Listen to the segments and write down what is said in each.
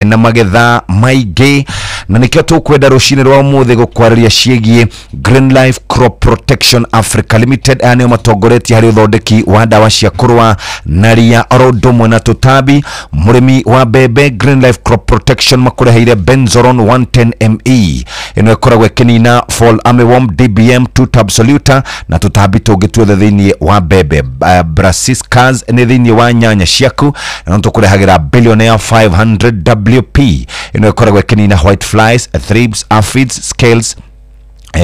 Na magetha maingĩ, na nĩkĩo tũkwenda rũcinĩ rwa ũmũthĩ gũkwarĩria ciĩgiĩ Green Life Crop Protection Africa Limited. Aya nĩo matongoretie harĩ ũthondeki wa ndawa cia kũrũa na ria oro ũndũ ũmwe na tũtambi. Mũrĩmi wa mbembe, Green Life Crop Protection makũreheire Benzoron 110 ME. Ĩno ĩkoragwo ĩkĩnina fall armyworm, DBM 2 absoluta na tũtambi tũngĩ tuothe thĩinĩ wa mbembe. Brassicas nĩ thĩinĩ wa nyanya ciaku, na tũkũrehagĩra Billionaire 500 WP. Ĩno ĩkoragwo ĩkĩnina white flies, thrips, aphids, scales,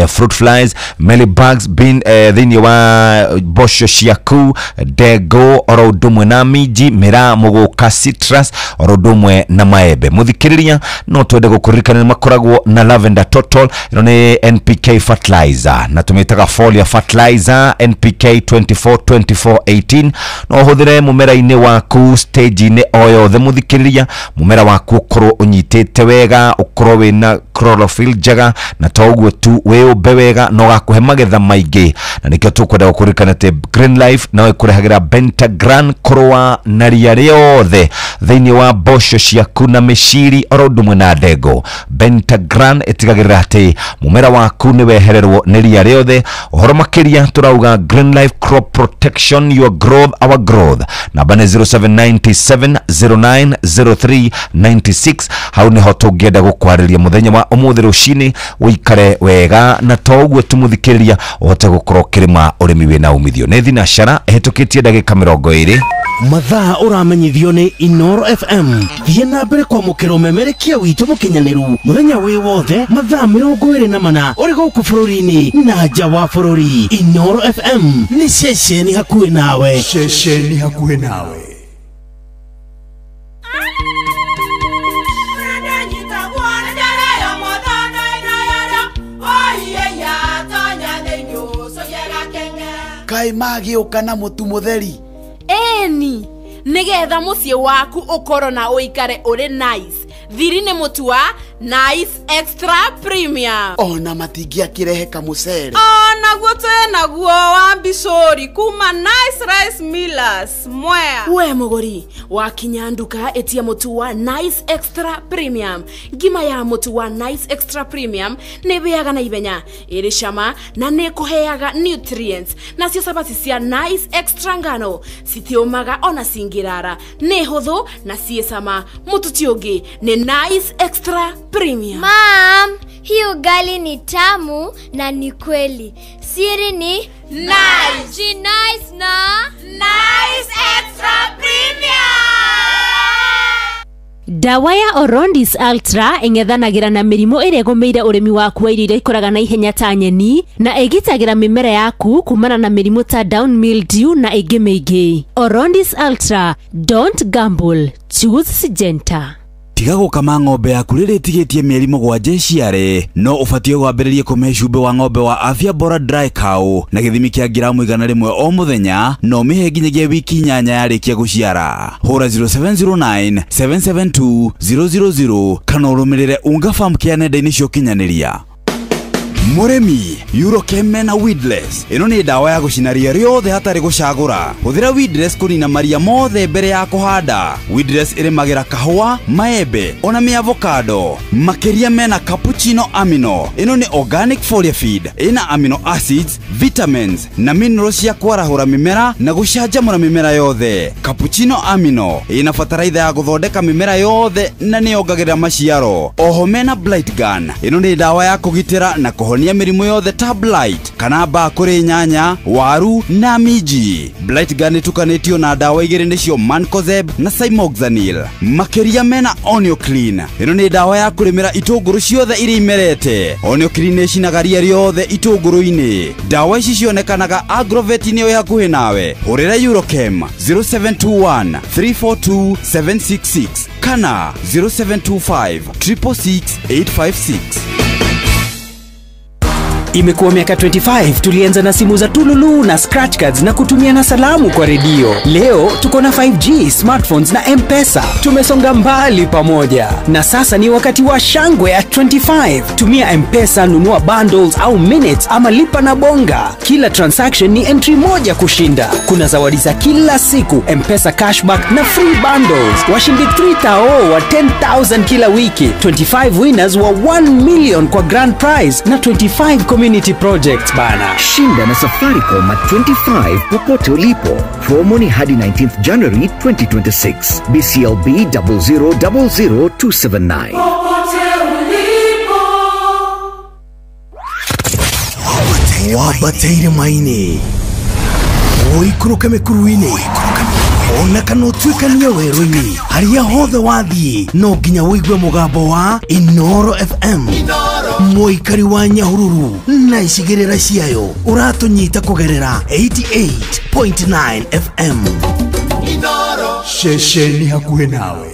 fruit flies, mealybugs, bean thĩinĩ wa mboco ciaku, ndengũ oro ũndũ ũmwe na minji, mĩraa, mũgũka, citrus oro ũndũ ũmwe na maembe. Mũthikĩrĩria, no twende gũkũririkana nĩ makoragwo na Lavender Total. Ĩno nĩ NPK fertilizer na tũmĩtaga foliar fertilizer NPK 24 24 18. No ũhũthĩre mũmera-inĩ waku stage-inĩ o yothe. Mũthikĩrĩria, mũmera waku ũkorwo ũnyitĩte wega, ũkorwo wĩna chlorophyll njega, na to ũguo tu, wĩũmbe wega na ũgakũhe magetha maingĩ. Na nĩkĩo tũkwenda gũkũririkana atĩ Green Life no ĩkũrehagĩra Pentagran kũrũa na ria rĩothe thĩinĩ wa mboco ciaku na mĩciri oro ũndũ ũmwe na ndengũ. Pentagran ĩtigagĩrĩra atĩ mũmera waku nĩ wehererwo nĩ ria rĩothe. Ũhoro makĩria tũrauga Green Life Crop Protection, your growth, our growth. Namba nĩ 0797 0903 96. Hau nĩho tũngĩenda gũkwarĩria mũthenya wa ũmũthĩ rũcinĩ, ũikare wega, na to ũguo tu, mũthikĩrĩria, ũhote gũkorwo ũkĩrĩma ũrĩmi wĩna umithio. Nĩ thinacara ĩhĩtũkĩtie ndagĩka 20. Mathaa ũramenyithio nĩ Inoro FM. Thiĩ na mbere kwamũkĩra ũmemerekia witũ mũkinyanĩru mũthenya wĩ wothe, mathaa 24, ũrĩ gũkũ bũrũri-inĩ na nja wa bũrũri. Inoro FM nĩ ceceni hakuhĩ nawe. Ceceni hakuhĩ nawe. Kaĩ magĩũka na mũtu mũtheri? Eni, nĩgetha mũciĩ waku ũkorwo na ũikare ũrĩ nice. Thiri nĩ mũtu wa Nice Extra Premium. Ona matingĩakĩrehe kamũcere? Onaguo twĩ naguo wa mbicũri kuma Nice Rice Millers Mwea. We mũgũri, wakinya nduka ĩtia mũtu wa Nice Extra Premium. Ngima ya mũtu wa Nice Extra Premium nĩ ĩhĩaga na ihenya, ĩrĩ cama na nĩ ĩkũheaga nutrients. Nacio cabaci cia Nice Extra ngano citiũmaga ona cingĩrara, nĩ hũthũ na ciĩ cama. Mũtu ti ũngĩ, nĩ Nice Extra Premium. Mom, hii ugali ni tamu na ni kweli. Siri ni Nice. Ji nice na Nice Extra Premium. Ndawa ya Orondis Ultra ĩng'ethanagĩra na mĩrimũ ĩrĩa ĩgũmĩire ũrĩmi waku wa irio iria ikũraga na ihenya ta nyeni, na ĩgitagĩra mĩmera yaku kumana na mĩrimũ ta down mildew na ĩngĩ mĩingĩ. Orondis Ultra, don't gamble, choose Syngenta. Tiga gũkama ng'ombe yaku rĩrĩa ĩtigĩtie mĩeri 7 ĩciare. No ũbatiĩ gwambĩrĩrie kũmĩhe cumbĩ wa ng'ombe wa Afya Bora Dry Cow na gĩthimi kĩa ngiramu 100 o mũthenya, na ũmĩhe nginyagia wiki 8 yarĩkia gũciara. Hũra 0709 772 000 kana ũrũmĩrĩre Unga Farm Care nenda-inĩ cia ũkinyanĩria. Mũrĩmi, Eurochem mena Weedless. Ĩno nĩ ndawa ya gũcina ria rĩothe hatarĩ gũcagũra. Hũthĩra Weedless kũnina maria mothe mbere ya kũhanda. Weedless ĩrĩmagĩra kahũa, maembe ona mĩavocado. Makĩria mena Cappuccino Amino. Ĩno nĩ organic foliar feed, ĩna amino acids, vitamins na minerals cia kwarahũra mĩmera na gũcanjamũra mĩmera yothe. Cappuccino Amino ĩna bataraitha ya gũthondeka mĩmera yothe na nĩyongagĩrĩra maciaro. Oho mena Blight Gun. Ĩno nĩ ndawa ya kũgitĩra na kũhonia mĩrimũ yothe ta blight kana mbaa kũrĩ nyanya, waru na minji. Blight Gun ĩtukanĩtio na ndawa igĩrĩ, nĩcio Mancozeb na Cymoxanil. Makĩria mena Onioclean. Ĩno nĩ ndawa ya kũrĩmĩra itũngũrũ ciothe iria imerete. Onioclean nĩ ĩcinaga ria rĩothe itũngũrũ-inĩ. Ndawa ici cionekanaga agrovet-inĩ ĩ hakuhĩ nawe. Hũrĩra Eurochem 0721 342 766 kana 0725 666 856. Imekuwa miaka 25 tulianza na simu za tululu na scratch cards na kutumia na salamu kwa redio. Leo tuko na 5G, smartphones na M-Pesa. Tumesonga mbali pamoja. Na sasa ni wakati wa shangwe at 25. Tumia M-Pesa, nunua bundles au minutes ama lipa na bonga. Kila transaction ni entry moja kushinda. Kuna zawadi za kila siku, M-Pesa cashback na free bundles. Washindi 3,000 wa 10,000 kila wiki, 25 winners wa 1 million kwa grand prize na 25 community projects bana. Shinda na Safaricom at 25 popote ulipo. Promo ni hadi 19th January 2026. BCLB 0000279. Wabataire maini ũikũrũke mĩkuru-inĩ ona kana ũtuĩkanie werũ-inĩ harĩa hothe wathiĩ no nginya ũigue mũgambo wa Inoro FM. Mũikari wa Nyahururu na icigĩrĩra ciayo ũratũnyita kũgerera 88.9 FM. Inoro ceceni hakuhĩ nawe.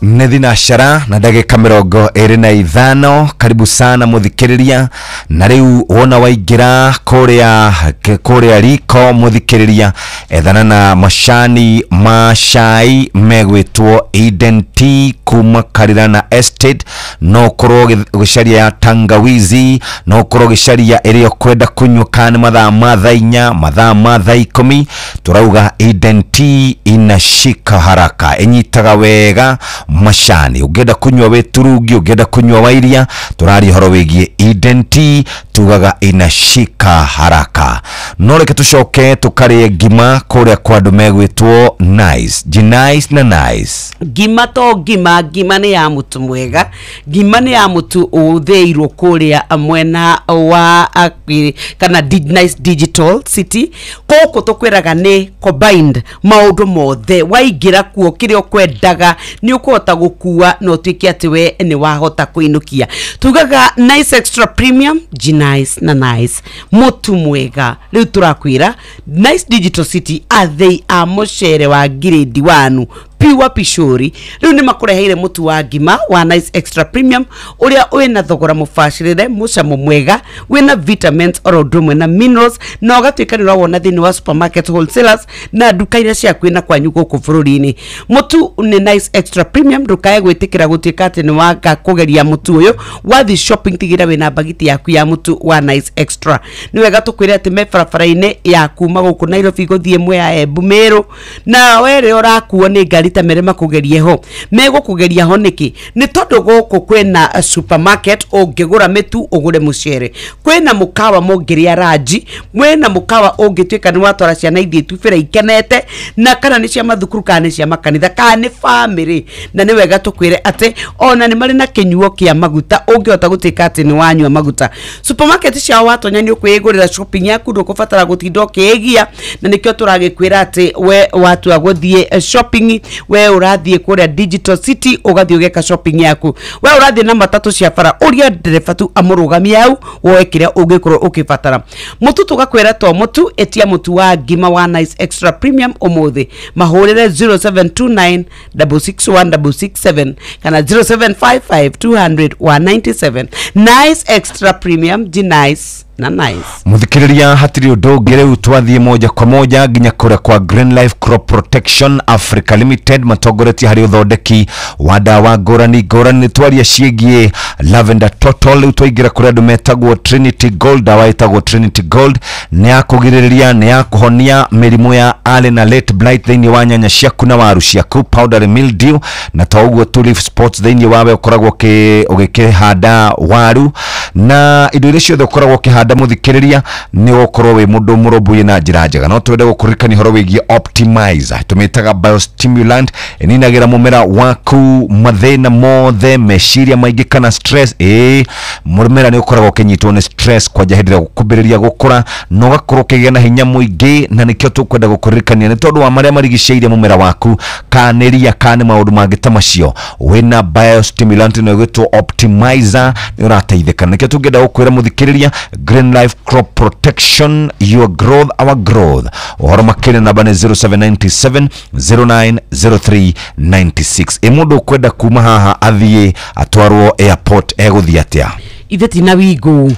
Nĩ thinacara na ndagĩka 25. Karibu sana mũthikĩrĩria. Na rĩu wona waingĩra kũrĩa riko mũthikĩrĩria, ethana na macani ma cai megwĩtwo Eden Tea kuma Karirana Estate. No ũkorwo ũgĩcaria ya tangawizi, no ũkorwo ũgĩcaria ĩrĩa ũkwenda kũnyua, kana nĩ mathaa ma thaa 4, mathaa ma thaa 10. Tũrauga Eden Tea inashika haraka, ĩnyitaga wega macani. Ũngĩenda kunywa wĩ turungi, ũngĩenda kunywa wa iria, tũraria ũhoro wĩgiĩ Eden Tea, tugaga inashika haraka. No reke tũcoke tũkarĩe ngima kũrĩa kwa andũ megwĩtwo Nice G-Nice na Nice. Ngima to ngima, ngima nĩ ya mũtu mwega, ngima nĩ ya mũtu ũthĩirwo kũrĩa mwena wa kana Nice Digital City. Gũkũ tũkwĩraga nĩ combined maũndũ mothe, waingĩra kuo kĩrĩa ũkwendaga nĩ ũkũhota gũkua na ũtuĩke atĩ we nĩ wahota kũinũkia. Tugaga Nice Extra Premium, G-Nice na Nice mũtu mwega. Rĩu tũrakwĩra Nice Digital City athĩi a mũcere wa grade 1 pure pishori rĩu nĩ makũreheire mũtu wa ngima wa Nice Extra Premium ũrĩa wĩna thogora mũbacĩrĩre, mũcamo mwega, wĩna vitamins oro ũndũ ũmwe na minerals, na ũgatuĩka nĩ ũrawona thĩinĩ wa supermarket wholesalers na nduka iria ciaku na kwanyu gũkũ bũrũri-inĩ. Mũtu nĩ Nice Extra Premium, ndũkae gwĩtĩkĩra gũtuĩka atĩ nĩ wanga kũgeria mũtu ũyũ. Wathiĩ shopping tigĩra wĩna bagiti yaku ya mũtu wa Nice Extra. Nĩ wega tũkwĩre atĩ me barabara-inĩ ya kuma gũkũ Nairobi gũthiĩ Mwea Embu Meru, na we rĩrĩa ũrakuo nĩ ngari ta mere makugerie ho, megũkũgeria ho nĩkĩ? Nĩ tondũ gũkũ kwĩna supermarket ũngĩgũra mĩtu ũgũre mũcere, kwĩna mũkawa mũngĩrĩa ranji, kwĩna mũkawa ũngĩtuĩka nĩ watwara ciana ithiĩ tubĩra ikenete, na kana nĩ cia mathukuru kana nĩ cia makanitha kana nĩ family. Na nĩ wega tũkwĩre atĩ ona nĩ marĩ na kĩnyuo kĩa maguta ũngĩhota gũtuĩka atĩ nĩ wanyua maguta. Supermarket ciao watonya nĩ ũkwĩgũrĩra shopping yaku, ndũkũbatara gũtinda ũkĩĩgia, na nĩkĩo tũragĩkwĩra atĩ we watua gũthiĩ shopping, we ũrathiĩ kũrĩa Digital City ũgathiĩ ũgeka shopping yaku, we ũrathiĩ na matatũ cia bara ũria ndereba tu amũrũgamie hau woe kĩrĩa ũngĩkorwo ũkĩbatara. Mũtu tũgakwĩra to mũtu, ĩtia mũtu wa ngima wa Nice Extra Premium ũmũthĩ, mahũrĩre 0729 661 667 kana 0755 200 197. Nice Extra Premium, G-Nice na Nice. Mũthikĩrĩria, hatirĩ ũndũ ũngĩ rĩu twathiĩ moja kwa moja nginya kũrĩa kwa Green Life Crop Protection Africa Limited, matongoretie harĩ ũthondeki wa ndawa ngũrani ngũrani. Twaria ciĩgiĩ Lavender Total, rĩu twaingĩra kũrĩa andũ metagwo Trinity Gold. Ndawa ĩtagwo Trinity Gold nĩ ya kũgirĩrĩria, nĩ ya kũhonia mĩrimũ ya early na late blight thĩinĩ wa nyanya ciaku na waru ciaku, powdery mildew, na to ũguo tu leaf spots thĩinĩ wawe ũkoragwo ũgĩkĩhanda waru na indo iria ciothe ũkoragwo ũkĩhanda. Ũkĩhanda mũthikĩrĩria nĩ ũgũkorwo wĩ mũndũ mũrũmbũiye na njĩra njega. No twende gũkũririkania ũhoro wĩgiĩ optimizer, tũmĩtaga biostimulant, ĩninagĩra mũmera waku mathĩna mothe, meciria maingĩ kana stress. Mũmera nĩ ũkoragwo ũkĩnyitwo nĩ stress kwanja hĩndĩ ĩrĩa ũkũmbĩrĩria gũkũra na ũgakorwo ũkĩgĩa na hinya mũingĩ, na nĩkĩo tũkwenda gũkũririkania nĩ tondũ wa marĩa marigicĩirie mũmera waku, kana nĩ ria kana nĩ maũndũ mangĩ ta macio, wĩna biostimulant ĩno ĩgwĩtwo optimizer nĩ ũrateithĩka. Nĩkĩo tũngĩenda gũkwĩra mũthikĩrĩria, Green Life Crop Protection, your growth our growth. Ũhoro makĩria namba nĩ 0797 0903 96. Ĩ mũndũ ũkwenda kuma haha athiĩ atwarwo airport egũthiĩ atĩa? Ithe tina wigo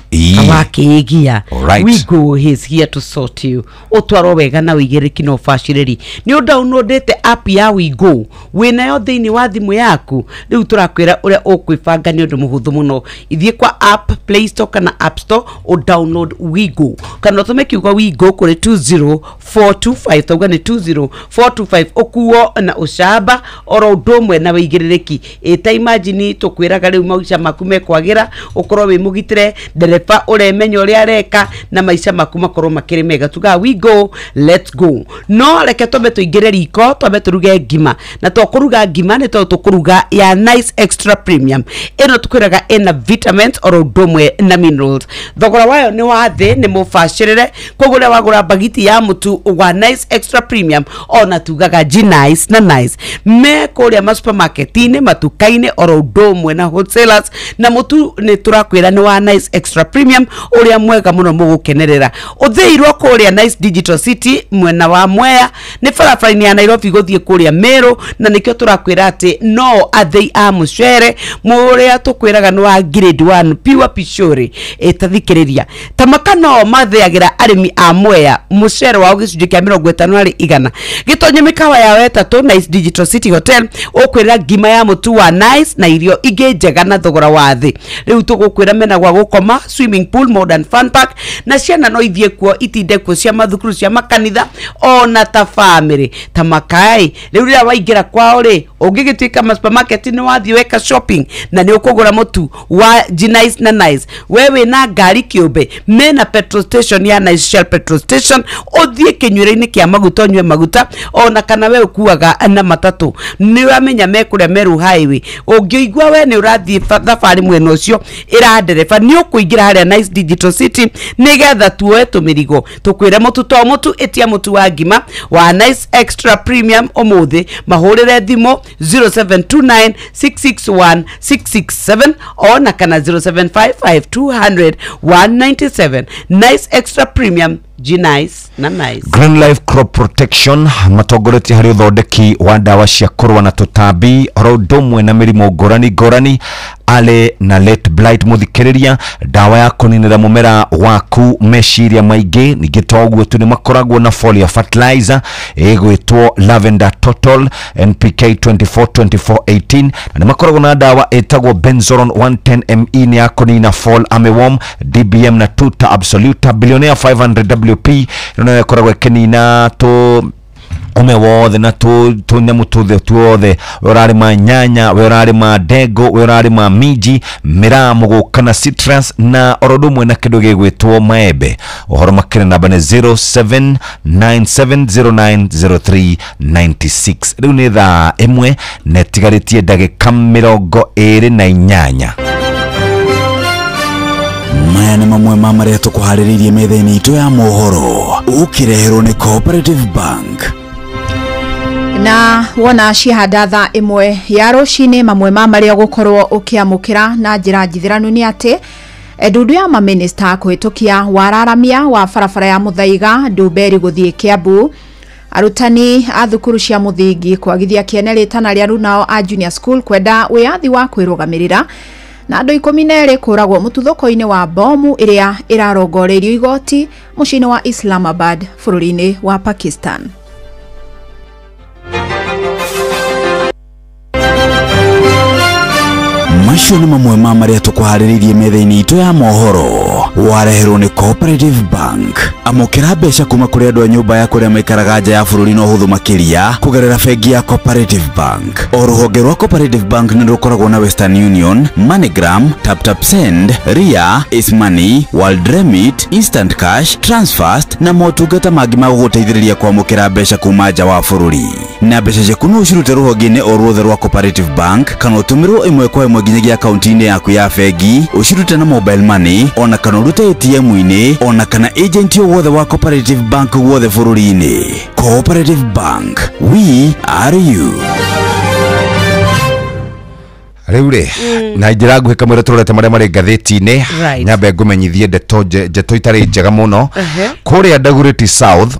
awakigia. Alright. Wigo is here to sort you, utwarwo wega na wigiriki na ubaciriri. Ni udownloadete app ya Wigo winayo thiini wa thimu yaku. Riu turakwira uria ukwibanga ni undu muhuthu muno. Ithie kwa app Play Store kana App Store u download Wigo, kana utume kiugo Wigo kuri 20425, tauga ni 20425, ukuo na ucamba oro undu umwe na wigiriki. Ita imagine tukwiraga riu maica maku mekwagira, ukorwo wi mugitire, ndereba uremenya uria areka na maica maku makorwo makiri mega. Tuga we go, let's go. No reke twambe tuingire riko, twambe turuge ngima, na twakuruga ngima ni tondu tukuruga ya Nice Extra Premium. Ino tukwiraga ina vitamins oro undu umwe na minerals. Thogora wayo ni wa thi, ni mubacirire. Koguo uria wagura bagiti ya mutu wa Nice Extra Premium, ona tugaga G Nice na Nice me kuria ma supermarket-ini, matuka-ini oro undu umwe na wholesalers, na mutu ni turakwira ni wa Nice Extra Premium uria mwega muno mugukenerera. Uthiirwo kuria Nice Digital City mwena wa Mwea, ni barabara-ini ya Nairobi guthie kuria Meru, na nikio turakwira ati no athei a mucere muria tukwiraga ni wa grade 1 pure pishori. Itathikiriria tamaka no matheagira arimi a Mwea mucere wao gicunjĩ kia 50 harĩ igana. Gitonye mikawa yao ĩtatũ Nice Digital City Hotel, ukwira ngima ya mutu wa Nice na irio ingĩ njega na thogora wa thĩ. Riu tugukwira mena gwa gukoma, swimming pool, modern fun park, na ciana no ithie kuo itinde kuo cia mathukuru cia makanitha ona ta family. Ta makai riu rĩrĩa waingĩra kwao rĩ, ũngĩgĩtuĩka ma supermarket nĩ wathiĩ weka shopping na nĩ ũkũgũra mũtu wa G Nice na Nice, we wĩna ngari kĩũmbe, mena petrol station ya Nice Shell petrol station, ũthiĩ kĩnyuĩro-inĩ kĩa maguta ũnyue maguta, ona kana we ũkuaga na matatũ, nĩ ũramenya me kũrĩa Meru Highway. Ũngĩigua we nĩ ũrathiĩ thabarĩ mwena ũcio ĩra ndereba nĩ ũkũingĩra harĩa Nice Digital City nĩgetha tuoe tũmĩrigo. Tũkwĩre mũtu to mũtu, ĩtia mũtu wa ngima wa Nice Extra Premium ũmũthĩ, mahũrĩre thimũ 0729 661 667 ona kana 0755 200 197. Nice Extra Premium, G Nice na Nice. Green Life Crop Protection matongoretie harĩ ũthondeki wa ndawa cia kũrũa na tũtambi oro ũndũ ũmwe na mĩrimũ ngũrani ngũrani, ale na late blight. Mũthikĩrĩria, ndawa ya kũninĩra mũmera waku meciria maingĩ. Ningĩ to ũguo tu, nĩ makoragwo na foliar fertilizer ĩgwĩtwo Lavender Total NPK 242418, na nĩ makoragwo na ndawa ĩtagwo Benzoron 110 ME, nĩ ya kũnina fall armyworm, DBM na Tuta Absoluta. Billionaire 500 WP ĩno nayo ĩkoragwo ĩkĩnina tũ ume wothe na tũnyamũ tuothe tuothe. We ũrarĩma nyanya, we ũrarĩma ndengũ, we ũrarĩma minji, mĩraa, mũgũka na citrus, na oro ũndũ ũmwe na kĩndũ gĩgwĩtwo maembe. Ũhoro makĩria namba nĩ 0797090396. Rĩu nĩ thaa 1 na ĩtigarĩtie ndagĩka 28. Maya nĩ mamwe ma marĩa tũkũharĩrĩirie metha-inĩ itũ ya mohoro, ũkĩreherwo nĩ Cooperative Bank. Na wona cihanda thaa 1 ya rũcinĩ, mamwe ma marĩa ũgũkorwo ũkĩamũkĩra na njĩra njithĩranu nĩ atĩ ndundu ya maminista kũhĩtũkia wararamia wa barabara ya Muthaiga Ndumberi gũthiĩ Kiambu, arutani a thukuru cia mũthingi kwagithia kĩene rĩtana rĩa arunao a junior school kwenda wĩyathi wa kwĩrũgamĩrĩra, na andũ 12 kũragwo mũtuthũko-inĩ wa bomu ĩrĩa ĩrarongoreirio igoti mũciĩ-inĩ wa Islamabad bũrũri-inĩ wa Pakistan. Macio nĩ mamwe ma marĩa tũkũharĩrĩirie metha-inĩ itũ ya mohoro. Wareherwo nĩ Cooperative Bank. Amũkĩra mbeca kuma kũrĩ andũ a nyũmba ya kũrĩa maikaraga nja ya bũrũri na ũhũthũ makĩria kũgerera bengi ya Cooperative Bank. O rũhonge rwa Cooperative Bank nĩ rũkoragwo na Western Union, MoneyGram, TapTap Send, Ria, Ace Money, World Remit, Instant Cash, Transfast na motungata mangĩ ma gũgũteithĩrĩria kwamũkĩra mbeca kuma nja wa bũrũri. Na mbeca ciaku no ũcirute rũhonge-inĩ o ruothe rwa Cooperative Bank kana ũtũmĩrwo ĩmwe kwa ĩmwe nginyagia akaunti-inĩ yaku ya bengi, ũcirute na mobile money ona kana ũrute ATM-inĩ ona kana agent o wothe wa Cooperative Bank guothe bũrũri-inĩ. Cooperative Bank, we are you. Rĩu rĩ na njĩra nguhĩ kamwĩra tũrorete marĩa marĩ ngathĩti-inĩ. Nyambe ngũmenyithie ndeto ndeto itarĩ njega mũno. Kũrĩa Dagoretti South,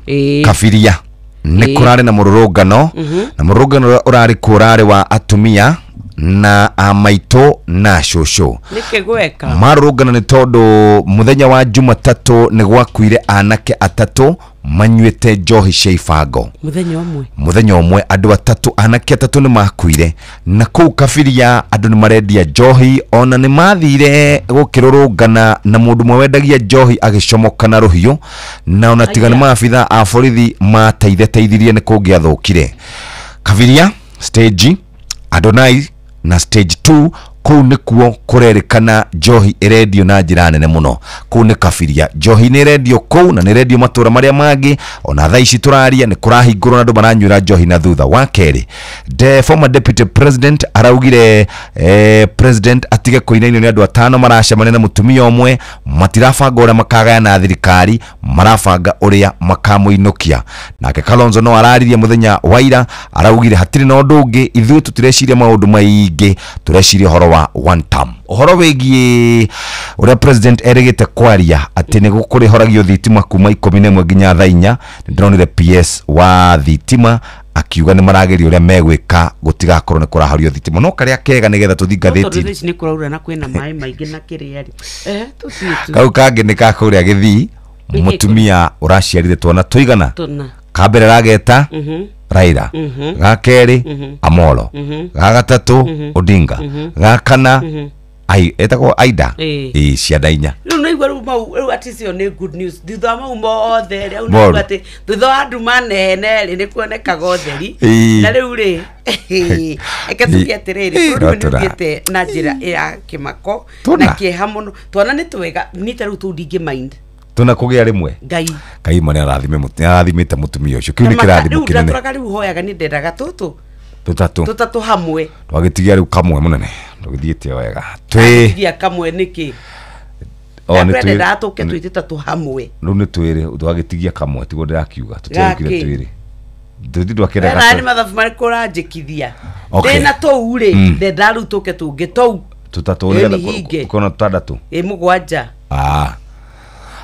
Kabiria nĩ kũrarĩ na mũrũrũngano, na mũrũrũngano ũrarĩ kuo ũrarĩ wa atumia na amaitũ na cũcũ. Nĩkĩ gweka marũrũngano nĩ tondũ mũthenya wa Jumatatũ nĩ gwakuire anake atatũ manyuĩte njohi cia ibango mũthenya ũmwe. Andũ atatũ, anake atatũ nĩ makuire na kũu Kabiria andũ nĩ marendia njohi, ona nĩ mathire gũkĩrũrũngana na mũndũ ũmwe wendagia njohi agĩcomoka na rũhiũ, na ona tiga nĩ maabitha a borithi mateithĩteithirie nĩ kũngĩathũkire. Kabiria stage Adonai na stage 2 kũu nĩkuo kũrerĩkana njohi ĩrendio na njĩra nene mũno. Kũu nĩ Kabiria, njohi nĩ ĩrendio kũu na nĩ ĩrendio matũra marĩa mangĩ. Ona thaa ici tũraria nĩ kũrahingũrwo na andũ maranyuĩra njohi na thutha. Wa kerĩ, the former deputy president araugire president atige kũinainio nĩ andũ atano maracemania na mũtumia ũmwe, matirabanga ũrĩa makagayana thirikari, marabanga ũrĩa makamũinũkia. Nake Kalonzo no araririe mũthenya wa ira, araugire hatirĩ na ũndũ ũngĩ, ithuĩ tũtireciria maũndũ maingĩ, tũreciria ũhoro wa one term. Ũhoro wĩgiĩ ũrĩa president erĩgĩte kwaria atĩ nĩ kũrĩhoragio thitima kuma 11 nginya thaa 4, nĩndĩronire PS wa thitima akiuga nĩ marageria ũrĩa megwĩka gũtigakorwo nĩ kũrahorio thitima. No karĩa kega nĩgetha tũthiĩ tondũ ngathĩti thaa ici nĩ kũraura na kwĩna maĩ maingĩ na kĩrĩa rĩ tũthiĩ tu kau kangĩ nĩ ka kũrĩa Gĩthii, mũtumia ũraciarire twana tũigana tũna kambere rageta Raila, ga kerĩ Amolo, ga gatatũ Odinga, ga kana etagwo Aida. Ĩĩ, ciana inya. Rĩu nĩigua rĩu mau rĩu atĩ icio nĩ good news thutha wa mau mothe rĩ, rĩu Moru. nĩigua atĩ thutha wa andũ manene rĩ nĩ kuonekaga ũtheri. Na rĩu rĩ reke tuge atĩrĩrĩ, bũrũri No ũyũ nĩ tũra- ũthiĩte na njĩra ya kĩmako Tũna. na kĩeha mũno. Twana nĩ twega nita rĩu tũu ndingĩ mind Tũna kũgĩa rĩmwe Ngai Ngai ma nĩarathimĩte mũtumia ũcio, kĩu nĩ kĩrathimo rĩu kĩnene. ndatũraga rĩu hoyaga nĩ ndendaga tũtũ Tũtatũ tũtatũ hamwe twagĩtigia rĩu kamwe mũnene, tũgĩthiĩte wega twĩ tigia kamwe nĩkĩ o nĩ twĩ ndendaga tũke twĩ tũtatũ hamwe. Rĩu nĩ twĩrĩ twagĩtigia kamwe, tiguo ndĩrakiuga tũtiarukire Gakĩ? twĩrĩ tũthi twakĩrega na nĩ mathabu marĩkũ ũranjĩkithia? Okay. Ndĩna tũu rĩ, ndendaga rĩu tũke tũngĩ tũu tũtatũ Ĩĩ, nĩgetha nĩ hinge. kũona tũtandatũ ĩ mũgwanja.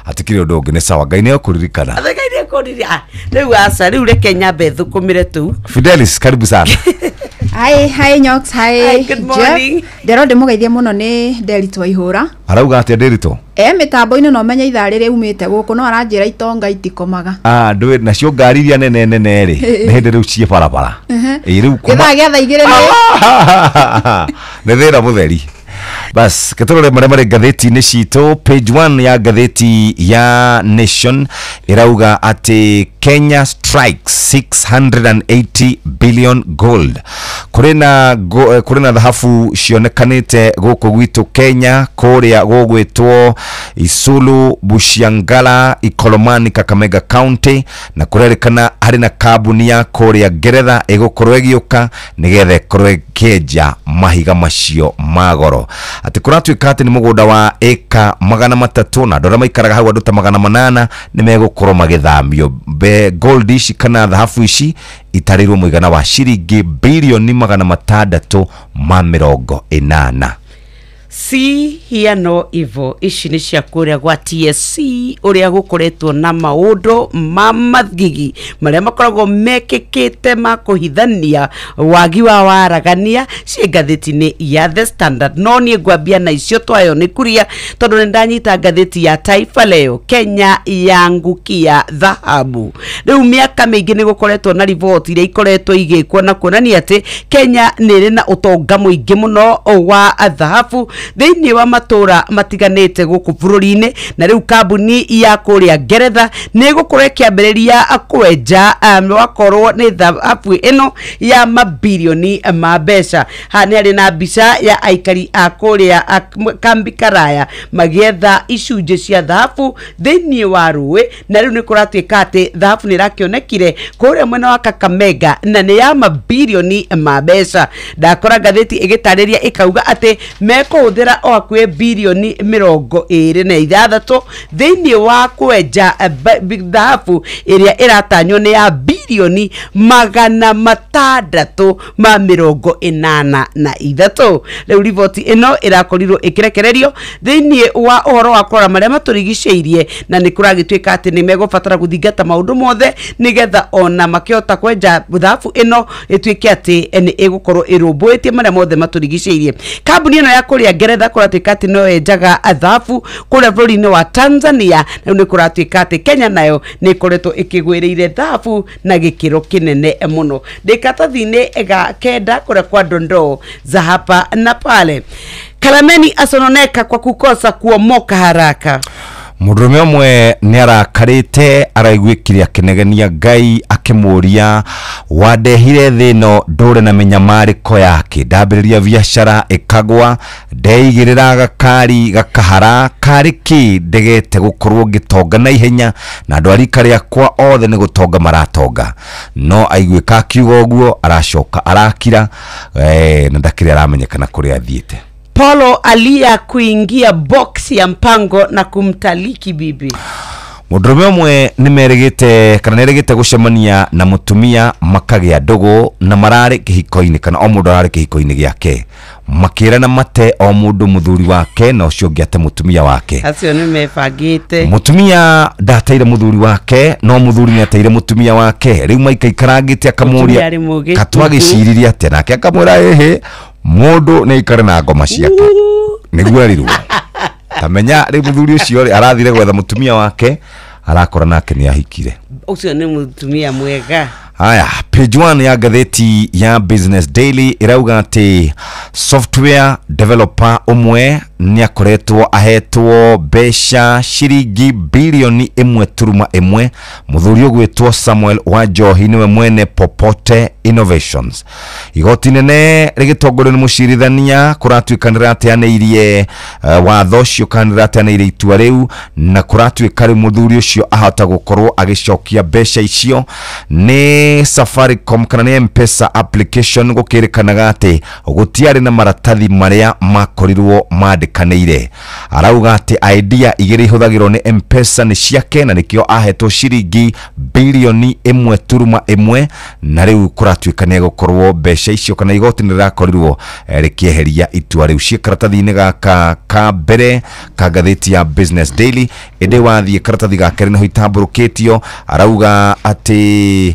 Hatikĩrĩ ũndũ ũngĩ, nĩ sawa, Ngai nĩ ekũririkana. Ngai nĩ ekũririkana. Rĩu aca, rĩu reke nyambe thũkũmĩre tũu. Fidelis, karibu sana. Hi, hi Nyox, hi, Hi, good morning. Jeff. Ndĩrona ndĩmũgeithie mũno nĩ Nderitũ Waihũra. Arauga atĩa Ndĩritũ? E mĩtambo-inĩ no menye ithaa rĩrĩa umĩte gũkũ no aranjĩra itonga itikomaga. Ndũĩ nacio ngari iria nene nene rĩ nĩ hĩndĩ rĩu ciĩ barabara. Ĩ rĩu kuma Gĩthaa gĩa thaa 2 nĩ nĩ thĩna mũtheri. Bas ketũrore marĩa marĩ ngathĩti-inĩ citũ. Page 1 ya ngathĩti ya Nation ĩrauga atĩ Kenya strikes 680 billion gold. Kũrĩ na kũrĩ na thahabu cionekanĩte gũkũ gwitũ Kenya, kũrĩa gũgwĩtwo Isulu, Bushiangala, Ikolomani, Kakamega County, na kũrerĩkana harĩ na kambuni ya kũrĩa Ngeretha ĩgũkorwo ĩgĩũka nĩgetha ĩkorwo ĩkĩenja mahiga macio ma goro. Atĩ kũratuĩka atĩ nĩ mũgũnda wa ĩka 300 na andũ arĩa maikaraga hau andũ ta 800 nĩ megũkorwo magĩthamio. Gold ici kana thahabu ici itarĩirwo mũigana wa ciringi birioni 680. See hear no evil. Ici nĩ cia kũrĩa gwa TSC, ũrĩa gũkoretwo na maũndũ ma mathigi marĩa makoragwo mekĩkĩte ma kũhithania wagi wa waragania ciĩ ngathĩti-inĩ ya The Standard. No niĩ ngwambia na icio twayo nĩ kuria, tondũ nĩ ndanyita ngathĩti ya Taifa Leo, Kenya yangukia dhahabu. Rĩu mĩaka mĩingĩ nĩ gũkoretwo na riboti iria ikoretwo igĩkwo na kuonania atĩ Kenya nĩ ĩrĩ na ũtonga mũingĩ mũno wa dhahabu thĩinĩ wa matũra matiganĩte gũkũ bũrũri-inĩ. Na rĩu kambuni ya kũrĩa Ngeretha nĩ ĩgũkorwo ĩkĩambĩrĩria kwenja wakorwo nĩ thahabu ĩno ya mabirioni ma mbeca. Haha nĩ harĩ na mbica ya aikari a kũrĩa kambi karaya magĩetha icunjĩ cia thahabu thĩinĩ wa rũĩ, na rĩu nĩ kũratuĩka atĩ thahabu nĩ ĩrakĩonekire kũrĩa mwena wa Kakamega na nĩ ya mabirioni ma mbeca. Ndakora ngathĩti ĩgĩtarĩria ĩkauga atĩ mekũhũthĩra o hakuhĩ birioni 26 thĩinĩ wa kwenja thahabu ĩrĩa ĩratanywo nĩ ya birioni 683. Rĩu riboti ĩno ĩrakorirwo ĩkĩrekererio thĩinĩ wa ũhoro wa kũrora marĩa matũrigicĩirie, na nĩ kũragĩtuĩka atĩ nĩ megũbatara gũthingata maũndũ mothe nĩgetha ona makĩhota kwenja thahabu ĩno ĩtuĩke atĩ nĩ ĩgũkorwo ĩrũmbũĩtie marĩa mothe matũrigicĩirie. Kambuni ĩno ya kũrĩa Ngeretha kũratuĩka atĩ no yenjaga thahabu kũrĩa bũrũri-inĩ wa Tanzania. Rĩu nĩ kũratuĩka atĩ Kenya nayo nĩ ĩkoretwo ĩkĩgwĩrĩire thahabu na gĩkĩro kĩnene mũno. Ndĩ karatathi-inĩ ga kenda kũrĩa kwa dondoo za hapa na pale. Kalameni asononeka kwa kukosa kuomoka haraka. Mũndũrũme ũmwe nĩ arakarĩte, araiguĩkire akĩnegenia Ngai akĩmũria, wandehire thĩ ĩno ndũre na mĩnyamarĩko yake, ndambĩrĩria biacara ĩkagwa, ndeigĩrĩra gakari gakahara, karĩ kĩ ndegete gũkorwo ngĩtonga na ihenya, na andũ a rika rĩakwa othe nĩ gũtonga maratonga. No aiguĩka akiuga ũguo, aracoka arakira, na ndakĩrĩ aramenyekana kũrĩa athiĩte. Polo alia kuingia box ya mpango na kumtaliki bibi. Mũndũrũme ũmwe nĩ merĩgĩte kana nĩerĩgĩte gũcemania na mũtumia makagĩa ndũgũ, na mararĩ kĩhiko-inĩ kana o mũndũ ararĩ kĩhiko-inĩ gĩake, makĩrana mate o mũndũ mũthuri wake na ũcio ũngĩ ate mũtumia wake. Acio nĩ mebangĩte. Mũtumia ndateire mũthuri wake, no mũthuri nĩ ateire mũtumia wake. Rĩu maikaikarangĩte akamũria katwagĩciririe atĩa, nake akamwĩra ĩhĩ, mũndũ nĩ aikare na ngoma ciake nĩguo erirwo. Tamenya rĩu mũthuri ũcio rĩ arathire gwetha mũtumia wake, arakora nake nĩ ahikire. Ũcio nĩ mũtumia mwega. Haya, page 1 ya ngathĩti ya Business Daily ĩrauga atĩ software developer ũmwe nĩ akoretwo ahetwo mbeca ciringi bilioni 1.1. Mũthuri ũgwĩtwo Samuel Wanjohi nĩwe mwene Popote Innovations. Igoti nene rĩgĩtongorio nĩ mũcirithania kũratuĩka nĩrateanĩirie watho ũcio kana nĩrateanĩirie itua rĩu, na kũratuĩka rĩu mũthuri ũcio ahota gũkorwo agĩcokia mbeca icio. Nĩ Safaricom kana nĩ M-Pesa application gũkĩrĩkanaga atĩ gũtiarĩ na maratathi marĩa makorirwo mandĩkanĩire. Arauga atĩ idea igĩrĩ ihũthagĩrwo nĩ M-Pesa nĩ ciake, na nĩkĩo ahetwo ciringi bilioni 1.1, na rĩu kũratuĩka nĩ egũkorwo mbeca icio kana igoti nĩ rĩrakorirwo rĩkĩeheria itua rĩu. Ciĩ karatathi-inĩ gaka ka mbere ka ngathĩti ya Business Daily. Ĩndĩ wathiĩ karatathi ga kerĩ nĩho itambũrũkĩtio, arauga atĩ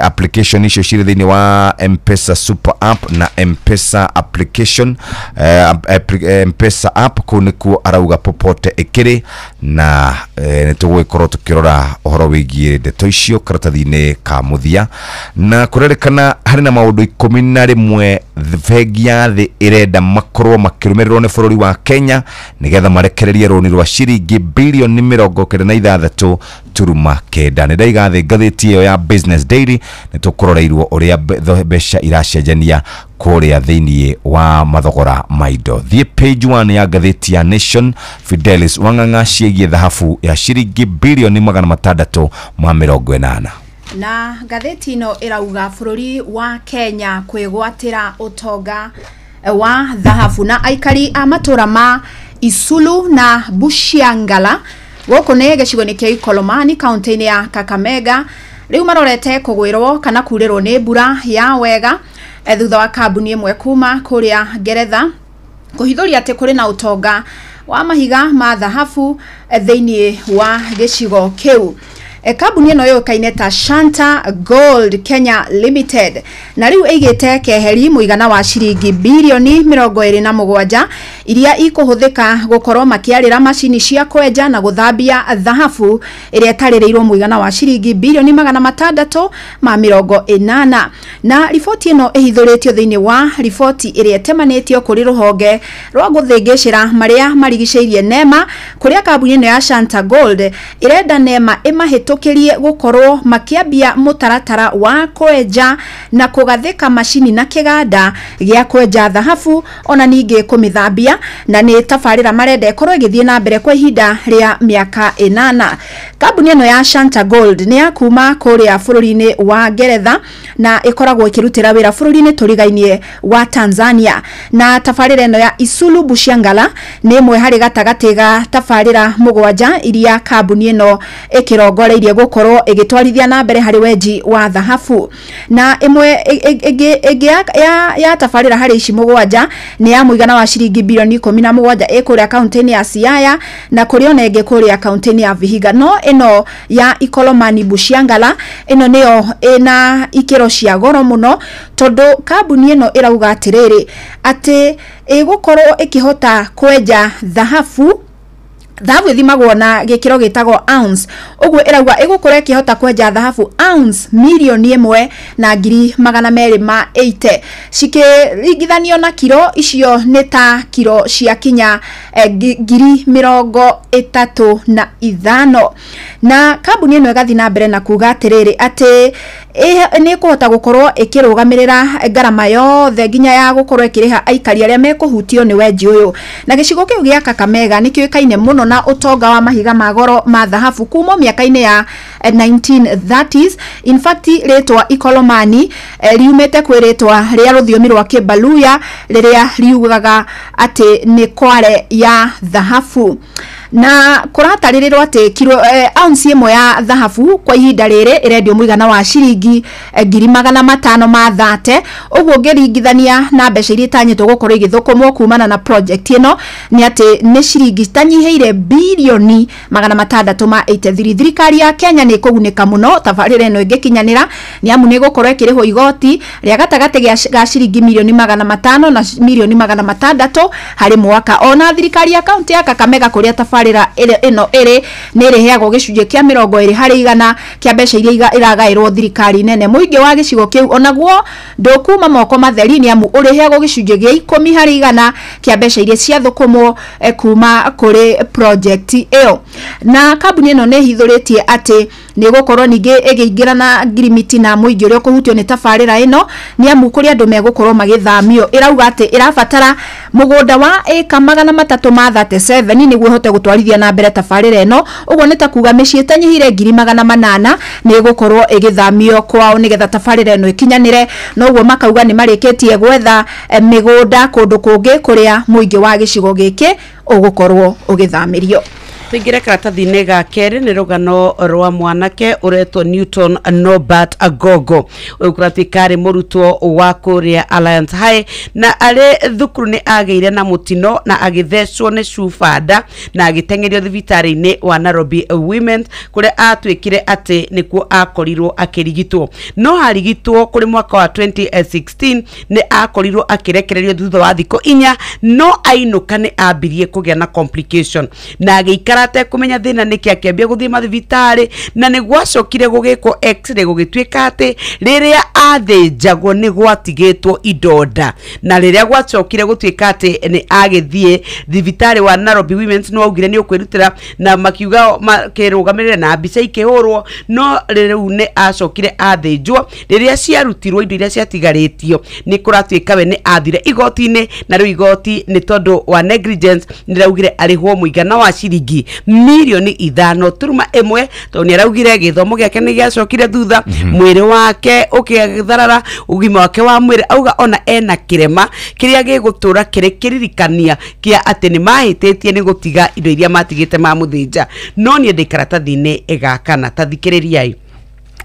application icio cirĩ thĩinĩ wa M-Pesa super app na M-Pesa application, M-Pesa app kũu nĩkuo arauga Popote ĩkĩrĩ, na nĩ tũgũgĩkorwo tũkĩrora ũhoro wĩgiĩ ndeto icio karatathi-inĩ ka mũthia. Na kũrerĩkana harĩ na maũndũ 11 bengi ya thĩ ĩrenda makorwo makĩrũmĩrĩrwo nĩ bũrũri wa Kenya nĩgetha marekererie rũni rwa ciringi bilioni 96.9. Nĩ ndaiga thĩ ngathĩti ĩyo ya Business Daily, nĩ tũkũroreirwo ũrĩa mbeca iracenjania kũrĩa thĩinĩ wa mathogora ma indo. Thiĩ page 1 ya ngathĩti ya Nation, Fidelis Wang'ang'a ciĩgiĩ thahabu ya ciringi bilioni 680. Na ngathĩti ĩno ĩrauga bũrũri wa Kenya kwĩgwatĩra ũtonga wa thahabu, na aikari a matũra ma Isulu na Bushiangala gũkũ nĩ gĩcigo-inĩ kĩa Ikolomani kaunti-inĩ ya Kakamega rĩu marorete kũgwĩrwo kana kurĩrwo nĩ mbura ya wega thutha wa kambuni ĩmwe kuma kũrĩa Ngeretha Kũhithũria atĩ kũrĩ na ũtonga wa mahiga ma thahabu thĩinĩ wa gĩcigo kĩu. Kambuni ĩno yũĩkaine ta Shanta Gold Kenya Limited na rĩu ĩigĩte keheri mũigana wa ciringi birioni 27 iria ikũhũthĩka gũkorwo makĩarĩra macini cia kwenja na gũthambia thahabu ĩrĩa ĩtarĩrĩirwo mũigana wa ciringi birioni 680. Na riboti ĩno ĩhithũrĩtio thĩinĩ wa riboti ĩrĩa ĩtemanĩtio kũrĩ rũhonge rwa gũthĩngĩcĩra marĩa marigicĩirie NEMA, kũrĩa kambuni ĩno ya Shanta Gold ĩrenda NEMA ĩmahĩtũkie gukorwo makiambia mutaratara wa kwenja na kugathika macini na kiganda gĩa kwenja thahabu ona ningĩ kũmĩthambia, na nĩ tabarĩra marenda ĩkorwo ĩgĩthiĩ na mbere kwa ihinda rĩa mĩaka 8. Kambuni ĩno ya Shanta Gold nĩ ya kuma kũrĩa bũrũri-inĩ wa Ngeretha na ĩkoragwo ĩkĩrutĩra wĩra bũrũri-inĩ tũrigainie wa Tanzania, na tabarĩra ĩno ya Isulu Bushiangala nĩ ĩmwe harĩ gatagatĩ ga tabarĩra 7 iria kambuni ĩno ĩkĩrongoreirie gukorwo ĩgĩtwarithia na mbere harĩ wenji wa thahabu. Na ĩmwe ĩngĩ ya tabarĩra harĩ ici 7 nĩ ya mũigana wa ciringi birioni 17 ĩkũrĩa kaunti-inĩ ya Siaya na kũrĩ ona ĩngĩ kũrĩa kaunti-inĩ ya Vihiga. No ĩno ya Ikolomani Bushiangala ĩno nĩyo ĩna ikĩro cia goro mũno, tondũ kambuni ĩno ĩrauga atĩrĩrĩ atĩ ĩgũkorwo ĩkĩhota kwenja thahabu. Thahabu ĩthimagwo na gĩkĩro gĩtagwo ounce, ũguo ĩrauga ĩgũkorwo ĩkĩhota kwenja thahabu ounce 1,280,000 cikĩringithanio na kiro icio nĩ ta kiro cia kinya 35,000. Na kambuni ĩno ĩgathiĩ na mbere na kuga atĩrĩrĩ atĩ nĩ ĩkũhota gũkorwo ĩkĩrũgamĩrĩra ngarama yothe nginya ya gũkorwo ĩkĩrĩha aikari arĩa mekũhutio nĩ wenji ũyũ. Na gĩcigo kĩu gĩa Kakamega nĩ kĩũĩkaine mũno na ũtonga wa mahiga ma goro ma thahabu kuma mĩaka-inĩ ya 1930s. In fact rĩtwa Ikolomani riumĩte kwĩ rĩtwa rĩa rũthiomi rwa Kĩbaluya rĩrĩa riugaga atĩ nĩ kware ya thahabu. Na kũratarĩrĩrwo atĩ kiro ounce ĩmwe ya thahabu kwa ihinda rĩrĩ ĩrendio mũigana wa ciringi 530,000, ũguo ũngĩringithania na mbeca iria itanyĩtwo gũkorwo igĩthũkũmwo kumana na project ĩno nĩ atĩ nĩ ciringi citanyihĩire birioni 683. Thirikari ya Kenya nĩ ĩkũgunĩka mũno tabarĩra ĩno ĩngĩkinyanĩra, nĩ amu nĩ ĩgũkorwo ĩkĩrĩhwo igoti rĩa gatagatĩ ga ciringi mirioni 500 na mirioni 600 harĩ mwaka. Ona thirikari ya kaunti ya Kakamega kũrĩa tabarĩra ĩno ĩrĩ nĩ ĩrĩheagwo gĩcunjĩ kĩa 20 harĩ igana kĩa mbeca iria iragaĩrwo thirikari nene. Mũingĩ wa gĩcigo kĩu onaguo ndũkuma moko matheri, nĩ amu ũrĩheagwo gĩcunjĩ gĩa 10 harĩ igana kĩa mbeca iria ciathũkũmwo kuma kũrĩ project ĩyo. Na kambuni ĩno nĩ ĩhithũrĩtie atĩ nĩ ĩgũkorwo ningĩ ĩgĩingĩra na ngirimiti na mũingĩ ũrĩa ũkũhutio nĩ tabarĩra ĩno, nĩ amu kũrĩ andũ megũkorwo magĩthamio. Ĩrauga atĩ ĩrabatara mũgũnda wa ĩka 337 nĩguo ĩhote gũtwarithia na mbere tabarĩra ĩno, ũguo nĩ ta kuga mĩciĩ ĩtanyihire 800,000 nĩ ĩgũkorwo ĩgĩthamio kwao nĩgetha tabarĩra ĩno ĩkinyanĩre. Na ũguo makauga nĩ marĩkĩtie gwetha mĩgũnda kũndũ kũngĩ kũrĩa mũingĩ wa gĩcigo gĩkĩ ũgũkorwo ũgĩthamĩrio. Tuingire karatathi-inĩ ga kerĩ nĩ rũgano rwa mwanake ũretwo Newton Norbert Agogo, ũyũ kũratuĩka arĩ mũrutwo wa kũrĩa Alliance High, na arĩ thukuru nĩ agĩire na mũtino na agĩthecwo nĩ cuba nda na agĩteng'erio thibitarĩ-inĩ wa Nairobi Women kũrĩa atuĩkire atĩ nĩkuo akorirwo akĩrigitwo. No arigitwo kũrĩ mwaka wa 2016 nĩ akorirwo akĩrekererio thutha wa thikũ 4, no ainũka nĩ ambirie kũgĩa na complication na agĩikara atekumenya thĩna nĩkĩ, akĩambia gũthiĩ mathibitarĩ na nĩ gwacokire gũgĩkwo x-ray gũgĩtuĩka atĩ rĩrĩa athĩnjagwo nĩ gwatigĩtwo idonda, na rĩrĩa gwacokire gũtuĩka atĩ nĩ agĩthiĩ thibitarĩ wa Nairobi Women's nĩ waugire nĩ ũkwĩrutĩra na makiuga makĩrũgamĩrĩra na mbica ikĩhũrwo, no rĩu nĩ acokire athĩnjwo. Rĩrĩa ciarutirwo indo iria ciatigarĩtio nĩ kũratuĩka we nĩ athire igoti-inĩ, na rĩu igoti nĩ tondũ wa negligence nĩ raugire arĩhwo mũigana wa ciringi mirioni 5.1, tondũ nĩ araugire gĩthomo gĩake nĩ gĩacokire thutha, mwĩrĩ wake ũkĩtharara, ũgima wake wa mwĩrĩ, auga ona ena kĩrema kĩrĩa gĩgũtũra kĩrĩ kĩririkania kĩa atĩ nĩ mahĩtĩtie nĩ gũtiga indo iria matigĩte mamũthĩnja. No niĩ ndĩ karatathi-inĩ ga kana, ta thikĩrĩriai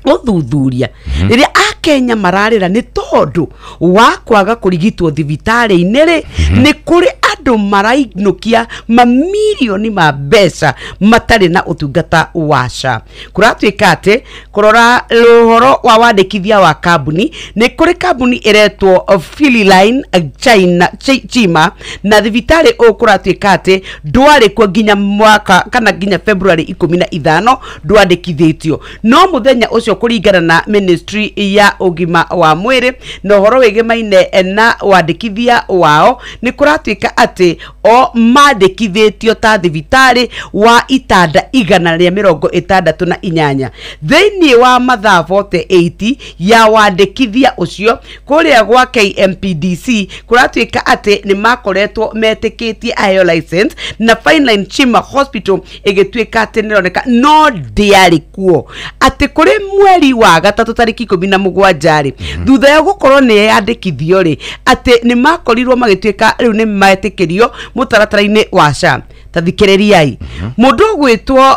ũthuthuria rĩrĩa akenya mararĩra nĩ tondũ wa kwaga kũrigitwo thibitarĩ-inĩ rĩ, nĩ kũrĩ andũ andũ marainũkia mamirioni ma mbeca matarĩ na ũtungata wa SHA. Kũratuĩka atĩ kũrora ũhoro wa wandĩkithia wa kambuni, nĩ kũrĩ kambuni ĩretwo Phililine China Chima na thibitarĩ ũũ kũratuĩka atĩ ndwarĩ kuo nginya mwaka kana nginya February 15 ndwandĩkithĩtio, no mũthenya ũcio kũringana na ministry ya ũgima wa mwĩrĩ na ũhoro wĩgĩmaine na wandĩkithia wao, nĩ kũratuĩka atĩ o mandĩkithĩtio ta thibitarĩ wa itanda 168 thĩinĩ wa mathaa 48 ya wandĩkithia ũcio kũrĩa gwa KMPDC. Kũratuĩka atĩ nĩ makoretwo metĩkĩtie aheo license na Fineline Chima Hospital ĩgĩtuĩka atĩ nĩroneka no ndĩarĩ kuo, atĩ kũrĩ mweri wa gatatũ tarĩki 17 rĩ, thutha ya gũkorwo nĩ yandĩkithio rĩ, atĩ nĩ makorirwo magĩtuĩka rĩu nĩ metĩkĩrio mũtaratara-inĩ wa SHA. Tathikĩrĩriai, mũndũ ũgwĩtwo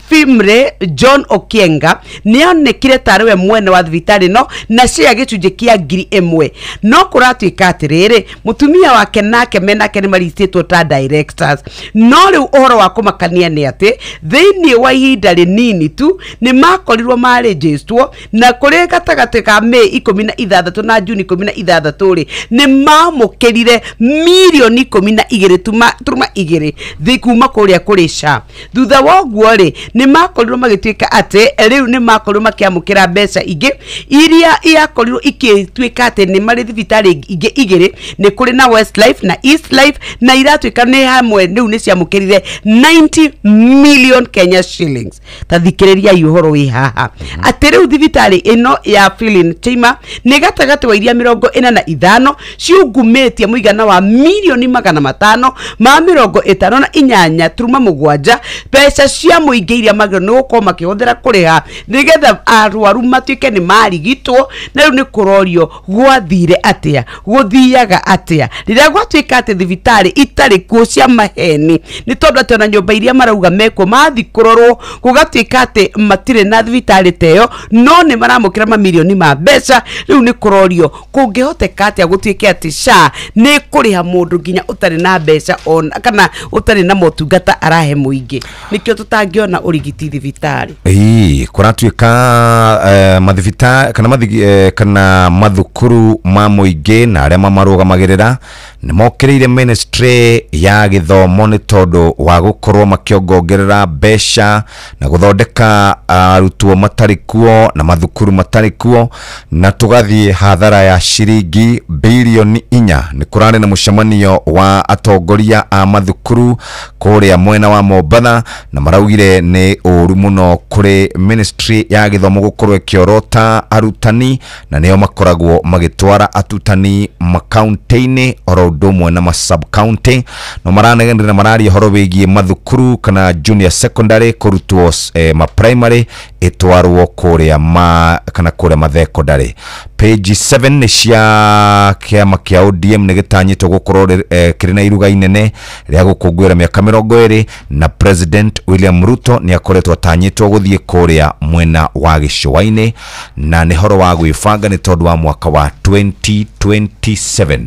Fimre John Okienga nĩonekire tarĩ we mwene wa thibitarĩ no na share gĩcunjĩ kĩa 1000, no kũratuĩka atĩrĩrĩ mũtumia wake nake menake nĩ maricĩtwo ta directors. No rĩu ũhoro wa kũmakania nĩ atĩ thĩinĩ wa ihinda rĩnini tu nĩ makorirwo marĩnjĩstwo, na kũrĩ gatagatĩ ka May 16 na Juni 16 rĩ, nĩ mamũkĩrire mirioni 12.2 thĩ kuma kũrĩa kũrĩ SHA. Thutha wa ũguo rĩ, nĩ makorirwo magĩtuĩka atĩ rĩu nĩ makorirwo makĩamũkĩra mbeca ingĩ iria iakorirwo ikĩtuĩka atĩ nĩ marĩ thibitarĩ ingĩ igĩrĩ, nĩ kũrĩ na Westlife na Eastlife, na iratuĩka nĩ hamwe rĩu nĩ ciamũkĩrire 90 million Kenya shillings. Ta thikĩrĩriai ũhoro wĩ haha atĩ rĩu thibitarĩ ĩno ya Philin Chima nĩ gatagatĩ wa iria 45 ciungumĩtie mũigana wa mirioni 558.7 mbeca cia mũingĩ iria magĩrĩirwo nĩ gũkorwo makĩhũthĩra kũrĩha nĩgetha arwaru matuĩke nĩ marigitwo. Na rĩu nĩ kũrorio gwathire atĩa, gũthiaga atĩa rĩrĩa gwatuĩka atĩ thibitarĩ itarĩ kuo cia maheni, nĩ tondũ atĩ ona nyũmba iria marauga mekuo mathi kũrorwo gũgatuĩka atĩ matirĩ na thibitarĩ ta ĩyo, no nĩ maramũkĩra mamirioni ma mbeca. Rĩu nĩ kũrorio kũngĩhoteka atĩa gũtuĩke atĩ SHA nĩ kũrĩha mũndũ nginya ũtarĩ na mbeca ona kana ũtarĩ na motungata arahe mũingĩ. Nĩkĩo tũtangĩona ũrigiti thibitarĩ. Ĩĩ, kũratuĩka mathibita kana kana mathukuru ma mũingĩ na arĩa mamarũgamagĩrĩra nĩ mokĩrĩire ministry ya gĩthomo nĩ tondũ wa gũkorwo makĩongongerera mbeca na gũthondeka arutwo matarĩ kuo na mathukuru matarĩ kuo, na tũgathiĩ hathara ya ciringi bilioni 4. Nĩ kũrarĩ na mũcemanio wa atongoria a mathukuru kũrĩa mwena wa Mombatha, na maraugire nĩ ũru mũno kũrĩ ministry ya gĩthomo gũkorwo ĩkĩorota arutani, na nĩo makoragwo magĩtwara atutani makaunti-inĩ oro ũndũ ũmwe na ma sub county. No maranegenera mararia ũhoro wĩgiĩ mathukuru kana junior secondary kũrutwo ma primary ĩtwarwo kũrĩa ma kana kũrĩa ma secondary. Page 7 nĩ cia kĩama kĩa ODM nĩ gĩtanyĩtwo gũkorwo kĩrĩ na iruga inene rĩa gũkũngũĩra mĩaka 20, na President William Ruto nĩ akoretwo atanyĩtwo gũthiĩ kũrĩa mwena wa gĩcũa-inĩ, na nĩ horo wa gwĩbanga nĩ tondũ wa mwaka wa 2027.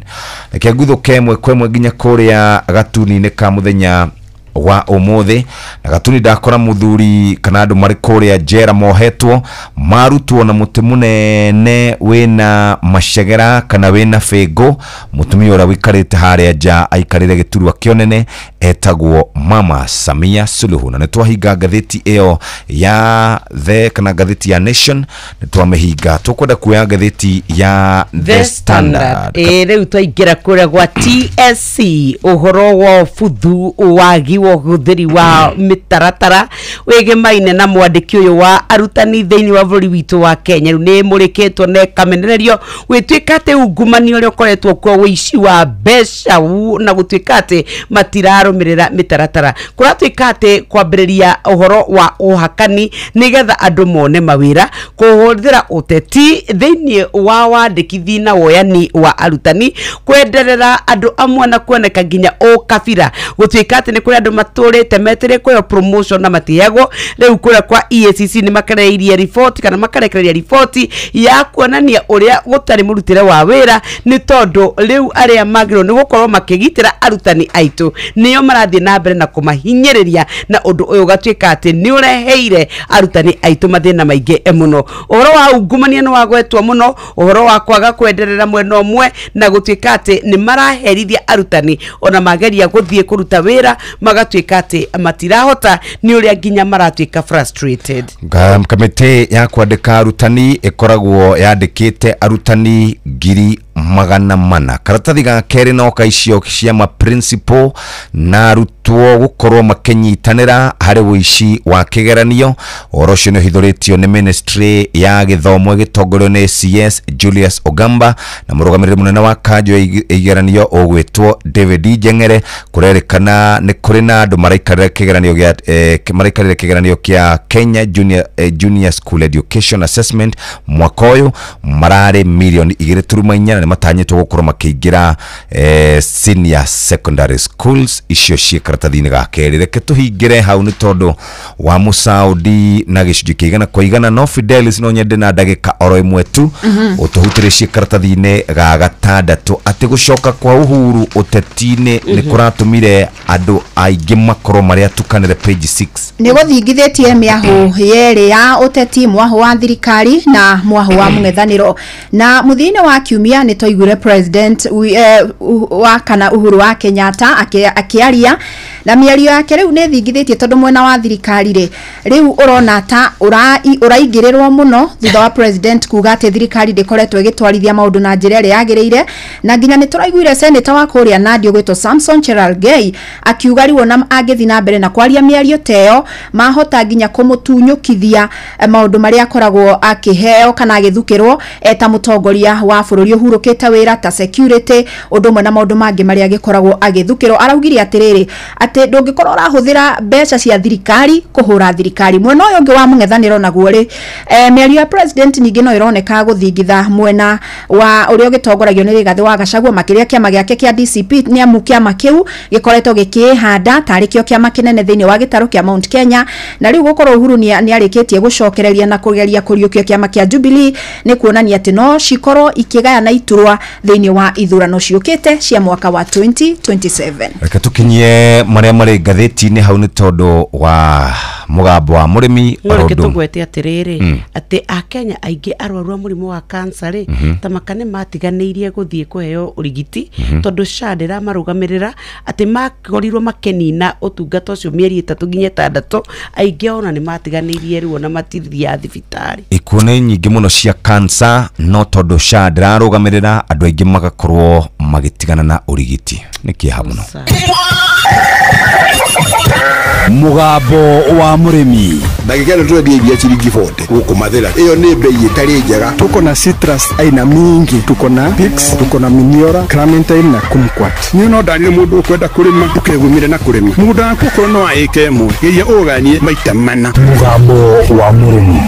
Reke nguthũke ĩmwe kwa ĩmwe nginya kũrĩa gatuni-inĩ ka mũthenya wa ũmũthĩ. Na gatuni ndakora mũthuri kana andũ marĩ kũrĩa njera mohetwo marutwo na mũtĩ mũnene wĩna macegera kana wĩna bĩngũ. Mũtumia ũrĩa wĩikarĩte harĩa nja aikarĩre gĩturwa kĩonene etagwo Mama Samia Suluhu. Na nĩ twahinga ngathĩti ĩyo ya The kana ngathĩti ya Nation, nĩ twamĩhinga. Tũkwenda kuoya ngathĩti ya The Standard. Rĩu twaingĩra kũrĩa gwa TSC, ũhoro wa buthu wagi wa ũhũthĩri wa mĩtaratara wĩgĩmaine na mwandĩki ũyũ wa arutani thĩinĩ wa bũrũri witũ wa Kenya. Rĩu nĩ mũrĩkĩtwo na ĩkamenererio gwĩtuĩka atĩ ungumania ũrĩa ũkoretwo kuo, ũici wa mbeca na gũtuĩka atĩ matirarũmĩrĩra mĩtaratara. Kũratuĩka atĩ kwambĩrĩria ũhoro wa ũhakani nĩgetha andũ mone mawĩra, kũhũthĩra ũteti thĩinĩ wa wandĩkithi na woyani wa arutani, kwenderera andũ amwe na kuoneka nginya ũkabira, gũtuĩka atĩ nĩ kũrĩ andũ matũrĩte metereire kũheo promotion na matiheagwo. Rĩu kũrĩa kwa EACC nĩ makereirie riboti kana makarekereria riboti ya kuonania ũrĩa gũtarĩ mũrutĩre wa wĩra, nĩ tondũ rĩu arĩa magĩrĩirwo nĩ gũkorwo makĩgitĩra arutani aitũ nĩo marathiĩ na mbere na kũmahinyĩrĩria, na ũndũ ũyũ ũgatuĩka atĩ nĩ ũreheire arutani aitũ mathĩna maingĩ mũno. Ũhoro wa ungumania nĩ wagwetwo mũno, ũhoro wa kwaga kwenderera mwena ũmwe na gũtuĩka atĩ nĩ maraherithia arutani ona mageria gũthiĩ kũruta wĩra magatuĩka atĩ matirahota nĩ ũrĩa nginya maratuĩka frustrated. Kamĩtĩ ya kwandĩka arutani ĩkoragwo yandĩkĩte arutani 400,000. Karatathi ga kerĩ no ka icio cia ma principal na arutwo gũkorwo makĩnyitanĩra harĩ ũici wa kĩgeranio. Ũhoro ũcio nĩ ũhithũrĩtio nĩ ministry ya gĩthomo ĩgĩtongorio nĩ CS Julius Ogamba na mũrũgamĩrĩri mũnene wa kanjũ ya igeranio ũgwĩtwo David Njeng'ere. Kũrerĩkana nĩ kũrĩ na andũ maraikarĩra kĩgeranio gĩa maraikarĩra kĩgeranio kĩa Kenya Junior School Education Assessment mwaka ũyũ mararĩ 2.4 milioni na nĩ matanyĩtwo gũkorwo makĩingĩra senior secondary schools icio ciĩ karatathi-inĩ ga kerĩ. Reke tũhingĩre hau nĩ tondũ wa Mũsaudi na gĩcunjĩ kĩa 100%, no Fidelis no nyende na ndagĩka oro ĩmwe tu ũtũhutĩrie ciĩ karatathi-inĩ ga gatandatũ atĩ gũcoka kwa Uhuru ũteti-inĩ nĩ kũratũmire andũ aingĩ makorwo marĩ atukanĩre. Page 6. Nĩ gũthingithĩtie mĩahũ yerĩ ya ũteti, mwahũ wa thirikari na mwahũ wa mũng'ethanĩro. Na mũthia-inĩ wa kiumia nĩ twaiguire president wa kana Uhuru wa Kenyatta akĩaria, na mĩario yake rĩu nĩ thingithĩtie tondũ mwena wa thirikari rĩ, rĩu ũrona ta ũraingĩrĩrwo mũno thutha wa president kuga atĩ thirikari ndĩkoretwo ĩgĩtwarithia maũndũ na njĩra ĩrĩa yagĩrĩire. Na nginya nĩ tũraiguire seneta wa kũrĩa Nandi ũgwĩtwo Samson Cherargei akiuga rĩu ona angĩthiĩ na mbere na kwaria mĩario ta ĩyo, mahota nginya kũmũtunyũkithia maũndũ marĩa akoragwo akĩheo kana agĩthukĩrwo eta mũtongoria wa bũrũri ũhurũkĩte wĩra ta security, ũndũ ũmwe na maũndũ mangĩ marĩa agĩkoragwo agĩthukĩrwo. Araugire atĩrĩrĩ, atĩ ndũngĩkorwo ũrahũthĩra mbeca cia thirikari kũhũra thirikari. Mwena ũyũ ũngĩ wa mũng'ethanĩro naguo rĩ, mĩario ya president ningĩ no ĩroneka gũthingitha mwena wa ũrĩa ũgĩtongoragio nĩ Rigathĩ wa Gachagua, makĩria kĩama gĩake kĩa DCP, nĩ amu kĩama kĩu gĩkoretwo gĩkĩĩhanda tarĩ kĩo kĩama kĩnene thĩinĩ wa gĩtarũ kĩa Mount Kenya. Na rĩu gũkorwo Uhuru nĩ arĩkĩtie gũcokereria na kũgeria kũriũkia kĩama kĩa Jubilee nĩ kuonania atĩ no cikorwo ikĩgayana iturwa thĩinĩ wa ithurano ciũkĩte cia mwaka wa 2027. Reke tũkinyie marĩa marĩ ngathĩti-inĩ hau nĩ tondũ wa mũgambo wa mũrĩmi. No reke oro ũndũ. Tũgwete atĩrĩrĩ atĩ akenya aingĩ arwaru a mũrimũ wa cancer rĩ, ta maka nĩ matiganĩirie gũthiĩ kũheo ũrigiti tondũ SHA ndĩramarũgamĩrĩra, atĩ makorirwo makĩnina ũtungata ũcio mĩeri 3 nginya 6. Aingĩ ona nĩ matiganĩirie rĩu ona matithiaga thibitarĩ. Ikuũ nĩ nyingĩ mũno cia cancer, no tondũ SHA ndĩrarũgamĩrĩra, andũ aingĩ magakorwo magĩtigana na ũrigiti. Nĩ kĩeha mũno. Mũgambo wa mũrĩmi. Ndagĩka ĩno tũrendia iria ciringi 40 gũkũ Mathĩra, ĩyo nĩ bei ĩtarĩ njega. Tuko na citrus aina mingi, tuko na Pix, tuko na Miniora, Clementine na Kumquat. Niĩ no ndarire mũndũ ũkwenda kũrĩma ndũkegumire na kũrĩma mũgũnda waku, okorwo no wa ĩka 1 geria ũganie maita mana. Mũgambo wa mũrĩmi.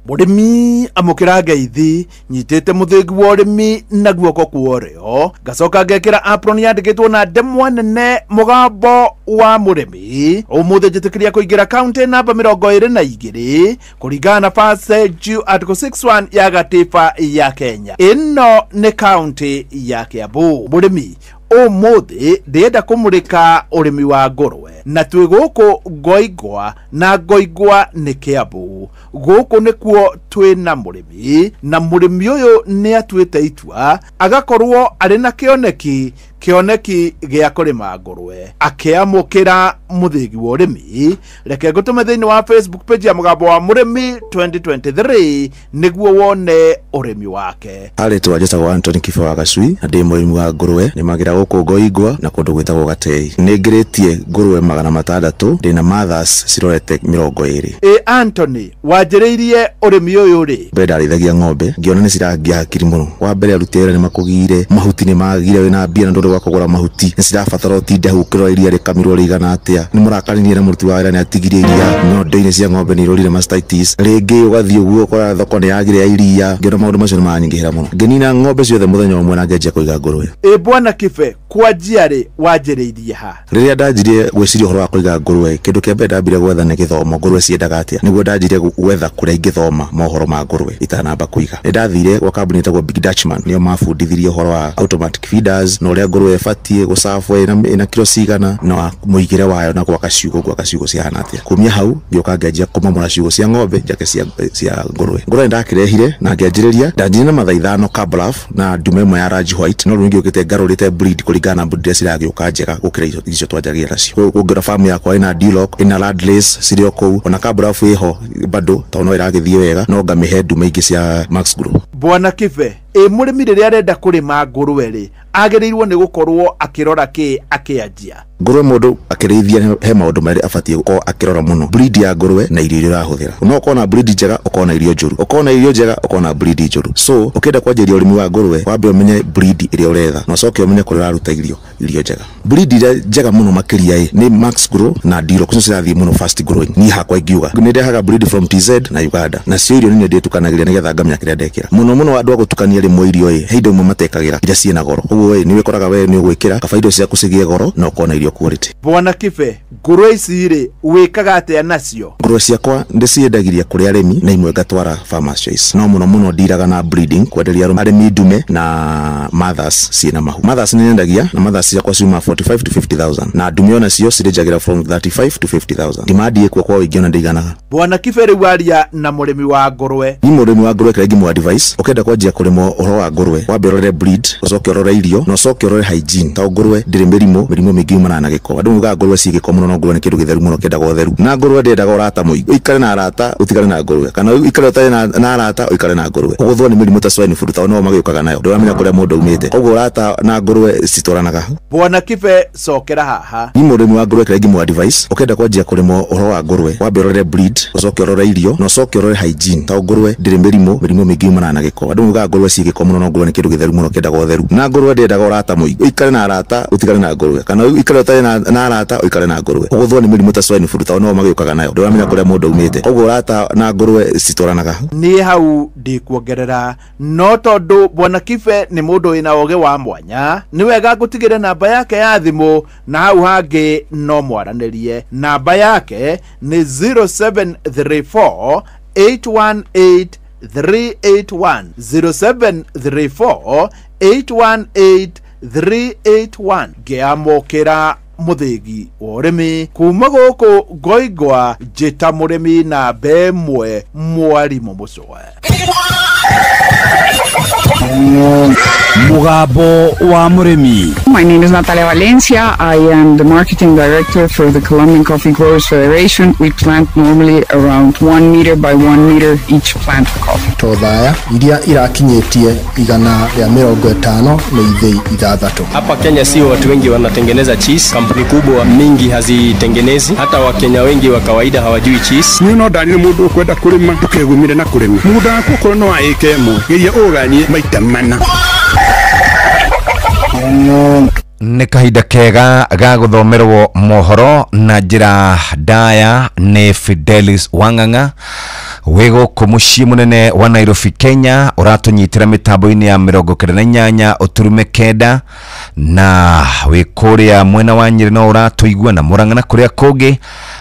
Mũrĩmi, amũkĩra ngeithi. Nyitĩte mũthĩgi wa ũrĩmi na guoko kwa ũrĩo, ngacoka ngekĩra apron yandĩkĩtwo na ndemwa nene mũgambo wa mũrĩmi. Ũmũthĩ njĩtĩkĩria kũingĩra kaunti namba 22 kũringana na First Due Article 61 ya gatiba ya Kenya. Ĩno nĩ kaunti ya Kiambu. Mũrĩmi, ũmũthĩ ndĩrenda kũmũrĩka ũrĩmi wa ngũrwe, na twĩ gũkũ Ngoingwa, na Ngoingwa nĩ Kiambu. Gũkũ nĩkuo twĩna mũrĩmi, na mũrĩmi ũyũ nĩ atuĩte itua agakorwo arĩ na kĩoneki gĩa kũrĩma ngũrwe, akĩamũkĩra mũthĩgi wa ũrĩmi. Reke ngũtũme thĩinĩ wa Facebook page ya mũgambo wa mũrĩmi 2023 nĩguo wone ũrĩmi wake. Arĩtwa njĩtagwo Anthony Kiba wa Gacui na ndĩ mũrĩmi wa ngũrwe, nĩmagĩra gũkũ Ngoingwa na kũndũ gwĩtagwo Gatei. Nĩ ngĩrĩtie ngũrwe 600, ndĩna mothers cirorete 20. Ĩ Anthony, wanjĩrĩirie ũrĩmi ũyũ rĩ? Mbere ndarĩithagia ng'ombe, ngĩona nĩ cirangia hakiri mũno. Wa mbere aruti a wĩra nĩ makũgire, mahuti nĩ magire, wĩna mbia na ndũrĩ ũndũ wa kũgũra mahuti, nĩ cirabatara ũtinde hau ũkĩrora iria rĩkamirwo rĩigana atĩa, nĩ mũrakanirie na mũruti wa wĩra nĩ atigirie iria, nyondo-inĩ cia ng'ombe nĩ irorire mastitis, rĩngĩ ũgathiĩ ũguo ũkora thoko nĩ yagire ya iria. Ngĩona maũndũ macio nĩ maranyingĩhĩra mũno, ngĩnina ng'ombe ciothe mũthenya ũmwe na ngĩanjia kũiga ngũrwe. Ĩ bwana Kibe, kwanjia rĩ wanjĩrĩirie ha? Rĩrĩa ndanjirie gwĩciria ũhoro wa kũiga ngũrwe, kĩndũ kĩa mbere ndambire gwetha nĩ gĩthomo, ngũrwe ciendaga atĩa, nĩguo ndanjirie gwetha kũrĩa ingĩthoma mohoro ma ngũrwe itanamba kũiga. Nĩ ndathire gwa kambuni ĩtagwo Big Dutchman, nĩo mabundithirie ũhoro wa automatic feeders na ũrĩa ngũrwe ĩbatiĩ gũcabwo ĩna kiro cigana na mũigĩre wayo na gwaka ciugũ, gwaka ciugũ cihana atĩa. Kumia hau ngĩũka ngĩanjia kũmomora ciugũ cia ng'ombe njake cia ngũrwe. Ngũrwe nĩndakĩrehire na ngĩanjĩrĩria, ndanjirie na mathaa 5 Kablaf na ndume ĩmwe ya Raj White, no rĩu nĩngĩũkĩte ngarũrĩte breed kũringana na breed iria ciragĩũka njega gũkĩra icio twanjagia nacio. Ũngĩona farm yakwa ĩna Duloc, ĩna Radlace cirĩ o kũu, ona Kablaf ĩho bado tondũ no ĩragĩthiĩ wega, no ngamĩhe ndume ingĩ cia Max Grow. Bwana Kibe, ĩ mũrĩmi rĩrĩa arenda kũrĩma ngũrwe rĩ, agĩrĩirwo nĩ gũkorwo akĩrora kĩ akĩanjia? Ngũrwe mũndũ akĩrĩithia he maũndũ merĩ abatiĩ gũkorwo akĩrora mũno, breed ya ngũrwe na irio iria ũrahũthĩra. No ũkorwo na breed njega ũkorwo na irio njũru, ũkorwo na irio njega ũkorwo na breed njũru. So ũkĩenda kwanjĩrĩria ũrĩmi wa ngũrwe, wambe ũmenye breed ĩrĩa ũretha na ũcoke ũmenye kũrĩa ũraruta irio njega. Breed iria njega mũno makĩria ĩ nĩ Max Grow na Duloc, icio cirathiĩ mũno fast growing. Niĩ hakwa ingiuga nĩ ndehaga breed from TZ na Uganda, nacio irio nĩ ndĩtukanagĩria nĩgetha ngamenya kĩrĩa ndekĩra. Mũno mũno andũ a gũtukania rĩmwe irio ĩ, he indo imwe matekagĩra iria ciĩna goro, koguo ĩ nĩ wĩkoraga we nĩ ũgwĩkĩra kaba indo ciaku cigĩe goro na ũkona irio quality. Bwana Kibe, ngũrwe ici rĩ wĩkaga atĩa nacio? Ngũrwe ciakwa ndĩciendagiria kũrĩ arĩmi na imwe ngatwara Farmers Choice, no mũno mũno ndiraga na breeding, kwenderia arĩmi ndume na mothers ciĩna mahu. Mothers nĩ nyendagia na mothers ciakwa ciuma 45 to 50,000 na ndume onacio cirĩnjagĩra from 35 to 50,000. Demand ĩkuo kwa ũingĩ ona ndĩiganaga. Bwana Kibe, rĩu aria na mũrĩmi wa ngũrwe. Ni mũrĩmi wa ngũrwe kĩrĩa ingĩmũ advice, ũkĩenda kwanjia kũrĩma ũhoro wa ngũrwe, wambe ũrore breed, ũcoke ũrore irio na ũcoke ũrore hygiene, tondũ ngũrwe ndĩrĩ mĩrimũ mĩingĩ yumanaga na gĩko. Andũ maugaga ngũrwe ciĩ gĩko mũno, no ngũrwe nĩ kĩndũ gĩtheru mũno kĩendaga ũtheru, na ngũrwe ndĩendaga ũrata mũingĩ. Ũikare na arata ũtigane na ngũrwe, kana ũikare ũtarĩ na arata ũikare na ngũrwe. Ũgũthwo nĩ mĩrimũ ta swine flu tondũ no magĩũkaga nayo, ndũramenya kũrĩa mũndũ aumĩte, koguo ũrata na ngũrwe citwaranaga. Bwana Kibe, cokera haha. Ni mũrĩmi wa ngũrwe kĩrĩa ingĩmũ advice, ũkĩenda kwanjia kũrĩma ũhoro wa ngũrwe, wambe ũrore breed, ũcoke ũrore irio na ũcoke ũrore hygiene, tondũ ngũrwe ndĩrĩ mĩrimũ mĩingĩ yumanaga na gĩko. Andũ maugaga ngũrwe ciĩ gĩko mũno, no ngũrwe nĩ kĩndũ gĩtheru mũno kĩendaga ũtheru, na ngũrwe ndĩendaga ũrata mũingĩ. Ũikare na arata ũtigane na ngũrwe, kana ũikare ũtarĩ na arata ũikare na ngũrwe. Ũgũthwo nĩ mĩrimũ ta swine flu tondũ no magĩũkaga nayo, ndũramenya kũrĩa mũndũ aumĩte, koguo ũrata na ngũrwe citwaranaga. Niĩ hau ndikuongerera, no tondũ Bwana Kibe nĩ mũndũ wĩna ũgĩ wa mwanya, nĩ wega ngũtigĩre namba yake ya thimũ na hau hangĩ no mwaranĩrie. Namba yake nĩ 0734 818 381, 0734 818 381. Ngĩamũkĩra mũthĩgi wa ũrĩmi kuma gũkũ Ngoingwa, njĩta mũrĩmi namba ĩmwe mwarimũ Mũcũe. Mugambo wa mũrĩmi. My name is Natalia Valencia. I am the marketing director for the Colombian Coffee Growers Federation. We plant normally around 1 meter by 1 meter each plant of coffee. Tothaya iria irakinyĩtie 150 nĩ ithĩi 6. Hapa Kenya sio watu wengi wanatengeneza cheese, kampuni kubwa mingi hazitengenezi, hata Wakenya wengi wa kawaida hawajui cheese. Niĩ no ndanire mũndũ ũkwenda kũrĩma ndũkegumire na kũrĩma, mũgũnda waku okorwo no wa ĩka ĩmwe, geria ũganie maita mana. Nĩ kahinda kega ga gũthomerwo mohoro na njĩra ndaya nĩ Fidelis Wang'ang'a wĩ gũkũ mũciĩ mũnene wa Nairobi, Kenya, ũratũnyitĩra mĩtambo-inĩ ya 98 ũturume 9 na wĩ kũrĩa mwena wa Nyĩrĩ no ũratũigua na Murang'a na kũrĩa kũngĩ.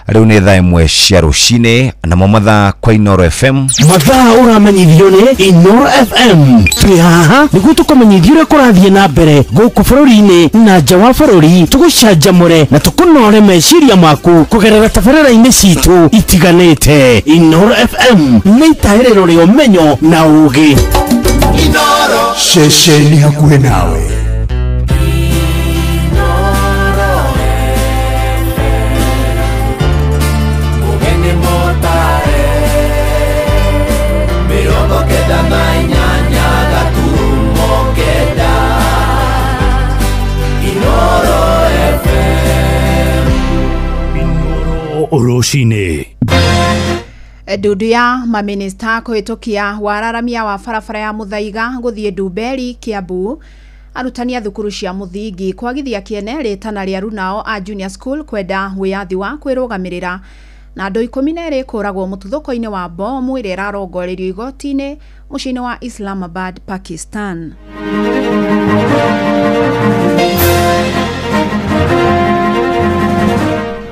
Rĩu nĩ thaa 1 cia rũcinĩ namo mathaa kwa Inooro FM. Mathaa ũramenyithio nĩ Inooro FM. Twĩ haha nĩguo tũkũmenyithie ũrĩa kũrathiĩ na mbere gũkũ bũrũri-inĩ na nja wa bũrũri, tũgũcanjamũre na tũkũnore meciria maku kũgerera tabarĩra-inĩ citũ itiganĩte. Inooro FM nĩ itahĩrĩro rĩa ũmenyo na ũũgĩ. Ceceni hakuhĩ nawe. Oroshine. Ndundu ya maminista kũhĩtũkia wararamia wa barabara ya Muthaiga gũthiĩ Ndumberi Kiambu. Arutani a thukuru cia muthingi kwagithia kiene ritana ria runao a junior school kwenda wiyathi wa kwirugamirira na andu 12 kuragwo mututhũko-inĩ wa bomu ĩrĩa ĩrarongoreirio igoti-inĩ mũciĩ-inĩ wa Islamabad, Pakistan.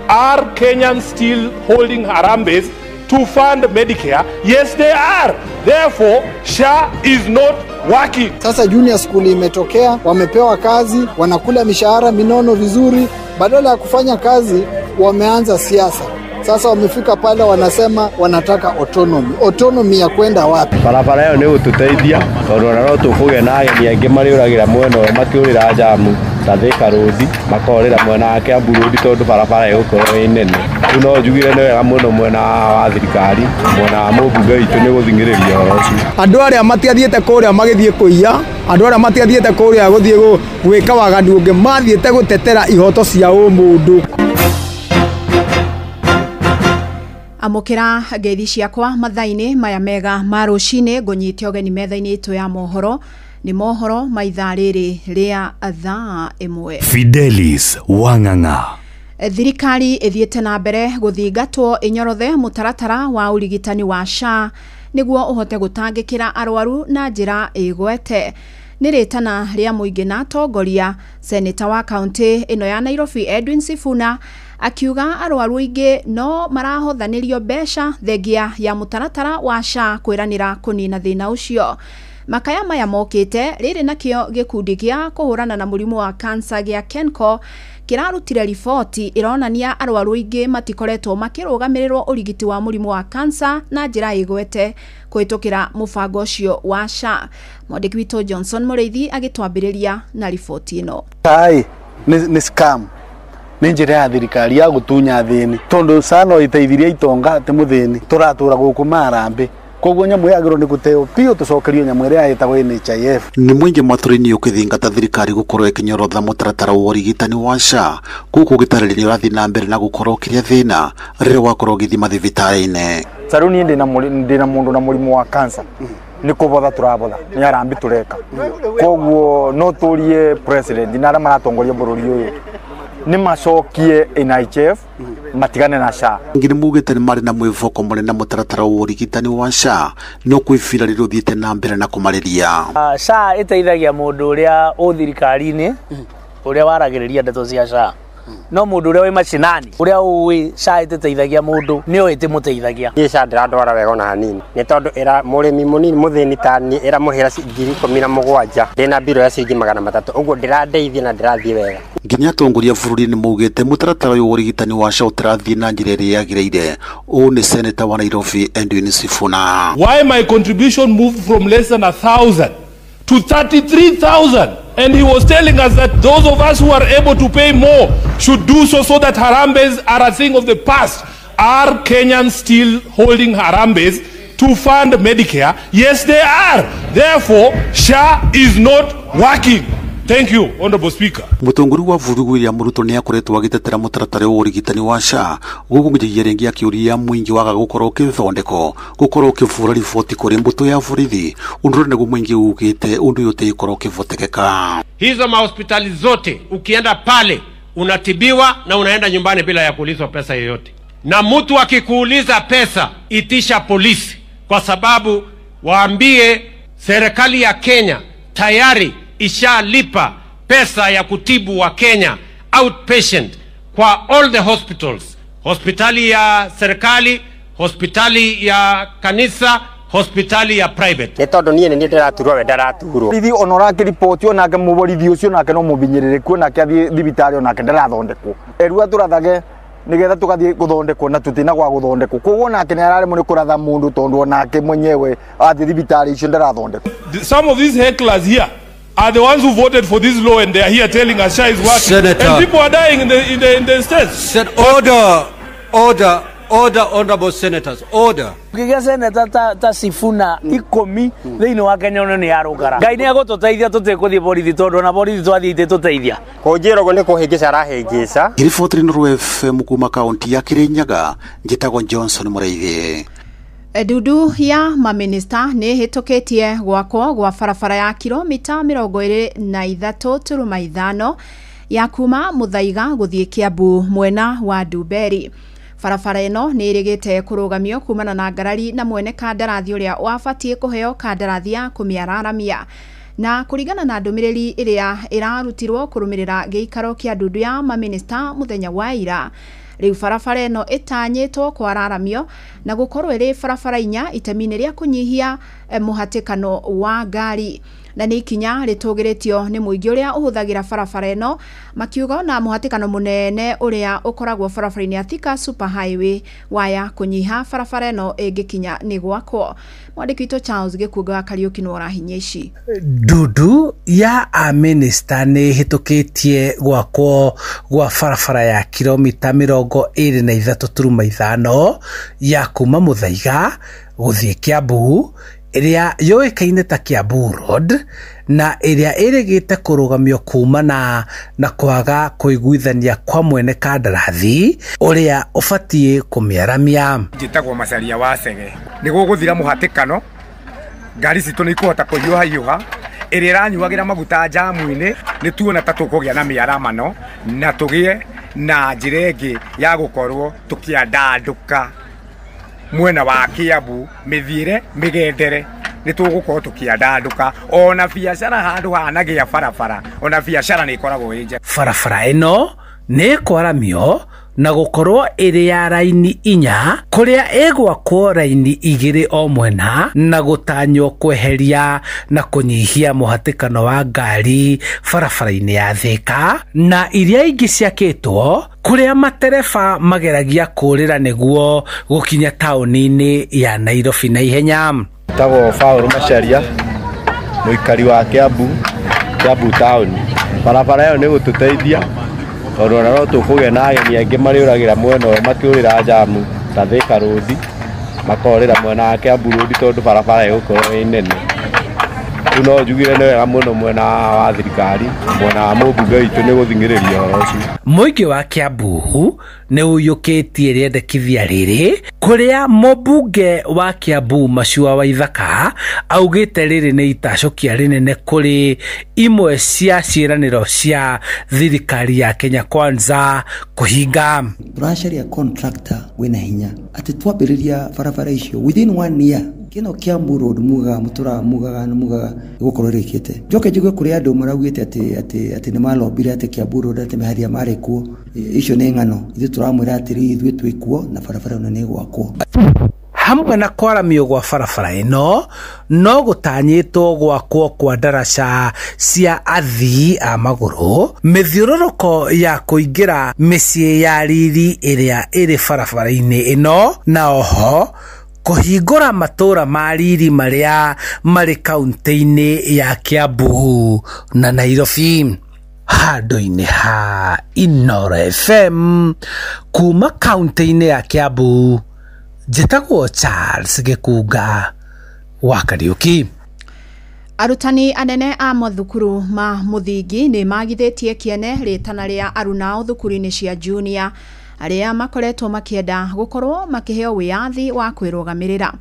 Are Kenyans still holding Harambes to fund Medicare? Yes, they are. Therefore, SHA is not working. Sasa junior school imetokea, wamepewa kazi, wanakula mishahara minono vizuri, badala ya kufanya kazi wameanza siasa. Sasa wamefika pale wanasema wanataka autonomy. Autonomy ya kwenda wapi? Barabara ĩyo nĩ gũtũteithia tondũ ona no tũkũgĩa na ageni aingĩ marĩũragĩra mwena ũyũ makĩũrĩra jamu ta Thika Road makorĩra mwena wa Kiambu Road tondũ barabara ĩgũkorwo ĩ nene. Rĩu no njugire nĩ wega mũno mwena wa thirikari, mwena wa mũmbunge witũ nĩ gũthing'ĩrĩria ũhoro ũcio. Andũ arĩa matiathiĩte kũrĩa magĩthiĩ kũiya, andũ arĩa matiathiĩte kũrĩa gũthiĩ gwĩka waganu ũngĩ, mathiĩte gũtetera ihoto cia ũmũndũ. Amũkĩra ngeithi ciakwa mathaa-inĩ maya mega ma rũcinĩ, ngũnyite ũgeni metha-inĩ itũ ya mohoro. Nĩ mohoro ma ithaa rĩrĩ rĩa thaa 1. Fidelis Wang'ang'a. Thirikari ĩthiĩte na mbere gũthingatwo ĩnyorothe mũtaratara wa ũrigitani wa SHA nĩguo ũhote gũtangĩkĩra arwaru na njĩra ĩgwete. Nĩ rĩtana rĩa mũingĩ na atongoria. Seneta wa kaunti ĩno ya Nairobi Edwin Sifuna akiuga arwaru aingĩ no marahothanĩrio mbeca thengia ya mũtaratara wa SHA kwĩranĩra kũnina thĩna ũcio. Makaya maya mokĩte rĩrĩ nakĩo gĩkundi gĩa kũhũrana na mũrimũ wa kansa gĩa KENCO kĩrarutire riboti ĩronania arwaru aingĩ matikoretwo makĩrũgamĩrĩrwo ũrigiti wa mũrimũ wa kansa na njĩra ĩgwete kũhĩtũkĩra mũbango ũcio wa SHA. Mwandĩki witũ Johnson Mũrĩithi agĩtwambĩrĩria na riboti ĩno. Kai nĩ scam, nĩ njĩra ya thirikari ya gũtunya athĩni tondũ SHA no ĩteithirie itonga ti mũthĩni. Tũratũra gũkũ Marambe, koguo nyamũ yagĩrĩirwo nĩ gũteo biũ tũcokerio nyamũ ĩrĩa ĩtagwo NHIF. Nĩ mũingĩ matũra-inĩ ũkĩthingata thirikari gũkorwo ĩkĩnyorotha mũtaratara wa ũrigitani wa SHA gũkũ ũgĩtarĩria ũrathiĩ na mbere na gũkorwo ũkĩrĩa thĩna rĩrĩa wakorwo ũgĩthiĩ mathibitarĩ-inĩ. Ta rĩu niĩ ndĩna mũndũ na mũrimũ wa cancer, nĩ kũbotha tũrabotha, nĩ arambi tũreka. Koguo no tũrie president na arĩa maratongoria bũrũri ũyũ nĩ macokie NHIF matigane na SHA. Ngiri mugite nĩ marĩ na mwĩvoko mũnene mũtaratara wa ũrigitani wa SHA no kwĩbira rĩrĩa ũthiĩte na mbere na kũmarĩria. SHA ĩteithagia mũndũ ũrĩa ũ thirikari-inĩ ũrĩa waragĩrĩria ndeto cia SHA, no mũndũ ũrĩa wĩ macinani ũrĩa ũĩ SHA ĩteithagia mũndũ nĩyo ĩtĩmũteithagia. Niĩ SHA ndĩrandwara wega ona hanini nĩ tondũ ĩra mũrĩmi mũnini mũthĩni ta niĩ ĩramũhĩra 17,000, ndĩna mbirũ ya ciringi 300, ũguo ndĩrandeithia na ndĩrathiĩ wega. Nginya atongoria bũrũri-inĩ maugĩte mũtaratara ũyũ wa ũrigitani wa SHA ũtarathiĩ na njĩra ĩrĩa yagĩrĩire. Ũũ nĩ Seneta wa Nairobi Edwin Sifuna. Why my contribution moved from less than 1,000 to 33,000? And he was telling us that those of us who are able to pay more should do so, so that Harambes are a thing of the past. Are Kenyans still holding Harambes to fund Medicare? Yes, they are. Therefore, SHA is not working. Thank you, Honorable Speaker. Mũtongoria wa bũrũri William Ruto nĩ akoretwo agĩtetera mũtaratara wa ũrigitani wa SHA gũkũ nginyagia rĩngĩ akĩũria mũingĩ waga gũkorwo ũkĩthondekwo gũkorwo ũkĩbũra riboti kũrĩ mbũtũ ya borithi, ũndũ ũrĩa nĩguo mũingĩ ugĩte ũndũ ũyũ ũtĩgĩkorwo ũkĩvotekeka. Hizo mahospitali zote ukienda pale unatibiwa na unaenda nyumbani bila ya kuulizwa pesa yoyote, na mtu akikuuliza pesa itisha polisi, kwa sababu waambie serikali ya Kenya tayari ishalipa pesa ya kutibu wa Kenya outpatient kwa all the hospitals, hospitali ya serikali, hospitali ya kanisa, hospitali ya private. Nĩ tondũ niĩ nĩ ndĩraturwo we ndaraturwo. Borithi ona ũrakĩriboti onake mũborithi ũcio nake no mũbinyĩrĩrĩku onake athiĩ thibitarĩ onake ndarathondekwo. Erua tũrathage nĩgetha tũgathiĩ gũthondekwo na tũtina gwa gũthondekwo, koguo nake nĩ araremwo nĩ kũratha mũndũ tondũ onake mwenyewe athiĩ thibitarĩ icio ndarathondekwo. Some of these hecklers here are the ones who voted for this law, and they are here telling us SHA is working. Senator, and people are dying in the states. Order, order, order, honorable senators, order. Ũngĩgĩa seneta ta Sifuna 10 thĩinĩ wa Kenya ĩno nĩ ya rũkara. Ngai nĩ egũtũteithia tũtigũthiĩ borithi tondũ ona borithi twathiĩ itĩtũteithia. Kũnjĩra ũguo nĩ kũhĩngĩca arahĩngĩca. Riboti Inooro FM kuma kaunti ya Kirinyaga, njĩtagwo Johnson Mũrĩithi. Ndundu ya maminista nĩ hĩtũkĩtie gwakwo gwa barabara ya kilomita 23.5 ya kuma Muthaiga gũthiĩ Kiambu mwena wa Ndumberi. Barabara ĩno nĩ ĩrĩgĩte kũrũgamio kumana na ngarari na mwene kandarathi ũrĩa wabatiĩ kũheo kandarathi ya kũmĩararamia. Na kũringana na ndũmĩrĩri ĩrĩa ĩrarutirwo kũrũmĩrĩra gĩikaro kĩa ndundu ya maminista mũthenya wa ira, rĩu barabara ĩno ĩtanyĩtwo kwararamio na gũkorwo ĩrĩ barabara inya itemi-inĩ rĩa kũnyihia mũhatĩkano wa ngari. Na nĩ ikinya rĩtũgĩrĩtio nĩ mũingĩ ũrĩa ũhũthagĩra barabara ĩno, makiuga ona mũhatĩkano mũnene ũrĩa ũkoragwo barabara-inĩ ya Thika Super Highway waya kũnyiha barabara ĩno ĩngĩkinya nĩ gwakwo. Mwandĩki witũ Charles Gĩkunga wa Kariũki nĩ ũrahinya ici. Ndundu ya amĩnĩsta nĩ ĩhĩtũkĩtie gwakwo gwa barabara ya kilomita 23.5 ya kuma Muthaiga gũthiĩ Kiambu ĩrĩa yũĩkaine ta Kiambu Road na ĩrĩa ĩrĩgĩte kũrũgamio kumana na kwaga kũiguithania kwa mwene kandarathi ũrĩa ũbatiĩ kũmĩaramia. Njĩtagwo Macaria wa Cege. Nĩ gũgũthira mũhatĩkano, ngari citũ nĩ ikũhota kũhiũhahiũha, ĩrĩa ĩranyuagĩra maguta njamu-inĩ nĩ tuona ta tũkũgĩa na mĩaramano na tũgĩe na njĩra ĩngĩ ya gũkorwo tũkĩandandũka mwena wa Kiambu, mĩthiĩre mĩgendere nĩ tũgũkorwo tũkĩandandũka ona biacara handũ hanagĩa barabara, ona biacara nĩ ĩkoragwo ĩ njega. Barabara ĩno nĩ ĩkwaramio na gũkorwo ĩrĩ ya raini inya kũrĩa ĩgwakwo raini igĩrĩ o mwena na gũtanywo kweheria na kũnyihia mũhatĩkano wa ngari barabara-inĩ ya Thika na iria ingĩ ciakĩtwo kũrĩa matereba mageragia kũrĩra nĩguo gũkinya taũni-inĩ ya Nairobi na ihenya. Tagwo Paul Macharia, mũikari wa Kiambu, Kiambu town. Barabara ĩyo nĩ gũtũteithia tondũ ona no tũkũgĩa na ageni aingĩ marĩũragĩra mwena ũyũ makĩũrĩra njamu ta Thika Road, makorĩra mwena wa Kiambu Road tondũ barabara ĩgũkorwo ĩ nene. Rĩu no njugire nĩ wega mũno mwena wa thirikari, mwena wa mũmbunge witũ nĩ gũthing'ĩrĩria ũhoro ũcio. Mũingĩ wa Kiambu nĩ ũiyũkĩtie rĩendekithia rĩrĩ kũrĩa mũmbunge wa Kiambu Macua Waithaka augĩte rĩrĩ nĩ itacũkia rĩnene kũrĩ imwe cia ciĩranĩro cia thirikari ya Kenya Kwanza kũhinga. Tũracaria contractor wĩna hinya atĩ twambĩrĩria barabara icio within 1 year kĩno Kiambu Road mugaga mũtũraga mugaga na mugaga gũkorwo ĩrĩkĩte. Njoke njigue kũrĩ andũ maraugĩte atĩ nĩ malombire atĩ Kiambu Road atĩ mĩharia marĩ kuo. Icio nĩ ng'ano, ithuĩ tũramwĩra atĩrĩ ithuĩ twĩ kuo na barabara ĩno nĩ ĩgwakwo. Hamwe na kwaramio gwa barabara ĩno no gũtanyĩtwo gwakwo kwa ndaraca cia athii a magũrũ, mĩthiũrũrũko ya kũingĩra mĩciĩ ya riri ĩrĩa ĩrĩ barabara-inĩ ĩno na oho kũhingũra matũra ma riri marĩa marĩ kaunti-inĩ ya Kiambu na Nairobi. Handũ-inĩ ha Inooro FM kuma kaunti-inĩ ya Kiambu, njĩtagwo Charles Gĩkunga wa Kariũki. Arutani anene a mathukuru ma mũthingi nĩ magithĩtie kĩene rĩtana rĩa arunao thukuru-inĩ cia junior arĩa makoretwo makĩenda gũkorwo makĩheo wĩyathi wa kwĩrũgamĩrĩra.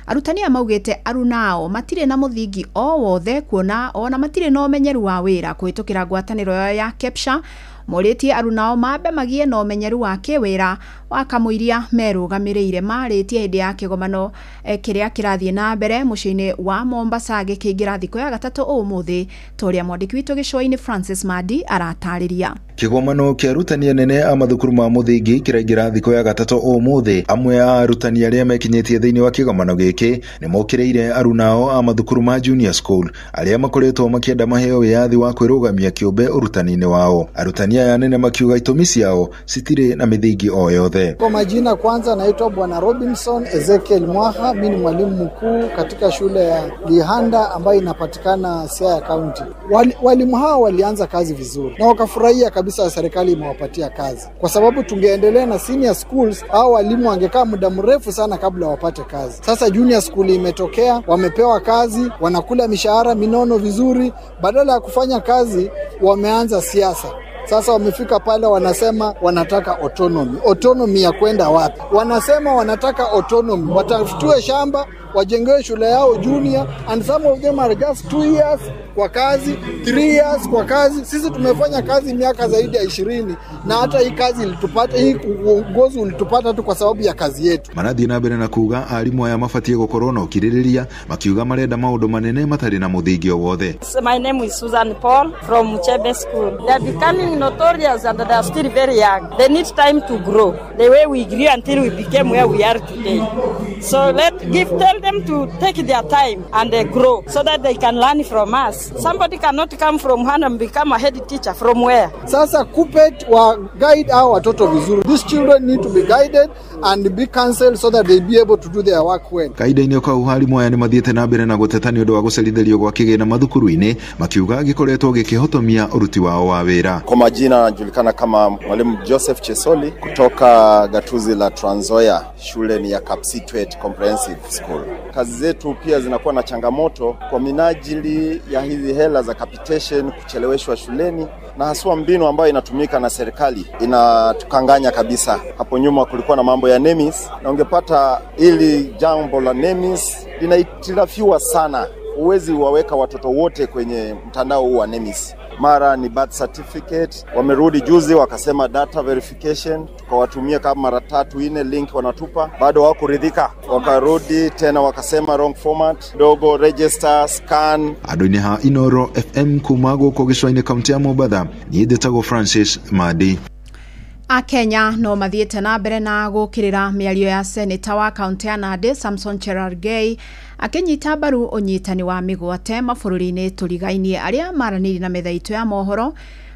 Arutani aya maugĩte arunao matirĩ na mũthingi o wothe kuona ona matirĩ na ũmenyeru wa wĩra kũhĩtũkĩra ngwatanĩro yao ya KEPSHA. Morĩtie arunao mambe magie na ũmenyeru wa kĩwĩra wa kamũiria merũgamĩrĩire. Marĩtie hĩndĩ ya kĩgomano kĩrĩa kĩrathiĩ na mbere mũciĩ-inĩ wa Mombasa gĩkĩingĩra thikũ ya gatatũ ũmũthĩ, ta ũrĩa mwandĩki witũ gĩcũa-inĩ Francis Mandi aratarĩria. Kĩgomano kĩa arutani anene a mathukuru ma mũthingi kĩraingĩra thikũ ya gatatũ ũmũthĩ. Amwe a arutani arĩa mekinyĩtie thĩinĩ wa kĩgomano gĩkĩ nĩ mokĩrĩire arunao a mathukuru ma junior school arĩa makoretwo makĩenda maheo wĩyathi wa kwĩrũgamia kĩũmbe ũrutani-inĩ wao. Arutani aya anene makiuga itũmi ciao citirĩ na mĩthingi o yothe. Kwa majina kwanza naitwa Bwana Robinson Ezekiel Mwaha, mimi ni mwalimu mkuu katika shule ya Lihanda ambayo inapatikana Siaya County. Walimu hawa walianza kazi vizuri na wakafurahia kabisa serikali imewapatia kazi, kwa sababu tungeendelea na senior schools au walimu wangekaa muda mrefu sana kabla wapate kazi. Sasa junior school imetokea, wamepewa kazi, wanakula mishahara minono vizuri, badala ya kufanya kazi wameanza siasa. Sasa wamefika pale wanasema wanataka autonomy. Autonomy ya kwenda wapi? Wanasema wanataka autonomy, watafutiwe shamba, wajengewe shule yao junior, and some of them are just 2 years kwa kazi, 3 years kwa kazi. Sisi tumefanya kazi miaka zaidi ya 20 na hata hii kazi ilitupata, hii uongozi ulitupata tu kwa sababu ya kazi yetu. Marathiĩ na mbere na kuga arimũ aya mabatiĩ gũkorwo na ũkirĩrĩria, makiuga marenda maũndũ manene matarĩ na mũthingi o wothe. My name is Susan Paul from Muchebe School. They are becoming notorious and they are still very young. They need time to grow the way we grew until we became where we are today. So tell them to take their time and they grow so that they can learn from us. Somebody cannot come from home and become a head teacher from where? Sasa KUPPET wa guide hao watoto vizuri. These children need to be guided and be counseled so that they be able to do their work well. Kahinda-inĩ kau arimũ aya nĩmathiĩte na mbere na gũteta nĩ ũndũ wa gũcerithĩrio gwa kĩgĩna mathukuru-inĩ, makiuga gĩkoretwo gĩkĩhotomia ũruti wao wa wĩra. Kwa majina anajulikana kama Mwalimu Joseph Chesoli kutoka gatuzi la Trans Nzoia, shule ni ya Kapsitwet Comprehensive School. Kazi zetu pia zinakuwa na changamoto kwa minajili ya hizi hela za capitation kucheleweshwa shuleni, na haswa mbinu ambayo inatumika na serikali inatukanganya kabisa. Hapo nyuma kulikuwa na mambo ya NEMIS, na ungepata ili jambo la NEMIS linaitirafiwa sana. Huwezi waweka watoto wote kwenye mtandao huu wa NEMIS. Mara ni birth certificate, wamerudi juzi wakasema data verification, tukawatumia kama mara 3 4 link wanatupa, bado hawakuridhika, wakarudi tena wakasema wrong format, dogo register scan. Andũ-inĩ ha Inoro FM kuma gũkũ gĩcũa-inĩ kaunti ya Mombatha, niĩ njĩtagwo Francis Madi. Akenya no mathiĩte na mbere na gũkĩrĩra mĩario ya seneta wa kaunti ya Nandi Samson Cherargei akĩnyita mbaru ũnyitani wa mĩgwate mabũrũri-inĩ tũrigainie. Arĩa maranĩirie na metha itũ ya mohoro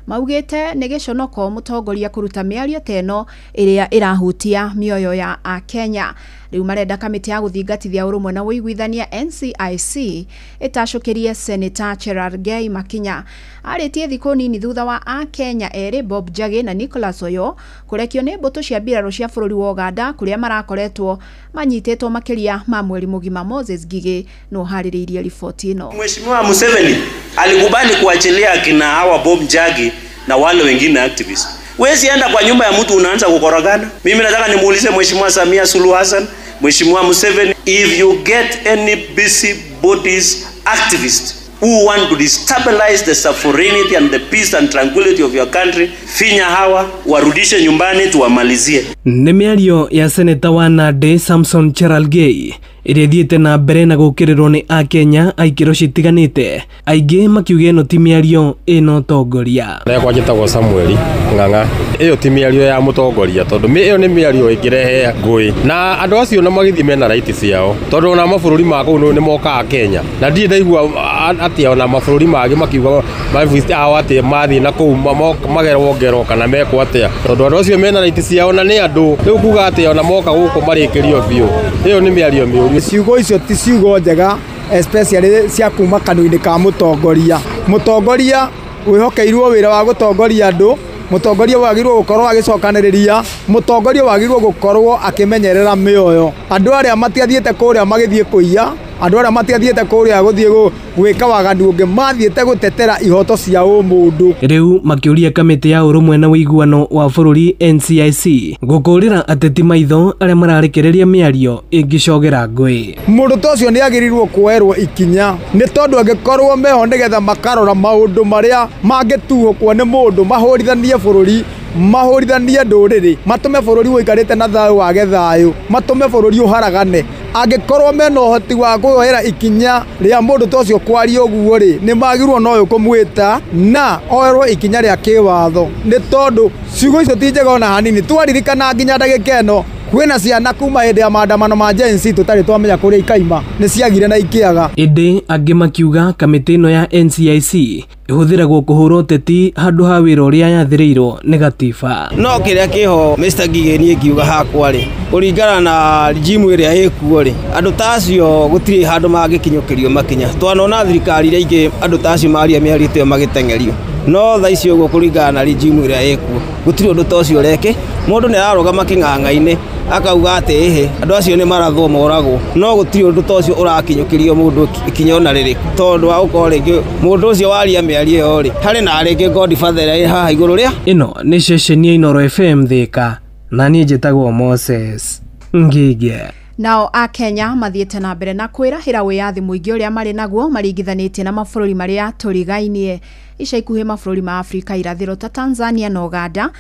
maugĩte nĩ gĩconoko mũtongoria kũruta mĩario ta ĩno ĩrĩa ĩrahutia mĩoyo ya Akenya. Rĩu marenda kamĩtĩ ya gũthingatithia ũrũmwe na ũiguithania NCIC ĩtacũkĩrie Seneta Cherargei makinya. Arĩtie thikũ nini thutha wa Akenya erĩ Bob Njagi na Nicholas Oyo kũrekio nĩ mbũtũ cia mbirarũ cia bũrũri wa Uganda kũrĩa marakoretwo manyitĩtwo makĩria ma mweri mũgima. Moses Ngigĩ no harĩrĩirie riboti ĩno. Mheshimiwa Museveni alikubali kuachilia akina hawa Bob Njagi na wale wengine activists. Wezi enda kwa nyumba ya mtu unaanza kukorogana. Mimi nataka nimuulize Mheshimiwa Samia Suluhu Hassan, Mheshimiwa Museveni, if you get any busy bodies activists who want to destabilize the sovereignty and the peace and tranquility of your country, finya hawa, warudishe nyumbani tuwamalizie. Nĩ mĩario ya seneta wa Nandi Samson Cherargei ĩrĩa ĩthiĩte na mbere na gũkĩrĩrwo nĩ Akenya a ikĩro citiganĩte, aingĩ makiuga ĩno ti mĩario ĩna ũtongoria. Yakwa njĩtagwo Samuel Ng'ang'a. Ĩyo ti mĩario ya mũtongoria tondũ ĩyo nĩ mĩario ĩngĩrehe ngũĩ, na andũ acio na magĩthiĩ mena right ciao tondũ ona mabũrũri ma kũu nĩ mokaga Kenya, na ndirĩ ndaigua atĩ ona mabũrũri mangĩ makiuga ao atĩ mathiĩ na kũu magerwo ngero kana mekwo atĩa, tondũ andũ acio mena right ciao na nĩ andũ. Rĩu kuga atĩ ona moka gũkũ marĩkĩrio biũ, ĩyo nĩ mĩario mĩũru. Ciugo icio ti ciugo njega, especially cia kuma kanua-inĩ ka mũtongoria. Mũtongoria wĩhokeirwo wĩra wa gũtongoria andũ, mũtongoria wagĩrĩirwo gũkorwo agĩcokanĩrĩria, mũtongoria wagĩrĩirwo gũkorwo akĩmenyerera mĩoyo. Andũ arĩa matiathiĩte kũrĩa magĩthiĩ kũiya, andũ arĩa matiathiĩte kũrĩa gũthiĩ gwĩka waganu ũngĩ, mathiĩte gũtetera ihoto cia ũmũndũ. Rĩu makĩũria kamĩtĩ ya ũrũmwe na ũiguano wa bũrũri NCIC gũkũrĩra ateti maitho arĩa mararekereria mĩario ĩngĩcogera ngũĩ. Mũndũ ta ũcio nĩagĩrĩirwo kuoerwo ikinya, nĩ tondũ angĩkorwo meho nĩgetha makarora maũndũ marĩa mangĩtuũkwo nĩ mũndũ, mahũrithanie bũrũri, mahũrithanie ndũrĩrĩ, matũme bũrũri ũikarĩte na thayũ wage thayũ, matũme bũrũri ũharagane. Angĩkorwo mena ũhoti wa kuoera ikinya rĩa mũndũ ta ũcio kwaria ũguo rĩ, nĩ magĩrĩirwo no ũyũ kũmwĩta na oerwo ikinya rĩa kĩwatho, nĩ tondũ ciugo icio ti njega ona hanini. Twaririkana nginya ndagĩka ĩno kwĩna ciana kuma hĩndĩ ya maandamano ma Gen Z tũtarĩ twamenya kũrĩa ikaima, nĩ ciagire na ikĩaga. Ĩndĩ angĩ makiuga kamĩtĩ ĩno ya NCIC ĩhũthĩragwo kũhũra ũteti handũ ha wĩra ũrĩa yathĩrĩirwo nĩ gatiba. No kĩrĩa kĩho Mr. Ngigĩ niĩ ngiuga hakwa rĩ, kũringana na regime ĩrĩa ĩkuo rĩ, andũ ta acio gũtirĩ handũ mangĩkinyũkĩrio makinya. Twanona thirikari iria ingĩ andũ ta acio maria mĩario ta ĩyo magĩteng'erio. No thaa ici ũguo kũringana na regime ĩrĩa ĩkuo gũtirĩ ũndũ ta ũcio ũreke. Mũndũ nĩ ararũgama kĩng'ang'a-inĩ akauga atĩ ĩhĩ andũ acio nĩ marathwo moragwo, no gũtirĩ ũndũ ta ũcio ũrakinyũkĩrio mũndũ ikinya ona rĩrĩkũ, tondũ wa gũkorwo rĩngĩ mũndũ ũcio waria mĩario ĩyo rĩ harĩ na rĩngĩ Godfather ĩrĩa ĩ haha igũrũ rĩa ĩno nĩ ceceni ya Inooro FM Thika, na niĩ njĩtagwo Moses Ngige. Nao akenya mathiĩte na mbere na kwĩrahĩra wĩyathi mũingĩ ũrĩa marĩ naguo maringithanĩtie na mabũrũri marĩa tũrigainie. Ica ikuhĩ mabũrũri ma Afrika irathĩro ta Tanzania na Uganda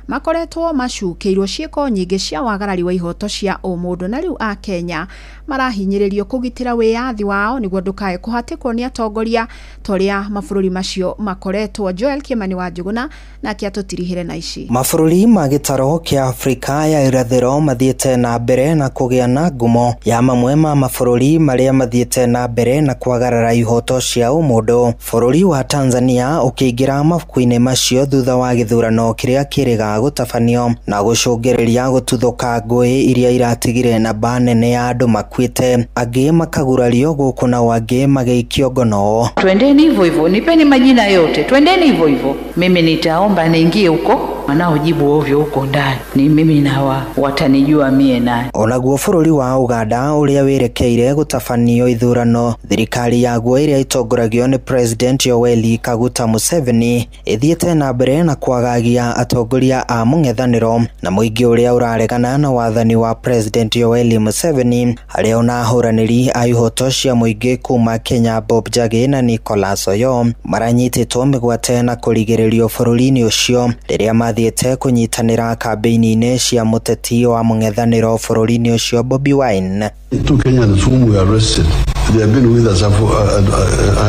makoretwo macukĩirwo ciĩko nyingĩ cia wagarari wa ihoto cia ũmũndũ, na rĩu akenya marahinyĩrĩrio kũgitĩra wĩyathi wao nĩguo ndũkae kũhatĩkwo nĩ atongoria ta ũrĩa mabũrũri macio makoretwo. Joel Kimani wa Njuguna nake atũtirihĩre na ici. Mabũrũri ma gĩtaro kĩa Afrika ya irathĩro mathiĩte na mbere na kũgĩa na ngumo ya mamwe ma mabũrũri marĩa mathiĩte na mbere na kwagarara ihoto cia ũmũndũ. Bũrũri wa Tanzania ũkĩingĩra mabuku-inĩ macio thutha wa gĩthurano kĩrĩa kĩrĩga gũtabanio na gũcũngĩrĩria gũtuthũka ngũĩ iria iratigire namba nene ya andũ makuĩte, angĩ makagurario gũkũ nao angĩ magĩikio ngono. Twendeni hivyo hivyo, nipeni majina yote, twendeni hivyo hivyo. Mimi nitaomba niingie huko, wanaojibu ovyo huko ndani ni mimi na watanijua mie nani. Onaguo bũrũri wa Uganda ũrĩa wĩrekeire gũtabanio ithurano, thirikari yaguo ĩrĩa ĩtongoragio nĩ President Yoweri Kaguta Museveni ĩthiĩte na mbere na kwagagia atongoria a mũng'ethanĩro na mũingĩ ũrĩa ũraregana na wathani wa President Yoweri Museveni, harĩa ona ahũranĩri a ihoto cia mũingĩ kuma Kenya Bob Njagi na Nicholas Oyo maranyitĩtwo mĩgwate na kũrigĩrĩrio bũrũri-inĩ ũcio rĩrĩa mathiĩte kũnyitanĩra kambĩini-inĩ cia mũteti wa mũng'ethanĩro bũrũri-inĩ ũcio Bobi Wine. Two Kenyans whom we arrested, they have been with us. I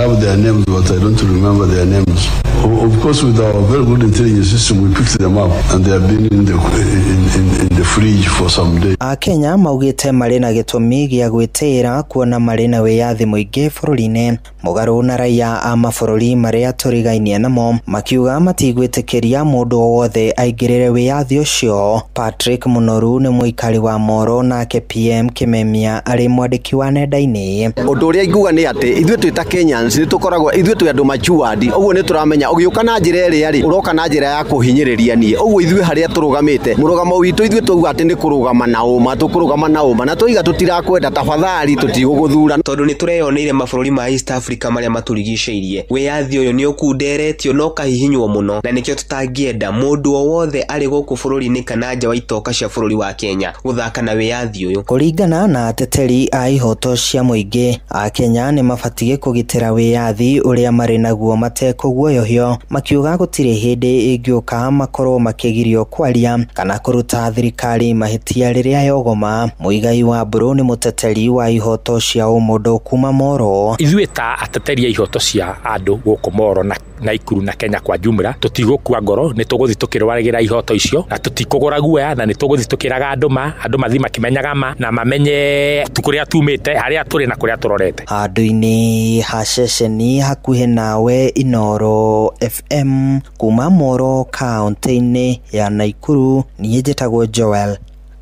have their names, but I don't remember their names. Of course, with our very good intelligence system, we picked them up, and they have been in the fridge for some days. Akenya maugĩte marĩ na gĩtũmi gĩa gwĩtĩĩra kuona marĩ na wĩyathi mũingĩ bũrũri-inĩ, mũgarũ na raia a mabũrũri marĩa tũrigainie namo, makiuga matigwĩtĩkĩria mũndũ o wothe aingĩrĩre wĩyathi ũcio. Patrick Munoru nĩ mũikari wa Moro, nake PM Kimemia arĩ mwandĩki wa nenda-inĩ. Ũndũ ũrĩa inguga nĩ atĩ ithuĩ twĩ ta Kenyans nĩ tũkoragwo ithuĩ twĩ andũ matured, ũguo nĩ tũramenya ũgĩũka na njĩra ĩrĩa rĩ ũroka na njĩra ya kũhinyĩrĩria niĩ. Ũguo ithuĩ harĩa tũrũgamĩte mũrũgamo witũ ithuĩ twauga atĩ nĩ kũrũgama na ũma, tũkũrũgama na ũma na tũiga tũtirakwenda, tafadhali tũtigũgũthura. Tondũ nĩ tũreyoneire mabũrũri ma East Africa marĩa matũrigicĩirie, wĩyathi ũyũ nĩ ũkunderetio na ũkahihinywo mũno, na nĩkĩo tũtangĩenda mũndũ o wothe arĩ gũkũ bũrũri-inĩ kana nja wa itoka cia bũrũri wa Kenya gũthaka na wĩyathi ũyũ. Kũringana na ateteri a ihoto cia mũingĩ, Akenya nĩ mabatiĩ kũgitĩra wĩyathi ũrĩa marĩ naguo matekũguoyohio, makiuga gũtirĩ hĩndĩ ĩngĩũka makorwo makĩgirio kwaria kana kũruta thirikari mahĩtia rĩrĩa yogoma. Muigai wa Mburu nĩ mũteteri wa ihoto cia ũmũndũ kuma Moro. Ithuĩ ta ateteri a ihoto cia andũ gũkũ Moro na Naikuru na Kenya kwa jumla tũtigũkua ngoro, nĩ tũgũthiĩ tũkĩrũagĩra ihoto icio na tũtikũgũra guoya, na nĩ tũgũthiĩ tũkĩraga andũ ma andũ mathiĩ makĩmenyaga ma na mamenye kũrĩa tumĩte, harĩa tũrĩ na kũrĩa tũrorete. Handũ-inĩ ha ceceni hakuhĩ nawe Inooro FM kuma Moro kaunti-inĩ ya Naikuru, niĩ njĩtagwo Joel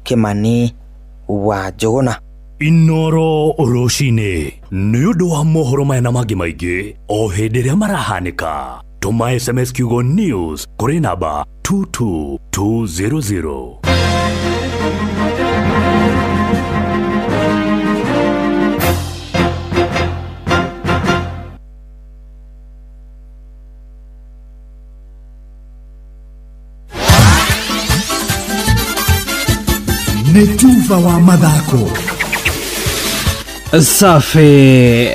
Kimani wa Njuguna. Inooro rũcinĩ nĩ ũndũ wa mohoro maya na mangĩ maingĩ o hĩndĩ ĩrĩa marahanĩka. Tũma SMS kiugo news kũrĩ namba 22200. Nĩ tuva wa mathako. Safi,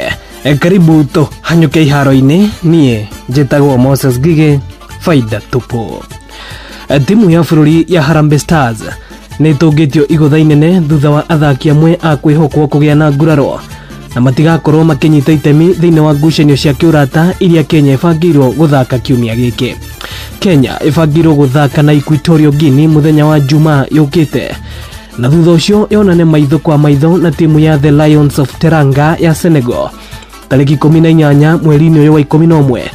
karibu to hanyuke iharo-inĩ. Niĩ njĩtagwo Moses Ngige, faida tupu. Timu ya bũrũri ya Harambee Stars nĩ ĩtũngĩtio igũtha inene thutha wa athaki amwe a kwĩhokwo kũgĩa na nguraro na matigakorwo makĩnyita itemi thĩinĩ wa ngucanio cia kĩũrata iria Kenya ĩbangĩirwo gũthaka kiumia gĩkĩ. Kenya ĩbangĩirwo gũthaka na Equatorial Guinea mũthenya wa Jumaa yũkĩte, na thutha ũcio yonane maitho kwa maitho na timu ya The Lions of Teranga ya Senegal tarĩki 18 mweri-inĩ ũyũ wa 11.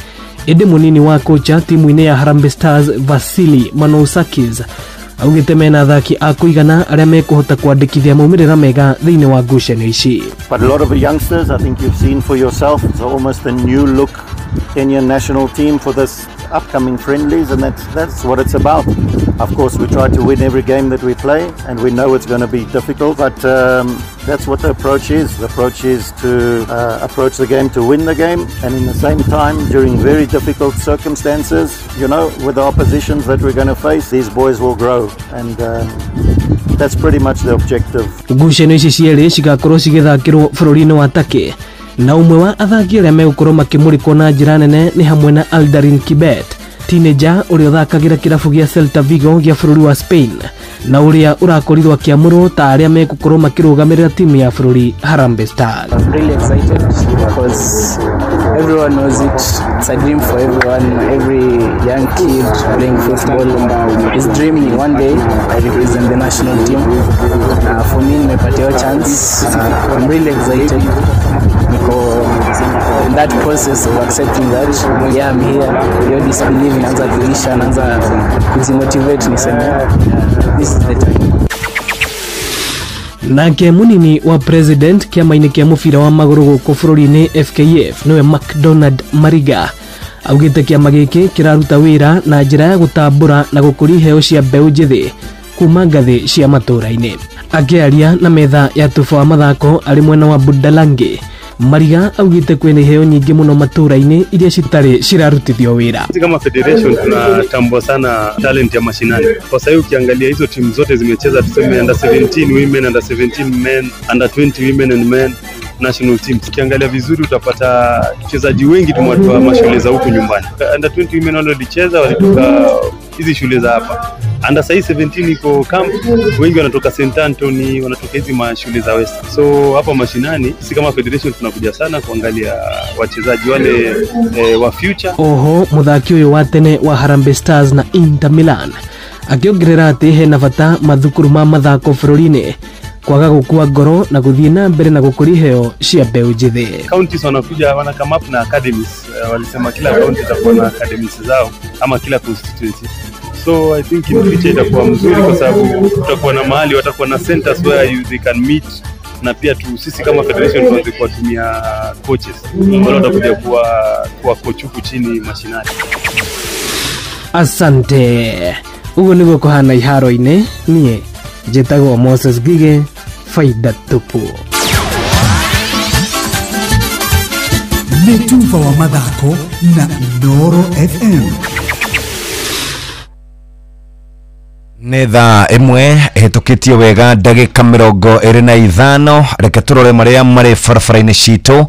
Ĩndĩ mũnini wa kocha timu-inĩ ya Harambee Stars Vasili Manousakis augĩte mena athaki a kũigana arĩa mekũhota kwandĩkithia maumĩrĩra mega thĩinĩ wa ngucanio ici. But a lot of the youngsters, I think you've seen for yourself, it's almost a new look Kenyan national team for this upcoming friendlies, and that's what it's about. Of course, we try to win every game that we play, and we know it's going to be difficult, but that's what the approach is. The approach is to approach the game to win the game, and in the same time, during very difficult circumstances, you know, with the oppositions that we're going to face, these boys will grow, and that's pretty much the objective. Ngucanio ici cierĩ cigakorwo cigĩthakĩrwo bũrũri-inĩ wa Turkey, na ũmwe wa athaki arĩa megũkorwo makĩmũrĩkwo na njĩra nene nĩ hamwe na Aldarin Kibet, teenager ũrĩa ũthakagĩra kĩrabu gĩa Celta Vigo gĩa bũrũri wa Spain, na ũrĩa ũrakorirwo akĩamũrwo ta arĩa megũkorwo makĩrũgamĩrĩra timu ya bũrũri Harambee Stars. I'm really excited because everyone knows it. It's a dream for everyone. Every young kid playing football is dreaming one day I represent the national team. For me, nimepatiwa chance. I'm really excited because in that process of accepting that, yeah, I'm here. Your disbelief inaanza kuisha, naanza kujimotivate, niseme this is the time. Nake munini wa president kĩama-inĩ kĩa mũbira wa magũrũ gũkũ bũrũri-inĩ FKF nĩwe McDonald Mariga augĩte kĩama gĩkĩ kĩraruta wĩra na njĩra ya gũtambũra na gũkũria iheo cia mbeũ njĩthĩ kuma ngathĩ cia matũũra-inĩ. Akĩaria na metha ya tuba wa mathako arĩ mwena wa Budalangi, Mariga augĩte kwĩna iheo nyingĩ mũno matũũra-inĩ iria citarĩ cirarutithio wĩra. Sisi kama federation tunatambua sana talent ya mashinani. Kwa sasa ukiangalia hizo timu zote zimecheza, tuseme under 17 women, under 17 men, under 20 women and men national teams. Ukiangalia vizuri utapata wachezaji wengi tumewatoa mashule za huku nyumbani. Under 20 women wale walicheza walitoka hizi shule za hapa. Under 17 iko camp, wengi wanatoka St Anthony, wanatoka hizi mashule za West. So hapa mashinani sisi kama federation tunakuja sana kuangalia wachezaji wale wa future. Oho muthaki uyu wa tene wa Harambee Stars na Inter Milan akiongerera ati hena bata mathukuru ma mathako bũrũri-inĩ kwaga gukua ngoro na guthie na mbere na gukuria iheo cia mbeũ njĩthĩ. Counties wanakuja wana come up na academies. Walisema kila county itakuwa na academies zao ama kila constituency. So I think in future itakuwa mzuri kwa sababu tutakuwa na mahali, watakuwa na centers where they can meet, na pia tu sisi kama federation tuanze kuwatumia coaches wale watakuja kuwa coach huku chini mashinani. Asante. Uguo niguo kuhana iharo-inĩ. Niĩ njĩtagwo Moses Ngige, faida tupu. Nĩ tuba wa mathako na Inooro FM. Nĩ thaa ĩmwe ĩhĩtũkĩtie wega ndagĩka 25. Reke tũrore marĩa marĩ barabara-inĩ citũ.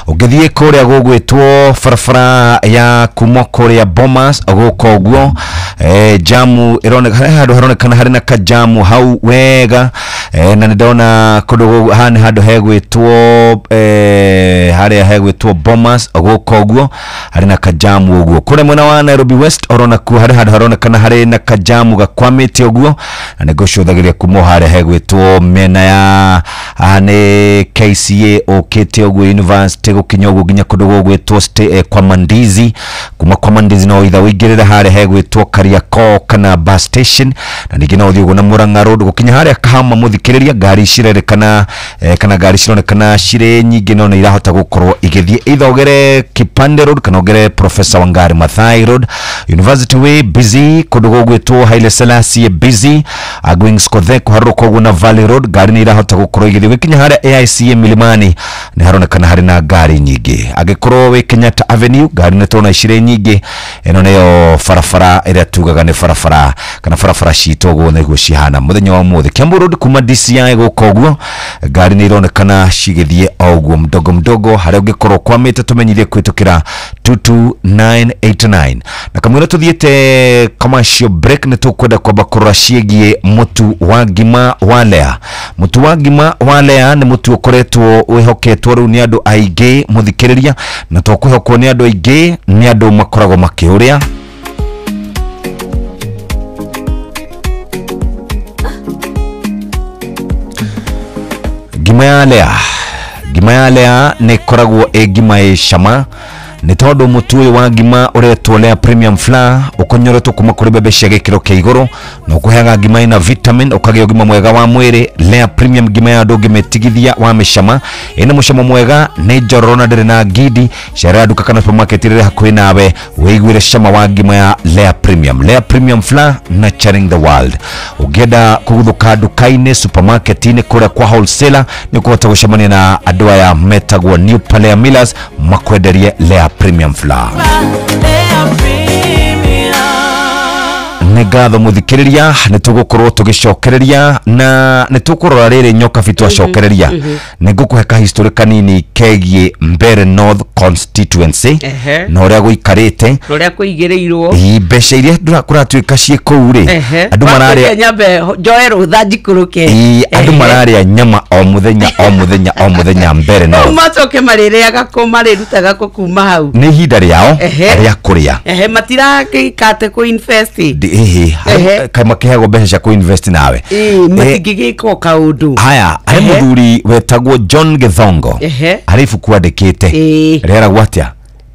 Ũngĩthiĩ kũrĩa gũgwĩtwo barabara ya kuma kũrĩa Bomas gũka ũguo, jamu ĩroneka handũ haronekana harĩ na kajamu hau wega, na nĩ ndona kũndũ haha nĩ handũ hegwĩtwo harĩa hegwĩtwo Bomas gũka ũguo harĩ na kajamu ũguo. Kũrĩa mwena wa Nairobi West orona kuo harĩ handũ haronekana harĩ na kajamu gakwamĩte ũguo, na nĩngũcũthagĩria kuma harĩa hegwĩtwo mĩena ya nĩ KCA ũkĩte ũguo university gũkinya ũguo nginya kũndũ gũgwĩtwo kwa Mandizi. Kuma kwa Mandizi no itha ũingĩrĩre harĩa hegwĩtwo Kariakoo kana bus station, na ningĩ no ũthiĩ ũguo na Murang'a Road gũkinya harĩa Kahama. Mũthikĩrĩria ngari cirerekana kana ngari cironekana cirĩ nyingĩ no nĩ irahota gũkorwo igĩthiĩ either ũgere Kipande Road kana ũgere Professor Wangari Maathai Road. University Way busy, kũndũ gũgwĩtwo Haile Selassie busy, Going Skothe kũharũrũka ũguo na Valley Road ngari nĩ irahota gũkorwo igĩthiĩ. Gũkinya harĩa AICA Milimani nĩ haronekana harĩ na ngari nyingĩ. Angĩkorwo wĩ Kenyatta Avenue ngari nĩ tũrona cirĩ nyingĩ. Ĩno nĩyo barabara ĩrĩa tugaga nĩ barabara kana barabara citũ ũguo nĩguo cihana mũthenya wa ũmũthĩ. Kiambu Road kuma DCI gũka ũguo ngari nĩ ironekana cigĩthiĩ o ũguo mdogo mdogo. Harĩa ũngĩkorwo kwamĩte tũmenyithie kũhĩtũkĩra 22989. Na kamwĩra tũthiĩte commercial break nĩ tũkwenda kwamba kũrora ciĩgiĩ mũtu wa ngima wa Lea. Mũtu wa ngima wa Lea nĩ mũtu ũkoretwo wĩhoketwo rĩu nĩ andũ aingĩ mũthikĩrĩria, na to kwĩhokwo nĩ andũ aingĩ, nĩ andũ makoragwo makĩũrĩa. Ngima ya Lea, ngima ya Lea nĩ ĩkoragwo ĩ ngima ĩ cama nĩ tondũ mũtu ũyũ wa ngima ũretwo Lea Premium Flour. Ũkonyoretwo kuma kũrĩ mbembe cia gĩkĩro kĩa igũrũ na ũkũheaga ngima ĩna vitamin, ũkagĩa ũgima mwega wa mwĩrĩ. Lea Premium ngima ya ndũngĩmĩtigithia wa mĩcama, ĩna mũcamo mwega, nĩ njororo na ndĩrĩ na ngindi. Cerera nduka kana supermarket ĩrĩa hakuhĩ nawe wĩiguĩre cama wa ngima ya Lea Premium. Lea Premium Flour, nurturing the world. Ũngĩenda kũguthũka nduka-inĩ, supermarket-inĩ, kũrĩa kwa wholesaler, nĩ ũkũhota gũcemania na andũ aya metagwo New Palea Millers makwenderie Lea Premium Flour. Nĩ ngatho mũthikĩrĩria, nĩ tũgũkorwo tũgĩcokereria na nĩ tũkũrora rĩrĩ nyoka bitu acokereria. Nĩ ngũkũhe kahistorĩ kanini kegiĩ Mbeere North constituency na ũrĩa gũikarĩte, ũrĩa kũigĩrĩirwo, mbeca iria kũratuĩka ciĩ kũu rĩ, andũ mararĩa nyambe njoe rũtha njikũrũke. Andũ mararĩa nyama o mũthenya o mũthenya o mũthenya Mbeere North. Macoke marĩrĩaga kũ, marĩrutaga kũ kuma hau? Nĩ ihinda rĩao rĩa kũrĩa. Matirakĩkate kũ invest. Kaĩ makĩheagwo mbeca cia kũ-invest nawe? Matingĩgĩka kaũndũ. Haya, harĩ mũthuri wetagwo John Githongo, harĩ ibuku andĩkĩte rĩeragwo atĩa?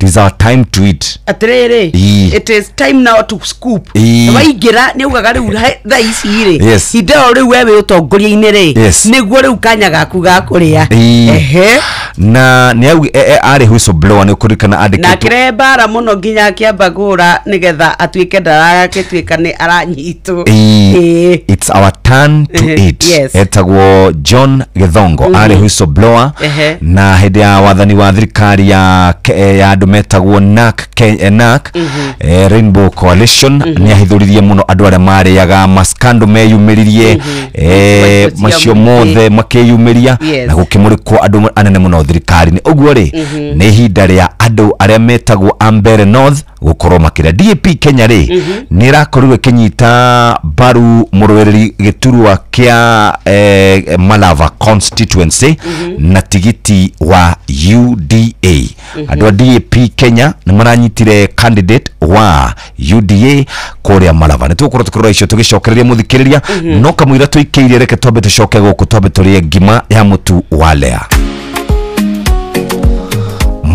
It is our time to eat. Atĩrĩrĩ, it is time now to scoop. Waingĩra nĩ augaga rĩu thaa ici rĩ, hĩndĩ ĩyo rĩu we wĩ ũtongoria-inĩ rĩ, nĩguo rĩu kanya gaku ga kũrĩa. Na nĩ arĩ whistleblower, nĩ ũkũririkana andĩkĩtwo na akĩrehe mbara mũno nginya akĩamba kũra nĩgetha atuĩke ndaragĩtuĩka nĩ aranyitwo. It's our turn to eat. Etagwo John Githongo, arĩ whistleblower na hĩndĩ ya wathani wa thirikari ya andũ metagwo NAC, Rainbow Coalition, nĩ ahithũririe mũno andũ arĩa marĩaga maskando meyumĩririe, macio mothe makĩyumĩria na gũkĩmũrĩkwo andũ anene mũno thirikari-inĩ. Ũguo rĩ, nĩ ihinda rĩa andũ arĩa metagwo a Mbeere North gũkorwo makĩrĩa. DAP Kenya rĩ, nĩ ĩrakorirwo ĩkĩnyita mbaru mũrũĩrĩri gĩturwa kĩa Malava constituency na tigiti wa UDA. Andũ a DAP Kenya nĩ maranyitire candidate wa UDA kũrĩa Malava. Nĩ tũgũkorwo tũkĩrora icio tũgĩcokereria mũthikĩrĩria, no kamũira tũikĩirie, reke twambe tũcoke gũkũ, twambe tũrĩe ngima ya mũtu wa Lea.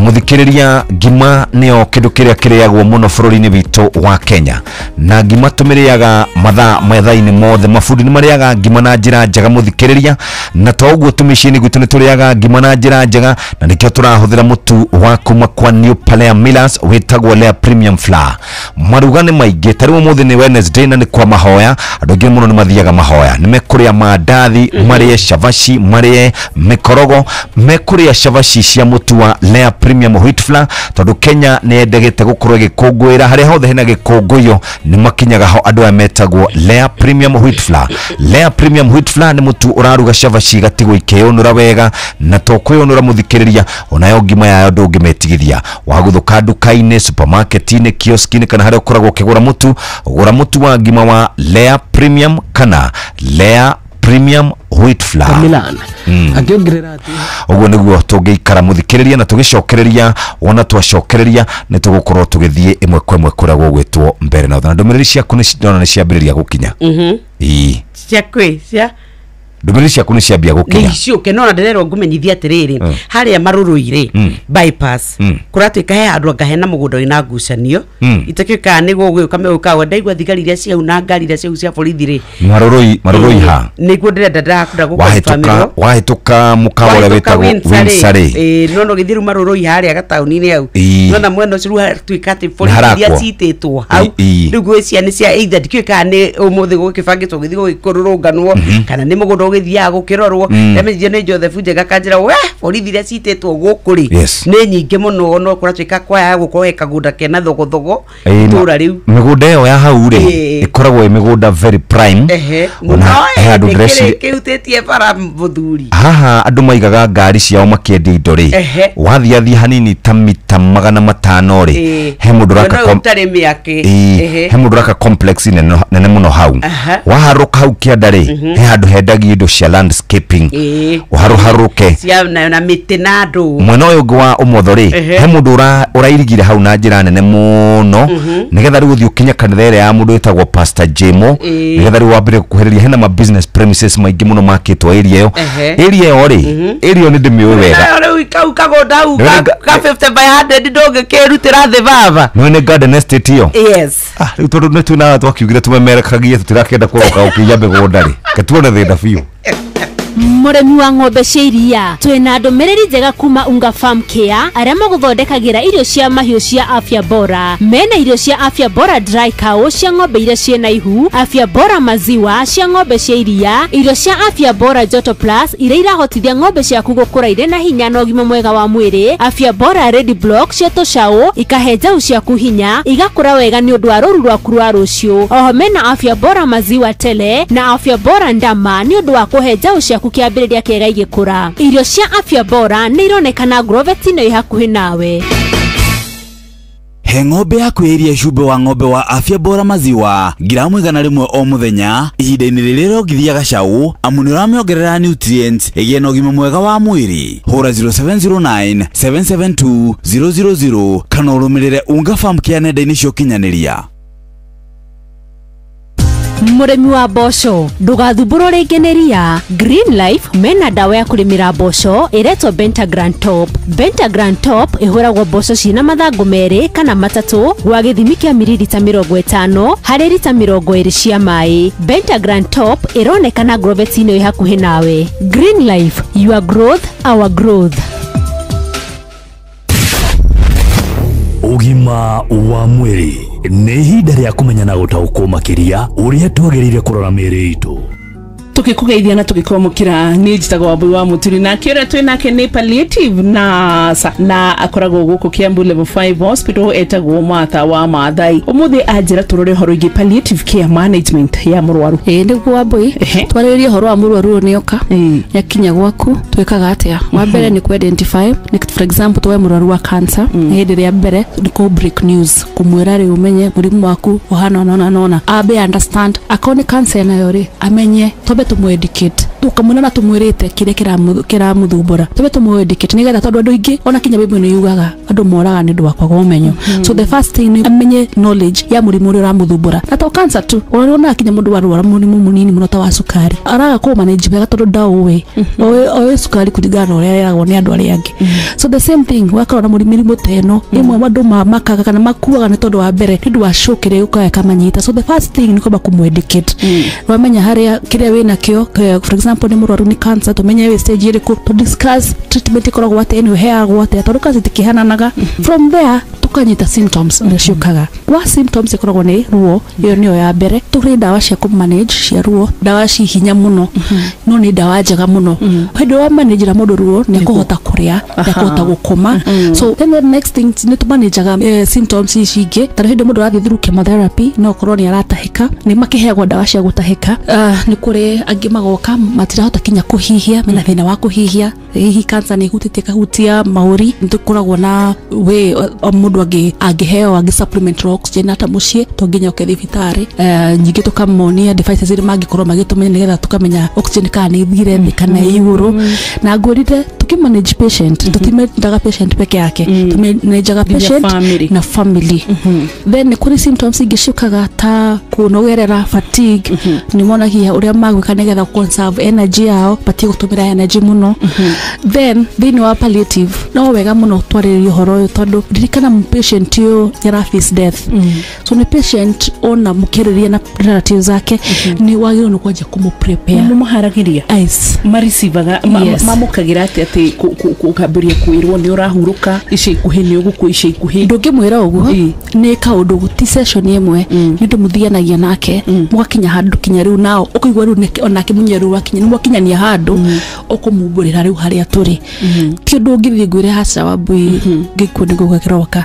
Mũthikĩrĩria, ngima nĩyo kĩndũ kĩrĩa kĩrĩagwo mũno bũrũri-inĩ witũ wa Kenya, na ngima tũmĩrĩaga mathaa metha-inĩ mothe. Mabundi nĩ marĩaga ngima na njĩra njega mũthikĩrĩria, na to ũguo tu mĩciĩ-inĩ gwitũ nĩ tũrĩaga ngima na njĩra njega, na nĩkĩo tũrahũthĩra mũtu wa kuma kwa New Palea Millers wĩtagwo Lea Premium Flour. Maruga nĩ maingĩ, ta rĩu ũmũthĩ nĩ Wednesday na nĩ kwa mahoya, andũ aingĩ mũno nĩ mathiaga mahoya, nĩ mekũrĩa mandathi, marĩe cabaci, marĩe mĩkorogo, mekũrĩa cabaci cia mũtu wa Lea Premium Wheat Flour, tondũ Kenya nĩ yendegete gũkorwo ĩgĩkũngũĩra harĩa hothe hena gĩkũngũĩro nĩ makinyaga ho andũ aya metagwo Lea Premium Wheat Flour. Lea Premium Wheat Flour nĩ mũtu ũraruga cabaci igatigwo ikĩyũnũra wega, na to kwĩyũnũra mũthikĩrĩria, onayo ngima yayo ndũngĩmĩtigithia. Wagũthũka nduka-inĩ, supermarket-inĩ, kiosk-inĩ kana harĩa ũkoragwo ũkĩgũra mũtu, gũra mũtu wa ngima wa Lea Premium kana Lea Premium Wheat Flour. Milan. Akĩongerera atĩ ũguo nĩguo tũngĩikara mũthikĩrĩria na tũgĩcokereria, wona twacokereria nĩ tũgũkorwo tũgĩthiĩ ĩmwe kwa ĩmwe kũrĩa gũgwĩtwo Mbeere North. Na ndũmĩrĩri ciaku ndona nĩ ciambĩrĩria gũkinya. Cia kwĩ cia ndũmĩrĩri ciaku nĩ ciambia gũkinya. Nĩ ciũke, no na ndĩrerwo ngũmenyithia atĩrĩrĩ, harĩa Marũrũi rĩ, bypass, kũratuĩka he handũ anga hena mũgũnda wĩna ngucanio, itakĩũkaga nĩ gũgĩũka megũka, ndaigua thigari iria ciau na ngari iria ciau cia borithi rĩ. Marũrũi ha? Nĩguo ndĩrenda ndĩrakunda gũkonfirmĩrwo. Wahĩtũka mũkawa ũrĩa wĩtagwo Windsor rĩ. No no gĩthiĩ rĩu Marũrũi harĩa gataũni-inĩ hau. Nona mwena ũcio rĩu haratuĩka atĩ borithi iria citĩtwo hau, rĩu ngwĩciria nĩ cia either ndikĩũĩ kana nĩ ũmũthĩ gũgĩbangĩtwo gũthiĩ gũgĩkũrũrũnganwo, kana nĩ mũgũnda ũgĩthiaga gũkĩrorwo. Ndamenyithio nĩ Joseph Njega kanjĩra we borithi iria citĩtwo gũkũ rĩ nĩ nyingĩ mũno, no kũratuĩka kwaya gũkorwo he kagũnda kena thogothogo itũra rĩu. Mĩgũnda ĩyo ya hau rĩ ĩkoragwo ĩ mĩgũnda very prime. Ona he handũ ndĩreciria kĩhutĩtie bara mũthuri. Haha andũ maigaga ngari ciao makĩendia indo rĩ, wathiathia hanini ta mita 500 rĩ, he mũndũ ũraka complex nene mũno hau. Waharũka hau kĩanda rĩ, he handũ hendagio indo indo cia landscaping uharuharuke cia na mĩtĩ na andũ mwena ũyũ ũngĩ wa ũmotho rĩ he mũndũ ũrairigire hau na njĩra nene mũno nĩgetha rĩu ũthiĩ ũkinye kanitha ĩrĩa ya mũndũ wĩtagwo Pastor Jemo nĩgetha rĩu wambĩrĩrie gũkuhĩrĩria hena ma business premises maingĩ mũno makĩtwo area ĩyo area ĩyo rĩ area ĩyo nĩ ndĩmĩũĩ wega rĩu kau kagũnda hau ka 50 by 100 ndũngĩkĩrutĩra thĩ baba nĩ nĩ garden estate ĩyo yes rĩu tondũ nĩ twĩna twakiugire tũmemerekagie tũtirakĩenda kũroka gũkĩiya mĩgũnda rĩ ketuone thĩna biũ. Mũrĩmi wa ng'ombe cia iria twĩna ndũmĩrĩri njega kuma Unga Farm Care arĩa magũthondekagĩra irio cia mahiũ cia afya bora. Mena irio cia afya bora dry cow cia ng'ombe iria ciĩna ihu, afya bora maziwa cia ng'ombe cia iria, irio cia afya bora joto plus iria irahotithia ng'ombe ciaku gũkũra irĩ na hinya na ũgima mwega wa mwĩrĩ, afya bora red block cia tũcaũ ikahe njaũ ciaku hinya igakũra wega nĩ ũndũ wa rũru rwaku rwa rũciũ. Oho mena afya bora maziwa tele na afya bora ndama nĩ ũndũ wa kũhe njaũ ciaku kĩambĩrĩria kĩega igĩkũra. Irio cia afya bora nĩ ironekana Grovet-inĩ ĩ hakuhĩ nawe. He ng'ombe yaku iria cumbĩ wa ng'ombe wa afya bora maziwa giramu 100 o mũthenya ihinda-inĩ rĩrĩa ĩrongithia gacaũ amu nĩ ũramĩongerera nutrients ĩgĩe na ũgima mwega wa mwĩrĩ. Hũra 0709 772 000 kana ũrũmĩrĩre Unga Farm Care nenda-inĩ cia ũkinyanĩria. Mũrĩmi wa mboco ndũgathumbũrwo rĩngĩ nĩ ria. Green Life mena ndawa ya kũrĩmĩra mboco ĩretwo Bentagram Top. Bentagram Top ĩhũragwo mboco ciĩna mathangũ 2 kana 3 gwa gĩthimi kĩa mililita 50 harĩ rita 20 cia maĩ. Bentagram Top ĩronekana Grovet-inĩ ĩ hakuhĩ nawe. Green Life, your growth, our growth. Ũgima wa mwĩrĩ nĩ ihinda rĩa kũmenya na gũtaũkwo makĩria ũrĩa twagĩrĩire kũrora mĩĩrĩ itũ. Tukikugeithia na tugikwamukira ni njitagwo Wambui wa Muturi na kiuria twi nake ni palliative nurse na akoragwo guku Kiambu level 5 hospital etagwo Martha wa Maathai. Umuthi anjira turore horo ingi palliative care management ya murwaru. Niguo Wambui twarĩrĩrie horo wa murwaru ũyũ nĩoka nĩakinya gwaku twĩkaga atĩa. Wa mbere nĩ ku identify, for example tuwe murwaru wa cancer hĩndĩ ĩrĩa mbere nĩ kũ break news kumwĩra rĩu ũmenye mũrimũ waku ũhana ona ona abe understand akorwo nĩ cancer nayo rĩ amenye tobe tumueducate tukamwona na tumwirite kire kiramuthumbura tube tumueducate nigetha tondu andu ingi ona kinya Bible ni yugaga andu moraga ni ndu wa kwaga umenyo. So the first thing ni amenye knowledge ya murimu uria uramuthumbura na to cancer tu ona kinya mundu warwara murimu munini muno ta wa cukari araga ku manage wega tondu ndaũĩ oĩ cukari kuringana na uria eragwo ni andu aria angi. So the same thing wakorwo na murimu ta ĩno imwe andu makaga kana makuaga ni tondu wa mbere ni ndu wa shock ĩrĩa yũkaga ĩkamanyita. So the first thing ni kwamba kumueducate wamenya haria kiria wina kio, for example ni murwaru ni cancer tumenye we stage iriku to discuss treatment ikoragwo atia ni uheagwo atia tondu cancer itikihananaga. From there tukanyita symptoms iria ciukaga kwa symptoms ikoragwo ni ruo, iyo niyo ya mbere. Turi ndawa cia ku manage cia ruo, ndawa ci hinya muno no ni ndawa njega muno. Hindi wa manage na mundu ruo ni akuhota kuria, ni akuhota gukoma. So then the next thing ni tu manageaga symptoms ici ingi ta hindi mundu arathie through chemotherapy no korwo ni aratahika ni makiheagwo ndawa cia gutahika. Ni kuri angi magoka matirahota kinya kuhihia, mena thina wa kuhihia, hihi cancer ni ihutĩtie kahutia mahũri. Nĩtũkoragwo na we mũndũ angĩheo angĩ supplement oxygen ata mũciĩ to nginya ũke thibitarĩ. Nyingĩ tũkamonia devices iria mangĩkorwo magĩtũmenya nĩgetha tũkamenya oxygen kana nĩ ĩthire thĩ kana ĩ igũrũ. Na ngwĩrire tukimanage patient tutimendaga patient peke yake, tumenajaga patient na family. Then nĩ kũrĩ symptoms ingĩ ciũkaga ta kũnogerera, fatigue, nĩ monagia ũrĩa magwĩka nĩgetha conserve energy yao batie gũtũmĩra energy mũno. Then thĩinĩ wa palliative no wega mũno twarĩrĩrie ũhoro ũyũ tondũ ririkana patient ũyũ nĩ ara face death. So nĩ patient ona mũkĩarĩria na relatives ake nĩ wagĩrĩirwo nĩ kwanjia kũmũ prepare. Mũmũharagĩria maricivaga mamũkagĩra atĩa atĩ ũkambĩrĩria kwĩrwo nĩ ũrahurũka ica ikuhĩ nĩ ũgũkua ica ikuhĩ? Ndũngĩmwĩra ũguo nĩ kaũndũ ti session ĩmwe nĩ ũndũ mũthianagia nake mũgakinya handũ kinya rĩu nao ũkaigua rĩu onake mwenyewe rĩu wakinya nĩ mwakinyania handũ ũkũmumbũrĩra rĩu harĩa tũrĩ. Ti ũndũ ũngĩthiĩ ngwĩre haca Wambui ngĩkuo nĩguo gakĩroka.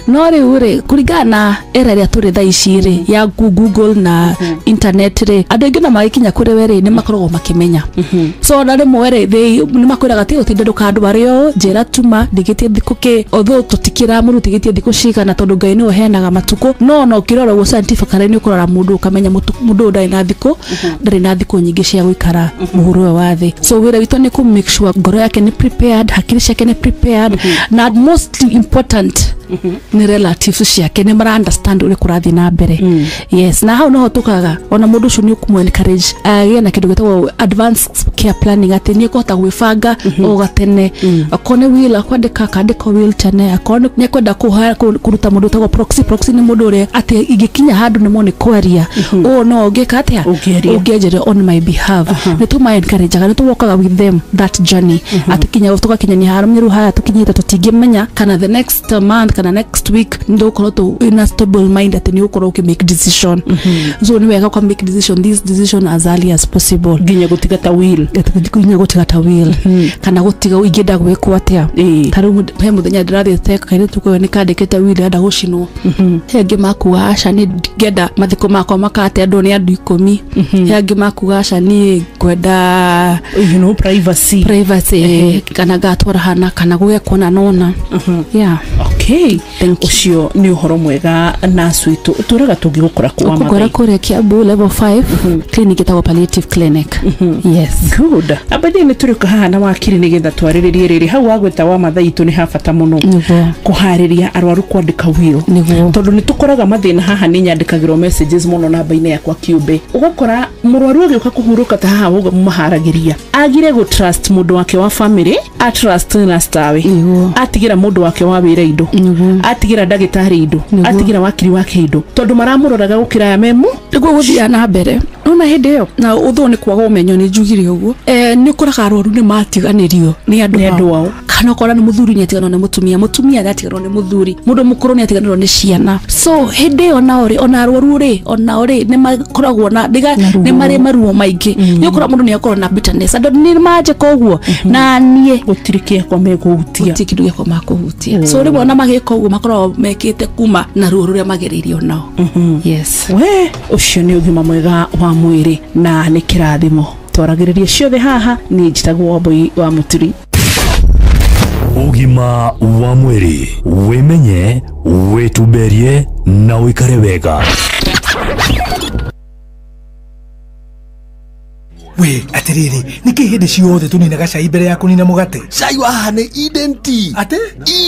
No rĩu rĩ kũringana na era ĩrĩa tũrĩ thaa ici rĩ ya Google na internet rĩ andũ aingĩ na magĩkinya kũrĩ we rĩ nĩ makoragwo makĩmenya. So ona rĩmwe rĩ nĩ makwĩraga ti ũtinde ndũkandware ũũ njĩra tuma ndigĩtie thikũ kĩ, although tũtikĩra mũndũ tigĩtie thikũ cigana tondũ Ngai nĩwe ũheanaga matukũ. No ona ũkĩrora ũguo scientifically nĩ ũkũrora mũndũ ũkamenya mũndũ ũyũ ndarĩ na thikũ, ndarĩ na thikũ nyingĩ cia gũikara. Mũhuro ũyũ wa thĩ. So wĩra witũ nĩ kũ make sure ngoro yake nĩ prepared, hakiri ciake nĩ prepared, na most important nĩ relatives ciake nĩ mara understand ũrĩa kũrathiĩ na mbere. Yes, na hau noho tũkaga ona mũndũ ũcio nĩ ũkũmũ encourage agĩe na kĩndũ gĩtagwo advanced care planning, atĩ nĩ ekũhota gwĩbanga o gatene. Akorwo nĩ will akwandĩka, akandĩka will tene. Akorwo nĩ ekwenda kũruta mũndũ ũtagwo proxy. Proxy nĩ mũndũ ũrĩa atĩ ingĩkinya handũ nĩ mone kwaria, ũũ no ũngĩka atĩa, ũngĩanjĩra on my behalf. Nĩ tũma encourage, nĩ tũwokaga with them that journey, atĩ kinya tũgakinyania harĩa rĩu haya tũkinyĩte, tũtingĩmenya kana the next month kana next week ndũgũkorwo tũ in a stable mind atĩ nĩ ũgũkorwo ũkĩ make decision. So nĩ wega ũka make decision, this decision as early as possible, nginya gũtiga ta will, nginya gũtiga ta will, kana gũtiga ingĩenda gwĩkwo atĩa. Ta rĩu he mũthenya ndĩrathiĩte kairĩtu kau nĩ kandĩkĩte will enda gũcinwo. He angĩ makuga aca niĩ ndingĩenda mathiko makwa makate andũ nĩ andũ 10. He angĩ makuga aca niĩ ngwenda you know, privacy, privacy, kana ngatwara hana kana gũgekwo na nona. Yeah. Okay, ũcio nĩ ũhoro mwega na switũ tũraga tũngĩgũkora kũ wa Ũkũngora kũrĩa Kiambu level 5 clinic ĩtagwo palliative clinic. Yes. Good. Abathi nĩ tũrĩũka haha na wakiri nĩgetha twarĩrĩrie rĩrĩ hau wagwĩta wa Maathai itũ nĩ ha bata mũno kũharĩria arwaru kwandĩka will, tondũ nĩ tũkoraga mathĩna haha. Nĩ nyandĩkagĩrwo messages mũno namba-inĩ yakwa kĩũmbe, ũgakora mũrwaru agĩũka kũhurũka ta haha ũguo mũmaharagĩria agire gũ trust mũndũ wake wa family, a trust na stawe, atigĩra mũndũ wake wa wĩra indo, atigĩra ndagĩtarĩ indo, atigĩra wakiri wake indo, tondũ maramũroraga gũkĩra aya memu nĩguo gũthiaga na mbere. Nona hĩndĩ ĩyo na ũthũ nĩ kwaga ũmenyo, nĩ njugire ũguo, nĩ ũkoraga arwaru nĩ matiganĩrio nĩ andũ ao, kana ũkora nĩ mũthuri nĩ atiganĩrio nĩ mũtumia, mũtumia nĩ atiganĩrio nĩ mũthuri, mũndũ mũkũrũ nĩ atiganĩrio nĩ ciana. So hĩndĩ ĩyo nao rĩ, ona arwaru rĩ, onao rĩ nĩ makoragwo na nĩ marĩ maruo maingĩ. Nĩ ũkora mũndũ nĩ akorwo na bitterness, andũ nĩ manjĩka ũguo na niĩ gũtirĩ kĩakwa megũhutia, gũtirĩ kĩndũ gĩakwa makũhutia. So rĩmwe ona magĩka ũguo makoragwo mekĩte kuma na ruo rũrĩa magereirio nao. Yes. We ũcio nĩ ũgima mwega wa mwĩrĩ na nĩ kĩrathimo. Twaragĩrĩria ciothe haha. Niĩ njĩtagwo Wambui wa Mũturi. Ũgima wa mwĩrĩ, wĩmenye, wĩtumberie na ũikare wega. We atiriri niki hindi ciothe tuninaga cai mbere ya kunina mugate? Cai wa haha ni Eden Tea. Ate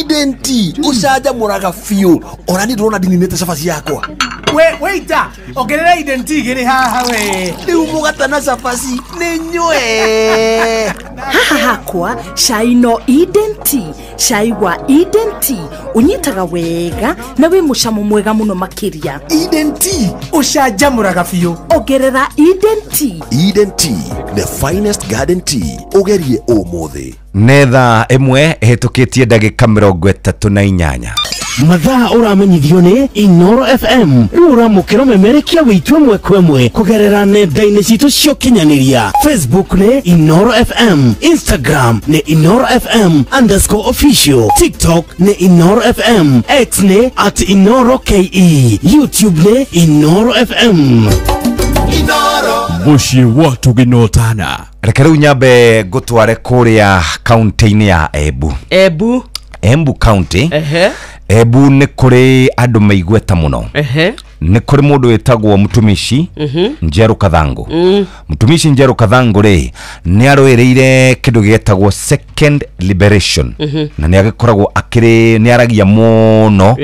Eden Tea ucanjamũraga biũ, ona niĩ ndĩrona ndininĩte cabaci yakwa. We waiter, ongerera Eden Tea igĩrĩ haha we. Rĩu mũgate na cabaci nĩ nyue. Haha hakwa cai no Eden Tea. Cai wa Eden Tea unyitaga wega na wĩ mũcamo mwega mũno makĩria. Eden Tea ucanjamũraga biũ. Ongerera Eden Tea. Eden Tea, the finest garden tea. Ugerie ũmũthĩ. Nĩ thaa 1 ĩhĩtũkĩtie ndagĩka 38. Mathaa ũramenyithio nĩ Inoro FM. Rĩu ũramũkĩra ũmemerekia wĩitũ ĩmwe kwa ĩmwe kũgerera nenda-inĩ citũ cia ũkinyanĩria. Facebook nĩ Inoro FM, Instagram nĩ Inoro FM _official, TikTok nĩ Inoro FM, X nĩ @InoroKE, YouTube nĩ Inoro FM. Mũciĩ wa tũgĩnotana. Reke rĩu nyambe ngũtware kũrĩa kaunti-inĩ ya Embu. Embu. Embu County. Embu nĩ kũrĩ andũ maigweta mũno. Nĩ kũrĩ mũndũ wĩtagwo Mũtumishi Njeru Kathangu. Mũtumishi Njeru Kathangu rĩ nĩ arũĩrĩire kĩndũ gĩetagwo second liberation, na nĩ agĩkoragwo akĩrĩ nĩ aragia mũno.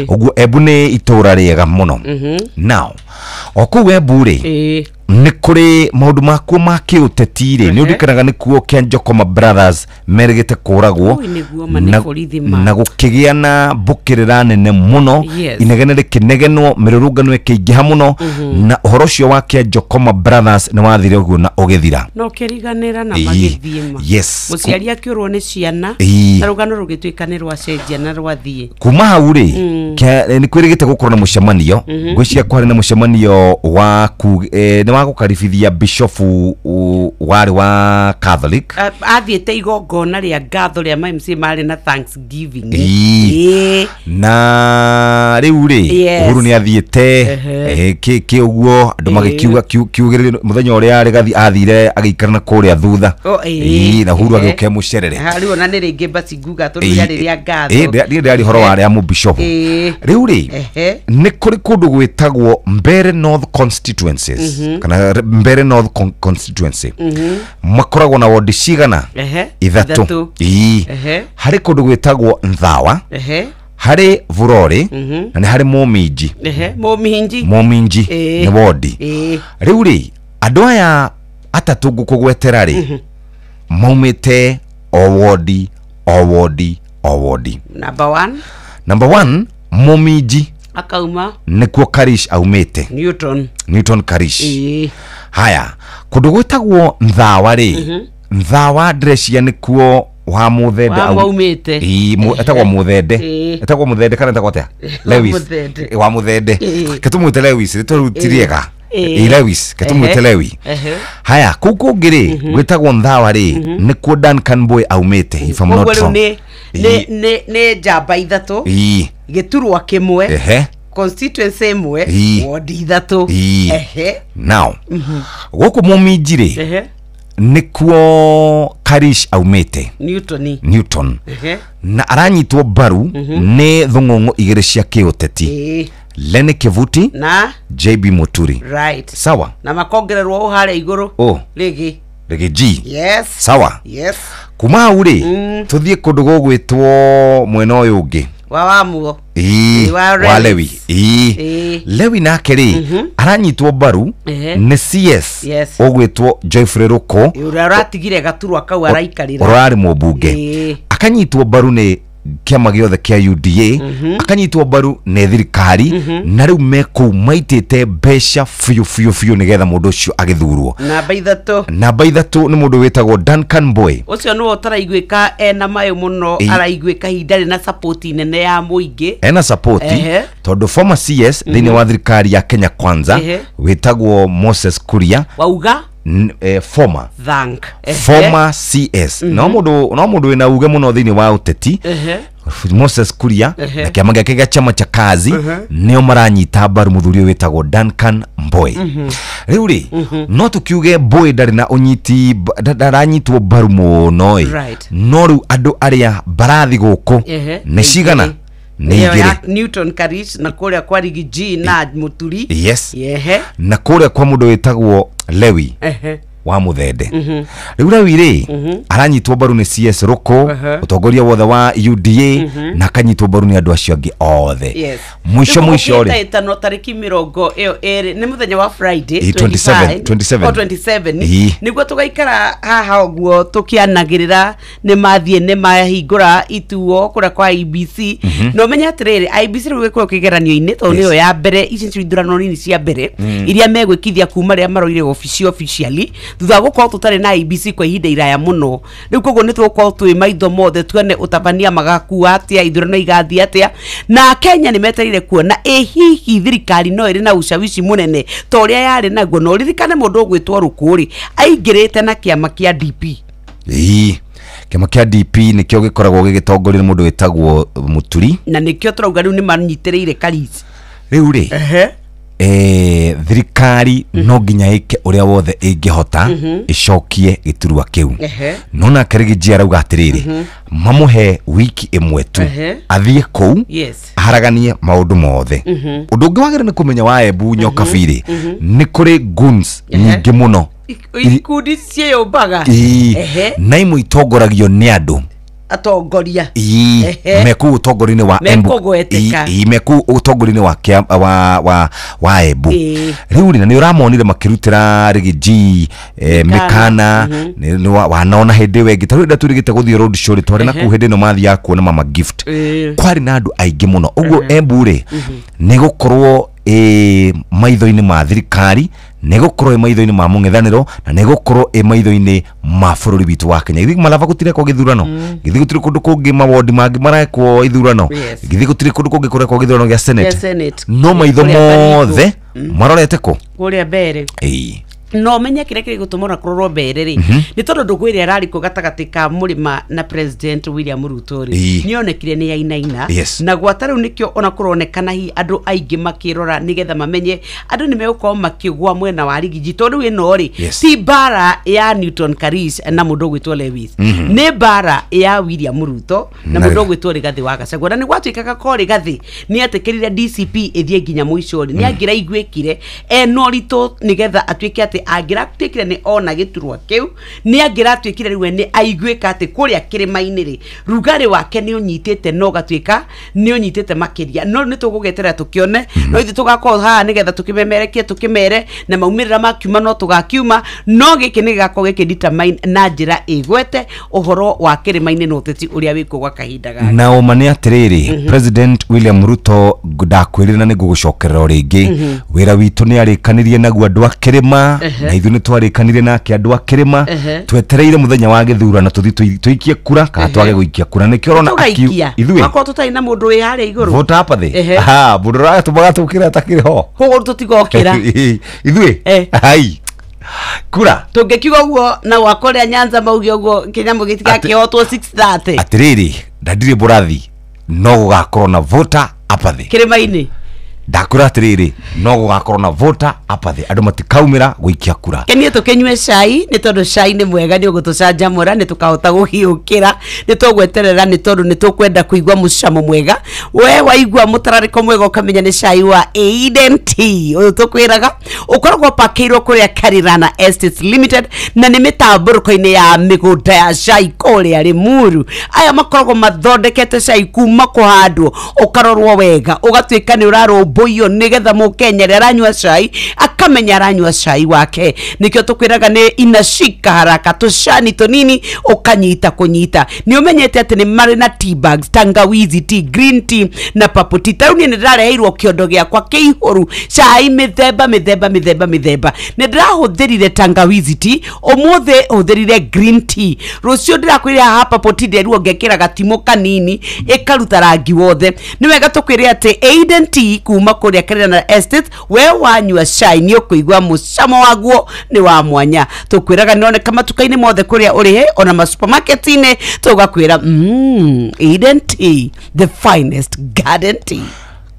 Ũguo Embu nĩ itũra rĩega mũno. Now o kũu Embu rĩ nĩ kũrĩ maũndũ makuo ma kĩũteti rĩ, nĩ ũririkanaga nĩ kuo Kĩanjokoma Brothers merĩgĩte kũragwo na gũkĩgĩa na mbũkĩrĩra nene mũno, inegene rĩkĩnegenwo, mĩrũrũngano ĩkĩingĩha mũno, na ũhoro ũcio wa Kĩanjokoma Brothers nĩ wathire ũguo na ũgĩthira na ũkĩriganĩra na magĩthiĩ ma. Yes. Mũciari akĩũrwo nĩ ciana na rũgano rũgĩtuĩka nĩ rwacenjia na rwathiĩ. Kuma hau rĩ nĩ kwĩrĩgĩte gũkorwo na mũcemanio, ngwĩciria kwarĩ na mũcemanio wa nĩ wa gũkaribithia bishofu warĩ wa Catholic. Athiĩte igongona rĩa ngatho rĩa MMC marĩ na Thanksgiving. Na rĩu rĩ Uhuru nĩ athiĩte kĩ ũguo andũ magĩkiuga kiugĩrĩrio mũthenya ũrĩa Rigathi athire agĩikara na kũrĩa thutha, na Uhuru agĩũka mũcerere. Rĩu ona nĩ rĩngĩ basi nguga tondũ rĩarĩ rĩa ngatho. Rĩrĩ rĩarĩ ũhoro wa rĩa mũbishofu. Rĩu rĩ nĩ kũrĩ kũndũ gwĩtagwo Mbere North Constituencies Kana Mbere North constituency. Makoragwo na wodi cigana? Ithatũ. Ii. Harĩ kũndũ gwĩtagwo Nthawa. Harĩ Vurori na nĩ harĩ Mũminji. Mũminji. Mũminji nĩ wodi. Rĩu rĩ, andũ aya atatũ ngũkũgwetera rĩ, maumĩte o wodi o wodi o wodi. Number 1. Number 1 Mũminji akauma nĩkuo Karish aumĩte. Newton Karish. Haya, kũndũ gwĩtagwo Nthawa rĩ, Nthawa ndĩreciria nĩkuo wa Muthende aumĩte. Etagwo Muthende. Etagwo Muthende kana etagwo atĩa? Lewis. Wa Muthende. Ketumwĩte Lewis, rĩtwa rĩu ti rĩega. Lewis, ketumwĩte Lewi. Haya, kũu kũngĩ rĩ, gwĩtagwo Nthawa rĩ, nĩkuo Duncan Boy aumĩte, if I'm not wrong. Nĩ njamba ithatũ. Gĩturwa kĩmwe. Constituency ĩmwe, wodi ithatũ. Now, gũkũ Mũminji rĩ, nĩkuo Karish aumĩte. Newton. Na aranyitwo mbaru nĩ thũng'ũng'ũ igĩrĩ cia kĩũteti. Lene Kivuti na JB Muturi. Right. Sawa. Na makongererwo o harĩa igũrũ. Rĩgĩ G. Yes. Sawa. Yes. Kuma hau rĩ, tũthiĩ kũndũ gũgwĩtwo mwena ũyũ ũngĩ. Wa Mugo. Wa Lewi. Lewi nake rĩ, aranyitwo mbaru nĩ CS ũgwĩtwo Geoffrey Ruku. Ũrĩa ũratigire gaturwa kau araikarĩra. Ũrarĩ mũmbunge. Akanyitwo mbaru nĩ kĩama gĩothe kĩa UDA, akanyitwo mbaru nĩ thirikari, na rĩu me kũu maitĩte mbeca biũ biũ biũ nĩgetha mũndũ ũcio agĩthurwo. Namba ithatũ nĩ mũndũ wĩtagwo Duncan Boy. Ũcio nĩwe ũtaraiguĩka ena mayũ mũno, araiguĩka ihinda rĩ na support nene ya mũingĩ. Ena support tondũ former CS thĩinĩ wa thirikari ya Kenya Kwanza wĩtagwo Moses Kuria. Wauga? Former. Thank. Former CS. No mũndũ wĩna uge mũno thĩinĩ wa ũteti. Moses Kuria na kĩama gĩake gĩa chama cha kazi nĩo maranyita mbaru mũthuri ũyũ wĩtagwo Duncan Mboy. Rĩu rĩ, no tũkiuge Mboy ndarĩ na ũnyiti, ndaranyitwo mbaru mũno ĩ. No rĩu andũ arĩa mbarathi gũkũ nĩ cigana? Nĩ igĩrĩ. Newton Karish na kũrĩa kwa Rigi G na Muturi. Yes. Na kũrĩa kwa mũndũ wĩtagwo Lewi wa Muthende. Rĩu Lewi rĩ, aranyitwo mbaru nĩ CS Ruku, ũtongoria wothe wa UDA, na akanyitwo mbaru nĩ andũ acio angĩ othe. Mũico mũico rĩ, ĩtano tarĩki mĩrongo ĩyo ĩrĩ nĩ mũthenya wa Friday 27 nĩguo tũgaikara haha ũguo tũkĩanagĩrĩra nĩ mathiĩ nĩ mahingũra ituo kũrĩa kwa IEBC. Na ũmenye atĩrĩrĩ, IEBC rĩu ĩkorwo kĩgeranio-inĩ tondũ nĩyo ya mbere, ici nĩcio ithurano nini cia mbere iria megwĩkithia kuma rĩrĩa maroire obici officially thutha wa gũkorwo tũtarĩ na IEBC kwa ihinda iraya mũno. Rĩu koguo nĩ tũgũkorwo twĩ maitho mothe tuone ũtabania magakua atĩa, ithurano igathiĩ atĩa, na Kenya nĩ metereire kuona ĩ hihi thirikari no ĩrĩ na ushawishi mũnene ta ũrĩa yarĩ naguo. Na ũririkane mũndũ ũgwĩtwo Ruku rĩ, aingĩrĩte na kĩama kĩa DP. Kĩama kĩa DP nĩkĩo gĩkoragwo gĩgĩtongorio nĩ mũndũ wĩtagwo Muturi, na nĩkĩo tũrauga rĩu nĩ manyitĩrĩire Karish. Rĩu rĩ, thirikari no nginya ĩke ũrĩa wothe ĩngĩhota ĩcokie gĩturwa kĩu. No nake Rigiji arauga atĩrĩrĩ, mamũhe wiki ĩmwe tu athiĩ kũu aharaganie maũndũ mothe. Ũndũ ũngĩ wagĩrĩire nĩ kũmenya wa Embu Nyoka Biri, nĩ kũrĩ goons nyingĩ mũno, ikundi ciĩyũmbaga na imwe itongoragio nĩ andũ atongoria mekuu ũtongoria-inĩ wa Embu, mekuu ũtongoria-inĩ wa Embu. Rĩu rĩ, na nĩ ũramonire makĩrutĩra Rigiji mĩkana, wanona hĩndĩ ĩyo ĩngĩ ta rĩu rĩrĩa tũrĩgĩte gũthiĩ road show rĩ, twarĩ na kũu hĩndĩ ĩno mathiaga kuona Mama Gift, kwarĩ na andũ aingĩ mũno. Ũguo Embu rĩ, nĩ gũkorwo maitho-inĩ ma thirikari, nĩ gũkorwo ĩ maitho-inĩ ma mũng'ethanĩro, na nĩ gũkorwo ĩ maitho-inĩ ma bũrũri witũ wa Kenya. Githĩ Malava gũtirekwo gĩthurano? Githĩ gũtirĩ kũndũ kũngĩ mawodi mangĩ marekwo ithurano? Githĩ gũtirĩ kũndũ kũngĩ kũrekwo gĩthurano gĩa Senate? No maitho mothe marorete kũ? Kũrĩa mbere. No menye kire kire gutumora kurorwo mbere ri ni tondu ndugwire arariko gatagati ka murima na President William Ruto ri nionekire ni yainaina. Na gwata riu nikio ona kuronekana hi andu aingi makirora nigetha mamenye andu ni megukorwo makigwa mwena wa Rigiji tondu ino ri ti bara ya Newton Karis na mundu gwitwo Lewis, ni bara ya William Ruto na mundu gwitwo Rigathi wa Gachagua. Na ni gwatuikaga ko Rigathi ni atikirire DCP ithie nginya muico ri ni angiraiguikire eno rito nigetha atuike ati angiratuikire ni ona giturwa kiu ni angiratuikire riu ni aiguika ati kuria kirima-ini ri rugari wake ni unyitite no gatuika ni unyitite makiria. No ni tugugetera tukione no ithi tugakorwo haha nigetha tukimemerekie tukimere na maumirira makiuma no tugakiuma no giki ni gigakorwo giki determine na njira igwete uhoro wa kirima-ini no uteti uria wikuo gwa kahinda gaka. Na uma ni atiriri, President William Ruto ndakwirira na nigugucokerera o ringi wira witu ni arikanirie naguo andu a kirima na ithuĩ nĩ twarĩkanire nake andũ a kĩrĩma twetereire mũthenya wa gĩthurano tũthiĩ tũikie kura kana twage gũikia kura. Nĩkĩo ũrona ithuĩ akorwo tũtarĩ na mũndũ wĩ harĩa igũrũ vote apathy ha mũndũ ũratũmaga tũkĩra atakĩrĩ ho koguo tũtigokĩra ithuĩ hai kura tũngĩkiuga ũguo na wakoria Nyanza mauge ũguo kĩnyamũ gĩtigakĩhotwo 6:30. Atĩrĩrĩ, ndandirĩ mũrathi no gũgakorwo na voter apathy kĩrĩma-inĩ. Ndakura atiriri no gugakorwo na voter apathy andu matikaumira guikia kura. Kenie tukinyue cai ni tondu cai ni mwega ni ugutucanjamura ni tukahota guhiukira ni tugweterera ni tondu ni tukwenda kuigua mucamo mwega. We waigua mutarariko mwega ukamenya ni cai wa Eden Tea uyu tukwiraga ukoragwo pakirwo kuria Karirana Estates Limited na ni mitamburuko-ini ya migunda ya cai kuria Limuru. Aya makoragwo mathondekete cai kuma kuhandwo ukarorwo wega ugatuika ni urarwo boyo nigetha mukenya ria aranyua cai akamenya aranyua cai wake. Nikio tukwiraga ni inashika haraka tucani tunini ukanyita kunyita. Ni umenyete ati ni mari na tea bags, tangawizi tea, green tea na purple tea. Tarau ni ndirareheirwo kiondo giakwa kiihuru cai mithemba mithemba mithemba mithemba. Ni ndirahuthirire tangawizi tea, umuthi huthirire green tea, rucio ndirakwirira haha purple tea nderuo ngekira gatimo kanini ikaruta rangi wothe. Ni wega tukwire ati Eden Tea kuma kuria Karirana Estate we wanyua cai ni ukuigua mucamo waguo ni wa mwanya. Tukwiraga nioneka matuka-ini mothe kuria urihe ona ma supermarket-ini tugakwira Eden Tea, the finest garden tea.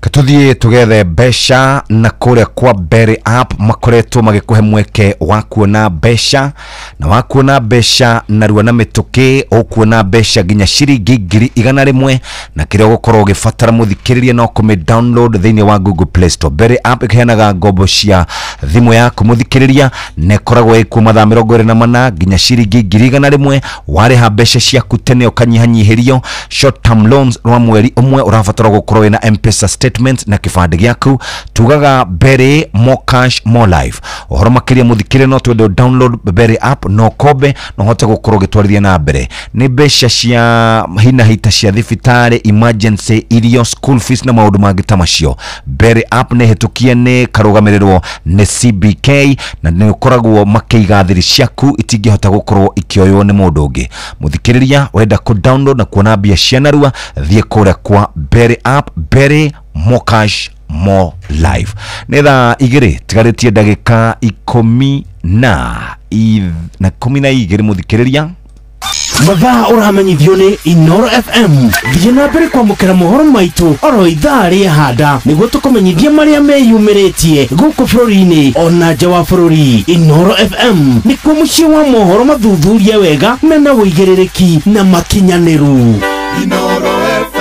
Katuthie tugethe mbeca na kuria kwa Berry App makoretwo magikuhe mweke wa kuona mbeca na wa kuona mbeca narua na mituki ukuona mbeca nginya ciringi 100,000 na kiria ugukorwo ugibatara muthikiriria no kumi download thiini wa Google Play Store. Berry App ikiheanaga ngombo cia thimu yaku muthikiriria na ikoragwo ikuo mathaa 24 nginya ciringi 100,000 wariha mbeca ciaku tene ukanyihanyihirio. Short term loans rwa mweri umwe urabatara gukorwo wina M-Pesa statement na kibande gĩaku. Tugaga Berry, more cash more life. Ũhoro makĩria mũthikĩre no twende download Berry app no kombe no hote gũkorwo ũgĩtwarithia na mbere nĩ mbeca cia hina hita cia thibitarĩ, emergency, irio, school fees na maũndũ mangĩ ta macio. Berry app nĩ hĩtũkie nĩ karũgamĩrĩrwo nĩ CBK na nĩ ũkoragwo makĩiga thiri ciaku itingĩhota gũkorwo ikĩoywo nĩ mũndũ ũngĩ. Mũthikĩrĩria wenda kũ download na kuona mbia cia narua thiĩ kũrĩa kwa Berry app. Berry, more cash more life. Nĩ thaa 2 tigarĩtie ndagĩka 12 mũthikĩrĩria. Mathaa ũramenyithio nĩ Inoro FM. Thiĩ na mbere kwamũkĩra mohoro maitũ oro ithaa rĩa handa nĩguo tũkũmenyithia marĩa meyumĩrĩtie gũkũ bũrũri-inĩ ona nja wa bũrũri. Inoro FM nĩkuo mũciĩ wa mohoro mathuthurie wega mena ũigĩrĩrĩki na makinyanĩru. Inoro FM.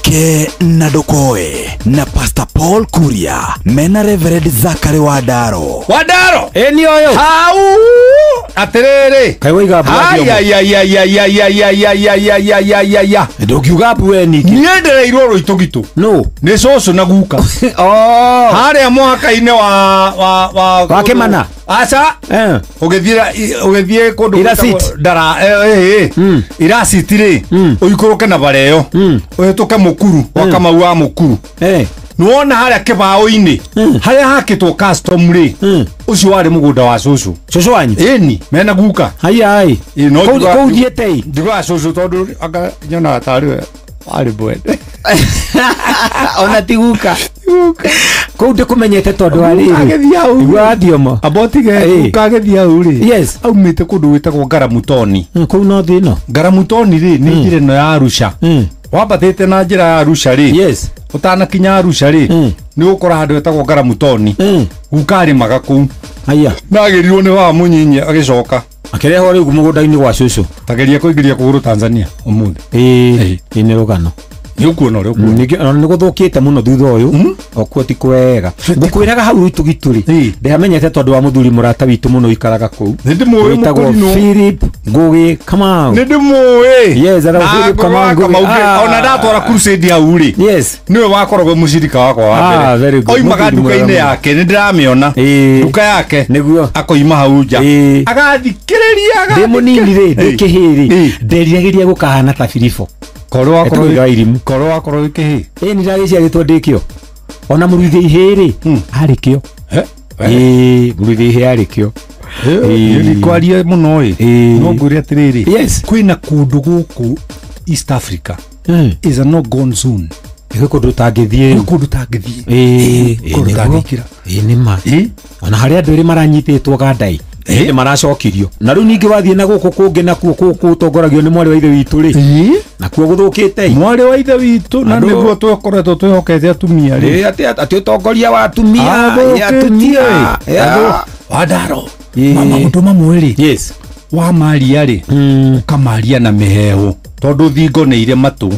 Ke na Ndokoe na Pastor Paul Kuria mena Reverend Zachary Wadaro. Wadaro eni oyo hau atiriri kai waiga ai ai ai ai ai ai ai ai ai ai ai ai ai ai ai ndokiuga bu we niki nie ndereirwo ruitugitu no ni cucu na guka oh haria mwaka-inĩ wa Kimana aca ugithie kundu ndara iraciti ri uikuruke na bara iyo uhituke mukuru wa Kamau wa mukuru niwona haria kibao-ini haria hakitwo custom ri ucio wari mugunda wa cucu cucu wanyu ini mena guka haya ai kuu thiete njugaga cucu tondu anga nyonaga tarĩ we warĩ mwene ona ti guka Kũu ndĩkũmenyete tondũ wa rĩrĩ. Agĩthiĩ hau. Wa thiomo. Abotige ũkagĩthiĩ hau rĩ. Yes. Aumĩte kũndũ gwĩtagwo Ngaramutoni. Kũu no thĩ ĩno. Ngaramutoni rĩ nĩ njĩra ĩno ya Arusha. Wambatĩte na njĩra ya Arusha rĩ. Yes. Ũtanakinya Arusha rĩ. Nĩ ũgũkora handũ hetagwo Ngaramutoni. Guka arĩmaga kũu. Haya. Nagĩrirwo nĩ wa mũnyinyi agĩcoka. Akĩrehwo rĩu mũgũnda-inĩ gwa cũcũ. Tageria kũingĩria kũgũrũ Tanzania ũmũthĩ. Ĩĩ, nĩ rũgano. Nĩ ũkuona ũrĩa ũkuona. Ningĩ ona nĩ gũthũkĩte mũno thutha ũyũ. Okuo ti kwega. Ngũkwĩraga hau Itugitu rĩ. Ndĩhamenyete tondũ wa mũthuri mũrata witũ mũno ũikaraga kũu. Nĩ ndĩmũĩ Wĩtagwo mũkũrinũ. Philip Ngũgĩ Kamau. Nĩ ndĩmũĩ. Yes, etagwo Philip Kamau Ngũgĩ. Ona ndatwara crusade hau rĩ. Yes. Nĩwe wakoragwo mũcirika wakwa wa mbere. Very good. Oimaga Mũthuri mwega nduka-inĩ mũno. yake nĩ ndĩramĩona. Nduka yake. Nĩguo. Akoima hau nja. Agathikĩrĩria Ndĩ mũnini rĩ, ndĩ kĩhĩ rĩ, nderiragĩria gũkahana ta Filipo. Korwo wakorwo Etuiga irimu. Korwo wakorwo wĩ kĩhĩ. Ĩĩ nĩ ndagĩciarĩtwo ndĩkĩo. Ona mũruithia ihĩĩ rĩ, arĩ kĩo. Ĩĩ, mũruithia ihĩĩ arĩ kĩo. Ĩĩ kwaria mũno ĩ. No ngwĩre atĩrĩrĩ. Yes. Kwĩna kũndũ gũkũ East Africa. Is a no gone zone. Gwĩ kũndũ ũtangĩthiĩ. Gwĩ kũndũ ũtangĩthiĩ. Ĩĩ, Kũndũ nĩguo. ũtangĩingĩra. Ĩĩ nĩ ma. Ona harĩa andũ erĩ maranyitĩtwo gandai. Nĩ maracokirio. Na rĩu ningĩ wathiĩ na gũkũ kũngĩ nakuo gũkũ ũtongoragio nĩ mwarĩ wa ithe witũ rĩ. Nakuo gũthũkĩte. Mwarĩ wa ithe witũ na Andũ- nĩguo tũkoretwo twĩhokete atumia rĩ. Ĩĩ, atĩ ũtongoria wa atumia. Ĩĩ, atumia. Ĩĩ. Wandaro. Mama mũndũ mamwe rĩ. Yes. Wa maria rĩ. Ũkamaria na mĩheehũ tondũ thingo nĩ irĩ matũ.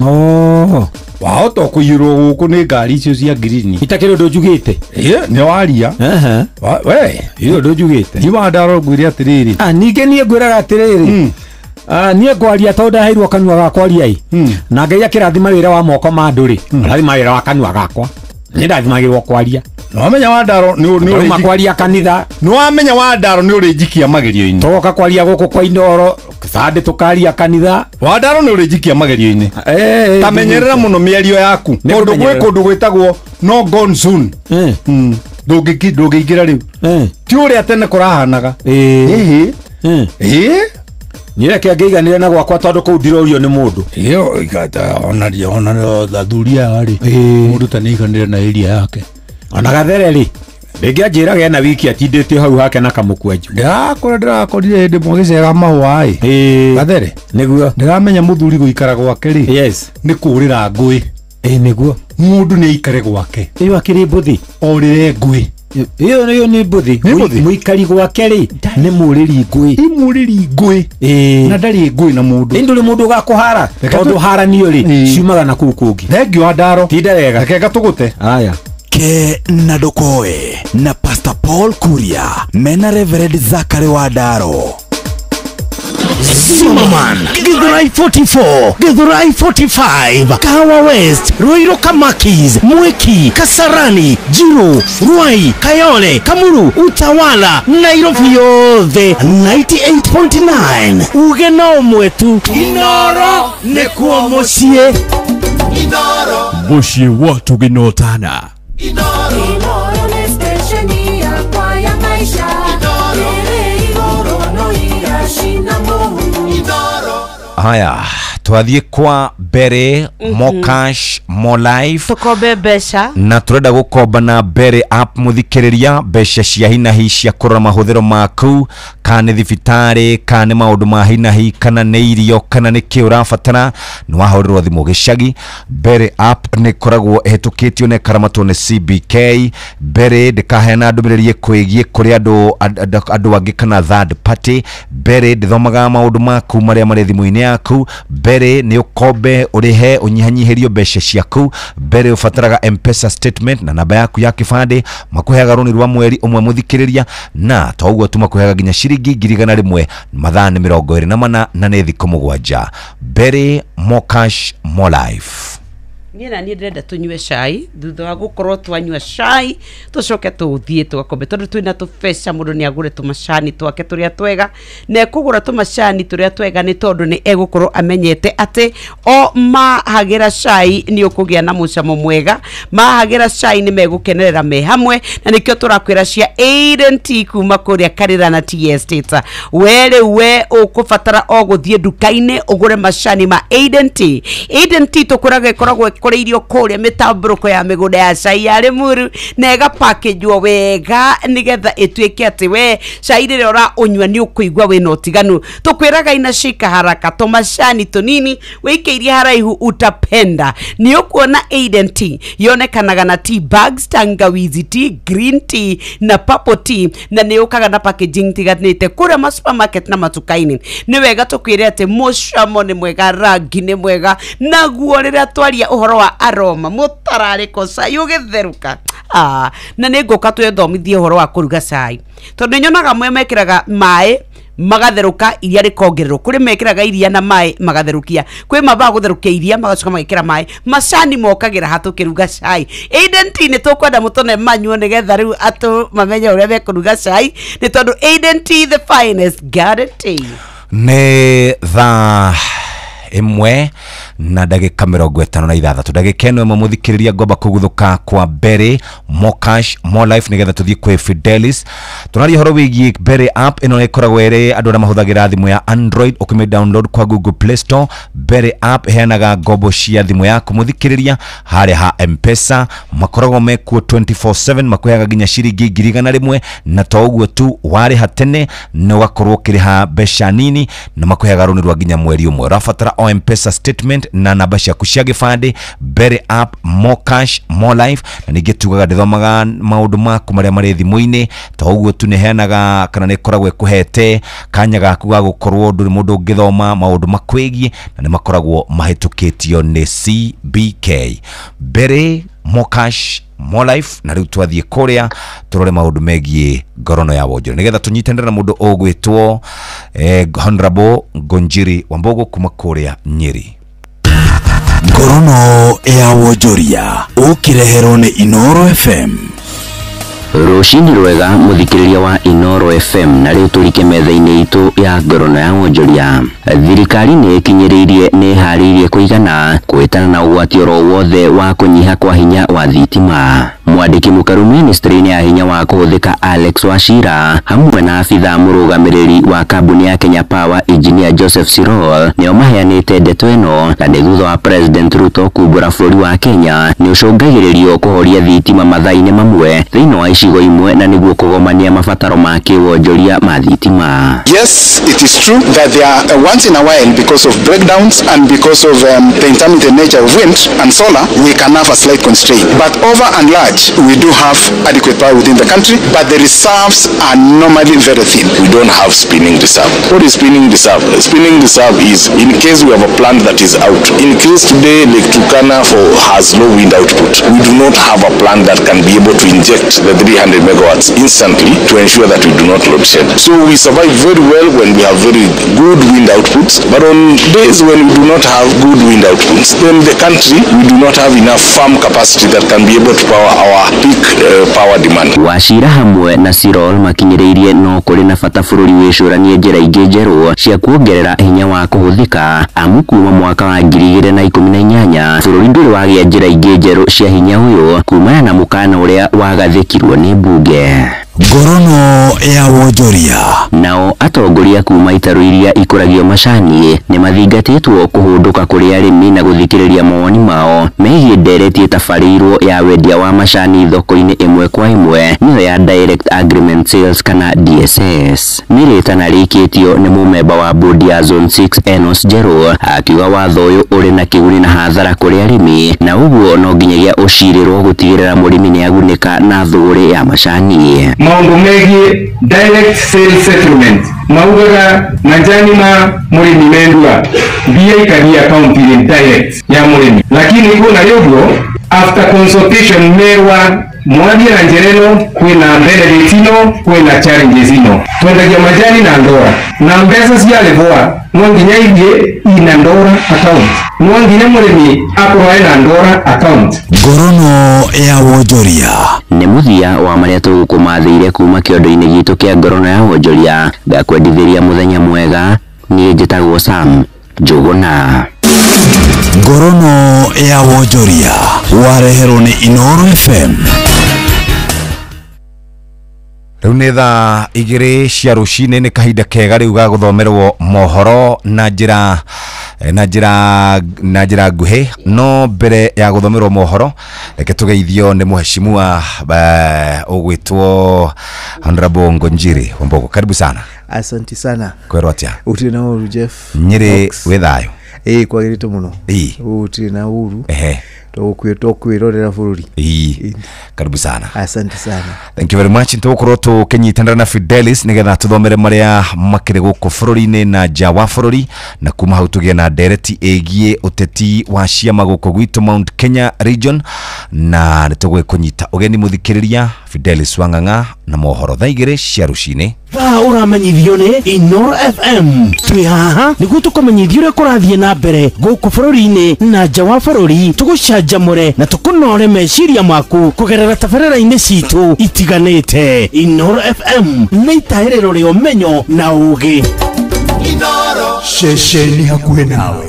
Oh. Wahota kũiyũrwo gũkũ nĩ ngari icio cia ngirini. Itakĩrĩ ũndũ njugĩte. Ĩĩ, nĩ waria. We. Ĩĩ ũndũ njugĩte. Ni Wandaro ngwĩre atĩrĩrĩ. Ningĩ niĩ ngwĩraga atĩrĩrĩ. Niĩ ngwaria tondũ ndaheirwo kanua ga kwaria ĩ. Na Ngai akĩrathima wĩra wa moko ma andũ rĩ. Arathima wĩra wa kanua gakwa. Nĩ ndathimagĩrwo kwaria. Nĩwamenya Wandaro nĩ Nĩ kwaria kanitha. Nĩwamenya Wandaro nĩ ũrĩnjikia magerio-inĩ. Tũgoka kwaria gũkũ kwa Inoro, Sunday tũkaria kanitha. Wandaro nĩ ũrĩnjikia magerio-inĩ. Ta menyerera mũno mĩario yaku. Tondũ gwĩ kũndũ gwĩtagwo no gone soon. Ndũngĩingĩra rĩu. Ti ũrĩa tene kũrahanaga. Ĩhĩ. Ĩĩ. Niĩ reke ngĩiganĩre na gwakwa tondũ kũu ndirorio nĩ mũndũ. Ĩyo igata ona athuri aya rĩ. Mũndũ ta nĩaiganĩre na area yake. Ona Gathere rĩ. Rĩngĩ anjĩraga ena wiki atindĩte hau hake na kamũkwanjũ. Ndĩrakora ndĩrakorire hĩndĩ ĩmwe agĩcera mahũa ĩ. Gathere. Nĩguo. Ndĩramenya mũthuri gũikara gwake rĩ. Yes. Nĩ kũũrĩra ngũĩ. Ĩĩ nĩguo. Mũndũ nĩ aikare gwake. Ĩyo akĩrĩ mbũthi. Orĩre ngũĩ. Ĩyo ĩyo nĩ mbũthi. Mũikari gwake rĩ nĩ mũrĩri ngũĩ. Nĩ mũrĩri ngũĩ. Ĩĩ. Na ndarĩ ngũĩ na mũndũ. Ĩ ndũrĩ mũndũ ũgakũhara. Tondũ haranio rĩ ciumaga na kũu kũngĩ. Thengiũ Wandaro. Tinda wega. Reke ngatũgũte. Aya. Ke na Ndokoe na Pastor Paul Kuria mena Reverend Zachary Wandaro. Zimmerman, Githurai 44, Githurai 45, Kahawa West, Ruiru Kamakis, Mwiki, Kasarani, Jiru, Ruai, Kayole, Kamuru, Utawala, Nairobi yothe 98.9. Uge no mwetu. Inoro nĩkuo mũciĩ. Inoro. Mũciĩ wa tũgĩnotana. Inoro nĩ stesheni yakwa ya maisha. Ĩrĩ igũrũ no iracina mũhu. Haya, twathiĩ kwa mbere more cash more life tũkombe mbeca na turenda gũkomba na mbere app mũthikĩrĩria mbeca cia hinahi cia kũrora mahũthĩro maku kana nĩ thibitarĩ kana nĩ maũndũ ma hinahi kana nĩ irio kana nĩ kĩ ũrabatara nĩ wahũrĩrwo thimũ gĩcagi. Mbere app nĩ ĩkoragwo ĩhĩtũkĩtio na ĩkaramatwo nĩ CBK. Mbere ndĩkaheana ndũmĩrĩri ĩkwĩgiĩ kũrĩ andũ angĩ kana third party. Mbere ndĩthomaga maũndũ maku marĩa marĩ thimũ-inĩ yaku. Mbere nĩ ũkombe ũrĩhe ũnyihanyihĩrio mbeca ciaku. Mbere ũbataraga M-Pesa statement na namba yaku ya kĩbandĩ. Makũheaga rũni rwa mweri ũmwe mũthikĩrĩria, na to ũguo tu makũheaga nginya ciringi 100,000 mathaa nĩ 24 na nĩ thikũ 7. Mbere more cash more life. Niĩ na niĩ ndĩrenda tũnyue cai, thutha wa gũkorwo twanyua cai tũcoke tũthiĩ tũgakombe, tondũ twĩna tũbeca mũndũ nĩ agũre tũmacani twake tũrĩa twega, na ekũgũra tũmacani tũrĩa twega nĩ tondũ nĩ egũkorwo amenyete atĩ o mahagĩra cai nĩ ũkũgĩa na mũcamo mwega, mahagĩra cai nĩ megũkenerera me hamwe, na nĩkĩo tũrakwĩra cia Eden Tea kuma kũrĩa Karĩra na Tea Estate. We rĩu we ũkũbatara o gũthiĩ nduka-inĩ ũgũre macani ma Eden Tea. Eden Tea tũkwĩraga ĩkoragwo ĩkũrĩirio kũrĩa mĩtambũrũko ya mĩgũnda ya cai ya Limuru na ĩgapakĩnjwo wega nĩgetha ĩtuĩke atĩ we cai rĩrĩa ũra ũnyua nĩ ũkũigua wĩna ũtiganu. Tũkwĩraga inashika haraka tũmacani tũnini wĩikĩirie haraihu utapenda. Nĩ ũkuona Eden Tea yonekanaga na tea bags, tangawizi tea, green tea na purple tea, na nĩ ũkaga na packaging tiganĩte kũrĩa ma supermarket na matuka-inĩ. Nĩ wega tũkwĩre atĩ mũcamo nĩ mwega, rangi nĩ mwega, naguo rĩrĩa twaria ũhoro wa aroma mũtararĩko cai ũgĩtherũka. Na nĩ ngũka twĩthomithie ũhoro wa kũruga cai, tondũ nyonaga mwe mekĩraga maĩ magatherũka iria rĩkongererwo, kũrĩ mekĩraga iria na maĩ magatherũkia, kwĩ mambaga gũtherũkia iria magacoka magekĩra maĩ, macani mokagĩra ha tũkĩruga cai. Eden Tea nĩ tũkwenda mũtone manyuo nĩgetha rĩu atũ mamenye ũrĩa mekũruga cai, nĩ tondũ Eden Tea the finest garden tea. Nĩ thaa 1 na ndagĩka 56 ndagĩka ĩno ĩmwe mũthikĩrĩria ngomba kũguthũka kwa Berry More Cash More Life nĩgetha tũthiĩ kwĩ Fidelis. Tũraria ũhoro wĩgiĩ Berry app ĩno ĩkoragwo ĩrĩ andũ arĩa mahũthagĩra thimũ ya Android, ũkĩmĩ download kwa Google Play Store. Berry app ĩheanaga ngombo cia thimũ yaku mũthikĩrĩria harĩa ha M-Pesa, makoragwo mekuo 24/7, makũheaga nginya ciringi 100,000, na to ũguo tu warĩha tene na ũgakorwo ũkĩrĩha mbeca nini, na makũheaga rũni rwa nginya mweri ũmwe. Ũrabatara o M-Pesa statement na namba ciaku cia gĩbandĩ. Berry app, more cash more life. Na ningĩ tugaga ndĩthomaga maũndũ maku marĩa marĩ thimũ-inĩ, to ũguo tu nĩheanaga kana nĩkoragwo ĩkũhete kanya gaku ga gũkorwo ndũrĩ mũndũ ũngĩthoma maũndũ makwĩgiĩ, na nĩmakoragwo mahĩtũkĩtio nĩ CBK. Berry more cash more life. Na rĩu twathiĩ kũrĩa tũrore maũndũ megiĩ ngorono ya wonjoria nĩgetha tũnyitanĩre na mũndũ ũgwĩtwo Honorable Ngunjiri Wambugu kuma kũrĩa Nyeri. Ngorono ya wonjoria ũkĩreherwo nĩ Inoro FM. Rũcinĩ rwega mũthikĩrĩria wa Inoro FM, na rĩu tũrike metha-inĩ itũ ya ngorono ya wonjoria. Thirikari nĩ ĩkinyĩrĩirie nĩ ĩharĩirie kũigana kũhĩtana na ũgwati oro wothe wa kũnyiha kwa hinya wa thitima. Mwandĩki mũkaru ministry-inĩ ya hinya wa kũhũthĩka Alex Wachira hamwe na abithaa mũrũgamĩrĩri wa kambuni ya Kenya Power Engineer Joseph Sirol nĩo maheanĩte ndeto ĩno, na nĩ thutha wa President Ruto kumbũra bũrũri wa Kenya nĩ ũcũngagĩrĩrio kũhoria thitima mathaa-inĩ mamwe thĩinĩ wa icigo imwe, na nĩguo kũgomania mabataro ma kĩwonjoria ma thitima. Yes, it is true that there are once in a while, because of breakdowns and because of the intermittent nature of wind and solar, we can have a slight constraint. But over and large, we do have adequate power within the country, but the reserves are normally very thin. We don't have spinning reserve. What is spinning reserve? Spinning reserve is in case we have a plant that is out. In case today Lake Turkana has low wind output, we do not have a plant that can be able to inject the 300 megawatts instantly to ensure that we do not load shed. So we survive very well when we have very good wind outputs, but on days when we do not have good wind outputs, then the country, we do not have enough farm capacity that can be able to power our peak power demand. Wachira hamwe na Sirol makinyĩrĩirie no kũrĩ na bata bũrũri wĩcũranie njĩra ingĩ njerũ cia kuongerera hinya wa kũhũthĩka, amu kuma mwaka wa 2018 bũrũri ndũrĩ wagĩa njĩra ingĩ njerũ cia hinya ũyũ kumana na mũkana ũrĩa wagathĩkirwo nĩ mbunge. Ngorono ya wonjoria. Nao atongoria kuma itaru iria ikũragio macani nĩ mathingatĩtwo kũhũndũka kũrĩ arĩmi na gũthikĩrĩria mawoni mao megiĩ ndereti ĩtabarĩirwo ya wendia wa macani thoko-inĩ ĩmwe kwa ĩmwe, nĩyo ya Direct Agreement Sales kana DSS. Nĩ rĩtana rĩikĩtio nĩ mũmemba wa bodi ya Zone 6 Enos Njerũ akiuga watho ũyũ ũrĩ na kĩguni na hathara kũrĩ arĩmi, na ũguo no nginyagia ũcirĩrwo gũtigĩrĩra mũrĩmi nĩagunĩka na thũgũrĩ ya macani. Maundu megiĩ direct sales settlement maugaga manjani ma mũrĩmi mendua mbia ikagia akaunti-inĩ direct ya mũrĩmi, lakini kuna rĩũguo after consultation merwa mwathiĩ na njĩra ĩno kwĩna benefits ino kwĩna challenges ino. Twendagia majani na ndora na mbeca ciarĩhwa no nginya ithiĩ ina ndora account, no nginya mũrĩmi akorwo ena ndora account. Ngorono ya wonjoria. Nĩ mũthia wa marĩa tũgũkũmathĩire kuma kĩondo-inĩ gitũ kĩa ngorono ya wonjoria. Ngakwendithĩria mũthenya mwega. Niĩ njĩtagwo Sam Njũgũna. Ngorono ya wonjoria wareherwo nĩ Inoro FM. Rĩu Rĩu nĩ thaa 2 cia rũcinĩ, nĩ kahinda kega rĩu ga gũthomerwo mohoro na njĩra na njĩra na njĩra nguhĩ. No mbere ya gũthomerwo mohoro, reke tũgeithio nĩ mheshimiwa ũgwĩtwo Honorable Ngonjiri Wambogo. Karibu sana. Asante sana. Kwĩrwo atĩa? Ũtirĩ na ũru Jeff. Nyĩrĩ wĩ thayũ? Ĩĩ kwagĩrĩte mũno. Ũtirĩ na ũru. Tũkwĩrorera bũrũri. Karibu sana. Asante sana. Thank you very much. Tũgũkorwo tũkĩnyitanĩra na Fidelis nĩgetha tũthomere marĩa makĩrĩ gũkũ bũrũri-inĩ na nja wa bũrũri, na kuma hau tũgĩe na ndereti ĩgiĩ ũteti wa ciama gũkũ gwitũ Mount Kenya region, na nĩ tũgũkũnyita ũgeni mũthikĩrĩria Fidelis Wang'ang'a na mohoro thaa 2 cia rũcinĩ. Thaa ũramenyithio nĩ Inoro FM. Twĩ haha nĩguo tũkũmenyithia ũrĩa kũrathiĩ na mbere gũkũ bũrũri-inĩ na nja wa bũrũri, tũgũcanjamũre na tũkũnore meciria maku kũgerera tabarĩra-inĩ citũ itiganĩte. Inoro FM nĩ itahĩrĩro rĩa ũmenyo na ũũgĩ. Ceceni hakuhĩ nawe.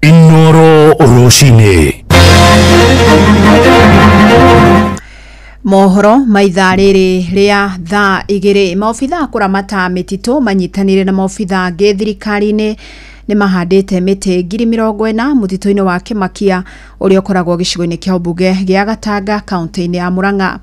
Inoro rũcinĩ. Mohoro maithaa rĩrĩ rĩa thaa 2. Maobitha kũramata mĩtitũ manyitanĩire na maobitha angĩ thirikari-inĩ nĩ mahandĩte mĩtĩ 40,000 mũtitũ-inĩ wa Kĩmakia ũrĩa ũkoragwo gĩcigo-inĩ kĩa ũmbunge gĩa Gatanga kaunti-inĩ ya Murang'a.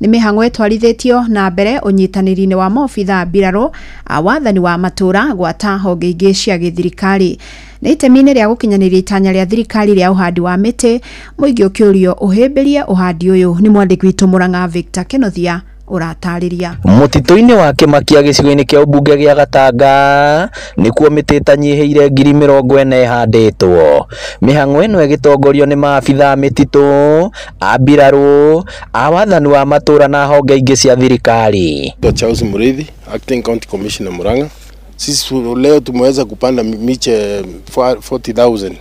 Nĩ mĩhang'o ĩtwarithĩtio na mbere ũnyitanĩri-inĩ wa maobitha mbirarũ a wathani wa matũũra gwata honge ingĩ cia gĩthirikari. Nĩ itemi-inĩ rĩa gũkinyanĩria itanya rĩa thirikari rĩa ũhandi wa mĩtĩ, mũingĩ ũkĩũrio ũhĩmbĩrie ũhandi ũyũ. Nĩ mwandĩki witũ Murang'a Victor Kenothia ũratarĩria. Mũtitũ-inĩ wa Kĩmakia gĩcigo-inĩ kĩa ũmbunge gĩa Gatanga nĩkuo mĩtĩ ĩtanyihĩire 40,000 ĩhandĩtwo. Mĩhang'o ĩno ĩgĩtongorio nĩ maabitha a mĩtitũ, a mbirarũ, a wathani wa matũũra na honge ingĩ cia thirikari. Charles Murithi, Acting County Commissioner Murang'a. Sisi leo tumeweza kupanda miche 40,000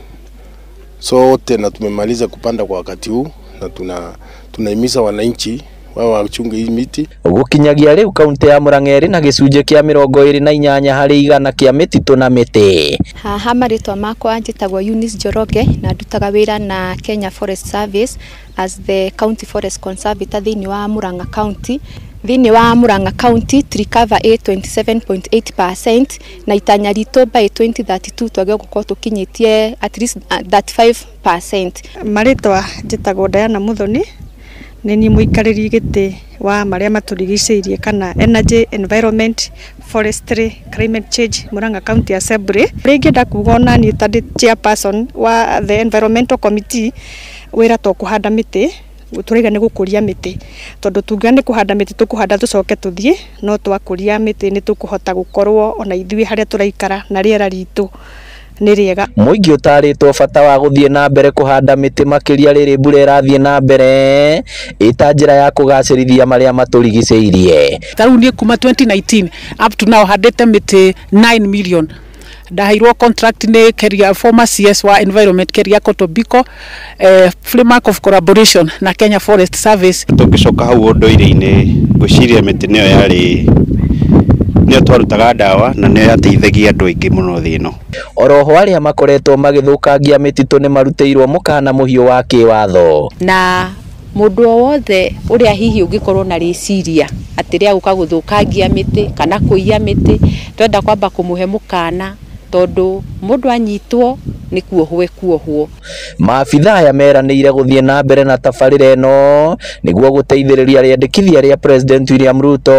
sote na tumemaliza kupanda kwa wakati huu, na tunahimiza wananchi wao wachunge hii miti. Gũkinyagia rĩu kaunti ya Murang'a ĩrĩ na gĩcunjĩ kĩa 28 harĩ igana kĩa mĩtitũ na mĩtĩ. Haha marĩtwa makwa njĩtagwo Eunice Njoroge na ndutaga wĩra na Kenya Forest Service as the County Forest Conservator thĩinĩ wa Murang'a County. Thĩinĩ wa Murang'a County tree cover ĩ 27.8% na itanya ritũ by 2032 twagĩrĩirwo gũkorwo tũkinyĩtie at least 35%. Marĩtwa njĩtagwo Diana Muthoni, nĩ niĩ mũikarĩri gĩtĩ wa marĩa matũrigicĩirie kana Energy, Environment, Forestry, Climate Change Murang'a County Assembly. Ũrĩa ingĩenda kuga ona niĩ ta ndĩ chairperson wa the Environmental Committee, wĩra to kũhanda mĩtĩ, tũraiga nĩ gũkũria mĩtĩ, tondũ tungiuga nĩ kũhanda mĩtĩ tũkũhanda tũcoke tũthiĩ, no twakũria mĩtĩ nĩ tũkũhota gũkorwo ona ithuĩ harĩa tũraikara na rĩera ritũ nĩ rĩega. Mũingĩ ũtarĩtwo bata wa gũthiĩ na mbere kũhanda mĩtĩ makĩria rĩrĩ mbura ĩrathiĩ na mbere ĩta njĩra ya kũgacĩrithia marĩa matũrigicĩirie. Ta rĩu niĩ kuma 2019 up to now handĩte mĩtĩ 9 million. Ndaheirwo contract nĩ Keria, former CS wa Environment Keriako Tobiko, framework of collaboration na Kenya Forest Service. Tũngĩcoka hau ũndũire-inĩ, ngwĩciria mĩtĩ nĩyo yarĩ nĩyo twarutaga ndawa na nĩyo yateithagia andũ aingĩ mũno thĩ ĩno. Oroho arĩa makoretwo magĩthũkangia mĩtitũ nĩ marutĩirwo mũkana mũhiũ wa kĩwatho. Na mũndũ o wothe ũrĩa hihi ũngĩkorwo na rĩciria atĩ rĩa gũka gũthũkangia mĩtĩ kana kũiya mĩtĩ, twenda kwamba kũmũhe mũkana tondũ mũndũ anyitwo nĩ kuohwo ekuohwo. Maabitha aya meranĩire gũthiĩ na mbere na tabarĩra ĩno nĩguo gũteithĩrĩria rĩendekithia rĩa President William Ruto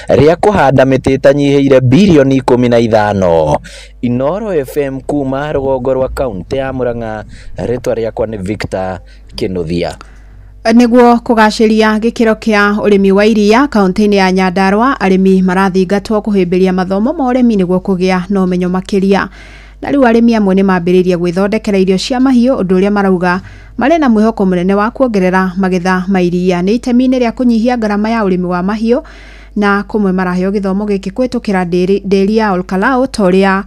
rĩa kũhanda mĩtĩ ĩtanyihĩire birioni 15. Inoro FM kuma rũgongo rwa kaunti ya Murang'a, rĩtwa rĩakwa nĩ Victor Kĩnuthia. Nĩguo kũgacĩria gĩkĩro kĩa ũrĩmi wa iria kaunti-inĩ ya Nyandarua, arĩmi marathingatwo kũhĩmbĩria mathomo ma ũrĩmi nĩguo kũgĩa na ũmenyo makĩria. Na rĩu arĩmi amwe nĩ mambĩrĩirie gwĩthondekera irio cia mahiũ, ũndũ ũrĩa marauga marĩ na mwĩhoko mũnene wa kuongerera magetha ma iria. Nĩ itemi-inĩ rĩa kũnyihia ngarama ya ũrĩmi wa mahiũ, na kũmwe maraheo gĩthomo gĩkĩ kũhĩtũkĩra ndĩri ya Olkalau, ta ũrĩa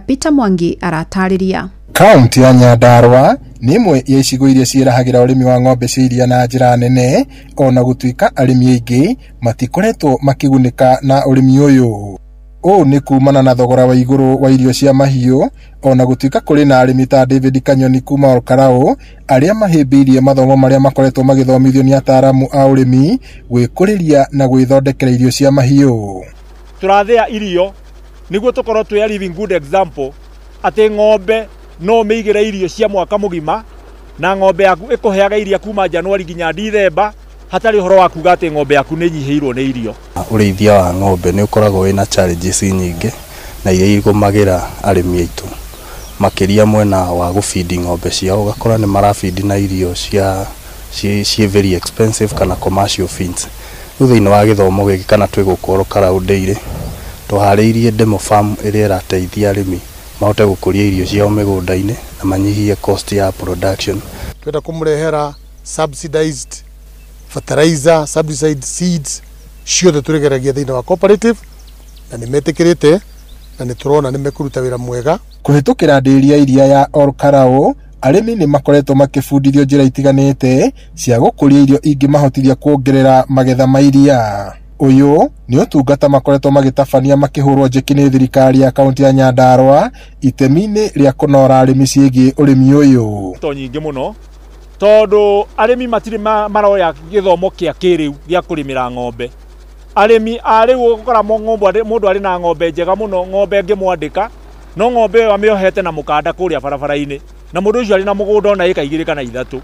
Peter Mwangi aratarĩria. Kaunti ya Nyandarua nĩ ĩmwe ya icigo iria ciĩrahagĩra ũrĩmi wa ng'ombe cia iria na njĩra nene, ona gũtuĩka arĩmi aingĩ matikoretwo makĩgunĩka na ũrĩmi ũyũ. Ũũ nĩ kumana na thogora wa igũrũ wa irio cia mahiũ, ona gũtuĩka kũrĩ na arĩmi ta David Kanyoni kuma Olkarau arĩa mahĩmbĩirie mathomo marĩa makoretwo magĩthomithio nĩ ataaramu a ũrĩmi gwĩkũrĩria na gwĩthondekera irio cia mahiũ. Tũrathĩa irio nĩguo tũkorwo twĩ a living good example atĩ ng'ombe no mĩigĩre irio cia mwaka mũgima na ng'ombe yaku ĩkũheaga iria kuma Januari nginya Dithemba hatarĩ ũhoro wa kuga atĩ ng'ombe yaku nĩ nyihĩirwo nĩ irio. Ũrĩithia wa ng'ombe nĩ ũkoragwo wĩna challenges nyingĩ na iria igũmagĩra arĩmi aitũ makĩria mwena wa gũbindi ng'ombe ciao, ũgakora nĩ marabindi na irio cia ciĩ very expensive kana commercial feeds. Rĩu thĩinĩ wa gĩthomo gĩkĩ kana twĩ gũkũ Olkarau Dairy tũharĩirie demo farm ĩrĩa ĩrateithia arĩmi mahote gũkũria irio ciao mĩgũnda-inĩ na manyihie cost ya production. Twenda kũmũrehera subsidized fertilizer, subsidized seeds ciothe tũrĩgeragia thĩinĩ wa cooperative na nĩ metĩkĩrĩte na nĩ tũrona nĩ mekũruta wĩra mwega. Kũhĩtũkĩra ndĩri ya iria ya Olkarau, arĩmi nĩ makoretwo makĩbundithio njĩra itiganĩte cia gũkũria irio ingĩmahotithia kuongerera magetha ma iria. Ũyũ nĩ ũtungata makoretwo magĩtabania makĩhũrwo njeki nĩ thirikari ya kaunti ya Nyandarua itemi-inĩ rĩa kũnora arĩmi ciĩgiĩ ũrĩmi ũyũ. To nyingĩ mũno tondũ arĩmi matirĩ maroya gĩthomo kĩa kĩrĩu gĩa kũrĩmĩra ng'ombe. Arĩmi a rĩu ũgũkora mũndũ arĩ na ng'ombe njega mũno, ng'ombe ĩngĩmwandĩka, no ng'ombe ĩyo amĩohete na mũkanda kũrĩa barabara-inĩ, na mũndũ ũcio arĩ na mũgũnda ona ĩka 2 kana 3.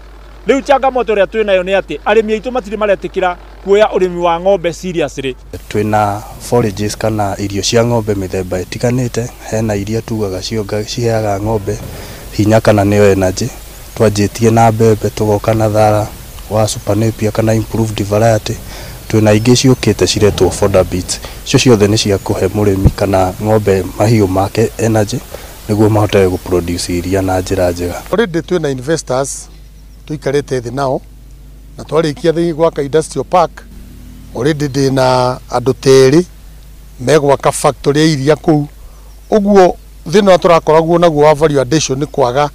Rĩu changamoto ĩrĩa twĩ nayo nĩ atĩ arĩmi aitũ matirĩ maretĩkĩra kuoya ũrĩmi wa ng'ombe seriously. Twĩna forages kana irio cia ng'ombe mĩthemba ĩtiganĩte, hena iria tugaga ciheaga ng'ombe hinya kana nĩyo energy. Twanjĩtie na mbembe tũgoka na thara wa super napier kana improved variety. Twĩna ingĩ ciũkĩte ciretwo fodder beets, icio ciothe nĩ cia kũhe mũrĩmi kana ng'ombe mahiũ make energy nĩguo mahote gũproduce iria na njĩra njega. Already twĩna investors tũikarĩte thĩ nao na twarĩkia thĩ gwaka industrial park, already ndĩna andũ terĩ megwaka factory ya iria kũu, ũguo thĩna tũrakoragwo naguo wa value addition nĩ kwaga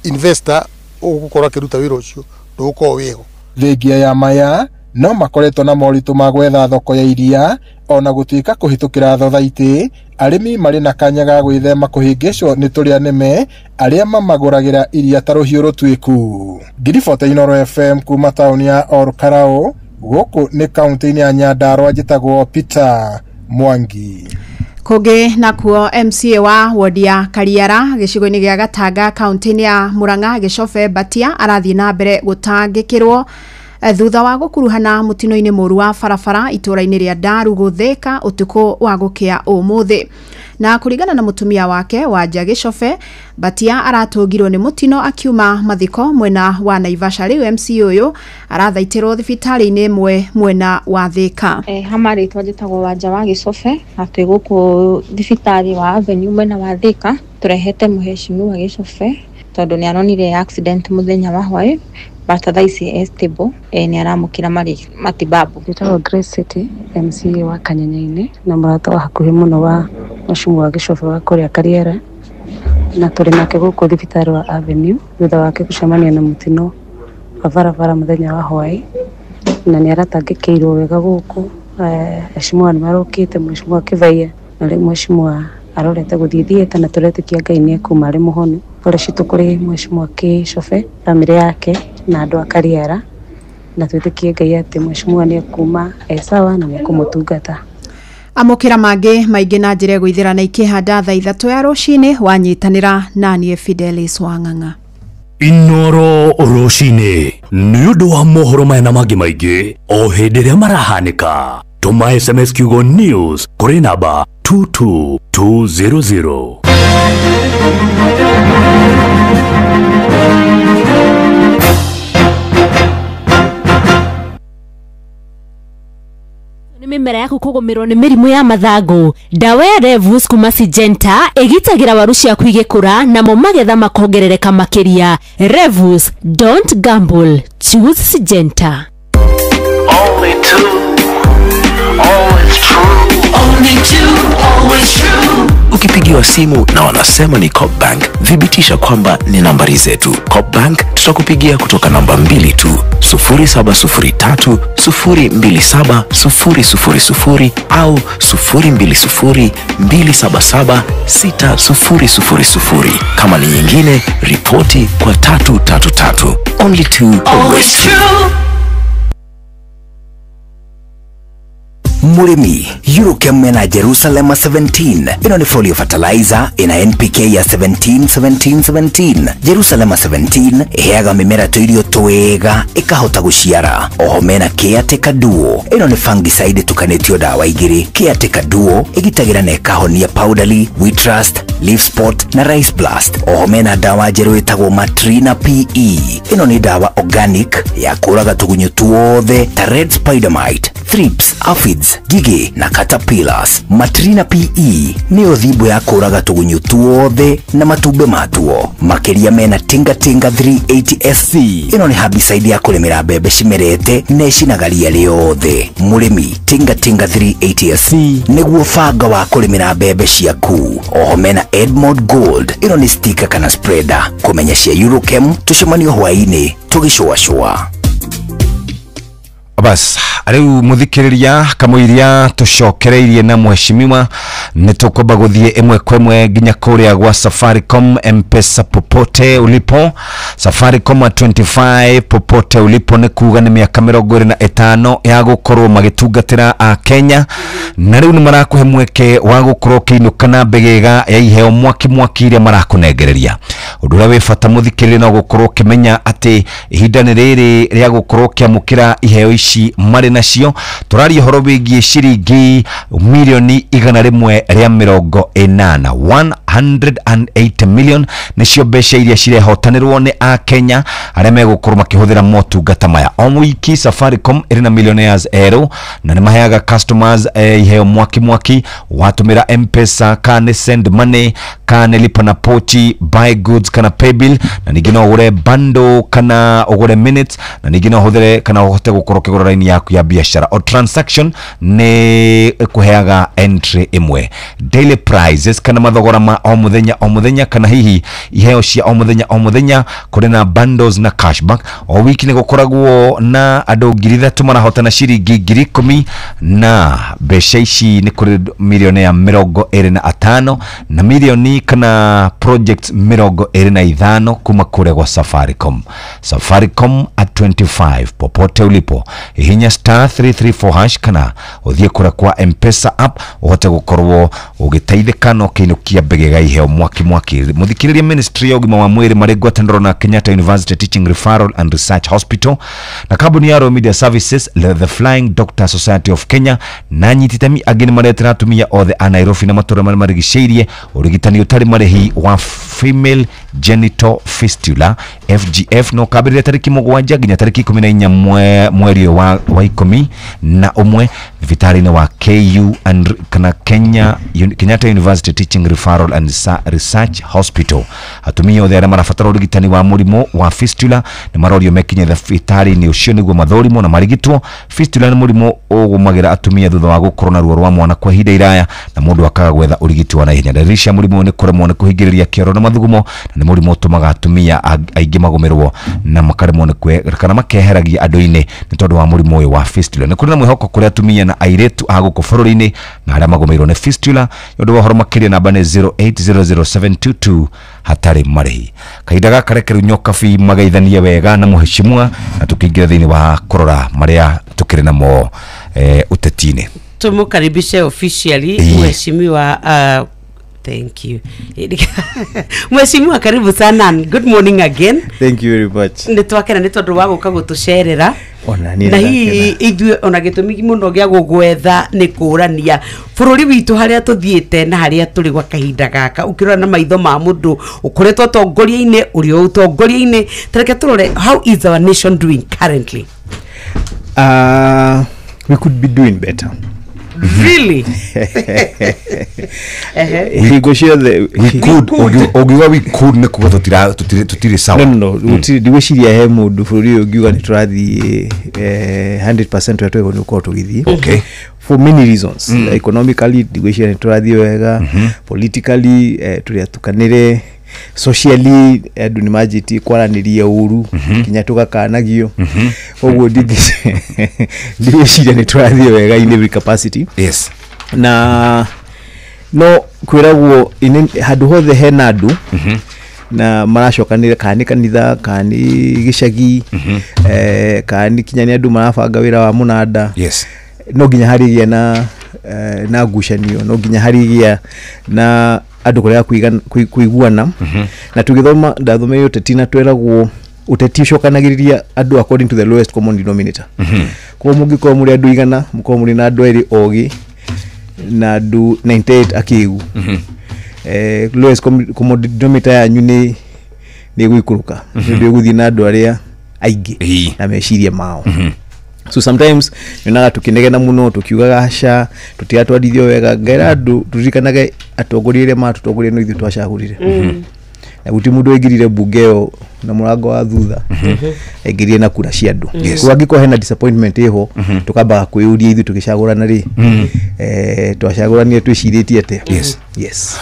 investor ũgũkorwo akĩruta wĩra ũcio ndũgũkorwo wĩho. Thengia ya maya no makoretwo na moritũ ma gwetha thoko ya iria, ona gũtuĩka kũhĩtũkĩra thothaitĩ arĩmi marĩ na kanya ga gwĩthema kũhĩngĩcwo nĩ tũrĩa nĩme arĩa mamagũragĩra iria ta rũhiũ rũtuĩku. Ngiribota Inooro FM kuma taũni ya Olkarau, gũkũ nĩ kaunti-inĩ ya Nyandarua, njĩtagwo Peter Mwangi. Kũngĩ nakuo MCA wa wodi ya Kariara gĩcigo-inĩ gĩa Gatanga kaunti-inĩ ya Murang'a Gĩcobe Mbatia arathiĩ na mbere gũtangĩkĩrwo thutha wa gũkuruhana mũtino-inĩ mũru wa barabara itũũra-inĩ rĩa Ndaru Gũthĩka ũtukũ wa gũkĩa ũmũthĩ. Na kũringana na mũtumia wake Wanja Gĩcobe, Mbatia aratũngirwo nĩ mũtino akiuma mathiko mwena wa Naivasha. Rĩu MC ũyũ arathaitĩrwo thibitarĩ-inĩ ĩmwe mwena wa Thĩka. Hama rĩtwa njĩtagwo Wanja wa Gĩcobe na twĩ gũkũ thibitarĩ wa Avenue mwena wa Thĩka, tũrehete mũhecimiwa Gĩcobe tondũ nĩ aronire accident mũthenya wa hwaĩ, but thaa ici e stable, nĩ aramũkĩra matibabu. Njĩtagwo Grace City, MCA wa Kanyenyainĩ na mũrata wa hakuhĩ mũno wa mũhecimiwa Gĩcobe wa kũrĩa Kariara, na tũrĩ nake gũkũ thibitarĩ wa Avenue thutha wake gũcemania na mũtino wa barabara mũthenya wa hwaĩ, na nĩ aratangĩkĩirwo wega gũkũ. Heshimiwa nĩ marokĩte, mũhecimiwa Kĩbaiya na rĩu mũhecimiwa arorete gũthiĩ theatre, na tũretĩkia Ngai nĩ ekuma arĩ mũhonu. Pole citũ kũrĩ mũhecimiwa Gĩcobe, bamĩrĩ yake na andũ a Kariara, na twĩtĩkie Ngai atĩ mũhecimiwa nĩ ekuma e sawa na nĩ ekũmũtungata. Amũkĩra mangĩ maingĩ na njĩra ĩgũithĩra na ikĩhanda thaa 3 ya rũcinĩ wanyitanĩra na niĩ Fidelis Wang'ang'a. Inooro rũcinĩ nĩ ũndũ wa mohoro maya na mangĩ maingĩ o hĩndĩ ĩrĩa marahanĩka. Tũma SMS kiugo news kũrĩ namba 22200. Mĩmera yaku kũgũmĩrwo nĩ mĩrimũ ya mathangũ. Ndawa ya Revus kuma Syngenta ĩgitagĩra waru ciaku igĩkũra namo magetha makongerereka makĩria. Revus, don't gamble, choose Syngenta. Only two, always true. Only two, always true. Ukipigiwa simu na wanasema ni Coopbank, thibitisha kwamba ni nambari zetu. Coopbank tutakupigia kutoka namba 2 tu, 0703 027 000 au 020 277 6000. Kama ni nyingine, ripoti kwa 333. Only two, always true. Murimi, Eurochem mena Jerusalem 17 ĩno nĩ folio fertilizer ĩna NPK ya 17 17 17. Jerusalem 17 ĩheaga mĩmera tũirio twega ĩkahota gũciara. Oho mena Caretaker Duo, ĩno nĩ fungicide ĩtukanĩtio ndawa igĩrĩ. Caretaker Duo ĩgitagĩra na ĩkahonia powdery, wheat rust, leaf spot na rice blast. Oho mena ndawa njerũ ĩtagwo Matrina PE, ĩno nĩ ndawa organic ya kũraga tũgunyũ tuothe ta red spider mite, thrips, aphids, ngigĩ na caterpillars. Matrina PE nĩyo thimbo ya kũraga tũgunyũ tuothe na matumbĩ matuo. Makĩria mena Tinga Tinga 380 SC, ĩno nĩ herbicide ya kũrĩmĩra mbembe cimerete na ĩcinaga ria rĩothe. Mũrĩmi, Tinga Tinga 380 SC nĩguo banga wa kũrĩmĩra mbembe ciaku. Oho mena Edmond Gold, ĩno nĩ sticker kana spreader. Kũmenya cia Eurochem, tũcemanio hwaĩ-inĩ tũgĩcũacũa. Bas, rĩu mũthikĩrĩria kamũiria tũcokereirie na mheshimiwa nĩ tũkwamba gũthiĩ ĩmwe kwa ĩmwe nginya kũrĩa gwa Safaricom M-Pesa popote ulipo. Safaricom 25 popote ulipo nĩ kuga nĩ mĩaka 25 ya gũkorwo magĩtungatĩra a Kenya, na rĩu nĩ marakũhe mweke wa gũkorwo ũkĩinũka na mbegega ya iheo mwaki mwaki iria marakũnengereria. Ũndũ ũrĩa wĩ bata mũthikĩrĩria no gũkorwo ũkĩmenya atĩ ihinda nĩ rĩrĩ rĩa gũkorwo ũkĩamũkĩra iheo ici marĩ nacio. Tũraria ũhoro wĩgiĩ ciringi milioni 180, 180 million nĩcio mbeca iria cirehotanĩrwo nĩ a Kenya arĩa megũkorwo makĩhũthĩra motungata maya. O wiki Safaricom ĩrĩ na millionaires erũ na nĩ maheaga customers iheo mwaki mwaki watũmĩra M-Pesa kana send money kana lipa na pochi, buy goods kana paybill, na ningĩ no ũgũre bundle kana ũgũre minutes, na ningĩ no ũhũthĩre kana ũhote gũkorwo ũkĩgũra raini yaku ya biashara. O transaction nĩ ĩkũheaga entry ĩmwe. Daily prizes kana mathogora ma o mũthenya o mũthenya kana hihi iheo cia o mũthenya o mũthenya, kũrĩ na bundles na cashback. O wiki nĩ gũkoragwo na andũ 3,000 marahotana ciringi 10,000, na mbeca ici nĩ kũrĩ milioni ya 25 na milioni kana projects 25 kuma kũrĩa gwa Safaricom. Safaricom at 25 popote ulipo, hihinya star 334 hash kana ũthiĩ kũrĩa kwa M-Pesa app ũhote gũkorwo ũgĩteithĩka na ũkĩinũkia mbegega iheo mwaki mwaki. Mũthikĩrĩria, Ministry ya ũgima wa mwĩrĩ marĩ ngwatanĩro na Kenyatta University Teaching Referral and Research Hospital na kambuni ya Royal Media Services, The Flying Doctor Society of Kenya na anyititemi angĩ nĩ maretera atumia othe a Nairobi na matũũra marĩa marigicĩirie ũrigitani ũtarĩ marĩhi wa female genital fistula FGF no kambĩrĩria tarĩki 7 nginya tarĩki 14 mweri wa 11 thibitarĩ-inĩ wa KU and kana Kenyatta University Teaching Referral and Research Hospital. Atumia othe arĩa marabatara ũrigitani wa mũrimũ wa fistula nĩ marorio mekinye thibitarĩ-inĩ ũcio nĩguo mathũrimwo na marigitwo. Fistula nĩ mũrimũ ũgũmagĩra atumia thutha wa gũkorwo na ruo rwa mwana kwa ihinda iraya na mũndũ akaga gwetha ũrigiti wa naihenya. Ndariri cia mũrimũ ũyũ nĩ kũremwo nĩ kũhingĩrĩria kĩoro na mathugumo, na nĩ mũrimũ ũtũmaga atumia aingĩ magũmĩrwo na makaremwo nĩ kana makeheragia andũ-inĩ nĩ tondũ wa mũrimũ ũyũ wa fistula. Nĩ kũrĩ na mwĩhoko kũrĩ atumia na airĩtu a gũkũ bũrũri-inĩ na arĩa magũmĩirwo nĩ fistula. Nĩ ũndũ wa ũhoro makĩria namba nĩ 0800722 hatarĩ marĩhi. Kahinda gaka reke rĩu Nyokabi magaithanie wega na mũheshimiwa na tũkĩingĩra thĩinĩ wa kũrora marĩa tũkĩrĩ namo ũteti-inĩ. Tumukaribishe officially mheshimiwa. Thank you. Mheshimiwa, karibu sana and good morning again. Thank you very much. Nĩ twakena nĩ tondũ wa gũka gũtũcerera. Ona niĩ na hihi ithuĩ ona gĩtũmi mũno gĩa gũgwetha nĩ kũrania bũrũri witũ harĩa tũthiĩte na harĩa tũrĩ gwa kahinda gaka, ũkĩrora na maitho ma mũndũ ũkoretwo ũtongoria-inĩ ũrĩ ũtongoria-inĩ, tareke tũrore how is our nation doing currently? We could be doing better. Really? Hingo ciothe. We could, ũngiuga we could nĩ kuga tũtirĩ sawa. No, ndigwĩciria he mũndũ bũrũri ũyũ ũngiuga nĩ tũrathiĩ 100% ũrĩa twagĩrĩirwo nĩ gũkorwo tũgĩthiĩ. For many reasons. Economically ndigwĩciria nĩ tũrathiĩ wega, politically tũrĩ atukanĩre, socially andũ nĩ manjĩtie kwaranĩria ũru kinya tũgakanagio. Koguo ndigwĩciria nĩ tũrathiĩ wega in every capacity. Na no kwĩragwo handũ hothe hena andũ na maracokanĩra, kana nĩ kanitha, kana nĩ gĩcagi, kana nĩ kinya nĩ andũ marabanga wĩra wa mũnanda. No nginya harĩgĩa na ngucanio, no nginya harĩgĩa na andũ kũrega kũiguana. Na tũgĩthoma, ndathomeire ũteti na tweragwo ũteti ũcokanagĩrĩria andũ according to the lowest common denominator. Koguo mũngĩkorwo mũrĩ andũ 100, mũkorwo mũrĩ na andũ 2 ogĩ na andũ 98 akĩgu, lowest common denominator yanyu nĩ ĩgũikũrũka, nĩ ũndũ ĩgũthiĩ na andũ arĩa aingĩ na meciria mao. So sometimes nyonaga tũkĩnegena mũno, tũkiugaga aca tũtiratwarithio wega. Ngaĩra andũ tũririkanage atongoria arĩa matũtongoria no ithuĩ twacagũrire. Na gũtirĩ mũndũ waingĩrire mbunge ĩyo na mũrango wa thutha, aingĩrire na kura cia andũ. Koguo angĩkorwo hena disappointment ĩho, tũkambaga kwĩyũria ithuĩ tũgĩcagũrana rĩ, twacagũranire twĩcirĩtie atĩa? Yes.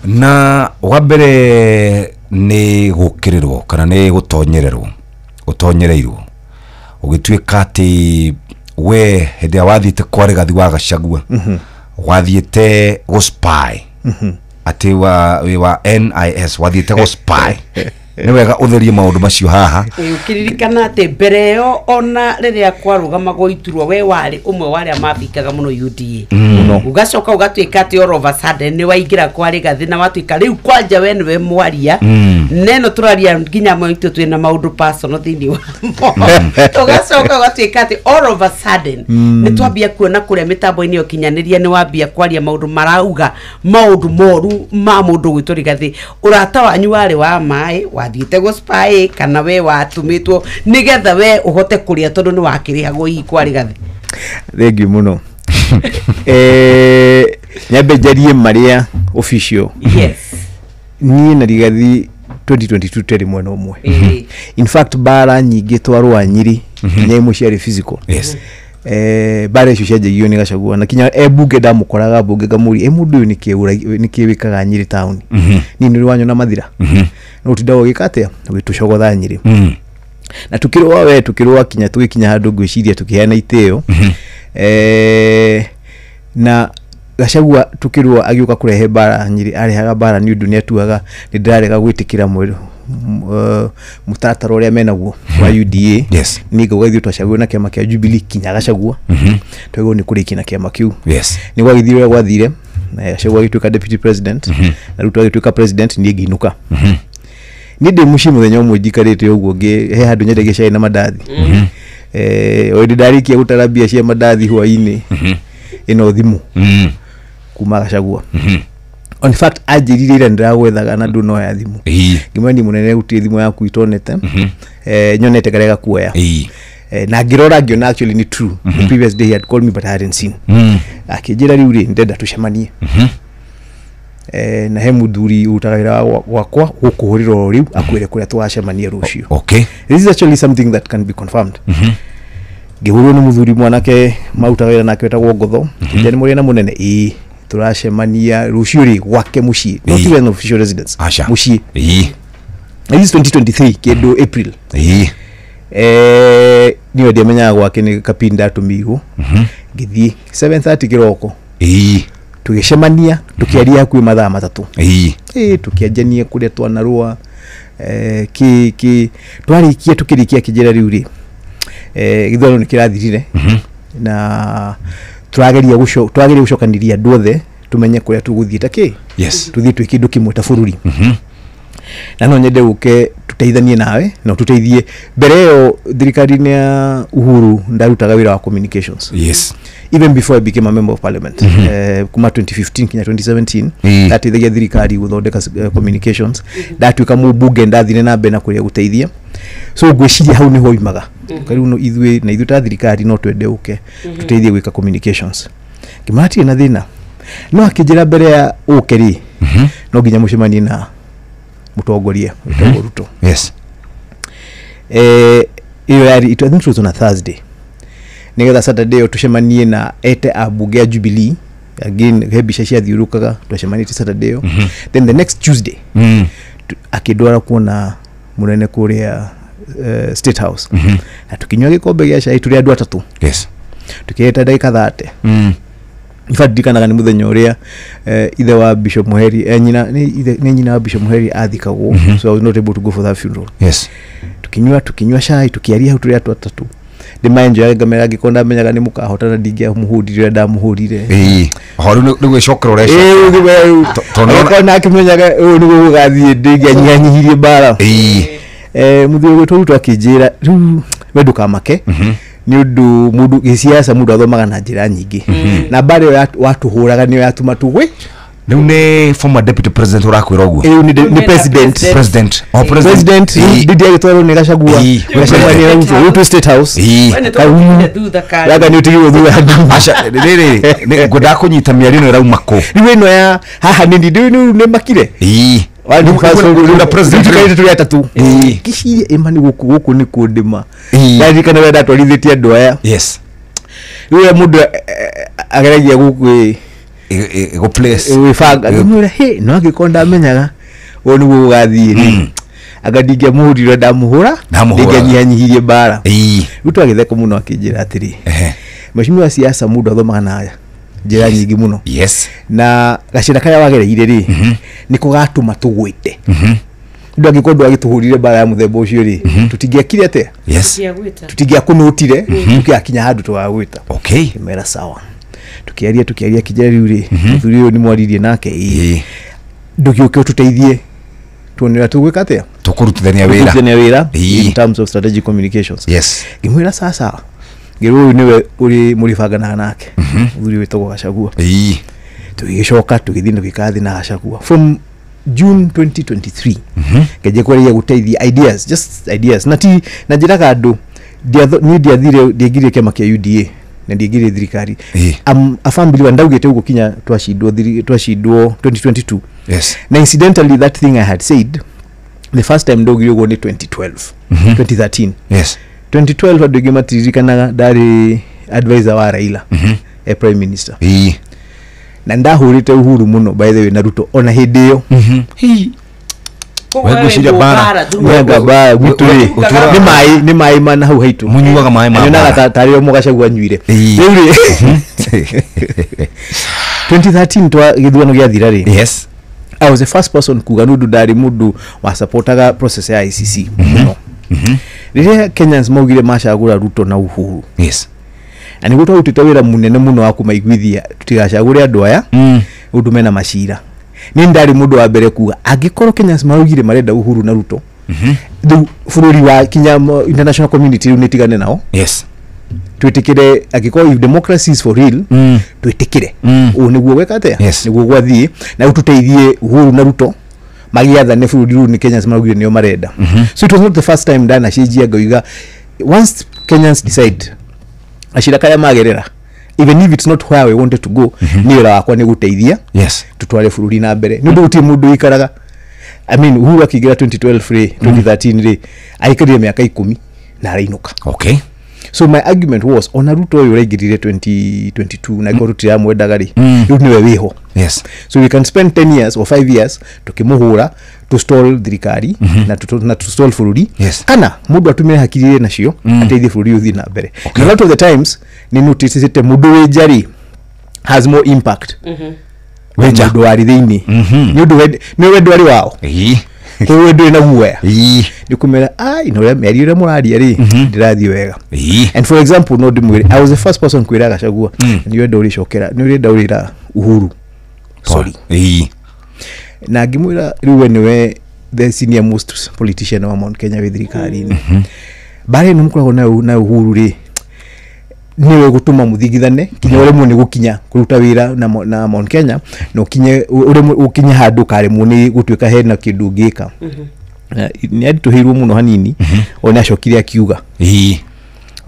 Na wa mbere nĩ gũkĩrĩrwo kana nĩ gũtonyererwo, ũtonyereirwo ũgĩtuĩka atĩ we hĩndĩ ĩrĩa wathiĩte kwa Rigathi wa Gachagua, wathiĩte gũ spy, atĩ wĩ wa NIS, wathiĩte gũ spy. Nĩ wega ũtherie maũndũ macio haha. Ũkĩririkana atĩ mbere ĩyo ona rĩrĩa kwarũgamagwo iturwa, we warĩ ũmwe wa arĩa mabingaga mũno UDA. Ũgacoka ũgatuĩka atĩ all of a sudden nĩ waingĩra kwa Rigathi na watuĩka rĩu kwanja we nĩwe mwaria. Neno tũraria nginya amwe aitũ twĩna maũndũ personal thĩinĩ wa mo. Ũgacoka ũgatuĩka atĩ all of a sudden nĩ twambia kuona kũrĩa mĩtambo-inĩ ya ũkinyanĩria nĩ wambia kwaria maũndũ marauga maũndũ moru ma mũndũ gwĩtwo Rigathi. Ũrata wanyu warĩ wa maĩ, wathiĩte gũ spy kana we watũmĩtwo nĩgetha we ũhote kũrĩa tondũ nĩ wakĩrĩhagwo hihi kwa Rigathi? Thank you mũno. Nyambe njarie marĩa official. Niĩ na Rigathi 2022 twerĩ mwena ũmwe. In fact bara nyingĩ twarũa Nyĩrĩ nginya imwe ciarĩ physical. Bara icio cianjagio nĩ Gachagua na kinya bunge ndamũkoraga bunge ngamũria, mũndũ ũyũ nĩkĩ wĩkaga Nyĩrĩ taũni? Niĩ nĩ ũrĩ wanyona Mathira? No ũtindaga ũgĩka atĩa? Ũgĩtũcogotha Nyĩrĩ. Na tukĩrũa we tukĩrũa kinya tũgĩkinya handũ ngwĩciria tũkĩheana itĩo. Na Gachagua tukĩrũa agĩũka kũrehe bara Nyĩrĩ, arehaga bara nĩ ũndũ nĩ atuaga nĩ ndĩrarega gwĩtĩkĩra mũtaratara ũrĩa menaguo wa UDA. Niĩ ngauga ithuĩ twacagũrirwo na kĩama kĩa Jubilee kinya Gachagua. Twagĩrĩirwo nĩ kũrĩkia na kĩama kĩu. Nĩ gwagĩthire ũrĩa gwathire, Gachagua agĩtuĩka deputy president, na Ruto agĩtuĩka president, niĩ ngĩinũka. Niĩ ndĩ mũciĩ mũthenya ũmwe njikarĩte ũguo he handũ nyendagia cai na mandathi. O hĩndĩ ndarĩkia gũtara mbia cia mandathi hwaĩ-inĩ, ĩno thimũ kuma Gachagua. In fact anjĩrire ira ndĩragwethaga na ndũnoya thimũ. Ngĩmwĩra niĩ mũnene gũtirĩ thimũ yaku itonete, nyonete ngarega kuoya. Na ngĩrora ngĩona actually nĩ true. The previous day he had called me but I hadn't seen. Akĩnjĩra rĩu rĩ ndĩrenda tũcemanie. Na he mũthuri ũrutaga wĩra gwakwa gũkũhũrĩra oro rĩu akwĩre kũrĩa tũgacemania rũciũ. This is actually something that can be confirmed. Ngĩhũrwo nĩ mũthuri mwanake marutaga wĩra nake wetagwo Ngotho. Kĩnja nĩ mũrĩ na mũnene? Ĩĩ, tũracemania rũciũ rĩ gwake mũciĩ. Not even official residence. Mũciĩ. This is 2023 kĩndũ April. Niĩ ndiamenyaga gwake nĩ kapinda atũmĩirwo. Ngĩthiĩ 7:30 kĩroko. Tũgĩcemania tũkĩaria hakuhĩ mathaa 3. Tũkĩanjania kũrĩa twanarũa, kĩ twarĩkia tũkĩrĩkia akĩnjĩra rĩu rĩ, gĩthurano nĩ kĩrathirire na tũrageria gũcokanĩria andũ othe tũmenye kũrĩa tũgũthiĩ ta kĩ. Tũthiĩ twĩ kĩndũ kĩmwe ta bũrũri. Na no nyende ũke tũteithanie nawe na ũtũteithie. Mbere ĩyo thirikari-inĩ ya Uhuru ndarutaga wĩra wa communications. Even before I became a member of parliament, kuma 2015 kinya 2017, ndateithagia thirikari gũthondeka communications. Ndatuĩka mũmbunge ndathire na mbere na kũrĩa gũteithia. So ngwĩciria hau nĩho oimaga. Rĩu no ithuĩ na ithuĩ ta thirikari no twende ũke tũteithie gwĩka communications. Ngĩmwĩra hatirĩ na thĩna, no akĩnjĩra mbere ya ũke rĩ, no nginya mũcemanie na mũtongoria wĩtagwo Ruto. Yes. Ĩyo yarĩ, I think it was on a Thursday, nĩgetha Saturday ĩyo tũcemanie na ete ambunge a Jubilee. Again, he mbica ciathiũrũkaga twacemanĩtie Saturday ĩyo. Then the next Tuesday akĩndwara kuona mũnene kũrĩa State House, na tũkĩnyua gĩkombe gĩa cai tũrĩ andũ atatũ. Yes. Tũkĩeta ndagĩka 30. In fact, ndirikanaga nĩ mũthenya ũrĩa ithe wa Bishop Muheri, nyina nĩ nyina wa Bishop Muheri athikagwo. So I was not able to go for that funeral. Yes. Tukinyua cai, tukiaria hau tũrĩ andũ atatũ. Ndĩmaenjoyaga, ngamera angĩkorwo ndamenyaga nĩ mũkahotana ndingĩamũhũrire ũrĩa ndamũhũrire. Ĩĩ, oho rĩu nĩ gwĩcokera ũrecokera. Tondũ nakĩmenyaga ũũ nĩguo gũgathiĩ, ndingĩanyihanyihirie mbara. Mũthuri ũgwĩtwo Ruto akĩnjĩra, rĩu we ndũkamake, nĩ ũndũ mũndũ gĩciaca mũndũ athomaga na njĩra nyingĩ, na mbara ĩyo watũhũraga nĩyo yatũma tũgwe. Rĩu nĩ former deputy president ũrakwĩra ũguo? Rĩu nĩ president. President. Oh, president. President ndindi agĩtwarwo nĩ Gachagua, gacemania na Ruto rĩu twĩ State House. Yanga nĩ ũtigirwo thutha. Aca, rĩrĩ ngwendaga kũnyita mĩario ĩno ĩrauma kũ? Rĩu ĩno ya haha nĩ rĩu nĩ makire. Tũkarĩte tũrĩ atatũ, ngĩciria ĩma nĩ gũkũ gũkũ nĩ kũndĩma, ndarikana ũrĩa ndatwarithĩtie andũ aya. Yes. Rĩu ũrĩa mũndũ ageragia gũkwĩ gwĩbanga, ngĩmwĩra hĩ, no angĩkorwo ndamenyaga ũũ nĩguo gũgathiĩ rĩ, anga ndingĩamũhũrire ndamũhũra, ndingĩanyihanyihirie mbara. Rĩu twagĩtheka mũno, akĩnjĩra atĩrĩ, mheshimiwa, siasa mũndũ athomaga na njĩra nyingĩ mũno. Yes. Na gacĩra karĩa wagereire rĩ, nĩko gatũma tũgwĩte. Ndũ angĩkorwo ndwagĩtũhũrire mbara ya mũthemba ũcio rĩ, tũtingĩakire atĩa? Yes. Tũtingĩakũnũtire tũkĩakinya handũ tũgagwĩta. Okay. Ngĩmwĩra sawa. Tukiaria kĩnjĩra rĩu rĩ, mũthuri ũyũ nĩ mwaririe nake, ĩĩ, ndũgĩũke ũtũteithie tuone ũrĩa tũgwĩka atĩa, tũkũrutithania wĩra, tũkũrutithania wĩra in terms of strategic communications. Yes. Ngĩmwĩra sawa, ngĩrwo ũyũ nĩwe ũrĩ mũrĩbanganaga nake, mũthuri wĩtagwo Gachagua. Tũgĩgĩcoka tũgĩthiĩ tũgĩikara thĩ na Gachagua from June 2023, ngĩanjia kwarĩria gũteithia ideas, just ideas, na ti na njĩraga andũ niĩ ndiathire, ndiaingĩrire kĩama kĩa UDA na ndiaingĩrire thirikari. A firm believer, ndaugĩte ũguo kinya twacindwo 2022. Yes. Na incidentally, that thing I had said the first time ndaugire ũguo nĩ 2012, 2013. Yes. 2012 andũ aingĩ matiririkanaga ndarĩ advisor wa Raila, prime minister. Na ndahũrĩte Uhuru mũno, by the way, na Ruto ona hĩndĩ ĩyo. Ngwĩciria mbara. Mwega mbara gwitũ rĩ, nĩ maĩ mana hau haitũ. Mũnyuaga maĩ ma mbara. Nyonaga tarĩ o Gachagua anyuire. Rĩu rĩ, 2013 twa gĩthurano gĩathira rĩ. Yes. I was the first person kuga nĩ ũndũ ndarĩ mũndũ wa supportaga process ya ICC mũno. Rĩrĩa Kenyans maugire macagũra Ruto na Uhuru. Yes. Na nĩguo twarutĩte wĩra mũnene mũno wa kũmaiguithia tũtigacagũre andũ aya, ũndũ mena macira. Niĩ ndarĩ mũndũ wa mbere kuga angĩkorwo Kenyans maugire marenda Uhuru na Ruto, rĩu bũrũri wa kinya international community rĩu nĩtigane nao. Yes. Twĩtĩkĩre, angĩkorwo if democracy is for real, twĩtĩkĩre ũũ nĩguo gwĩka atĩa, nĩguo gwathiĩ, na rĩu tũteithie Uhuru na Ruto magĩathane bũrũri rĩu nĩ Kenyans maugire nĩo marenda. So it was not the first time ndanacenjia ngauga once Kenyans decide acira karĩa magerera, even if it's not where we wanted to go, nĩ wĩra wakwa nĩ gũteithia tutware bũrũri na mbere, nĩ ũndũ gũtirĩ mũndũ ũikaraga. I mean, Uhuru akĩingĩra 2012 rĩ, 2013 rĩ, aikarire mĩaka 10 na arainũka. Okay. So my argument was ona Ruto ũyũ ũraingĩrire 2022 na angĩkorwo tũtiramwendaga rĩ, rĩu nĩwe wĩho. Yes. So we can spend 10 years or 5 years tukĩmũhũra to stall thirikari na to stall bũrũri. Yes. Kana mũndũ atũmĩre hakiri ĩrĩ nacio ateithie bũrũri ũthiĩ na mbere. Okay. A lot of the times nĩ noticĩte mũndũ wĩ nja rĩ has more impact. Wĩ nja. Mũndũ warĩ thĩinĩ. Nĩ ũndũ nĩ wendo arĩ wao. Koguo we ndũrĩ na guoya. Nĩ kũmera ai no mĩario ĩrĩa mũraria rĩ ndĩrathiĩ wega. And for example, no ndĩmwĩre, I was the first person kwĩra Gachagua nĩ ũrenda ũrĩcokera, nĩ ũrenda ũrĩra Uhuru. Sorry. Na ngĩmwĩra rĩu we nĩwe the senior most politician wa Mount Kenya wĩ thirikari-inĩ. Mbara ĩno mũkoragwo nayo na Uhuru rĩ, nĩwe gũtũma mũthingithane kinya ũremwo nĩ gũkinya kũruta wĩra na Mount Kenya, na ũkinye ũremwo ũkinye handũ ũkaremwo nĩ gũtuĩka hena kĩndũ ũngĩka. Nĩ aritũhĩirwo mũno hanini, ona acokire akiuga.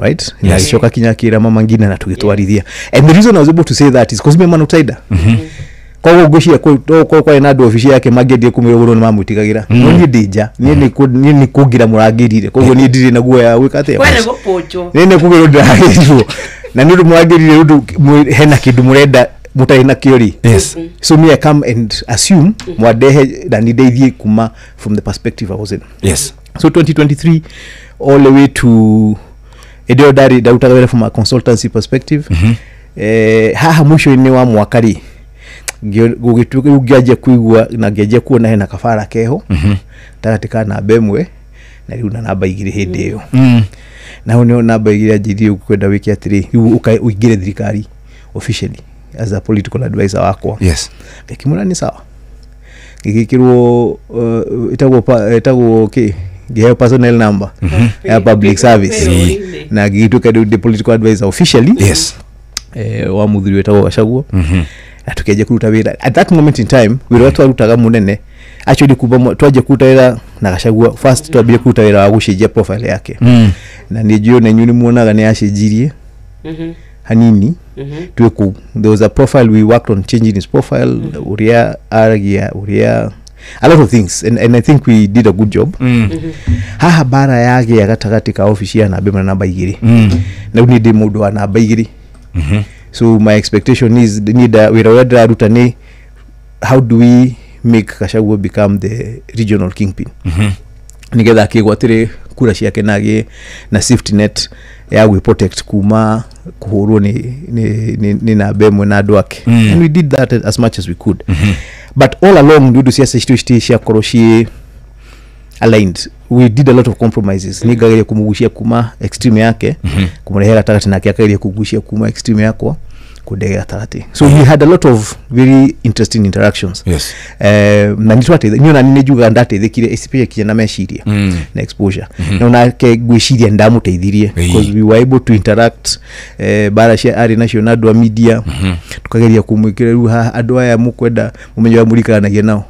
Right? Na agĩcoka kinya akĩra mama ngina na tũgĩtwarithia. And the reason I was able to say that is because me man outsider. Koguo ngwĩciria kwarĩ na andũ obici yake mangĩendire kũmwĩra ũguo no nĩ mamwĩtigagĩra. No niĩ ndĩ nja, niĩ nĩ kũngira mũrangĩrire, koguo niĩ ndirĩ na guoya gwĩka atĩa. We nĩ gũpũnjwo. Niĩ nĩ kũgĩrwo ndĩragĩrirwo. Na nĩ ũndũ mũrangĩrire ũndũ hena kĩndũ mũrenda mũtarĩ nakĩo rĩ. Yes. So me I come and assume mwandehe na nĩ ndeithie kuma from the perspective I was in. Yes. So 2023 all the way to hĩndĩ ĩyo ndarĩ ndarutaga wĩra from a consultancy perspective. Haha mũico-inĩ wa mwaka rĩ, gũgĩtuĩka rĩu ngĩanjia kũigua na ngĩanjia kuona hena kabara keho gatagatĩ ka namba ĩmwe na rĩu na namba igĩrĩ hĩndĩ ĩyo. Na hau nĩho namba igĩrĩ yanjĩrĩirie kwenda wĩke atĩrĩ, rĩu ũka ũingĩre thirikari officially as a political advisor wakwa. Yes. Ngĩkĩmwĩra nĩ sawa. Ngĩgĩkĩrwo ĩtagwo kĩ ngĩheo personnel number ya public service na ngĩgĩtuĩka rĩu ndĩ political advisor officially. Yes. Wa mũthuri wĩtagwo Gachagua. Na tukĩanjia kũruta wĩra at that moment in time wĩra ũrĩa twarutaga mũnene actually kuma twanjia kũruta wĩra na Gachagua first twambire kũruta wĩra wa gũcenjia profile yake. Na nĩ njũĩ ona inyuĩ nĩ muonaga nĩ yacenjirie hanini twĩ kũu. There was a profile we worked on changing his profile, ũrĩa aragia, ũrĩa a lot of things, and I think we did a good job. Haha bara yagĩa gatagatĩ ka obici ya namba ĩmwe na namba igĩrĩ. Na rĩu niĩ ndĩ mũndũ wa namba igĩrĩ. So my expectation is niĩ wĩra ũrĩa ndĩraruta nĩ how do we make Gachagua become the regional kingpin, nĩgetha akĩgwatĩre kura ciake na agĩe na safety net ya gwĩ protect kuma kũhũrwo nĩ namba ĩmwe na andũ ake. And we did that as much as we could. But all along nĩ ũndũ ciaca citũ citirĩ ciakorwo ciĩ aligned, we did a lot of compromises. Nĩ ngageria kũmũgucia kuma extreme yake, kũmũrehe gatagatĩ, nake akageria kũgucia kuma extreme yakwa kũndehe gatagatĩ. So we had a lot of very interesting interactions. Yes. Na nĩ twateithĩ, niĩ ona nĩ njugaga ndateithĩkire especially kinya na meciria na exposure. Na onake ngwĩciria nĩ ndamũteithirie because we were able to interact, bara cia arĩ nacio na andũ a media, tukageria kũmwĩkĩra rĩu haha andũ aya mũkwenda mũmenye ũrĩa mũrikaranagia nao.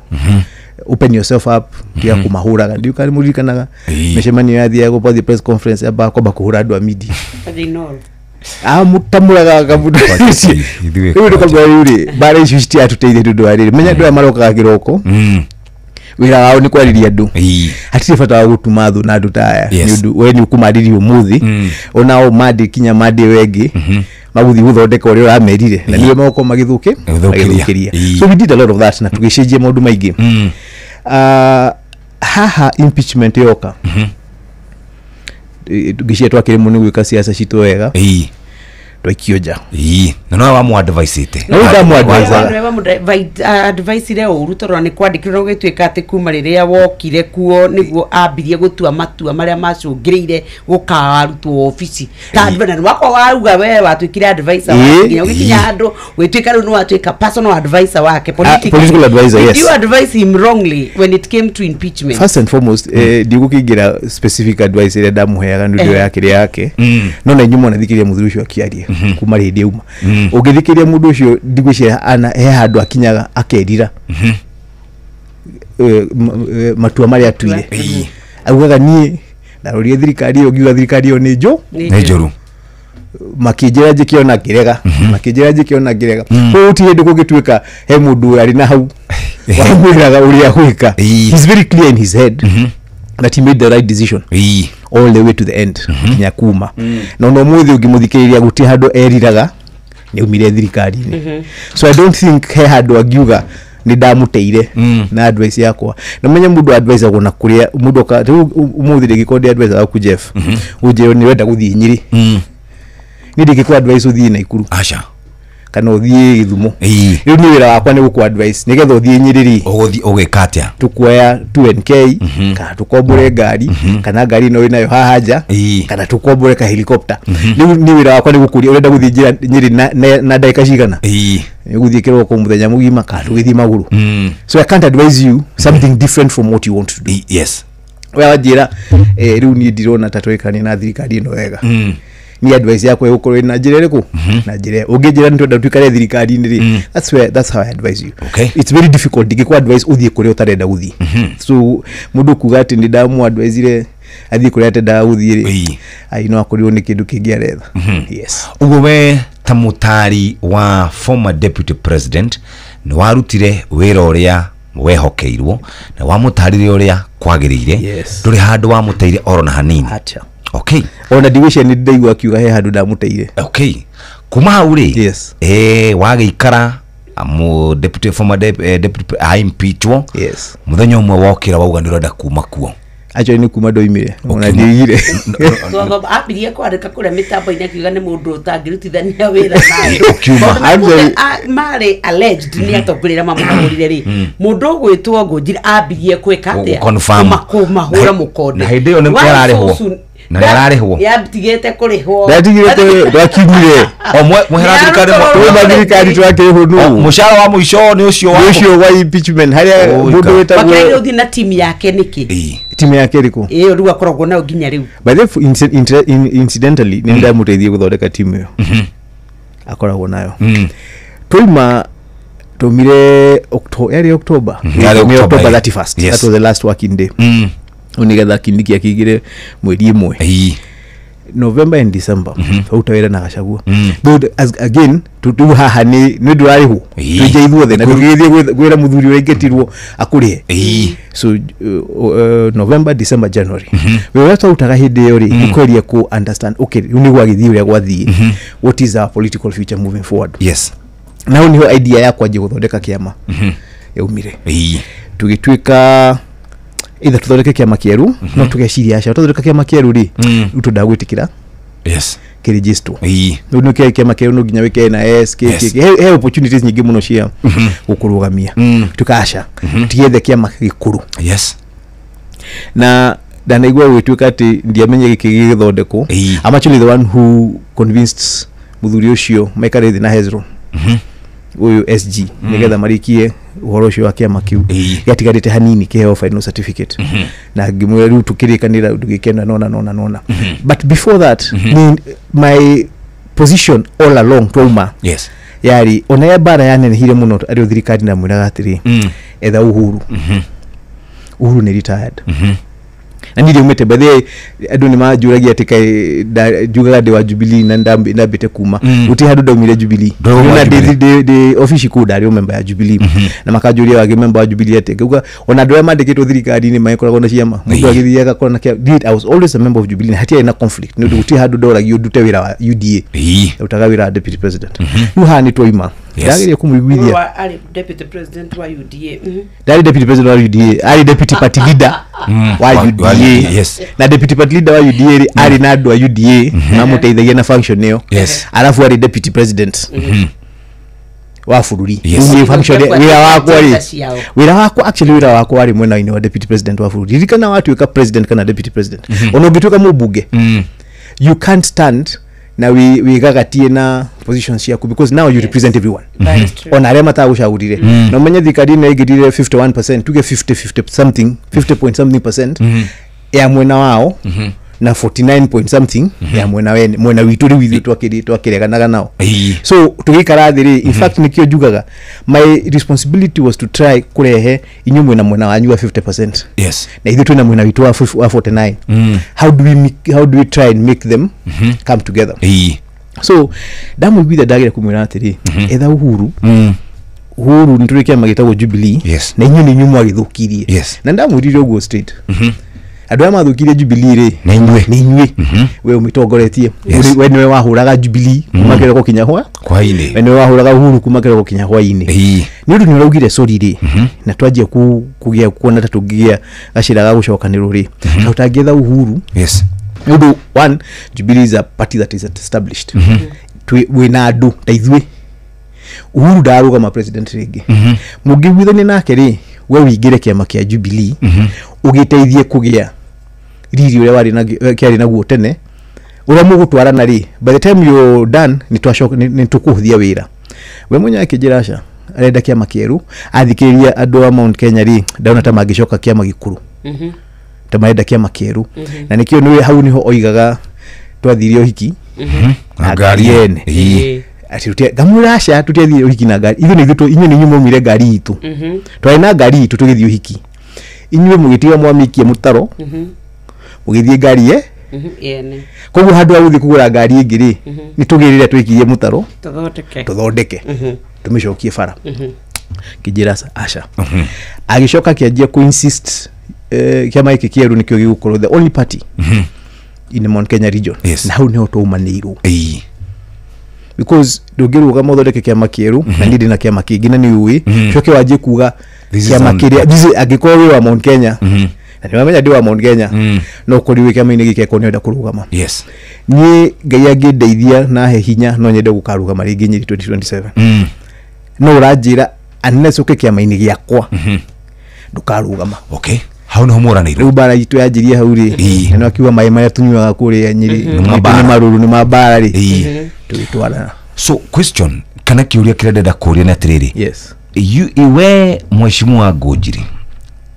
Open yourself up, tiga kũmahũraga. Ndiũ kana mũririkanaga mĩcemanio yathiaga gũthiĩ press conference yambaga kwamba kũhũra andũ a media. Amũtamũraga kamũndũ rĩu ndũkamwĩra rĩu rĩ bara icio citiratũteithia tondũ wa rĩrĩ menya andũ aya marokaga kĩroko wĩra wao nĩ kwarĩria andũ, hatirĩ bata wa gũtuma thũ na andũ ta aya nĩ ũndũ we nĩ ũkũmarĩria ũmũthĩ onao mandĩ kinya mandĩ ĩyo ĩngĩ magũthiĩ gũthondeka ũrĩa ũramerire na nĩwe magũkorwo magĩthũkĩria. So we did a lot of that na tũgĩcenjia maũndũ maingĩ. Haha impeachment yoka ngĩciria twakĩremwo nĩ gwĩka ciaca citũ wega, twaikio nja. Na nowe wamũ-advice-ĩte. No ndamũ-advice-ire ũru tondũ nĩ kwandĩkirwo gũgĩtuĩka atĩ kuma rĩrĩa wokire kuo nĩguo ambirie gũtua matua marĩa macũngĩrĩire gũkarutwo obici. Ta na wakwa wauga we watuĩkire advisor wake nginya ũgĩkinya handũ ũgĩtuĩka rĩu nĩ watuĩka personal advisor wake, political advisor. Yes. Did you advise him wrongly when it came to impeachment? First and foremost, ndigũkĩingĩra specific advice ĩrĩa ndamũheaga nĩ ũndũ ya kĩrĩa yake, no na inyuĩ mwanathikĩrĩria mũthuri ũcio akĩaria kuma hĩndĩ auma. Ũngĩthikĩrĩria mũndũ ũcio ndigwĩciria ana he handũ akinyaga akerira matua marĩa atuire. Augaga niĩ ndarorire thirikari ĩyo ngiuga thirikari ĩyo nĩ njũru, makĩnjĩra njĩke ona ngĩrega, makĩnjĩra njĩke ona ngĩrega. Koguo gũtirĩ hĩndĩ kũngĩtuĩka he mũndũ arĩ na hau wamwĩraga ũrĩa gwĩka. He's very clear in his head that he made the right decision all the way to the end nginya kuma. Na ona ũmũthĩ ũngĩmũthikĩrĩria gũtirĩ handũ eriraga nĩ aumire thirikari-inĩ. So I don't think he handũ angiuga nĩ ndamũteire na advice yakwa. Na menye mũndũ advice-agwo na kũrĩa mũndũ rĩu ũmũthĩ ndĩngĩkorwo ndĩ advisor waku Jeff, ũnjĩre nĩ ũrenda gũthiĩ Nyĩrĩ, niĩ ndingĩkũ advice ũthiĩ Naikuru. Aca. Kana ũthiĩ Gĩthumo. Rĩu niĩ wĩra wakwa nĩ gũkũ advice nĩgetha ũthiĩ Nyĩrĩ rĩ, ũgũthiĩ ũgĩka atĩa? Tũkuoya 2NK kana tũkombore ngari, kana ngari ĩno wĩnayo haha nja, kana tũkombore ka helicopter. Rĩu niĩ wĩra wakwa nĩ gũkũria ũrenda gũthiĩ njĩra Nyĩrĩ na ndagĩka cigana, nĩ ũgũthiĩ kĩroko mũthenya mũgima kana tũgĩthiĩ magũrũ. So I can't advise you something different from what you want to do. Yes. We wanjĩra rĩu niĩ ndirona ta twĩkania na thirikari ĩno wega, ni advice yakwa ĩgũkorwo na njĩra ĩrĩkũ? Na njĩra ũngĩnjĩra nĩ twenda tuikare thirikari-inĩ rĩ, that's how I advise you. Okay. It's very difficult ndingĩkũ advise ũthiĩ kũrĩa ũtarenda gũthiĩ. So mũndũ kuga atĩ nĩ ndamũ advise-ire athiĩ kũrĩa atendaga gũthiĩ rĩ, ai no akorirwo nĩ kĩndũ kĩngĩ aretha. Yes. Ũguo we ta mũtari wa former deputy president nĩ warutire wĩra ũrĩa wehokeirwo na wamũtarire ũrĩa kwagĩrĩire, ndũrĩ handũ wamũteire oro na hanini. Acha. Okay. Ona ndigwĩciria nĩ ndaigua akiuga he handũ ndamũteire. Okay. Kuma hau rĩ, yes, wagĩikara mu deputy former deputy aimpeachwo. Yes. Muthenya ũmwe wokĩra wauga nĩ ũrenda kuma kuo. Actually nĩ kuma ndoimire ona ndiigire. Twathoma ambirie kwandĩka kũrĩa mĩtambo-inĩ akiuga nĩ mũndũ ũtangĩrutithania wĩra na andũ. Ũkiuma. Tondũ marĩ alleged nĩ atongoria arĩa mamũhagũrire rĩ, mũndũ ũgwĩtwo Ngũnjiri ambirie kwĩka atĩa? Gũ-confirm. Kũmahũra mũkonde. Na hĩndĩ ĩyo nĩ ararĩhwo. Na nĩ ararĩhwo. Yatigĩte kũrĩhwo. Ndatigire twakinyire. O mwehera thirikari Twauma thirikari twakĩrĩhwo nũ. Mũcara wa mũico nĩ ũcio wa ũcio wa impeachment harĩa mũndũ wĩtagwo Wakĩrĩ ũthiĩ na timu yake nĩkĩ? Timu yake ĩrĩkũ? Ĩyo rĩu akoragwo nayo nginya rĩu. By the incidentally nĩ ndamũteithie gũthondeka timu ĩyo. Akoragwo nayo. Twauma twaumire yarĩ October. Yarĩ October 31st. Yes. That was the last working day. Nigetha Kindiki akĩingĩre mweri ĩmwe. November and December twaruta wĩra na Gachagua. Though as again rĩu haha nĩ ndũrarĩhwo, tũrĩ ithuothe na tũgĩthiĩ gwĩra mũthuri ũrĩa aingatirwo akũrĩhe. So November, December, January wĩra ũrĩa twarutaga hĩndĩ ĩyo rĩ, nĩ kũgeria kũ understand okay rĩu nĩ gwagĩthiĩ ũrĩa gwathiĩ, what is our political future moving forward. Yes. Na hau nĩho idea ya kwanjia gũthondeka kĩama yaumire. Tũgĩtuĩka either tuthondeke kĩama kĩerũ, no tũgeciria aca tũthondeka kĩama kĩerũ rĩ, rĩu tũndagwĩtĩkĩra Yes. kĩrĩgistwo. Rĩu nĩ kĩama kĩerũ no nginya wĩke NIS kĩ he opportunities nyingĩ mũno cia gũkũrũgamia. Tukaca tigethe kĩama gĩkũrũ. Yes. Na ndanaigua gwĩtuĩka atĩ ndiamenye gĩkĩ gĩgĩthondekwo. I'm actually the one who convinced mũthuri ũcio maikare thĩ na Hezron ũyũ SG nĩgetha marĩkie ũhoro ũcio wa kĩama kĩu gĩatigarĩte hanini kĩheo final certificate. Na ngĩmwĩra rĩu tũkĩrĩkanĩra ndũgĩkena nona nona nona. But before that my position all along twauma, yes, yarĩ ona ya mbara yanenehire mũno arĩ thirikari na mwĩraga atĩrĩ, etha Uhuru. Uhuru nĩ retired. Na niĩ ndiumĩte by the way andũ nĩ manjũragia atĩ kaĩ njugaga ndĩ wa Jubilee na ndambĩte kuma. Gũtirĩ handũ ndaumire Jubilee. Na ndĩ obici kũu ndarĩ o member ya Jubilee. Na makanjũria wagĩ member wa Jubilee atĩ ngauga ona andũ arĩa mandĩkĩtwo thirikari-inĩ magĩkoragwo na ciama. Mũndũ agĩthiĩ agakorwo na kĩama. I was always a member of Jubilee na hatiarĩ na conflict. Nĩ ũndũ gũtirĩ handũ ndoragio ndute wĩra wa UDA. Ndarutaga wĩra wa deputy president. Rĩu haha nĩ twaima. Ndageria kũmũiguithia. Arĩ deputy president wa UDA. Ndarĩ deputy president wa UDA, arĩ deputy party leader wa UDA. Yes. Na deputy party leader wa UDA rĩ, arĩ na andũ a UDA mamũteithagia na function ĩyo. Yes. Arabu arĩ deputy president wa bũrũri. Yes. Rĩu function wĩra wakwa rĩ, wĩra wakwa actually wĩra wakwa warĩ mwena-inĩ wa deputy president wa bũrũri. Ririkana watuĩka president kana deputy president, ona ũngĩtuĩka mũmbunge, you can't stand na wĩgagatie na positions ciaku because now you represent everyone. Ona arĩa matagũcagũrire. Na ũmenye thirikari ĩno yaingĩrire 51%, tuge 50 something, 50 point something percent ya mwena wao na 49 point something ya mwena wene, mwena witũ rĩu ithuĩ twakĩreganaga nao. So tũgĩikara thĩ rĩ, in fact nĩkĩo njugaga my responsibility was to try kũrehe inyuĩ mwena mwena wanyu wa 50%. Yes. Na ithuĩ twĩna mwena witũ wa 49. How do we try and make them come together? So ndamũiguithia ndageria kũmwĩra atĩrĩ, etha Uhuru. Uhuru nĩ tũrĩ kĩama gĩtagwo Jubilee. Yes. Na inyuĩ nĩ inyuĩ mwagĩthũkirie. Yes. Na ndamwĩrire ũguo straight. Andũ arĩa mathũkirie Jubilee rĩ, nĩ inyuĩ. Nĩ inyuĩ. We ũmĩtongoretie. We nĩwe wahũraga Jubilee kuma kĩroko kinya hwainĩ. We nĩwe wahũraga Uhuru kuma kĩroko kinya hwainĩ. Nĩ ũndũ nĩ ũraugire sorry rĩ, na twanjia kũgĩa kuona ta tũngĩgĩa gacĩra ga gũcokanĩrwo rĩ, na ũtangĩetha Uhuru. Yes. Nĩ ũndũ one, Jubilee is a party that is established. Wĩna andũ ta ithuĩ. Uhuru ndarũgama president rĩngĩ. Mũngĩiguithania nake rĩ, we wĩingĩre kĩama kĩa Jubilee, ũgĩteithie kũgĩa riri ũrĩa warĩ kĩarĩ naguo tene, ũrĩa mũgũtwarana rĩ, by the time you're done nĩ tũkũhũthia wĩra. We mwenyewe akĩnjĩra aca, arenda kĩama kĩerũ, athikĩrĩria andũ a Mount Kenya rĩ, ndona ta mangĩcoka kĩama gĩkũrũ. Ta marenda kĩama kĩerũ. Na nĩkĩo nĩwe hau nĩho oigaga twathire ũhiki na ngari yene. Ati ngamwĩra aca tũtiathire ũhiki na ngari, ithuĩ nĩ inyuĩ nĩ inyuĩ mwaumire ngari itũ. Twarĩ na ngari itũ tũgĩthiĩ ũhiki, inyuĩ mũgĩtiga mwamĩikia mũtaro, Ũgĩthiĩ ngari ye Yene. Koguo handũ ha gũthiĩ kũgũra ngari ĩngĩ rĩ, nĩ tũgĩrĩre twĩkirie mũtaro Tũthondeke. Tũthondeke tũmĩcokie bara. Kĩnjĩra aca. Agĩcoka akĩanjia kũ insist kĩama gĩkĩ kĩerũ nĩkĩo gĩgũkorwo the only party in the Mount Kenya region. Na hau nĩho twaumanĩirwo, because ndũngĩrũgama ũthondeke kĩama kĩerũ na niĩ ndĩna kĩama kĩngĩ na nĩ ũĩ, coke wanjie kuga This is kĩama kĩrĩa angĩkorwo wĩ wa Mount Kenya na nĩwamenya ndĩ wa Mount Kenya, no ũkorirwo wĩ kĩama-inĩ gĩkĩ akorwo nĩũrenda kũrũgama. Niĩ Ngai angĩndeithia na he hinya, no nyende gũkarũgama rĩngĩ Nyĩrĩ 2027. No ũranjĩra unless ũke kĩama-inĩ gĩakwa ndũkarũgama. Okay, hau nĩho mũranĩirwo. Rĩu mbara itũ yanjirie hau rĩ, na nĩ akiuga maĩ marĩa tũnyuaga kũrĩa Nyĩrĩ Nĩ ma mbara. Nĩ marũrũ, nĩ ma mbara rĩ, tũgĩtwarana. So question kana kĩũria kĩrĩa ndĩrenda kũũria nĩ atĩrĩrĩ, you iwe mheshimiwa Ngũnjiri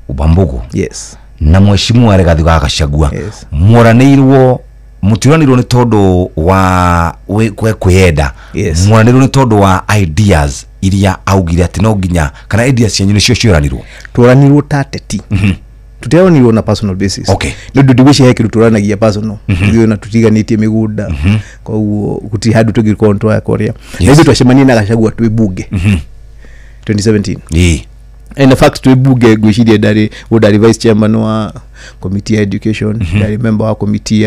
Wambugu na mheshimiwa Rigathi wa Gachagua mworanĩirwo, mũtiũranĩirwo nĩ tondũ wa kwĩyenda, mworanĩirwo nĩ tondũ wa ideas iria augire atĩ no nginya, kana ideas cianyu nĩcio cioranirwo? Tworanirwo ta teti, tutiaranirwo na personal basis. Nĩ ũndũ ndigwĩciria he kĩndũ tũranagia personal. Ithuĩ ona tutiganĩtie mĩgũnda, koguo gũtirĩ handũ tũngĩkorwo nĩ twaya. Na ithuĩ twacemania na Gachagua twĩ bunge 2017. And in fact twĩ bunge ngwĩciria ndarĩ ndarĩ vice chairman wa committee ya education, ndarĩ member wa committee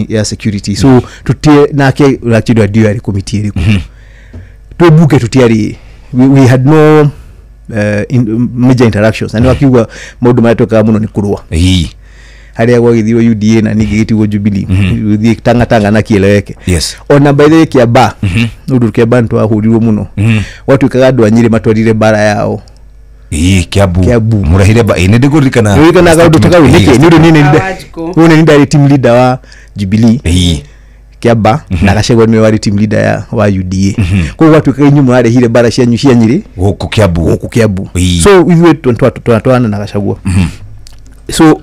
ya security, so tutie nake actually ndio yarĩ committee ĩrĩkũ. Twĩ bunge tutiarĩ, we had no major interactions, na nĩ wakiuga maũndũ marĩa twekaga mũno nĩ kũrũa harĩa gwagĩthirwo UDA na ningĩ gĩtigwo Jubilee, gũthiĩ tangatanga na kieleweke. Ona by the way Kiambaa, nĩ ũndũ Kiambaa nĩ twahũrirwo mũno, gwatuĩkaga andũ a Nyĩrĩ matwarire mbara yao Kiambu. Kiambu. Mũrehire nĩ ndĩkũririkana. Nĩũririkanaga kaũndũ ta kau nĩkĩ? Nĩ ũndũ niĩ nĩ ndarĩ team leader wa Jubilee Kiambaa, na Gachagua nĩwe warĩ team leader wa UDA. Koguo gwatuĩkaga inyuĩ mũrarehire mbara cianyu cia Nyĩrĩ gũkũ Kiambu. Gũkũ Kiambu. So ithuĩ twatwarana na Gachagua, so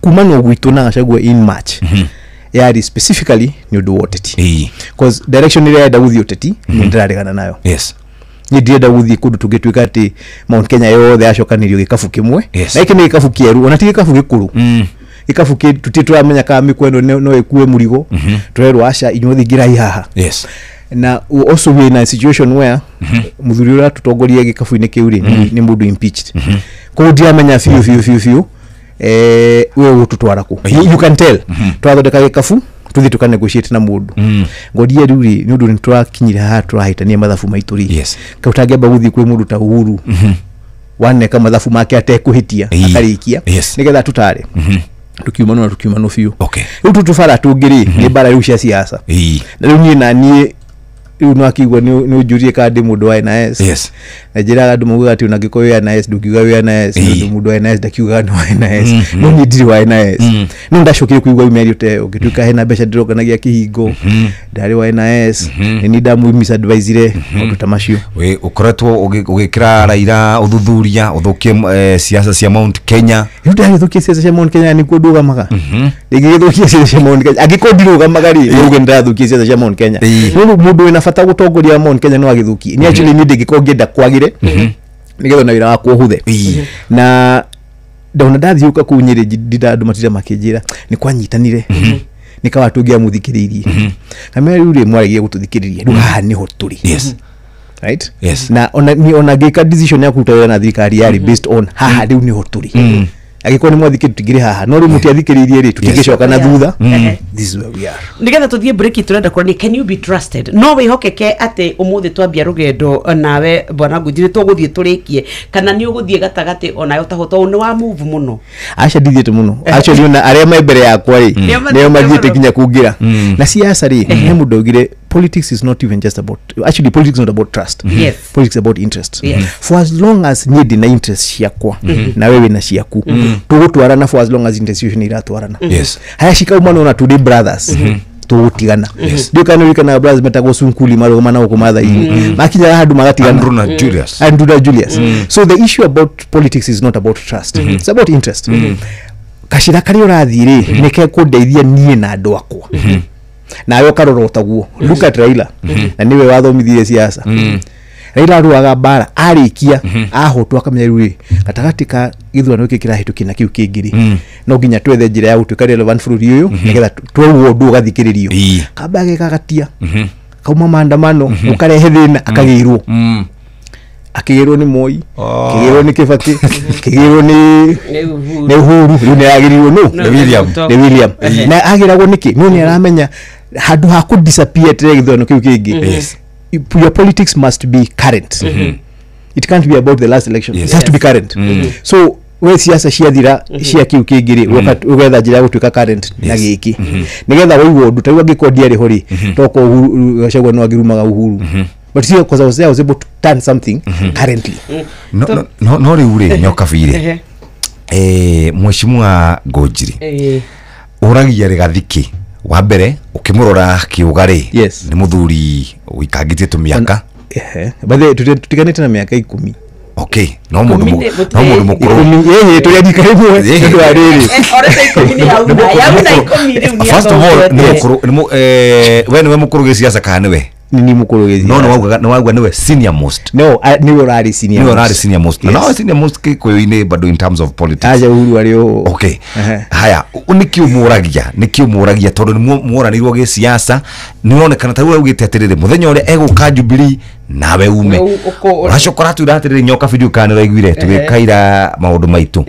kumana gwitũ na Gachagua in March yarĩ specifically nĩ ũndũ wa ũteti, cause direction ĩrĩa arenda gũthiĩ ũteti nĩ ndĩraregana nayo. Niĩ ndirenda gũthiĩ kũndũ tũngĩtuĩka atĩ Mount Kenya yothe yacokanĩrio gĩkabu kĩmwe. Na gĩkĩ nĩ gĩkabu kĩerũ, ona ti gĩkabu gĩkũrũ, gĩkabu tũtirĩ tũramenya kana mĩkwa ĩno no ĩkue mũrigo. Tũrerwo aca, inyuothe ingĩrai haha. Na also we are in a situation where mũthuri ũrĩa ũratũtongoria gĩkabu-inĩ kĩu rĩ, nĩ mũndũ impeached. Koguo ndiramenya biũ biũ biũ biũ we ũgũtũtwara kũ. You can tell twathondeka gĩkabu tũthiĩ tũka negotiate na mũndũ ngoria rĩu rĩ, nĩ ũndũ nĩ tũrakinyire haha tũrahĩtania mathabu maitũ rĩ, kau tangĩamba gũthiĩ kwĩ mũndũ ta Uhuru waneka mathabu make atekũhĩtia akarĩkia nĩgetha tũtare tukiumanwo na tukiumanwo biũ. Rĩu tũtũbara tũngĩ rĩ, nĩ mbara rĩu cia siasa. Na rĩu niĩ na niĩ rĩu no akĩigua nĩ ũnjũrie kana ndĩ mũndũ wa NIS. Na njĩraga andũ maugaga atĩ ona angĩkorwo wĩ NIS ndũngiuga wĩ NIS, nĩ ũndũ mũndũ wa NIS ndakiugaga nĩ wa NIS. No niĩ ndirĩ wa NIS. No ndacokire kũigua mĩario ta ĩyo ngĩtuĩka hena mbeca ndĩronganagia kĩhingo, ndarĩ wa NIS, nĩ niĩ ndamũ misadvisire, maũndũ ta macio. We ũkoretwo ũgĩkĩra Raila ũthuthuria ũthũkie siasa cia Mount Kenya. Rĩu ndagĩthũkia siasa cia Mount Kenya nĩkuo ndũgamaga. Ndingĩgĩthũkia siasa cia Mount Kenya angĩkorwo ndirũgamaga rĩ, uge nĩndĩrathũkia siasa cia Mount Kenya. Nĩ mũndũ wĩna bata gũtongoria Mount Kenya no agĩthũkie. Ni actually niĩ ndingĩkorwo ngĩenda kwagĩre nĩgetha ona wĩra wakwa ũhũthe. Na ndona ndathiũka kũu Nyĩrĩ ndinda andũ matinda makĩnjĩra nĩ kwanyitanire nĩ kawa tũngĩamũthikĩrĩirie. Kamera rĩu rĩ mwaregie gũtũthikĩrĩria, rĩu haha nĩho tũrĩ. Right? Na ona ni ona ngĩka decision ya kũruta wĩra na thirikari yarĩ based on haha rĩu nĩho tũrĩ. Angĩkorwo nĩ mwathikĩrĩria tũtingĩrĩ haha, no rĩu mũtiathikĩrĩirie rĩ, tũtingĩcoka na thutha. This is where we are. Nĩgetha tũthiĩ break tũrenda kũrania can you be trusted, no wĩhokeke atĩ ũmũthĩ twambia rũgendo nawe bwana Ngũnjiri tũgũthiĩ tũrĩkie kana nĩ ũgũthiĩ gatagatĩ onawe ũtaho tondũ nĩ wa move mũno? Aca ndithiĩte mũno. Actually ona arĩa me mbere yakwa rĩ, nĩo mathiĩte nginya kũngĩra. Na siasa rĩ, he mũndũ augire politics is not even just about, actually politics is not about trust. Politics is about interest. For as long as niĩ ndĩna interest ciakwa na wewe na ciaku, tũgũtwarana for as long as interest icio nĩ iratwarana. Harĩa cikaumana ona tũrĩ brothers, tũgũtigana. Ndiũĩ kana nĩũririkanaga brothers metagwo Sunkuli marũgama na gũkũ Mathai-inĩ, makinyaga handũ magatigana. Andrew na Julius. Andrew na Julius. So the issue about politics is not about trust. It's about interest. Kacira karĩa ũrathiĩ rĩ, nĩ kekũndeithia niĩ na andũ akwa. Nawe ũkarora ũtaguo. Look at Raila. Na nĩwe wathomithirie siasa. Raila arũaga mbara arĩkia ahotwo akamenya rĩu rĩ gatagatĩ ka gĩthurano gĩkĩ kĩrahĩtũkia na kĩu kĩngĩ rĩ no nginya twethe njĩra ya gũtuĩka relevant bũrũri ũyũ nĩgetha twauo ũndũ ũgathikĩrĩrio. Kamba agekagatia kauma maandamano ũkarehe thĩna akagĩirwo akĩgĩrwo nĩ Moi, akĩgĩrwo nĩ Kibaki, akĩgĩrwo nĩ Uhuru, rĩu nĩ agĩrirwo nũ? Nĩ William. Nĩ William. Na agĩragwo nĩkĩ? Nĩ nĩ aramenya handũ ha kũ disappear tere gĩthurano kĩu kĩngĩ. Yes. Your politics must be current. It can't be about the last election. It has to be current. So we siasa ciathira cia kiu kĩngĩ rĩ ũgetha njĩra ya gũtuĩka current na gĩkĩ nĩgetha waigua ũndũ ta rĩu angĩkorwo ndiarĩ ho rĩ tokorwo Uhuru Gachagua no angĩrumaga Uhuru, but see, because I was there, I was able to turn something currently. No rĩu rĩ Nyokabi rĩ Mheshimiwa Ngunjiri ũragia Rigathi kĩ wa mbere ũkĩmũrora kĩũga rĩ nĩ mũthuri ũikangĩtie tũmĩaka. By the way, tutiganĩte na mĩaka 10. Okay, no mũndũ mũkũrũ. Ĩhĩ tũrĩ andika rĩmwe nĩ ũndũ wa rĩrĩ. First of all, nĩ mũkũrũ we nĩwe mũkũrũ gĩciaca kana nĩwe? Ni mũkũrũ gĩciaca. No nĩ wauga nĩwe senior most. No, nĩwe ũrarĩ senior most. Nĩwe ũrarĩ senior most. Na senior most Gĩkũyũ-inĩ bado in terms of politics. Aja Uhuru arĩ o. Okay. Haya, nĩkĩ ũmũragia? Nĩkĩ ũmũragia tondũ nĩ mworanĩirwo gĩciaca, nĩ ũronekana ta rĩu augĩte atĩrĩrĩ mũthenya ũrĩa egũka Jubilee nawe ume. Ũracoka ũratwĩra atĩrĩrĩ Nyokabi ndiũĩ kana nĩ ũraiguire tũgĩkaira maũndũ maitũ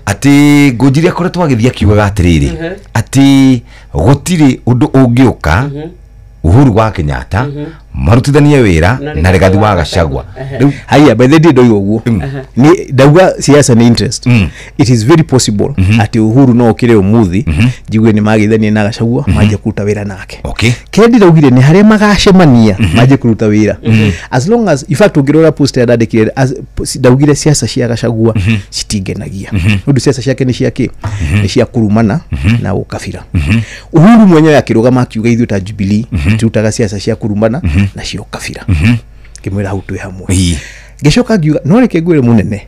atĩ Ngunjiri akoretwo agĩthiĩ akiugaga atĩrĩrĩ atĩ gũtirĩ ũndũ ũngĩũka Uhuru wa Kenyatta marutithanie wĩra na Rigathi wa Gachagua. Rĩu haya by the day ndoiga ũguo ni ndauga siasa ni interest. It is very possible atĩ Uhuru no okire ũmũthĩ njigue nĩ magĩthanie na Gachagua manjie kũruta wĩra nake. Okay. Kĩrĩa ndĩraugire nĩ harĩa magacemania manjie kũruta wĩra. As long as in fact ũngĩrora post ya ndandĩkire ndaugire siasa cia Gachagua citingenagia. Nĩ ũndũ siasa ciake nĩ cia kĩ? Nĩ cia kũrumana na ũkabira. Uhuru mwenyewe akĩrũgama akiuga ithuĩ ta Jubilee turutaga siasa cia kũrumana na cia ũkabira. Ngĩmwĩra hau twĩ hamwe. Ngĩcoka ngiuga no reke ngwĩre mũnene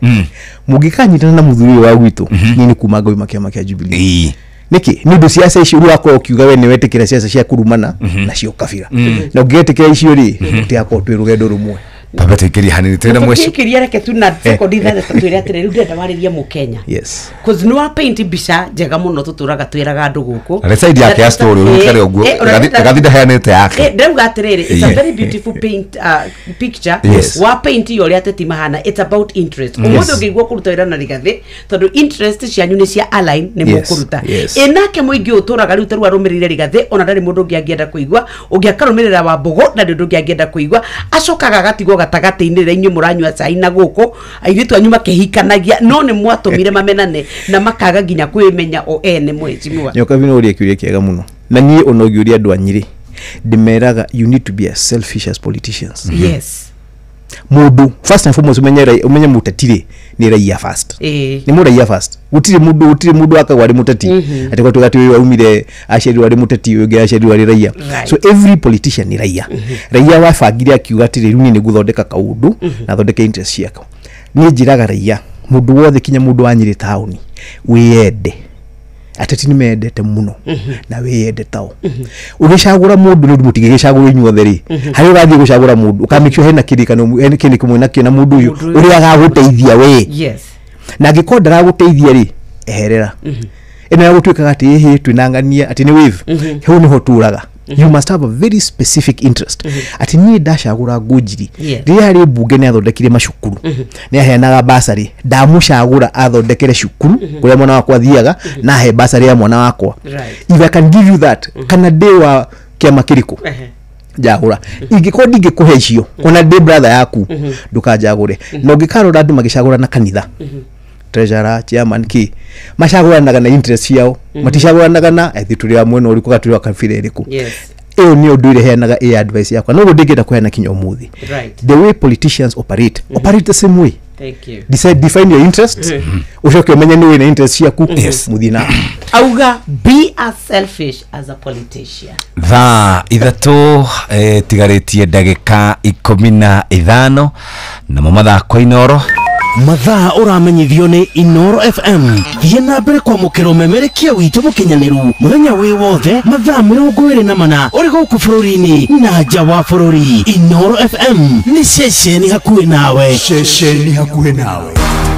mũngĩkanyitana na mũthuri ũyũ wa gwitũ niĩ nĩ kuma ngauma kĩama kĩa Jubilee. Nĩkĩ? Nĩ ũndũ siasa icio rĩu wakorwo ũkiuga we nĩ wetĩkĩra siasa cia kũrumana na cia ũkabira. Na ũngĩgetĩkĩra icio rĩ tũtigakorwo twĩ rũgendo rũmwe. Baba tuikirie hanini twĩna mweci. Tukiikiria reke tu na sekondi ithathatũ twĩre atĩrĩ rĩu ndĩrenda warĩrie Mũkenya. Yes. Cause nĩ wa paint mbica njega mũno tũtũraga twĩraga andũ gũkũ. Na side yake ya story ũrũkare ũguo Rigathi ndaheanĩte yake. Ndauga atĩrĩrĩ it's a very beautiful paint picture. Wa paint iyo ũrĩa ateti mahana it's about interest. Ũmũthĩ ũngĩigua kũruta wĩra na Rigathi tondũ interest cianyu nĩ cia align nĩ mũkũruta. Ĩnake mũingĩ ũtũraga rĩu tarĩu arũmĩrĩire Rigathi ona ndarĩ mũndũ ũngĩ angĩenda kũigua ũngĩ akarũmĩrĩra Wambũgũ ndarĩ ũndũ ũngĩ angĩenda kũigua acokaga agatigwo gatagatĩ-inĩ rĩrĩa inyuĩ mũranyua cai na gũkũ airĩtu anyu makĩhikanagia no nĩ mwatũmire mamenane na makaga nginya kwĩmenya o ene mheshimiwa. Nyokabi no ũrie kĩũria kĩega mũno na niĩ ona ũngĩũria andũ a Nyĩrĩ ndĩmeraga you need to be as selfish as politicians. Yes. Mũndũ first and foremost ũmenye mũteti rĩ nĩ raia first. Nĩ mũraia first. Gũtirĩ mũndũ akagwa arĩ mũteti atĩ kwa tuga atĩ ũyũ aumire aciarirwo arĩ mũteti ũyũ ũngĩ aciarirwo arĩ raia. So every politician nĩ raia. Raia wabangire akiuga atĩrĩ rĩu niĩ nĩ ngũthondeka kaũndũ na thondeke interest ciakwa. Niĩ njĩraga raia mũndũ wothe kinya mũndũ wa Nyĩrĩ taũni wĩyende. Ateti nĩ mendete mũno na wĩyende tao. Ũgĩcagũra mũndũ nĩ ũndũ mũtingĩgĩcagũra inyuothe rĩ harĩa ũrathiĩ gũcagũra mũndũ ũka make sure hena kĩrĩkanĩro hena kĩndũ kĩmwe nakĩo na mũndũ ũyũ ũrĩa agagũteithia we. Yes. Na angĩkorwo ndaragũteithia rĩ eherera. Ĩno ya gũtuĩkaga atĩ ĩhĩ twĩnangania atĩ nĩ wave hau nĩho tũraga. You must have a very specific interest. Ati niĩ ndacagũra Ngunjiri rĩrĩa arĩ mbunge nĩ athondekire macukuru nĩ aheanaga basarĩ ndamũcagũra athondekere cukuru kũrĩa mwana wakwa athiaga na ahe basarĩ ya mwana wakwa. If I can give you that kana ndĩ wa kĩama kĩrĩkũ njagũra ingĩkorwo ndingĩkũhe icio ona ndĩ brother yaku ndũkanjagũre. Na ũngĩkarora andũ magĩcagũra na kanitha treasurer chairman ki macagũranaga na interest ciao maticagũranaga na ethi tũrĩ a mwena ũrĩkũ kana tũrĩ wa kabira ĩrĩkũ. Ĩyo nĩyo ũndũ ĩrĩa heanaga ĩ advice yakwa noguo ndingĩenda kũheana kinya ũmũthĩ. The way politicians operate operate the same way. Thank you. Decide, define your interests. Ucoke umenye nĩ wĩna interest ciaku mũthiĩ na auga be as selfish as a politician. Thaa ithatũ tigarĩtie ndagĩka 15 namo mathako Inoro. Mathaa ũramenyithio nĩ Inoro FM. Thiĩ na mbere kwamũkĩra ũmemerekia witũ mũkinyanĩru mũthenya wĩ wothe mathaa 24 ũrĩ gũkũ bũrũri-inĩ na nja wa bũrũri. Inoro FM nĩ ceceni hakuhĩ nawe. Ceceni hakuhĩ nawe.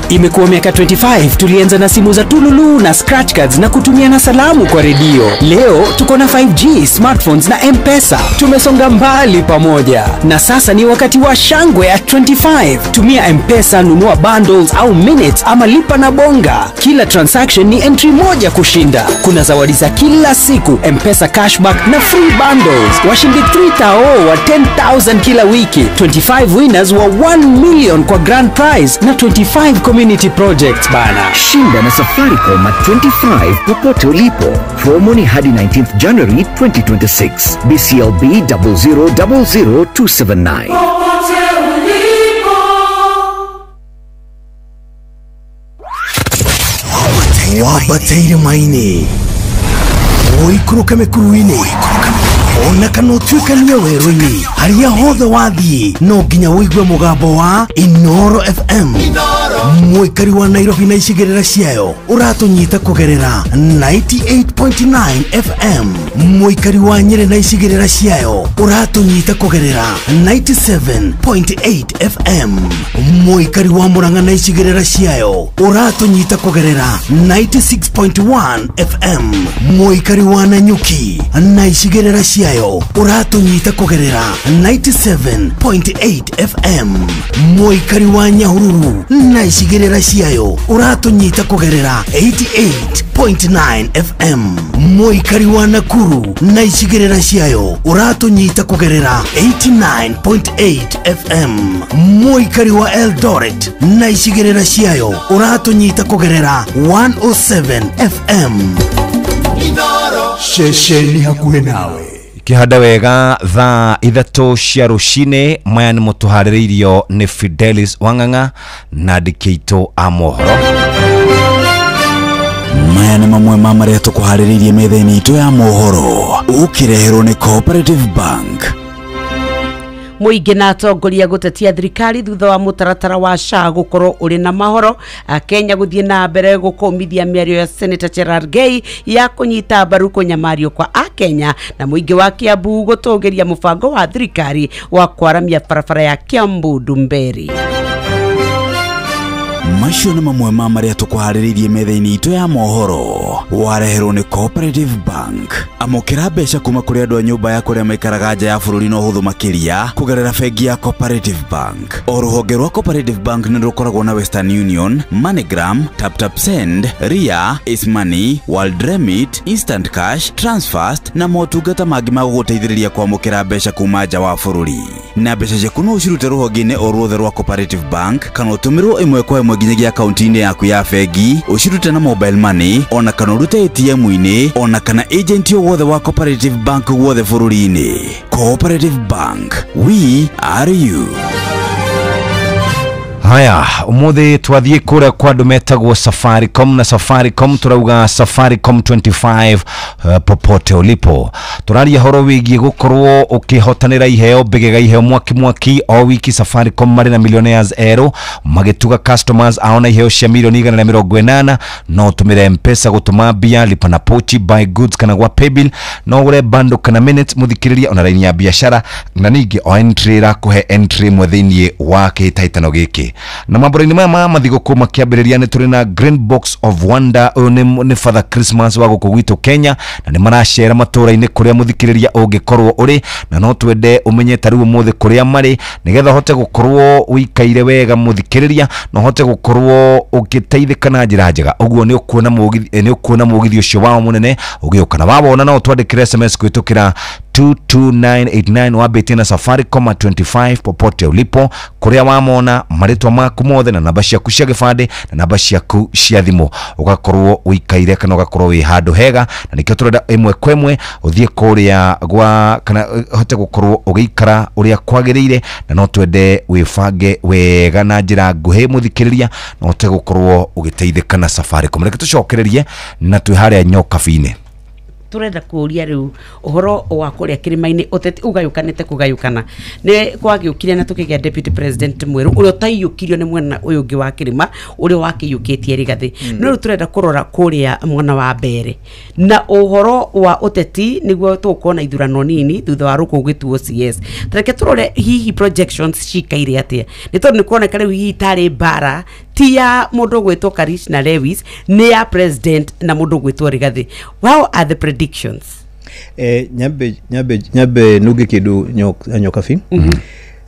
Imekuwa miaka 25 tulianza na simu za tululu na scratch cards na kutumiana salamu kwa redio. Leo tuko na 5G, smartphones na M-Pesa. Tumesonga mbali pamoja. Na sasa ni wakati wa shangwe at 25. Tumia M-Pesa, nunua bundles au minutes ama lipa na bonga. Kila transaction ni entry moja kushinda. Kuna zawadi za kila siku, M-Pesa cashback na free bundles. Washindi 3,000 wa 10,000 kila wiki, 25 winners wa 1 million kwa grand prize na 25 community projects bana. Shinda na Safaricom at 25 popote ulipo. Promo ni hadi 19th January 2026. BCLB 0000279. Popote ulipo. Wambateire maini ũikũrũke mĩkuru-inĩ ona kana ũtuĩkanie werũ-inĩ harĩa hothe wathiĩ no nginya ũigue mũgambo wa Inoro FM. Mũikari wa Nairobi na icigĩrĩra ciayo ũratũnyita kũgerera 98.9 FM. Mũikari wa Nyĩrĩ na icigĩrĩra ciayo ũratũnyita kũgerera 97.8 FM. Mũikari wa Murang'a na icigĩrĩra ciayo ũratũnyita kũgerera 96.1 FM. Mũikari wa Nanyuki na icigĩrĩra ciayo ũratũnyita kũgerera 97.8 FM. Mũikari wa Nyahururu na icigĩrĩra ciayo ũratũnyita kũgerera 88.9 FM. Mũikari wa Nakuru na icigĩrĩra ciayo ũratũnyita kũgerera 89.8 FM. Mũikari wa Eldoret na icigĩrĩra ciayo ũratũnyita kũgerera 107 FM. Ceceni hakuhĩ nawe. Kihanda wega thaa 3 cia rũcinĩ. Maya nĩ mũtũharĩrĩirio nĩ Fidelis Wang'ang'a na andĩki aitũ a mohoro. Maya nĩ mamwe ma marĩa tũkũharĩrĩirie metha-inĩ itũ ya mohoro ũkĩreherwo nĩ Cooperative Bank. Mũingĩ na atongoria gũtetia thirikari thutha wa mũtaratara wa SHA gũkorwo ũrĩ na mahoro. Kenya gũthiĩ na mbere gũkũmithia mĩario ya Senator Cherargei ya kũnyita mbaru kũnyamario kwa Akenya, na mũingĩ wa Kiambu gũtũgĩria mũbango wa thirikari wa kwaramia barabara ya Kiambu Ndumberi. Macio nĩ mamwe ma marĩa tũkũharĩrĩirie metha-inĩ itũ ya mohoro wareherwo nĩ Cooperative Bank. Amũkĩra mbeca kuma kũrĩ andũ a nyũmba ya kũrĩa maikaraga nja ya bũrũri na ũhũthũ makĩria kũgerera bengi ya Cooperative Bank. O rũhonge rwa Cooperative Bank nĩ rũkoragwo na Western Union, MoneyGram, TapTap Send, Ria, Ace Money, World Remit, Instant Cash, Transfast na motungata mangĩ ma gũgũteithĩrĩria kwamũkĩra mbeca kuma nja wa bũrũri. Na mbeca ciaku no ũcirute rũhonge-inĩ o ruothe rwa Cooperative Bank kana ũtũmĩrwo ĩmwe kwa ĩmwe nginyagia akaunti-inĩ yaku ya bengi, ũcirute na mobile money ona kana ũrute ATM-inĩ ona kana agent o wothe wa Cooperative Bank guothe bũrũri-inĩ. Cooperative Bank, we are you. Haya, umuthi twathiĩ kũrĩa kwa andũ metagwo Safaricom, na Safaricom turauga Safaricom 25 popote ulipo. Tũraria horo wĩgiĩ gũkorwo ũkĩhotanĩra iheo mbegega iheo mwaki mwaki o wiki. Safaricom marĩ na millionaires erũ magĩtuga customers ao na iheo cia milioni 180. No ũtũmĩre M-Pesa gũtũma mbia, lipa na pochi, buy goods kana gwa paybill, no ũgũre bundle kana minutes mũthikĩrĩria ona raini ya biashara, na ningĩ o entry ĩrakũhe entry ĩmwe thĩinĩ wa kĩhĩtahĩtano gĩkĩ. Na mambura-inĩ maya ma mathigũkũ makĩambĩrĩria nĩ tũrĩ na Green Box of Wonder. Ũyũ nĩ Father Christmas wa gũkũ gwitũ Kenya, na nĩ maracera matũũra-inĩ kũrĩa mũthikĩrĩria ũngĩkorwo ũrĩ, na no twende ũmenye ta rĩu ũmũthĩ kũrĩa marĩ nĩgetha ũhote gũkorwo ũikaire wega mũthikĩrĩria, na ũhote gũkorwo ũgĩteithĩka na njĩra njega. Ũguo nĩ ũkuona mũgithi ũcio wao mũnene ũgĩũka, na wawona no ũtwandĩkĩre SMS kũhĩtũkĩra 22989 wambĩtie na Safaricom 25 popote ulipo, kuria wamona marĩtwa maku mothe na namba ciaku cia gĩbandĩ na namba ciaku cia thimũ, ũgakorwo ũikaire kana ũgakorwo wĩ handũ hega. Na nĩkĩo tũrenda ĩmwe kwa ĩmwe ũthiĩ kũrĩa gwa kana ũhote gũkorwo ũgĩikara ũrĩa kwagĩrĩire, na no twende wĩbange wega na njĩra nguhĩ mũthikĩrĩria, na ũhote gũkorwo ũgĩteithĩka na Safaricom. Reke tũcokererie na twĩ harĩa Nyokabi-inĩ. Turenda kuria riu uhoro wa kuria kirima-ini uteti ugayukanite kugayukana ni kwagiukire na tukigia deputy president mweru uria utaiyukirio ni mwena uyu ungi wa kirima uria wakiyukitie Rigathi. No riu turenda kurora kuria mwena wa mbere na uhoro wa uteti niguo tukuona ithurano nini thutha wa ruku gwituo CS. Tareke turore hihi projections cikaire atia, ni tondu ni kuoneka riu hihi tari bara ti ya mundu gwitwo Karish na Lewis, ni ya president na mundu gwitwo Rigathi. How are the predictions? Nyambe nuge kindu nyokabi.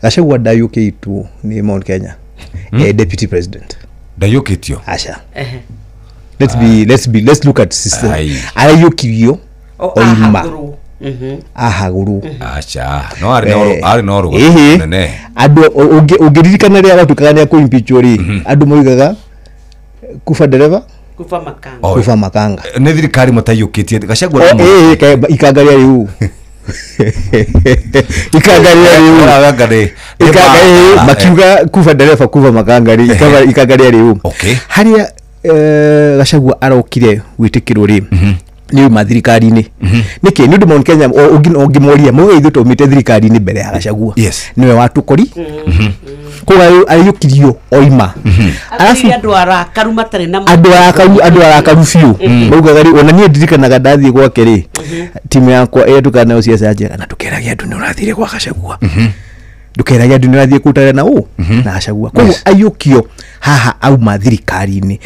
Gachagua ndayũkĩtwo ni Mount Kenya. Deputy president ndayũkĩtio aca. Let's look at system. Arayũkirio oima ahagũrwo aca no ari no rugo nene andu ũngĩririkana rĩrĩa gwatuĩkaga nĩ akũ-impeachwo rĩ, andũ moigaga kuba dereva kuba makanga. Nĩ thirikari mataiyũkĩtie Gachagua. Ikanga rĩa rĩu ikanga rĩa rĩu makiuga kuba dereva kuba makanga rĩ, ikanga rĩa rĩu harĩa Gachagua arokire gwĩtĩkĩrwo rĩ nĩ uma thirikari-inĩ. Nĩkĩ? Nĩ ũndũ Mount Kenya ũngĩmoria mauge ithuĩ twaumĩte thirikari-inĩ mbere ya Gachagua, nĩwe watũkori koguo arĩyũkirio oima. Arabu andũ arakaru matarĩ na andũ arakaru biũ maugaga rĩ, ona niĩ ndirikanaga ndathiĩ gwake rĩ, timu yakwa ĩrĩa tũkana nayo ciaca njega, na ndũkerage andũ nĩ ũrathire gwa Gachagua, ndũkerage andũ nĩ ũrathiĩ kũtara na ũ na Gachagua. Koguo aiyũkio haha auma thirikari-inĩ.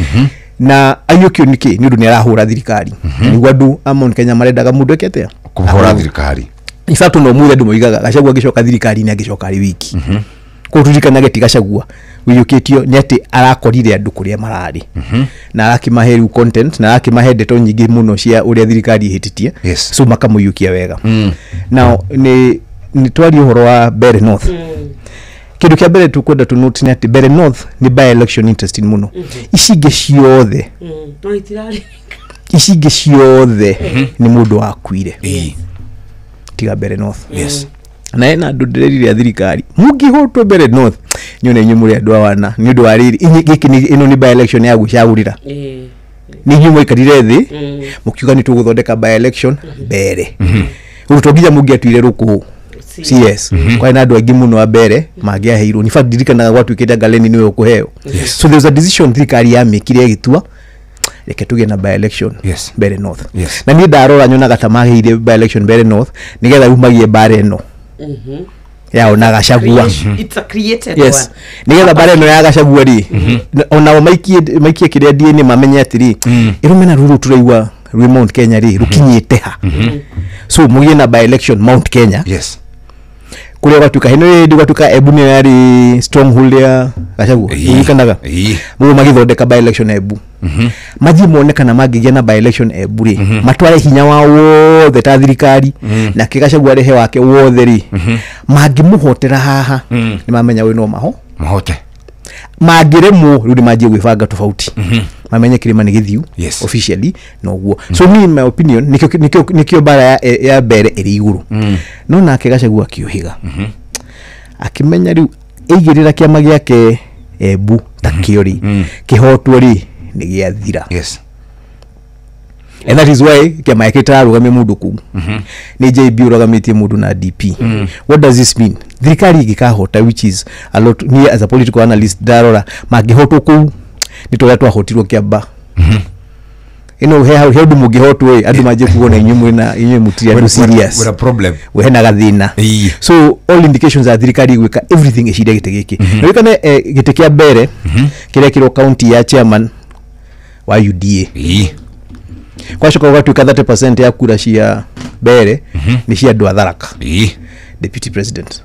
Na aiyũkio nĩkĩ? Nĩ ũndũ nĩ arahũra thirikari. Nĩguo andũ a Mount Kenya marendaga mũndũ eke atĩa? Kũhũra thirikari. In fact no mũthĩ andũ moigaga Gachagua angĩcoka thirikari-inĩ angĩcoka arĩ wiki. Koguo tũririkanage ti Gachagua wĩiyũkĩtio nĩ atĩ arakorire andũ kũrĩa mararĩ na arakĩmahe rĩu content na arakĩmahe ndeto nyingĩ mũno cia ũrĩa thirikari ĩhĩtĩtie, so makamũiyũkia wega. Now nĩ twarie ũhoro wa Mbeere North. Kindu kia mbere tukwenda tu note ni ati Mbeere North ni by election interesting muno. Ici ingĩ ciothe ici ingĩ ciothe ni mundu wakuire tiga Mbeere North. Na ena andu ndirerire thirikari mungihotwo Mbeere North nyone inyuĩ mũrĩ andũ awana nĩ ũndũ wa rĩrĩ gĩkĩ ĩno nĩ by election ya gwĩcagũrĩra. Nĩ inyuĩ mwaikarire thĩ mũkiuga nĩ tũgũthondeka by election Mbeere. Rĩu to nginya mũngĩatuire rũkũ CS kwa na andũ aingĩ mũno a Mbeere mangĩaheirwo. In fact ndirikanaga gwatuĩkĩte Ngaleni nĩwe ũkũheo. So there was a decision thirikari yamĩkire ĩgĩtua reke tũgĩe na by election Mbeere North. Na niĩ ndarora nyonaga ta magĩire by election Mbeere North nĩgetha umagie mbara ĩno yao na Gachagua. It's a created one. Nĩgetha mbara ĩno ya Gachagua rĩ, onao maikie kĩrĩa DNA mamenye atĩrĩ ĩrũmena rũrũ tũraigua rwĩ Mount Kenya rĩ rũkinyĩte ha. So mũgĩe na by election Mount Kenya. Kuria gwatuka hino hindi gwatuka Embu nĩyo yarĩ stronghold ya Gachagua ririkanaga mũguo magĩthondeka by election Embu. Mathiĩ mone kana mangĩgĩa na by election Embu rĩ, matware hinya wao wothe ta thirikari nake Gachagua arehe wake wothe rĩ, mangĩmũhotera haha nĩ mamenya ũyũ no mahote mangĩremwo rĩu nĩ manjie gwĩbanga tofauti mamenye kĩrĩma nĩ gĩthiu officially noguo. So me in my opinion nikio bara ya Mbeere ĩrĩ igũrũ. No nake Gachagua akĩũhĩga akĩmenya rĩu aigĩrĩra kĩama gĩake Embu ta kĩo rĩ kĩhotwo rĩ nĩ gĩathira. And that is why kĩama gĩake gĩtararũgamia mũndũ kũu. Nĩ JB ũrũgamĩtie mũndũ na DP. What does this mean? Thirikari ĩngĩkahota, which is a lot, niĩ as a political analyst ndarora mangĩhotwo kũu nĩ tũrĩa twahotirwo Kĩamba. Ĩno he ũndũ mũngĩhotwo ĩ andũ manjie kuona inyuĩ mwĩna inyuĩ mũtirĩ andũ serious. With a problem. We hena gathĩna. So all indications are thirikari ĩgwĩka everything ĩcire gĩtĩ gĩkĩ. Na wĩkane gĩtĩ kĩa Mbeere kĩrĩa kĩrwo county ya chairman wa UDA. Kwacoka gũgatuĩka 30% ya kura cia Mbeere nĩ cia andũ a Tharaka. Deputy president.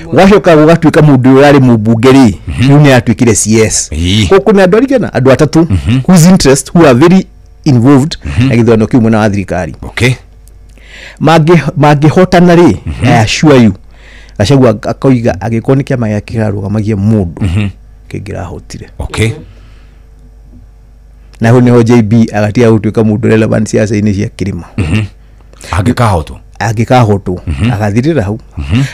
Gwacoka gũgatuĩka mũndũ ũrĩa ũrarĩ mũmbunge rĩ, rĩu nĩ atuĩkire CS. Koguo kwĩna andũ arigana andũ atatũ whose interest who are very involved na gĩthurano kĩu mwena wa thirikari. Mangĩhotana rĩ, I assure you Gachagua akoiga angĩkorwo nĩ kĩama gĩake kĩrarũgamagia mũndũ kĩngĩrahotire. Na hau nĩho JB agatiga gũtuĩka mũndũ relevant ciaca-inĩ cia kĩrĩma. Angĩkahotwo angĩkahotwo agathirĩra hau.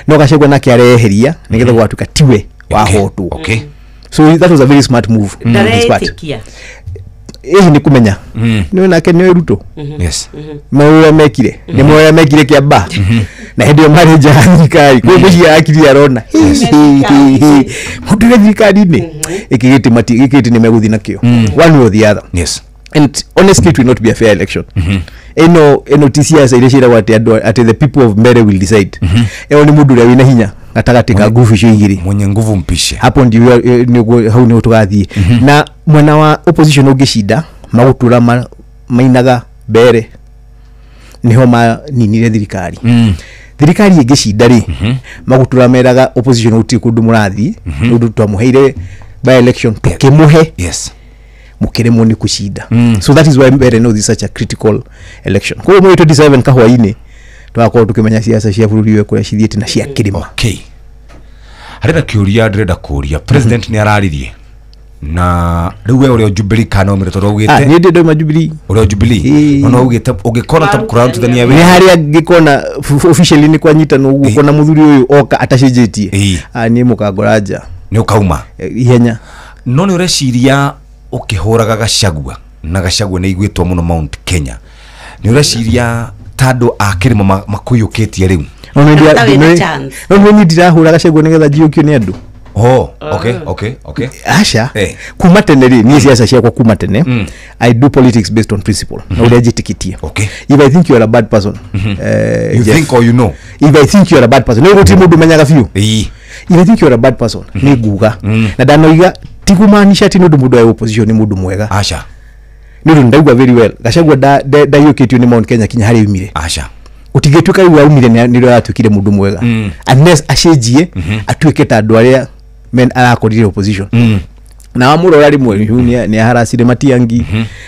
No Gachagua nake areheria nĩgetha gwatuĩka tiwe wahotwo. So that was a very smart move. Ndaretĩkia. Ĩhi nĩ kũmenya nĩ nake nĩ Ruto. Maũrĩa mekire nĩ maũrĩa mekire kĩamba na hĩndĩ ĩyo marĩ nja ya thirikari kwĩ mũciĩ akiri arona mũndũ ũrĩa thirikari-inĩ gĩkĩ gĩtĩ mati gĩkĩ gĩtĩ nĩ megũthiĩ nakĩo one way or the other. And honestly, it will not be a fair election. Ĩno ti siasa iria ciĩragwo atĩ andũ atĩ the people of Mbere will decide. Ĩyo nĩ mũndũ ũrĩa wĩna hinya gatagatĩ ka nguvu icio igĩrĩ, mwenye nguvu mpishe. Hapo ndio nĩguo hau nĩho tũgathiĩ. Na mwena wa opposition ũngĩcinda magũtũra mainaga mbere niho maninire thirikari. Thirikari ĩngĩcinda rĩ, magũtũra meraga opposition gũtirĩ kũndũ mũrathiĩ nĩ ũndũ twamũheire by election tũkĩmũhe mũkĩremwo nĩ kũcinda. So that is why Mbere no this is such a critical election. Koguo mweri 27 kahwainĩ twakorwo tũkĩmenya siasa cia bũrũri ũyũ kũrĩa cithiĩte na cia kĩrĩma. Okay. Harĩ na kĩũria ndĩrenda kũria. President nĩ araririe na rĩu we ũrĩa Jubilee kana ũmĩre tondũ augĩte niĩ ndĩ ndauma Jubilee. Ũrĩa Jubilee no augĩte ũngĩkona ta kũrarutithania wĩra nĩ harĩa ngĩkona officially nĩ kwanyitanwo ũguo kona mũthuri ũyũ oka atacenjetie niĩ mũkangora nja nĩ ũkauma ihenya. No nĩ ũreciria ũkĩhũraga Gachagua na Gachagua nĩ iguĩtwo mũno Mount Kenya, nĩ ũreciria ta andũ a kĩrĩma makũiyũkĩtie rĩu? No nĩ ndirahũra Gachagua nĩgetha njiyũkio nĩ andũ. Oh, okay, okay, okay. Aca, kuma tene rĩ, niĩ siasa ciakwa kuma tene, I do politics based on principle. Na ũrĩa njĩtĩkĩtie. If I think you are a bad person, you think or you know. If I think you are a bad person, nĩ gũtirĩ mũndũ ũmenyaga biũ. If I think you are a bad person, nĩ nguga. Na ndanoiga ti kumaanisha atĩ nĩ ũndũ mũndũ wa opposition nĩ mũndũ mwega. Aca. Nĩ ũndũ ndaigua very well. Gachagua ndaiyũkĩtio nĩ Mount Kenya kinya harĩa oimire. Aca. Ũtingĩtuĩka rĩu aumire nĩ ũrĩa aratuĩkire mũndũ mwega. Unless acenjie atuĩke ta andũ arĩa men arakorire opposition. Na wamũrora rĩmwe nĩ aharacire Matiang'i.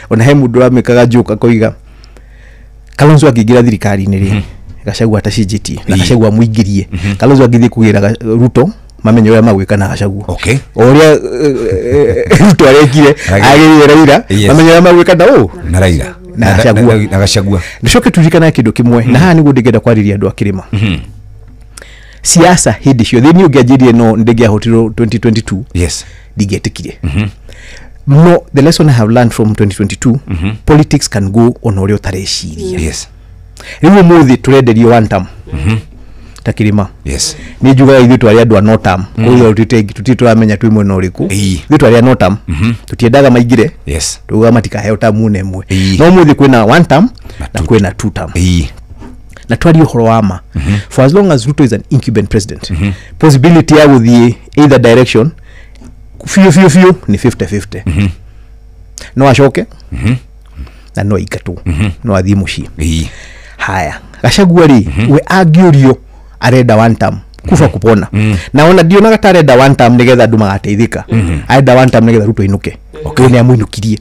Ona he mũndũ wamĩkaga joke akoiga Kalonzo angĩingĩra thirikari-inĩ rĩ, Gachagua atacenjetie na Gachagua amũingĩrie. Kalonzo angĩthiĩ kũgĩra Ruto mamenye ũrĩa magwĩka na Gachagua. O ũrĩa Ruto arekire agĩrire Raila, mamenye ũrĩa magwĩka na ũ na Raila na Gachagua. Na Gachagua. Nĩcoke turirikane kĩndũ kĩmwe na haha nĩguo ndĩngĩenda kwarĩria andũ a kĩrĩma. Siasa hĩndĩ ciothe niĩ ũngĩanjĩrire no ndĩngĩahotirwo 2022 ndingĩetĩkire. No the lesson I have learned from 2022, politics can go on ũrĩa ũtareciria. Rĩu ũmũthĩ tũrenderio one term ta kĩrĩma. Nĩ njugaga ithuĩ twarĩ andũ a no term, koguo tũtirĩ tũramenya twĩ mwena ũrĩkũ. Ithuĩ twarĩ a no term, tũtiendaga maingĩre, tugaga matikaheo term ona ĩmwe. No ũmũthĩ kwĩna one term na kwĩna two term. Na twarie ũhoro wa ma, for as long as Ruto is an incumbent president, possibility ya gũthiĩ either direction biũ biũ biũ nĩ 50-50. No acoke na no aingatwo, no athiĩ mũciĩ. Haya, Gachagua rĩ, we angĩũrio arenda one term kuba kupona. Na ona ndionaga ta arenda one term nĩgetha andũ magateithĩka. Arenda one term nĩgetha Ruto ainũke. Ũyũ nĩ amũinũkirie.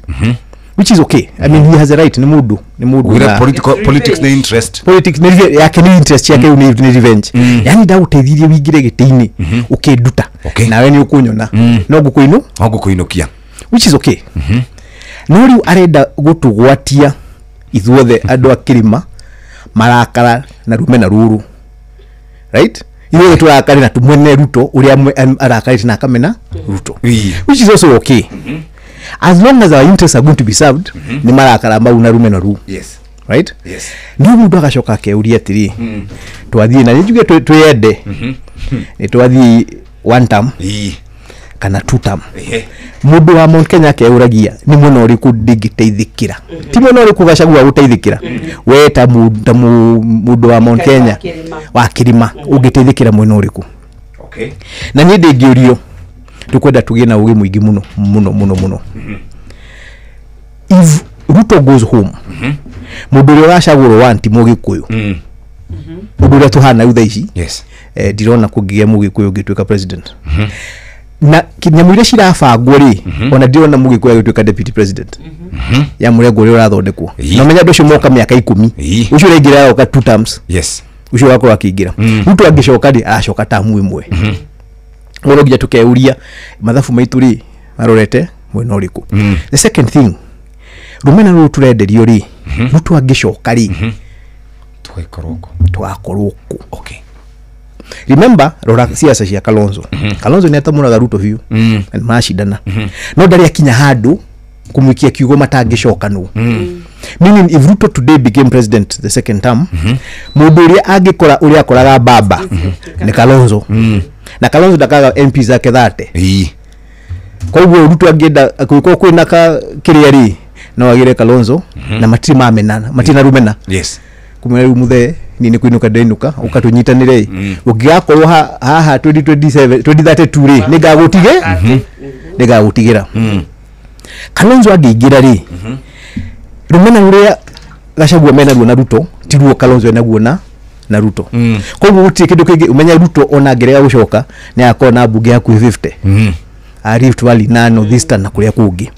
Which is okay. I mean, he has a right. Nĩ mũndũ na politics nĩ interest. Politics nĩ yake nĩ interest yake nĩ revenge. Yani ndagũteithirie wĩingĩre gĩtĩ-inĩ ũkĩnduta. Nawe nĩ ũkũnyona. No ngũkũinũ? No ngũkũinũkia. Which is okay. No rĩu arenda gũtũgwatia ithuothe andũ a kĩrĩma marakara na rumena rũrũ. Right? Ithuothe tũrakare na tũmwene Ruto ũrĩa arakarĩte na akamena Ruto. Which is also okay. As long as our interests are going to be served, ni marakara mau na rumena rũu. Right? No mũndũ agacoka akeuria atĩrĩ, twathiĩ na njuge twĩyende, nĩ twathiĩ one term kana two term. Mũndũ wa Mount Kenya akeũragia nĩ mwena ũrĩkũ ndingĩteithĩkĩra. Ti mwena ũrĩkũ Gachagua gũteithĩkĩra. We ta mũndũ wa Mount Kenya wa kĩrĩma ũngĩteithĩkĩra mwena ũrĩkũ. Na niĩ ndĩngĩũrio tũkwenda tũgĩe na ũgĩ mũingĩ mũno mũno mũno mũno. If Ruto goes home, mũndũ ũrĩa ũracagũrwo one ti Mũgĩkũyũ. Mũndũ ũrĩa tũhana rĩu thaa ici, ndirona kũngĩgĩa Mũgĩkũyũ ũngĩtuĩka president. Na nyamũ iria cirabangwo rĩ, ona ndirona Mũgĩkũyũ agĩtuĩka deputy president. Ya mũrengo ũrĩa ũrathondekwo. Na ũmenye andũ acio moka mĩaka 10. Ũcio ũraingĩra aroka two terms. Ũcio ũgakorwo akĩingĩra. Ruto angĩcoka rĩ, aracoka tamu ĩmwe. Mũno nginya tũkeuria mathabu maitũ rĩ marorete mwena ũrĩkũ. The second thing, rumena rũrũ tũrenderio rĩ, Ruto angĩcoka rĩ, tũgakorwo kũ. Remember, rora siasa cia Kalonzo. Kalonzo nĩ atamũraga Ruto biũ na nĩ maracindana. No ndarĩ akinya handũ Kũmũikia kiugo matangĩcokanwo. Meaning if Ruto today became president the second term, mũndũ ũrĩa angĩkora ũrĩa akoraga baba nĩ Kalonzo. Na Kalonzo ndakaga MP zake 30. Koguo Ruto angĩenda kũgĩkorwo kwĩna kĩrĩa rĩ no agĩre Kalonzo na matirĩ mamenana, matirĩ na rumena. Yes. Kumera rĩu mũthee niĩ nĩ kũinũka ndĩinũka ũkatũnyitanĩre ũngĩgakorwo haha 2027 2032 rĩ nĩngagũtige nĩngagũtigĩra. Kalonzo angĩingĩra rĩ rumena rũrĩa Gachagua menaruo na Ruto tiruo Kalonzo enaguo na Ruto. Koguo gũtirĩ kĩndũ kĩngĩ ũmenya Ruto ona angĩrega gũcoka nĩ agakorwo na mbunge hakuhĩ 50 a Rift Valley na North Eastern na kũrĩa kũngĩ.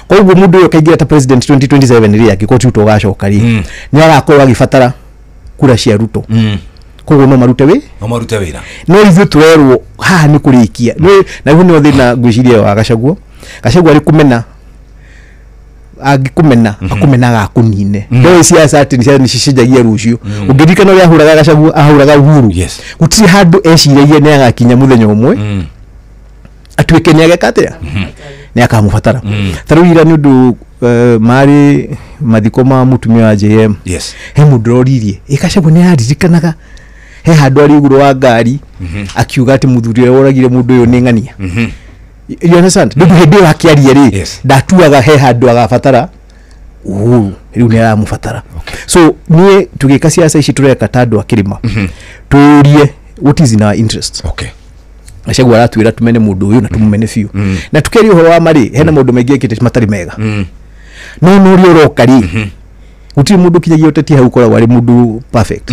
Koguo mũndũ ũyũ akaingĩra ta president 2027 rĩ angĩkorwo ti Ruto ũgacoka rĩ nĩ agakorwo agĩbatara kura cia Ruto. Koguo no marute wĩ no marute wĩra. No ithuĩ tũrerwo haha nĩ kũrĩkia. Na rĩu nĩo thĩna ngwĩciria wa Gachagua. Gachagua arĩ kũmena angĩkũmena akũmenaga akũnine. Ndoĩ siasa atĩ nĩ cicenjagia rũciũ. Ũngĩririkana ũrĩa ahũraga Gachagua ahũraga Uhuru. Gũtirĩ handũ eciragia nĩ agakinya mũthenya ũmwe atuĩke nĩ ageka atĩa nĩ akamũbatara. Ta rĩu ira nĩ ũndũ marĩ mathiko ma mũtumia wa JM. He mũndũ ũroririe ĩ Gachagua nĩ aririkanaga he handũ arĩ igũrũ wa ngari akiuga atĩ mũthuri ũrĩa woragire mũndũ ũyũ nĩ ng'ania. You understand? Ndu hĩndĩ ĩyo akĩaria rĩ ndatuaga he handũ agabatara Uhuru rĩu nĩ aramũbatara. So niĩ tũgĩka siasa ici tũreka ta andũ a kĩrĩma tũrie what is in our interest. Gachagua aratwĩra tumene mũndũ ũyũ na tũmũmene biũ. Na tũkĩaria ũhoro wa marĩ hena maũndũ maingĩ ekĩte matarĩ mega. No no ũrĩa ũroka rĩ gũtirĩ mũndũ ũkinyagia ũteti hau ũkoragwo arĩ mũndũ perfect.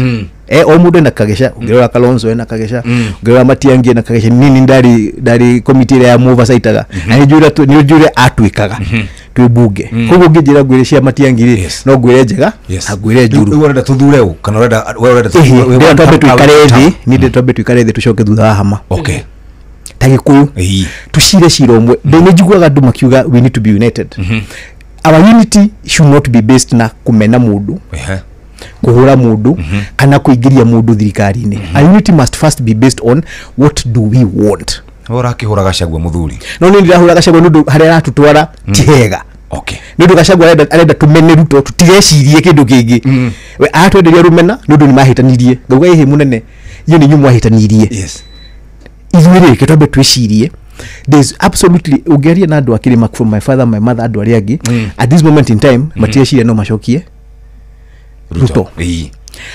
O mũndũ ena kageca, ũngĩrora Kalonzo ena kageca, ũngĩrora Matiang'i ena kageca. Nini ndarĩ committee ĩrĩa ya oversightaga na nĩ njũĩ atuĩkaga twĩ bunge. Koguo ũngĩnjĩra ngwĩre cia Matiang'i rĩ no ngwĩre njega na ngwĩre njũru. Rĩu ũrenda tũthure ũ kana ũrenda we ũrenda Ndĩrenda twambe tũikare thĩ, niĩ ndĩrenda twambe tũikare thĩ tũcoke thutha wa hama. Ta Gĩkũyũ tũcire cira ũmwe. Nĩ njiguaga andũ makiuga we need to be united. Our unity should not be based na kũmena mũndũ, kũhũra mũndũ kana kũingĩria mũndũ thirikari-inĩ. Our unity must first be based on what do we want. Ũrakĩhũra Gachagua mũthuri? No niĩ ndirahũra Gachagua nĩ ũndũ harĩa aratũtwara ti hega. Nĩ ũndũ Gachagua arenda tũmene Ruto tũtigecirie kĩndũ kĩngĩ. We aratwenderia rũmena nĩ ũndũ nĩ mahĩtanirie. Ngauga ĩhĩ mũnene inyuĩ nĩ inyuĩ mwahĩtanirie. Ithuĩ rĩ reke twambe twĩcirie. There's absolutely ũngĩaria na andũ a kĩrĩma from my father my mother andũ arĩa angĩ at this moment in time matireciria no macokie Ruto.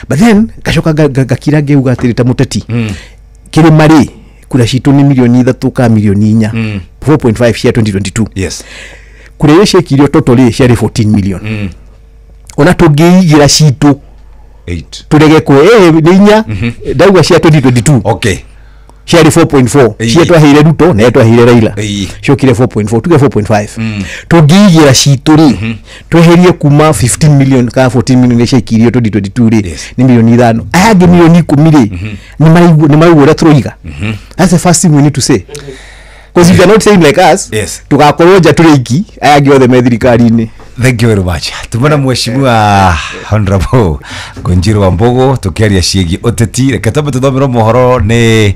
But then gacoka gakira ngeuga atĩrĩ ta mũteti kĩrĩma rĩ kura citũ nĩ milioni 3 ka milioni 4 4.5 cia 2022. Yes. Kura iria ciekirio total rĩ ciarĩ 14 million. Ona tũngĩigĩra citũ 8 tũrege kũ nĩ inya ndauga cia 2022. Okay. Ciarĩ 4.4 cia twaheire Ruto na twaheire Raila ciokire 4.4 tuge 4.5. Tũngĩigĩra citũ rĩ tweherie kuma 15 million ka 14 million ciaikirio 2022 rĩ nĩ milioni 5. Aya angĩ milioni 10 rĩ nĩ maraigua ũrĩa tũroiga. That's the first thing we need to say. Because if you are not saying like us, tugakorwo nja tũrĩ aiki aya angĩ othe me thirikari-inĩ. Thank you very much. Tumana mheshimiwa Honorable Ngunjiri wa Mbogo tukiaria ciĩgiĩ ũteti. Reke twambe tũthomerwo mohoro nĩ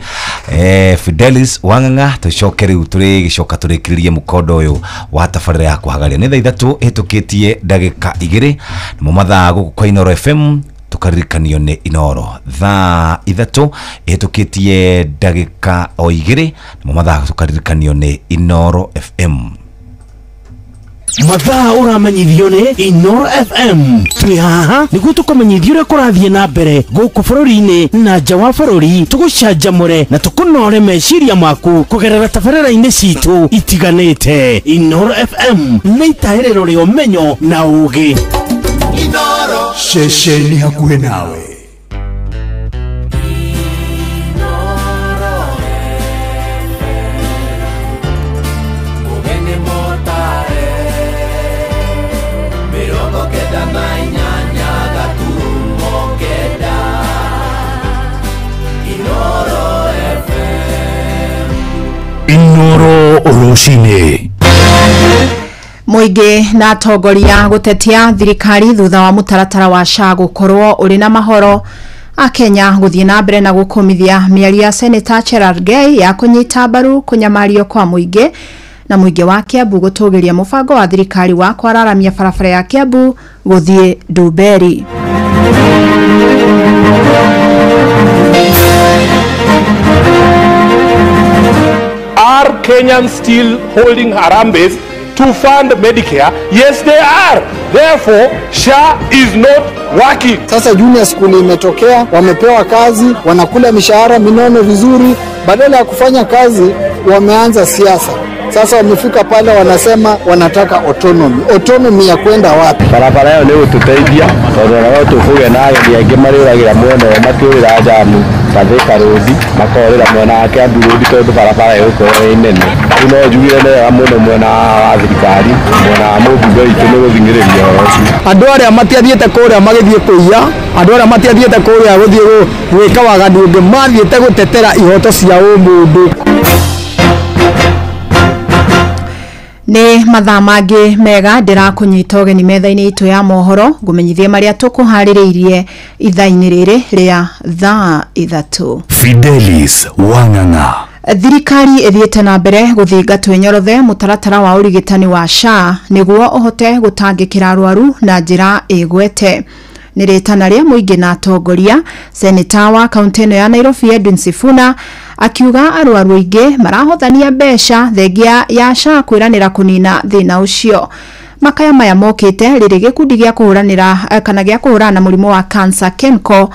Fidelis Wang'ang'a tũcoke rĩu tũrĩgĩcoka tũrĩkĩrĩrie mũkondo ũyũ wa tabarĩra ya kũhagaria. Nĩ thaa 3 ĩhĩtũkĩtie ndagĩka 2 nĩmo mathaa gũkũ kwa Inooro FM tukaririkanio nĩ Inooro. Thaa 3 ĩhĩtũkĩtie ndagĩka o 2 nĩmo mathaa tukaririkanio nĩ Inooro FM. Mathaa ũramenyithio nĩ Inooro FM. Twĩ haha nĩguo tũkũmenyithie ũrĩa kũrathiĩ na mbere gũkũ bũrũri-inĩ na nja wa bũrũri, tũgũcanjamũre na tũkũnore meciria maku kũgerera tabarĩra-inĩ citũ itiganĩte. Inooro FM nĩ itahĩrĩro rĩa ũmenyo na ũũgĩ. Ceceni hakuhĩ nawe. Inooro rũcinĩ. Mũingĩ na atongoria gũtetia thirikari thutha wa mũtaratara wa SHA gũkorwo ũrĩ na mahoro. Akenya gũthiĩ na mbere na gũkũmithia mĩario ya Senator Cherargei ya kũnyita mbaru kũnyamario kwa mũingĩ Na mũingĩ wa Kiambu gũtũgĩria mũbango wa thirikari wa kwararamia barabara ya Kiambu gũthiĩ Ndumberi. Are Kenyans still holding Harambes to fund Medicare? Yes, they are. Therefore, SHA is not working. Sasa junior school imetokea, wamepewa kazi, wanakula mishahara minono vizuri, badala ya kufanya kazi wameanza siasa. Sasa wamefika pale wanasema wanataka autonomy. Autonomy ya kwenda wapi? Barabara ĩyo nĩ gũtũteithia tondũ ona no tũkũgĩa na agendi aingĩ marĩũragĩra mwena ũyũ makĩũrĩra jamu ta Thika Road makorĩra mwena wa Kiambu Road tondũ barabara ĩgũkorwo ĩ nene. Rĩu no njugire nĩ wega mũno mwena wa thirikari, mwena wa mũmbunge witũ nĩ gũthing'ĩrĩria ũhoro ũcio. Andũ arĩa matiathiĩte kũrĩa magĩthiĩ kũiya, andũ arĩa matiathiĩte kũrĩa gũthiĩ gwĩka waganu ũngĩ, mathiĩte gũtetera ihoto cia ũmũndũ. Nĩ mathaa mangĩ mega ndĩrakũnyita ũgeni metha-inĩ itũ ya mohoro ngũmenyithie marĩa tũkũharĩrĩirie ithaa-inĩ rĩrĩ rĩa thaa 3. Fidelis Wang'ang'a. Thirikari ĩthiĩte na mbere gũthingatwo ĩnyorothe mũtaratara wa ũrigitani wa SHA nĩguo ũhote gũtangĩkĩra arwaru na njĩra ĩgwete. Nĩ rĩtana rĩa mũingĩ na atongoria. Seneta wa kaunti ĩno ya Nairobi Edwin Sifuna akiuga arwaru aingĩ marahothania mbeca thengia ya SHA kwĩranĩra kũnina thĩna ũcio. Makaya maya mokĩte rĩrĩ gĩkundi gĩa kũhũranĩra kana gĩa kũhũrana na mũrimũ wa cancer KENCO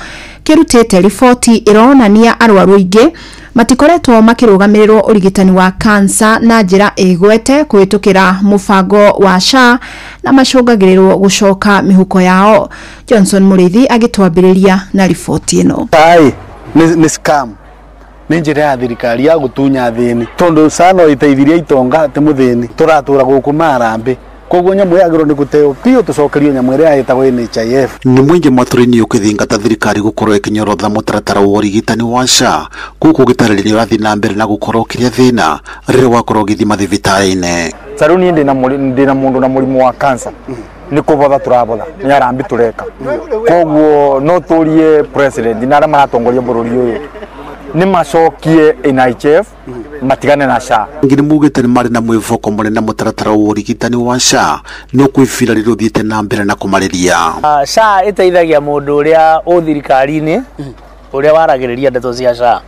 kĩrutĩte riboti ĩronania arwaru aingĩ matikoretwo makĩrũgamĩrĩrwo ũrigitani wa cancer na njĩra ĩgwete kũhĩtũkĩra mũbango wa SHA na macũngagĩrĩrwo gũcoka mĩhuko yao. Johnson Mũrĩithi agĩtwambĩrĩria na riboti ĩno. Ai nĩ scam, nĩ njĩra ya thirikari ya gũtunya athĩni tondũ SHA no ĩteithirie itonga ti mũthĩni. Tũratũra gũkũ Marambe, koguo nyamũ yagĩrĩirwo nĩ gũteo biũ tũcokerio nyamũ ĩrĩa ĩtagwo NHIF. Nĩ mũingĩ matũra-inĩ ũkĩthingata thirikari gũkorwo ĩkĩnyorotha mũtaratara wa ũrigitani wa SHA gũkũ ũgĩtarĩria nĩ ũrathiĩ na mbere na gũkorwo ũkĩrĩa thĩna rĩrĩa wakorwo ũgĩthiĩ mathibitarĩ-inĩ. Ta rĩu niĩ ndĩna mũndũ na mũrimũ wa cancer, nĩ kũbotha tũrabotha, nĩ arambi tũreka. Koguo no tũrie president na arĩa maratongoria bũrũri ũyũ nĩ macokie NHIF matigane na SHA. Ngĩ nĩ maugĩte nĩ marĩ na mwĩvoko mũnene mũtaratara wa ũrigitani wa SHA no kwĩbira rĩrĩa ũthiĩte na mbere na kũmarĩria. SHA ĩteithagia mũndũ ũrĩa ũ thirikari-inĩ ũrĩa waragĩrĩria ndeto cia SHA,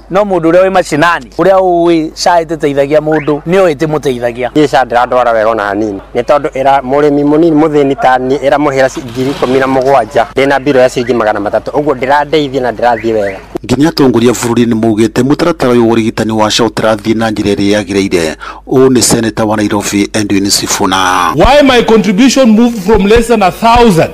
no mũndũ ũrĩa wĩ macinani ũrĩa ũĩ SHA ĩtĩteithagia mũndũ nĩyo ĩtĩmũteithagia. Niĩ SHA ndĩrandwara wega ona hanini nĩ tondũ ĩra mũrĩmi mũnini mũthĩni ta niĩ ĩramũhĩra 17,000, ndĩna mbirũ ya ciringi 300, ũguo ndĩrandeithia na ndĩrathiĩ wega. Nginya atongoria bũrũri nĩ maugĩte mũtaratara ũyũ wa ũrigitani wa SHA ũtarathiĩ na njĩra ĩrĩa yagĩrĩire. Ũũ nĩ Seneta wa Nairobi Edwin Sifuna. Why my contribution moved from less than 1,000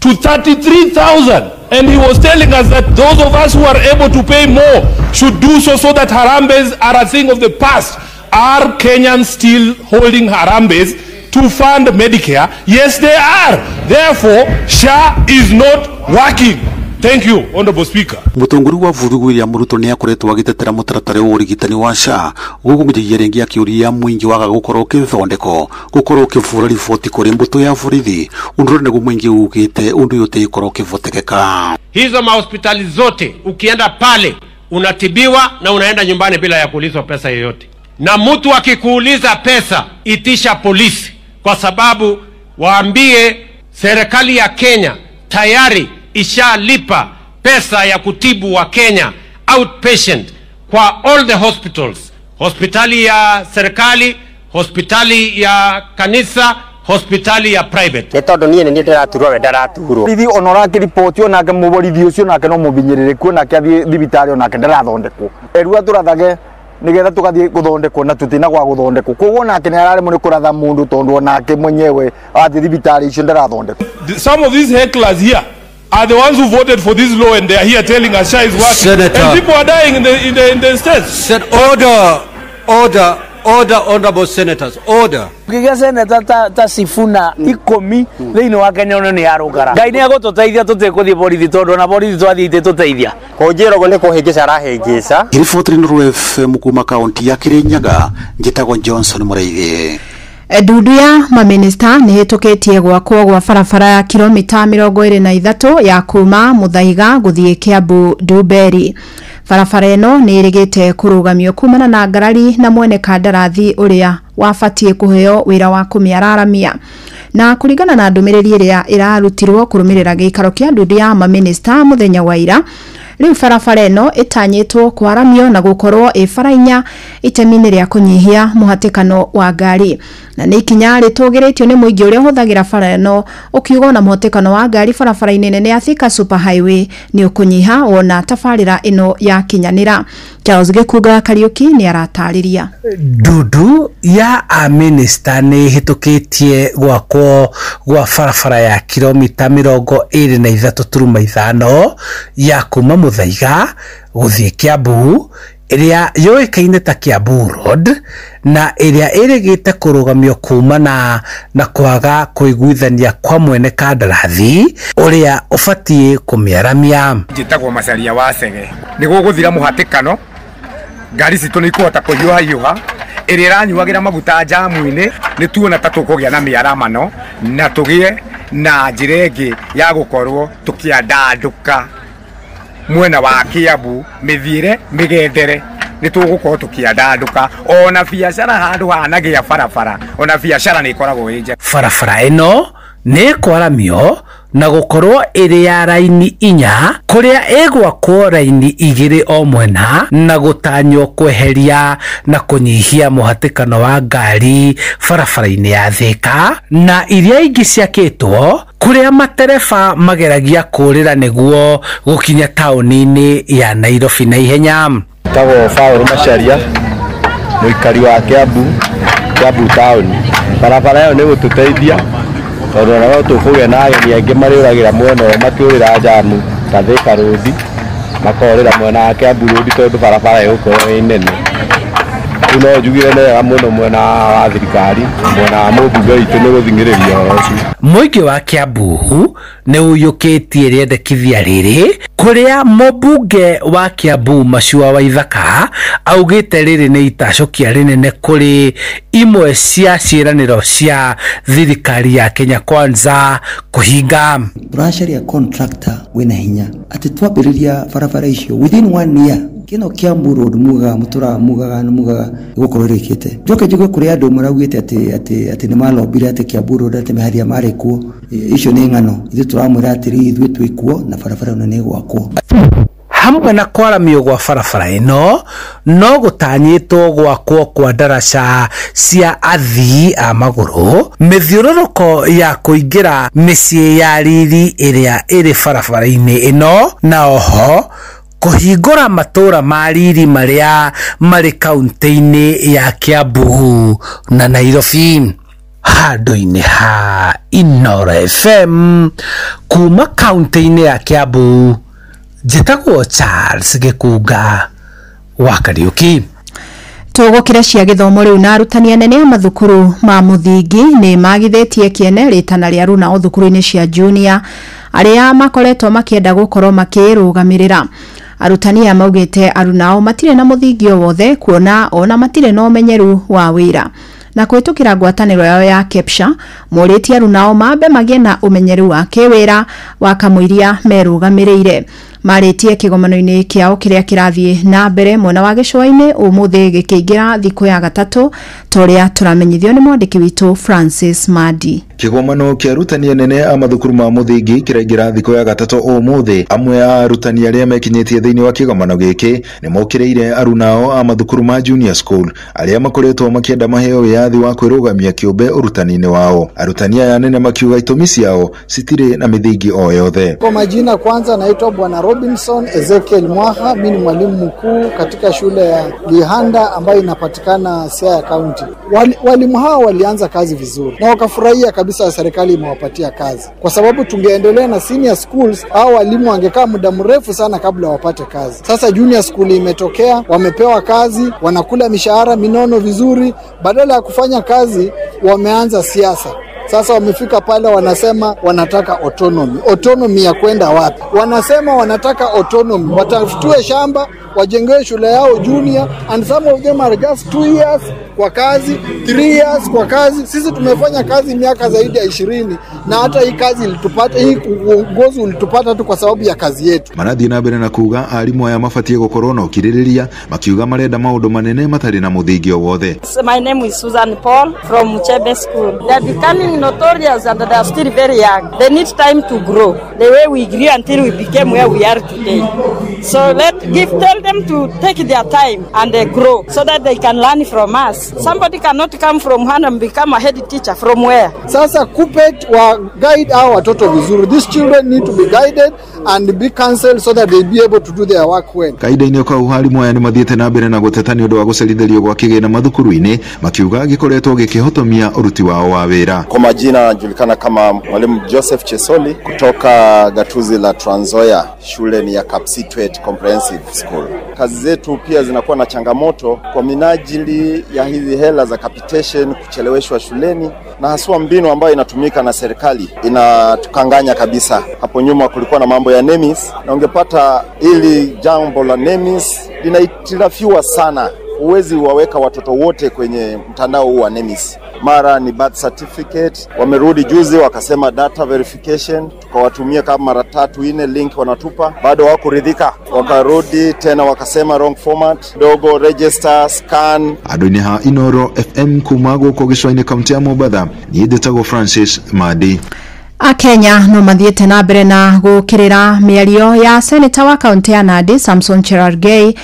to 33,000? And he was telling us that those of us who are able to pay more should do so, so that Harambes are a thing of the past. Are Kenyans still holding Harambes to fund Medicare? Yes, they are. Therefore, SHA is not working. Thank you, Honorable Speaker. Mũtongoria wa bũrũri William Ruto nĩ akoretwo agĩtetera mũtaratara wa ũrigitani wa SHA gũkũ mũnjagia rĩngĩ akĩũria mũingĩ waga gũkorwo ũkĩthondekwo gũkorwo ũkĩbũra riboti kũrĩ mbũtũ ya borithi ũndũ ũrĩa nĩguo mũingĩ ugĩte ũndũ ũyũ ũtĩgĩkorwo ũkĩvotekeka. Hizo mahospitali zote ukienda pale unatibiwa na unaenda nyumbani bila ya kuulizwa pesa yoyote, na mtu akikuuliza pesa itisha polisi, kwa sababu waambie serikali ya Kenya tayari ishalipa pesa ya kutibu wa Kenya outpatient kwa all the hospitals, hospitali ya serikali, hospitali ya kanisa, hospitali ya private. Nĩ tondũ niĩ nĩ ndĩraturwo we ndaraturwo. Borithi ona ũrakĩriboti onake mũborithi ũcio nake no mũbinyĩrĩrĩku onake athiĩ thibitarĩ onake ndarathondekwo. Erua tũrathage nĩgetha tũgathiĩ gũthondekwo na tũtina gwa gũthondekwo, koguo onake nĩ araremwo nĩ kũratha mũndũ tondũ onake mwenyewe athiĩ thibitarĩ icio ndarathondekwo. Some of these hecklers here are the ones who voted for this law, and they are here telling us SHA is working. Senator, and people are dying in the states. Order, order, order, honorable senators, order. Ũngĩgĩa seneta ta Sifuna 10 thĩinĩ wa Kenya ĩno nĩ yarũngara. Ngai nĩ egũtũteithia tũtigũthiĩ borithi tondũ ona borithi twathiĩ itĩtũteithia. Kũnjĩra ũguo nĩ kũhĩngĩca arahĩngĩca. Riboti Nuru FM kuma kaunti ya Kirinyaga, njĩtagwo Johnson Mũrĩithi. Ndundu ya maminista nĩ hĩtũkĩtie gwakwo gwa barabara ya kilomita 23 ya kuma Muthaiga gũthiĩ Kiambu Ndumberi. Barabara ĩno nĩ ĩrĩgĩte kũrũgamio kumana na ngarari na mwene kandarathi ũrĩa wabatiĩ kũheo wĩra wa kũmĩararamia. Na kũringana na ndũmĩrĩri ĩrĩa ĩrarutirwo kũrũmĩrĩra gĩikaro kĩa ndundu ya mamĩnĩsta mũthenya wa ira, rĩu barabara ĩno ĩtanyĩtwo kwaramio na gũkorwo ĩ bara inya itemi-inĩ rĩa kũnyihia mũhatĩkano wa ngari. Na nĩ ikinya rĩtũgĩrĩtio nĩ mũingĩ ũrĩa ũhũthagĩra bara ĩno ũkiuga ona mũhatĩkano wa ngari barabara-inĩ nene ya Thika Super Highway nĩ ũkũnyiha wona tabarĩra ĩno yakinyanĩra. Charles Gĩkunga Kariũki nĩ aratarĩria. Ndundu ya amĩnĩsta nĩ ĩhĩtũkĩtie gwakwo gwa barabara ya kilomita 23.5 ya kuma Muthaiga gũthiĩ Kiambu ĩrĩa yũĩkaine ta Kiambu Road na ĩrĩa ĩrĩgĩte kũrũgamio kumana na kwaga kũiguithania kwa mwene kandarathi ũrĩa ũbatiĩ kũmĩaramia. Njĩtagwo Macaria wa Cege. Nĩ gũgũthira mũhatĩkano, ngari citũ nĩ ikũhota kũhiũhahiũha, ĩrĩa ĩranyuagĩra maguta njamu-inĩ nĩ tuona ta tũkũgĩa na mĩaramano na tũgĩe na njĩra ĩngĩ ya gũkorwo tũkĩandandũka mwena wa Kiambu, mĩthiĩre mĩgendere nĩ tũgũkorwo tũkĩandandũka ona biacara handũ hanagĩa barabara, ona biacara nĩ ĩkoragwo ĩ njega. Barabara ĩno nĩ ĩkwaramio na gũkorwo ĩrĩ ya raini 4 kũrĩa ĩgwakwo raini 2 o mwena na gũtanywo kweheria na kũnyihia mũhatĩkano wa ngari barabara-inĩ ya Thika na iria ingĩ ciakĩtwo kũrĩa matereba mageragia kũrĩra nĩguo gũkinya taũni-inĩ ya Nairobi na ihenya. Tagwo Paul Macharia, mũikari wa Kiambu, Kiambu town. Barabara ĩyo nĩ gũtũteithia tondũ ona no tũkũgĩa na ageni aingĩ marĩũragĩra mwena ũyũ makĩũrĩra njamu ta Thika Road, makorĩra mwena wa Kiambu Road tondũ barabara ĩgũkorwo ĩ nene. Rĩu no njugire nĩ wega mũno mwena wa thirikari, mwena wa mũmbunge witũ nĩ gũthing'ĩrĩria ũhoro ũcio. Mũingĩ wa Kiambu nĩ ũiyũkĩtie rĩendekithia rĩrĩ kũrĩa mũmbunge wa Kiambu Macua Waithaka augĩte rĩrĩ nĩ itacũkia rĩnene kũrĩ imwe cia ciĩranĩro cia thirikari ya Kenya Kwanza kũhinga. Tũracaria contractor wĩna hinya atĩ twambĩrĩria barabara icio within 1 year kĩno Kiambu Road mugaga mũtũraga mugaga na mugaga ĩgũkorwo ĩrĩkĩte. Njoke njuge kũrĩ andũ maraugĩte atĩ nĩ malombire atĩ Kiambu Road atĩ mĩhari marĩ kuo, icio nĩ ng'ano. Ithuĩ tũramwĩra atĩrĩ ithuĩ twĩ kuo na barabara ĩno nĩ ĩgwakwo. Hamwe na kwaramio gwa barabara ĩno no gũtanyĩtwo gwakwo kwa ndaraca cia athii a magũrũ, mĩthiũrũrũko ya kũingĩra mĩciĩ ya riri ĩrĩa ĩrĩ barabara-inĩ ĩno na oho kũhingũra matũra ma riri marĩa marĩ kaunti-inĩ ya Kiambu na Nairobi. Handũ-inĩ ha Inooro FM kuma kaunti-inĩ ya Kiambu, njĩtagwo Charles Gĩkunga wa Kariũki. Tũgũkĩra cia gĩthomo rĩu na arutani anene a mathukuru ma mũthingi nĩ magithĩtie kĩene rĩtana rĩa arunao thukuru-inĩ cia junior arĩa makoretwo makĩenda gũkorwo makĩrũgamĩrĩra. Arutani aya maugĩte arunao matirĩ na mũthingi o wothe kuona ona matirĩ na ũmenyeru wa wĩra. Na kũhĩtũkĩra ngwatanĩro yao ya KEPSHA morĩtie arunao mambe magĩe na ũmenyeru wa kĩwĩra wa kamũiria merũgamĩrĩire. Marĩtie kĩgomano-inĩ kĩao kĩrĩa kĩrathiĩ na mbere mwena wa gĩcũa-inĩ ũmũthĩ gĩkĩingĩra thikũ ya gatatũ ta ũrĩa tũramenyithio nĩ mwandĩki witũ Francis Madi. Kĩgomano kĩa arutani anene a mathukuru ma mũthingi kĩraingĩra thikũ ya gatatũ ũmũthĩ. Amwe a arutani arĩa mekinyĩtie thĩinĩ wa kĩgomano gĩkĩ nĩ mokĩrĩire arunao a mathukuru ma junior school arĩa makoretwo makĩenda maheo wĩyathi wa kwĩrũgamia kĩũmbe ũrutani-inĩ wao. Arutani aya anene makiuga itũmi ciao citirĩ na mĩthingi o yothe. Kwa majina kwanza naitwa Bwana Robinson Ezekiel Mwaha, mimi ni mwalimu mkuu katika shule ya Lihanda ambayo inapatikana Siaya County. Walimu hawa walianza kazi vizuri na wakafurahia kabisa serikali imewapatia kazi, kwa sababu tungeendelea na senior schools au walimu wangekaa muda mrefu sana kabla wapate kazi. Sasa junior school imetokea, wamepewa kazi, wanakula mishahara minono vizuri, badala ya kufanya kazi wameanza siasa. Sasa wamefika pale wanasema wanataka autonomy. Autonomy ya kwenda wapi? Wanasema wanataka autonomy, watafutue shamba, wajengewe shule yao junior, and some of them are just 2 years kwa kazi, 3 years kwa kazi. Sisi tumefanya kazi miaka zaidi ya 20, na hata hii kazi ilitupata, hii uongozi ulitupata tu kwa sababu ya kazi yetu. Marathiĩ na mbere na kuga arimũ aya mabatiĩ gũkorwo na ũkirĩrĩria, makiuga marenda maũndũ manene matarĩ na mũthingi o wothe. My name is Susan Paul from Muchebe School. They are becoming notorious and they are still very young. They need time to grow the way we grew until we became where we are today. So tell them to take their time and they grow so that they can learn from us. Somebody cannot come from one and become a head teacher from where? Sasa KUPPET wa guide our watoto vizuri. These children need to be guided and be counseled so that they be able to do their work well. Kahinda-inĩ kau arimũ aya nĩmathiĩte na mbere na gũteta nĩ ũndũ wa gũcerithĩrio gwa kĩgĩna mathukuru-inĩ, makiuga gĩkoretwo gĩkĩhotomia ũruti wao wa wĩra. Kwa majina anajulikana kama Mwalimu Joseph Chesoli kutoka gatuzi la Trans Nzoia, shule ni ya Kapsitwet Comprehensive School. Kazi zetu pia zinakuwa na changamoto kwa minajili ya hizi hela za capitation kucheleweshwa shuleni, na haswa mbinu ambayo inatumika na serikali inatukanganya kabisa. Hapo nyuma kulikuwa na mambo ya NEMIS, na ungepata ili jambo la NEMIS linaitirafiwa sana. Huwezi waweka watoto wote kwenye mtandao huu wa NEMIS. Mara ni birth certificate, wamerudi juzi wakasema data verification, tukawatumia kama mara 3 4 link wanatupa, bado hawakuridhika, wakarudi tena wakasema wrong format, dogo register scan. Andũ-inĩ ha Inoro FM kuma gũkũ gĩcũa-inĩ kaunti ya Mombatha, niĩ njĩtagwo Francis Madi. Akenya no mathiĩte na mbere na gũkĩrĩra mĩario ya seneta wa kaunti ya Nandi Samson Cherargei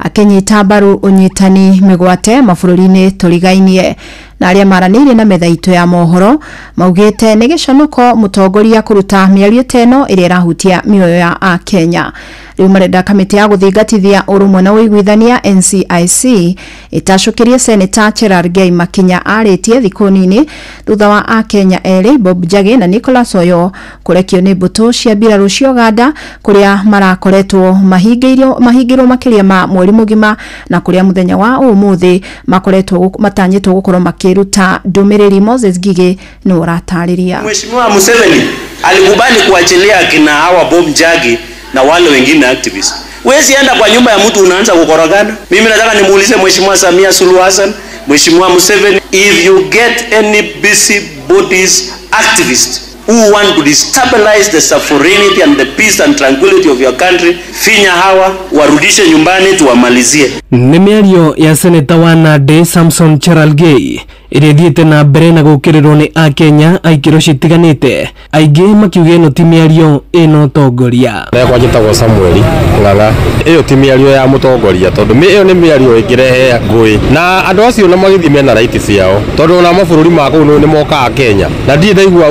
akĩnyita mbaru ũnyitani mĩgwate mabũrũri-inĩ tũrigainie, na arĩa maranĩirie na metha itũ ya mohoro maugĩte nĩ gĩconoko mũtongoria kũruta mĩario ta ĩno ĩrĩa ĩrahutia mĩoyo ya Akenya. Rĩu marenda kamĩtĩ ya gũthingatithia ũrũmwe na ũiguithania NCIC ĩtacũkĩrie seneta Cherargei makinya arĩtie thikũ nini thutha wa Akenya erĩ Bob Njagi na Nicholas Oyo kũrekio nĩ mbũtũ cia mbirarũ cia Uganda kũrĩa marakoretwo mahingĩirwo makĩria ma mweri mũgima, na kũrĩa mũthenya wa ũmũthĩ makoretwo matanyĩtwo gũkorwo makĩruta ndũmĩrĩri. Moses Ngigĩ nĩ ũratarĩria. Mheshimiwa Museveni alikubali kuachilia kina hawa Bob Njagi na wale wengine activists. Huwezi enda kwa nyumba ya mtu unaanza kukorogana. Mimi nataka nimuulize Mheshimiwa Samia Suluhu Hassan, Mheshimiwa Museveni, if you get any busy bodies activists who want to destabilize the sovereignty and the peace and tranquility of your country, finya hawa, warudishe nyumbani tuwamalizie. Nĩ mĩario ya seneta wa Nandi Samson Cherargei ĩrĩa ĩthiĩte na mbere na gũkĩrĩrwo nĩ Akenya a ikĩro citiganĩte, aingĩ makiuga ĩno ti mĩario ĩna ũtongoria. Yakwa njĩtagwo Samuel Ng'ang'a. Ĩyo ti mĩario ya mũtongoria tondũ ĩyo nĩ mĩario ĩngĩrehe ngũĩ, na andũ acio na magĩthiĩ mena right ciao tondũ ona mabũrũri ma kũu nĩ mokaga Kenya, na ndirĩ ndaigua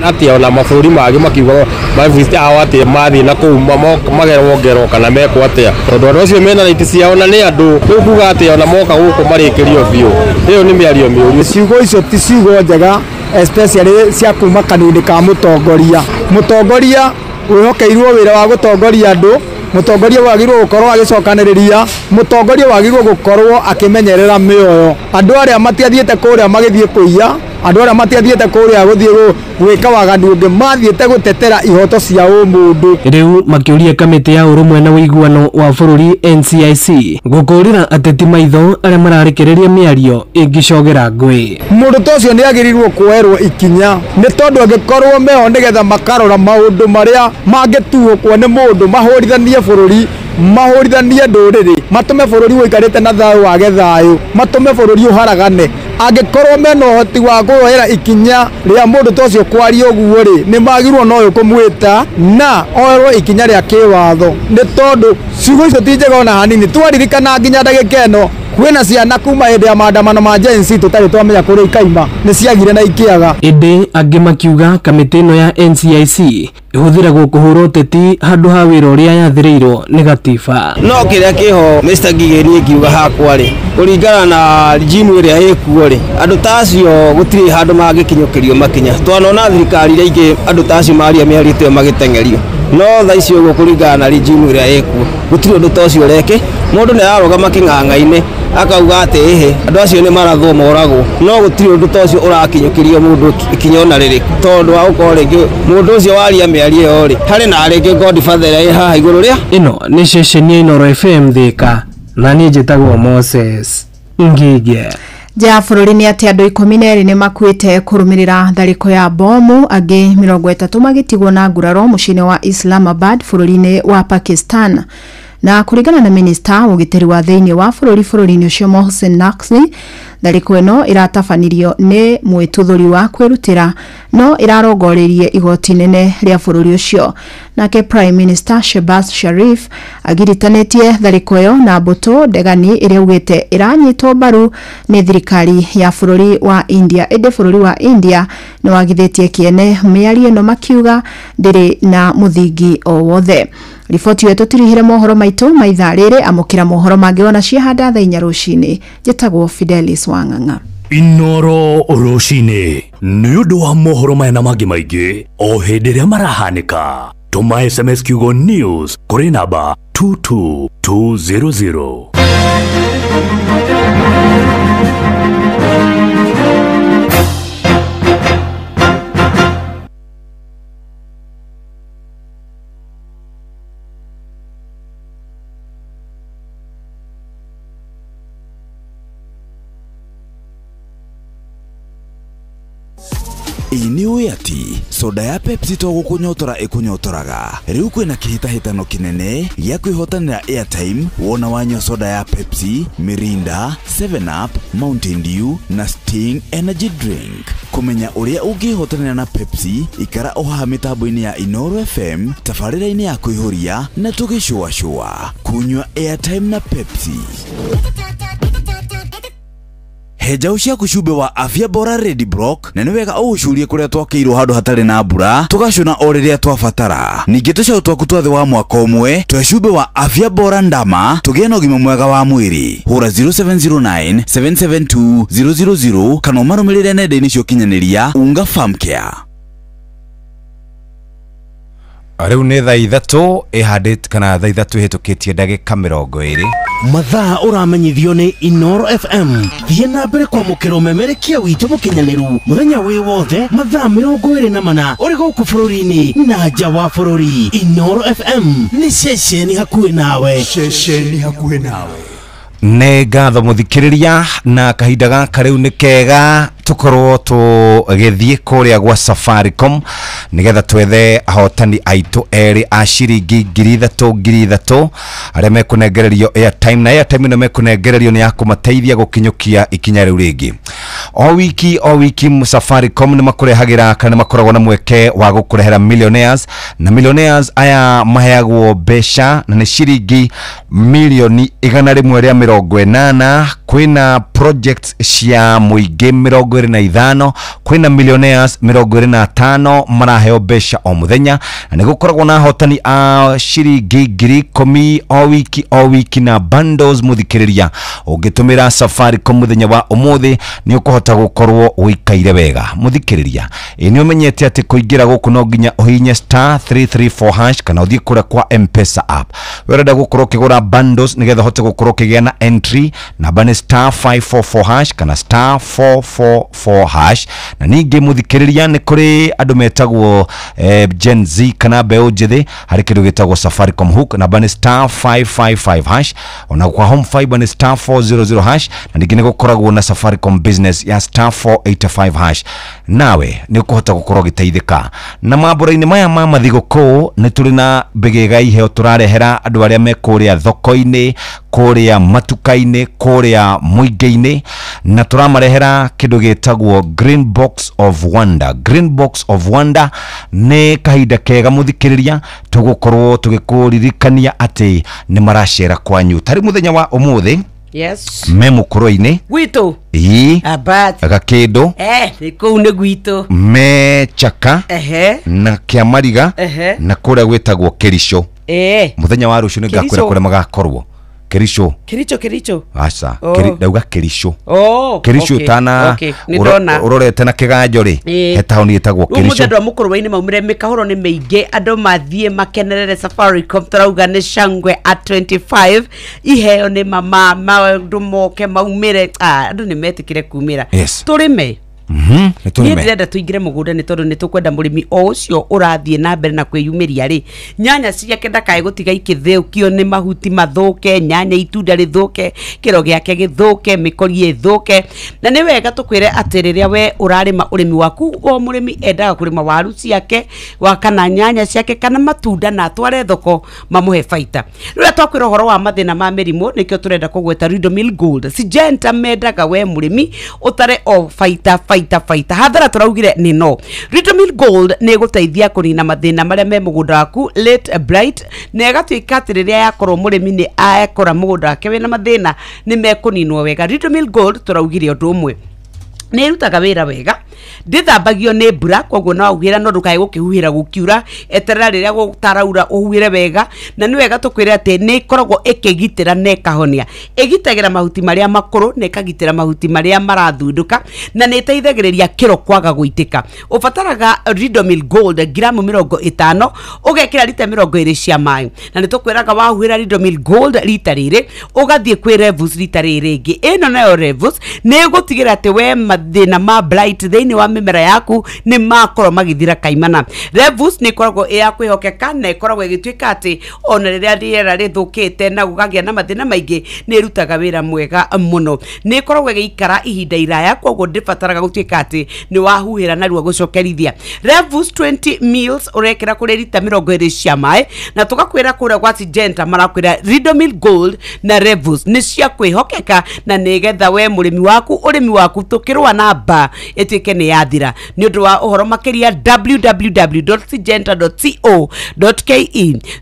atĩa ona mabũrũri mangĩ makiuga mavisit ao atĩ mathiĩ na kũu magerwo ngero kana mekwo atĩa, tondũ andũ acio mena right ciao na nĩ andũ rĩu kuga atĩ ona moka gũkũ marĩkĩrio biũ, ĩyo nĩ mĩario mĩũru. Ciugo icio ti ciugo njega, especially cia kuma kanua-inĩ ka mũtongoria. Mũtongoria wĩhokeirwo wĩra wa gũtongoria andũ, mũtongoria wagĩrĩirwo gũkorwo agĩcokanĩrĩria, mũtongoria wagĩrĩirwo gũkorwo akĩmenyerera mĩoyo. Andũ arĩa matiathiĩte kũrĩa magĩthiĩ kũiya, andũ arĩa matiathiĩte kũrĩa gũthiĩ gwĩka waganu ũngĩ, mathiĩte gũtetera ihoto cia ũmũndũ. Rĩu makĩũria kamĩtĩ ya ũrũmwe na ũiguano wa bũrũri NCIC gũkũrĩra ateti maitho arĩa mararekereria mĩario ĩngĩcogera ngũĩ. Mũndũ ta ũcio nĩ agĩrĩirwo kuoerwo ikinya, nĩ tondũ angĩkorwo meho nĩgetha makarora maũndũ marĩa mangĩtuũkwo nĩ mũndũ, mahũrithanie bũrũri, mahũrithanie ndũrĩrĩ, matũme bũrũri ũikarĩte na thayũ wage thayũ, matũme bũrũri ũharagane. Angĩkorwo mena ũhoti wa kuoera ikinya rĩa mũndũ ta ũcio kwaria ũguo rĩ, nĩ magĩrĩirwo no ũyũ kũmwĩta na oerwo ikinya rĩa kĩwatho, nĩ tondũ ciugo icio ti njega ona hanini. Twaririkana nginya ndagĩka ĩno kwĩna ciana kuma hĩndĩ ya maandamano ma Gen Z tũtarĩ twamenya kũrĩa ikaima, nĩ ciagire na ikĩaga. Ĩndĩ angĩ makiuga kamĩtĩ ĩno ya NCIC ĩhũthĩragwo kũhũra ũteti handũ ha wĩra ũrĩa yathĩrĩirwo nĩ gatiba. No kĩrĩa kĩho Mr. Ngigĩ niĩ ngiuga hakwa rĩ, kũringana na regime ĩrĩa ĩkuo rĩ, andũ ta acio gũtirĩ handũ mangĩkinyũkĩrio makinya. Twanona thirikari iria ingĩ andũ ta acio maria mĩario ĩyo magĩteng'erio, no thaa ici ũguo kũringana na regime ĩrĩa ĩkuo gũtirĩ ũndũ ta ũcio ũreke. Mũndũ nĩ ararũgama kĩng'ang'a-inĩ Akauga atĩ ĩhĩ andũ acio nĩ marathwo moragwo, no gũtirĩ ũndũ ta ũcio ũrakinyũkĩrio mũndũ ikinya ona rĩrĩkũ, tondũ wa gũkorwo rĩngĩ mũndũ ũcio waria mĩario ĩyo rĩ, harĩ na rĩngĩ Godfather ĩrĩa ĩ haha igũrũ rĩa ĩno nĩ ceceni ya Inooro FM Thika, na niĩ njĩtagwo Moses Ngige. Nja ya bũrũri nĩ atĩ andũ 12 nĩ makuĩte kũrũmĩrĩra tharĩko ya bomu, angĩ 30 magĩtigwo na nguraro mũciĩ-inĩ wa Islamabad bũrũri-inĩ wa Pakistan. Na kũringana na minista wa ũgitĩri wa thĩinĩ wa bũrũri-inĩ ũcio Mohsin Naqvi, tharĩko ĩno ĩratabanirio nĩ mwĩtuthũri wa kwĩrutĩra no ĩrarongoririe igoti nene rĩa bũrũri ũcio. Nake Prime Minister Shehbaz Sharif agiritanĩtie tharĩko ĩyo na mbũtũ ndegani ĩrĩa ugĩte ĩranyitwo mbaru nĩ thirikari ya bũrũri wa India. Ĩndĩ bũrũri wa India nĩ wagithĩtie kĩene mĩario ĩno makiuga ndĩrĩ na mũthingi o wothe. Riboti yetu tirihire mohoro maitu maitha rĩrĩ, amũkĩra mohoro mangĩ wona ciahanda thaa 4 rũcinĩ. Njĩtagwo Fidelis Wang'ang'a. Inooro rũcinĩ nĩ ũndũ wa mohoro maya na mangĩ maingĩ o hĩndĩ ĩrĩa marahanĩka. Tũma SMS kiugo news kũrĩ namba 22200. Ĩ nĩ ũĩ atĩ soda ya Pepsi to gũkũnyotora ĩkũnyotoraga. Rĩu kwĩna kĩhĩtahĩtano kĩnene gĩa kwĩhotanĩra airtime wona wanyua soda ya Pepsi, Mirinda, 7up, Mountain Dew na Sting Energy Drink. Kũmenya ũrĩa ũngĩhotanĩra na Pepsi, ikara o haha mĩtambo-inĩ ya Inooro FM, tabarĩra-inĩ ya kwĩhũria na tũgĩcũacũa. Kunyua airtime na Pepsi. He njaũ ciaku cumbĩ wa Afya Bora Ready Block, na nĩ wega ũũcurie kũrĩa twakĩirwo handũ hatarĩ na mbura, tũgacũna o rĩrĩa twabatara. Ningĩ tũcaũ twaku twa thĩ wa mwaka ũmwe twe cumbĩ wa Afya Bora Ndama, tũgĩe na ũgima mwega wa mwĩrĩ. Hũra 0709 772 000 kana ũmarũmĩrĩre nenda-inĩ cia ũkinyanĩria Unga Farm Care. Rĩu nĩ thaa 3 ĩhandĩte kana thaa 3 ĩhĩtũkĩtie ndagĩka 20. Mathaa ũramenyithio nĩ Inooro FM. Thiĩ na mbere kwamũkĩra ũmemerekia witũ mũkinyanĩru mũthenya wĩ wothe mathaa 24 ũrĩ gũkũ bũrũri-inĩ na nja wa bũrũri. Inooro FM nĩ ceceni hakuhĩ nawe. Ceceni hakuhĩ nawe. Nĩ ngatho mũthikĩrĩria, na kahinda gaka rĩu nĩ kega tukorwo tũgĩthiĩ kũrĩa gwa Safaricom nĩgetha twethe ahotani aitũ erĩ a ciringi 3,000 3,000 arĩa mekũnengererio airtime, na airtime ĩno mekũnengererio nĩ ya kũmateithia gũkinyũkia ikinya rĩu rĩngĩ. O wiki Safaricom nĩ makũrehagĩra kana makoragwo na mweke wa gũkũrehera millionaires, na millionaires aya maheagwo mbeca na nĩ ciringi milioni 180. Kwĩna projects cia mũingĩ 25, kwĩna millionaires 25 maraheo mbeca o mũthenya, na nĩ gũkoragwo na ahotani a ciringi 10,000 o wiki na bundles. Mũthikĩrĩria, ũngĩtũmĩra Safaricom mũthenya wa ũmũthĩ nĩ ũkũhota gũkorwo ũikaire wega. Mũthikĩrĩria, ĩ nĩ ũmenyete atĩ kũingĩra gũkũ no nginya ũhihinye *334# kana ũthiĩ kũrĩa kwa M-Pesa app. We ũrenda gũkorwo ũkĩgũra bundles nĩgetha ũhote gũkorwo ũkĩgĩa na entry, namba nĩ *544# kana *444#. Na ningĩ mũthikĩrĩria, nĩ kũrĩ andũ metagwo Gen Z kana mbeũ njĩthĩ, harĩ kĩndũ gĩtagwo Safaricom Hook, namba nĩ *555#. Ona kwa Home Fiber nĩ *400#, na ningĩ nĩ gũkoragwo na Safaricom Business ya *485#. Nawe nĩ ũkũhota gũkorwo ũgĩteithĩka. Na mambũra-inĩ maya ma mathigũkũ nĩ tũrĩ na mbĩgĩga iheo tũrarehera andũ arĩa me kũrĩa thoko-inĩ, kũrĩa matuka-inĩ, kũrĩa mũingĩ-inĩ, na tũramarehera kĩndũ gĩtagwo Green Box of Wonder. Green Box of Wonder nĩ kahinda kega mũthikĩrĩria tũgũkorwo tũgĩkũririkania atĩ nĩ maracera kwanyu. Tarĩ mũthenya wa ũmũthĩ, Yes. me mũkũrũ-inĩ gwitũ ii abat gakĩndũ kũu nĩ gwitũ me Chaka na Kĩamariga na kũrĩa gwĩtagwo Kericho. Mũthenya wa rũciũ nĩ ngakwĩra kũrĩa magakorwo. Kericho. Kericho Kericho. Aca, ndauga Kericho. Oh, Kericho tana urorete na kiganjo ri he tauni ĩtagwo Kericho. Mũndũ mũkũrũ-inĩ maumire mĩkahũro nĩ mĩingĩ andũ mathiĩ makenerere Safaricom tũrauga nĩ shangwe at 25 iheo nĩ mama maũndũ moke maumire andũ nĩ metĩkire kumĩra. Tũrĩme. Niĩ ndĩrenda tũingĩre mũgũnda nĩ tondũ nĩ tũkwenda mũrĩmi o ũcio ũrathiĩ na mbere na kwĩyumĩria rĩ nyanya ciake ndakae gũtiga ikĩthũkio nĩ mahuti mathũke, nyanya itunda rĩthũke, kĩro gĩake gĩthũke, mĩkori ĩthũke. Na nĩ wega tũkwĩre atĩ rĩrĩa we ũrarĩma ũrĩmi waku, o mũrĩmi endaga kũrĩma waru ciake wa kana nyanya ciake kana matunda na atware thoko mamũhe baita. Rĩrĩa twakwĩra ũhoro wa mathĩna ma mĩrimũ nĩkĩo tũrenda kũgweta Ridomil Gold. Syngenta mendaga we mũrĩmi ũtare o baita baita baita hathara tũraugire nĩ no. Ridomil Gold nĩ ĩgũteithia kũnina mathĩna marĩa me mũgũnda waku late blight, na ĩgatuĩka atĩ rĩrĩa yakorwo mũrĩmi nĩ akora mũgũnda wake wĩna mathĩna nĩ mekũninwo wega. Ridomil Gold tũraugire ũndũ ũmwe, nĩ ĩrutaga wĩra wega, ndĩthambagio nĩ mbura, koguo no ũhuhĩra no ndũkae gũkĩhuhĩra gũkiura, eterera rĩrĩa gũtaraura ũhuhĩre wega. Na nĩ wega tũkwĩre atĩ nĩ ĩkoragwo ĩkĩgitĩra na ĩkahonia, ĩgitagĩra mahuti marĩa makũrũ na ĩkagitĩra mahuti marĩa marathundũka, na nĩ ĩteithagĩrĩria kĩro kwaga gũitĩka. Ũbataraga Ridomil Gold gramu 50 ũgekĩra rita 20 cia maĩ, na nĩ tũkwĩraga wahuhĩra Ridomil Gold rita rĩrĩ ũgathiĩ kwĩ Revus rita rĩrĩ rĩngĩ. Ĩno nayo Revus nĩ ĩgũtigĩra atĩ we mathĩna ma blight thĩinĩ wa mĩmera yaku nĩ makorwo magĩthira kaimana. Revus nĩ ĩkoragwo ĩ ya kwĩhokeka na ĩkoragwo ĩgĩtuĩka atĩ ona rĩrĩa rĩera rĩthũkĩte na gũkagĩa na mathĩna maingĩ nĩ ĩrutaga wĩra mwega mũno. Nĩ ĩkoragwo ĩgĩikara ihinda iraya, koguo ndĩbataraga gũtuĩka atĩ nĩ wahuhĩra narua gũcokerithia. Revus 20 mils ũrekĩra kũrĩ rita 20 cia maĩ, na tũgakwĩra kũrĩa gwa Syngenta marakwĩra Ridomil Gold na Revus nĩ cia kwĩhokeka, na nĩgetha we mũrĩmi waku ũrĩmi waku tũkĩrũa na mba ĩtuĩke nĩ yathira. Nĩ ũndũ wa ũhoro makĩria www.syngenta.co.ke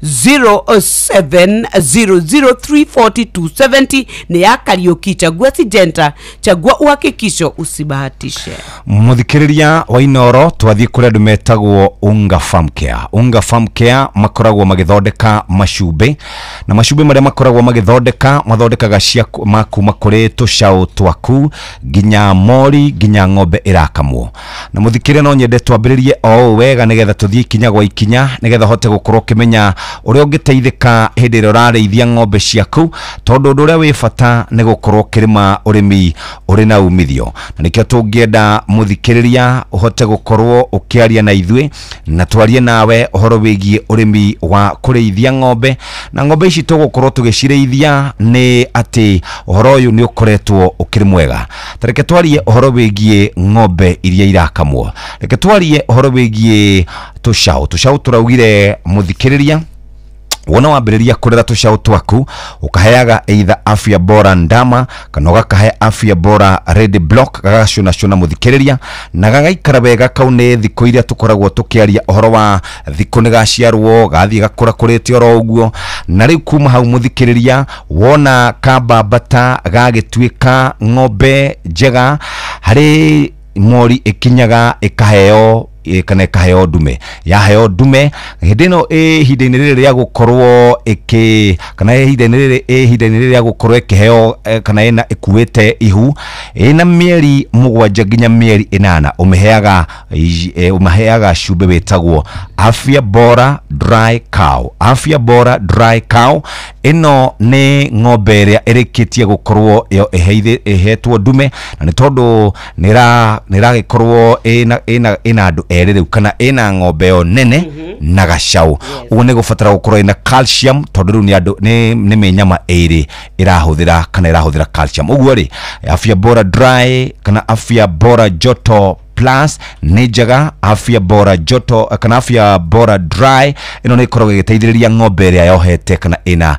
0700340270 nĩ ya Kariuki. Chagua Syngenta, chagua uhakikisho, usibahatishe. Mũthikĩrĩria wa Inoro, twathiĩ kũrĩa andũ metagwo Unga Farm Care. Unga Farm Care makoragwo magĩthondeka macumbĩ, na macumbĩ marĩa makoragwo magĩthondeka mathondekaga cia ma kuma kũrĩ tũcaũ twaku nginya mori nginya ng'ombe ĩrakamwo. Na mũthikĩrĩria no nyende twambĩrĩrie o ũũ wega nĩgetha tũthiĩ ikinya gwa ikinya nĩgetha ũhote gũkorwo ũkĩmenya ũrĩa ũngĩteithĩka hĩndĩ ĩrĩa ũrarĩithia ng'ombe ciaku, tondũ ũndũ ũrĩa wĩ bata nĩ gũkorwo ũkĩrĩma ũrĩmi ũrĩ na umithio. Na nĩkĩo tũngĩenda mũthikĩrĩria ũhote gũkorwo ũkĩaria na ithuĩ na twarie nawe ũhoro wĩgiĩ ũrĩmi wa kũrĩithia ng'ombe. Na ng'ombe ici tũgũkorwo tũgĩcirĩithia nĩ atĩ ũhoro ũyũ nĩ ũkoretwo ũkĩrĩ mwega. Ta reke twarie ũhoro wĩgiĩ ng'ombe iria irakamwo, reke twarie ũhoro wĩgiĩ tũcaũ. Tũcaũ tũraugire mũthikĩrĩria wona wambĩrĩria kũrera tũcaũ twaku ũkaheaga either Afya Bora ndama kana ũgakahe Afya Bora Red Block, gagacũnacũna mũthikĩrĩria na gagaikara wega. Kau nĩ thikũ iria tũkoragwo tũkĩaria ũhoro wa thikũ nĩ gaciarwo gathiĩ gakũra kũrĩte oro ũguo. Na rĩu kuma hau mũthikĩrĩria wona kambambata gagĩtuĩka ng'ombe njega harĩ mori ĩkinyaga ĩkaheo kana ĩkaheo ndume. Yaheo ndume hĩndĩ ĩno ihinda-inĩ rĩrĩ rĩa gũkorwo ĩkĩ kana ihinda-inĩ rĩrĩ ihinda-inĩ rĩrĩ rĩa gũkorwo ĩkĩheo kana ĩna ĩkuĩte ihu ĩna mĩeri 7 nginya mĩeri 8 ũmĩheaga cumbĩ wĩtagwo Afya Bora Dry Cow. Afya Bora Dry Cow ĩno nĩ ng'ombe ĩrĩa ĩrĩkĩtie gũkorwo ĩyo ĩhetwo ndume, na nĩ tondũ nĩ ĩragĩkorwo ĩna andũ erĩ rĩu kana ĩna ng'ombe ĩyo nene na gacaũ. Ũguo nĩ gũbatara gũkorwo ĩna calcium tondũ rĩu nĩ andũ nĩ mĩnyama ĩrĩ ĩrahũthĩra kana ĩrahũthĩra calcium. Ũguo rĩ Afya Bora Dry kana Afya Bora Joto Plus nĩ njega. Afya Bora Joto kana Afya Bora Dry ĩno nĩ ĩkoragwo ĩgĩteithĩrĩria ng'ombe ĩrĩa yohete kana ĩna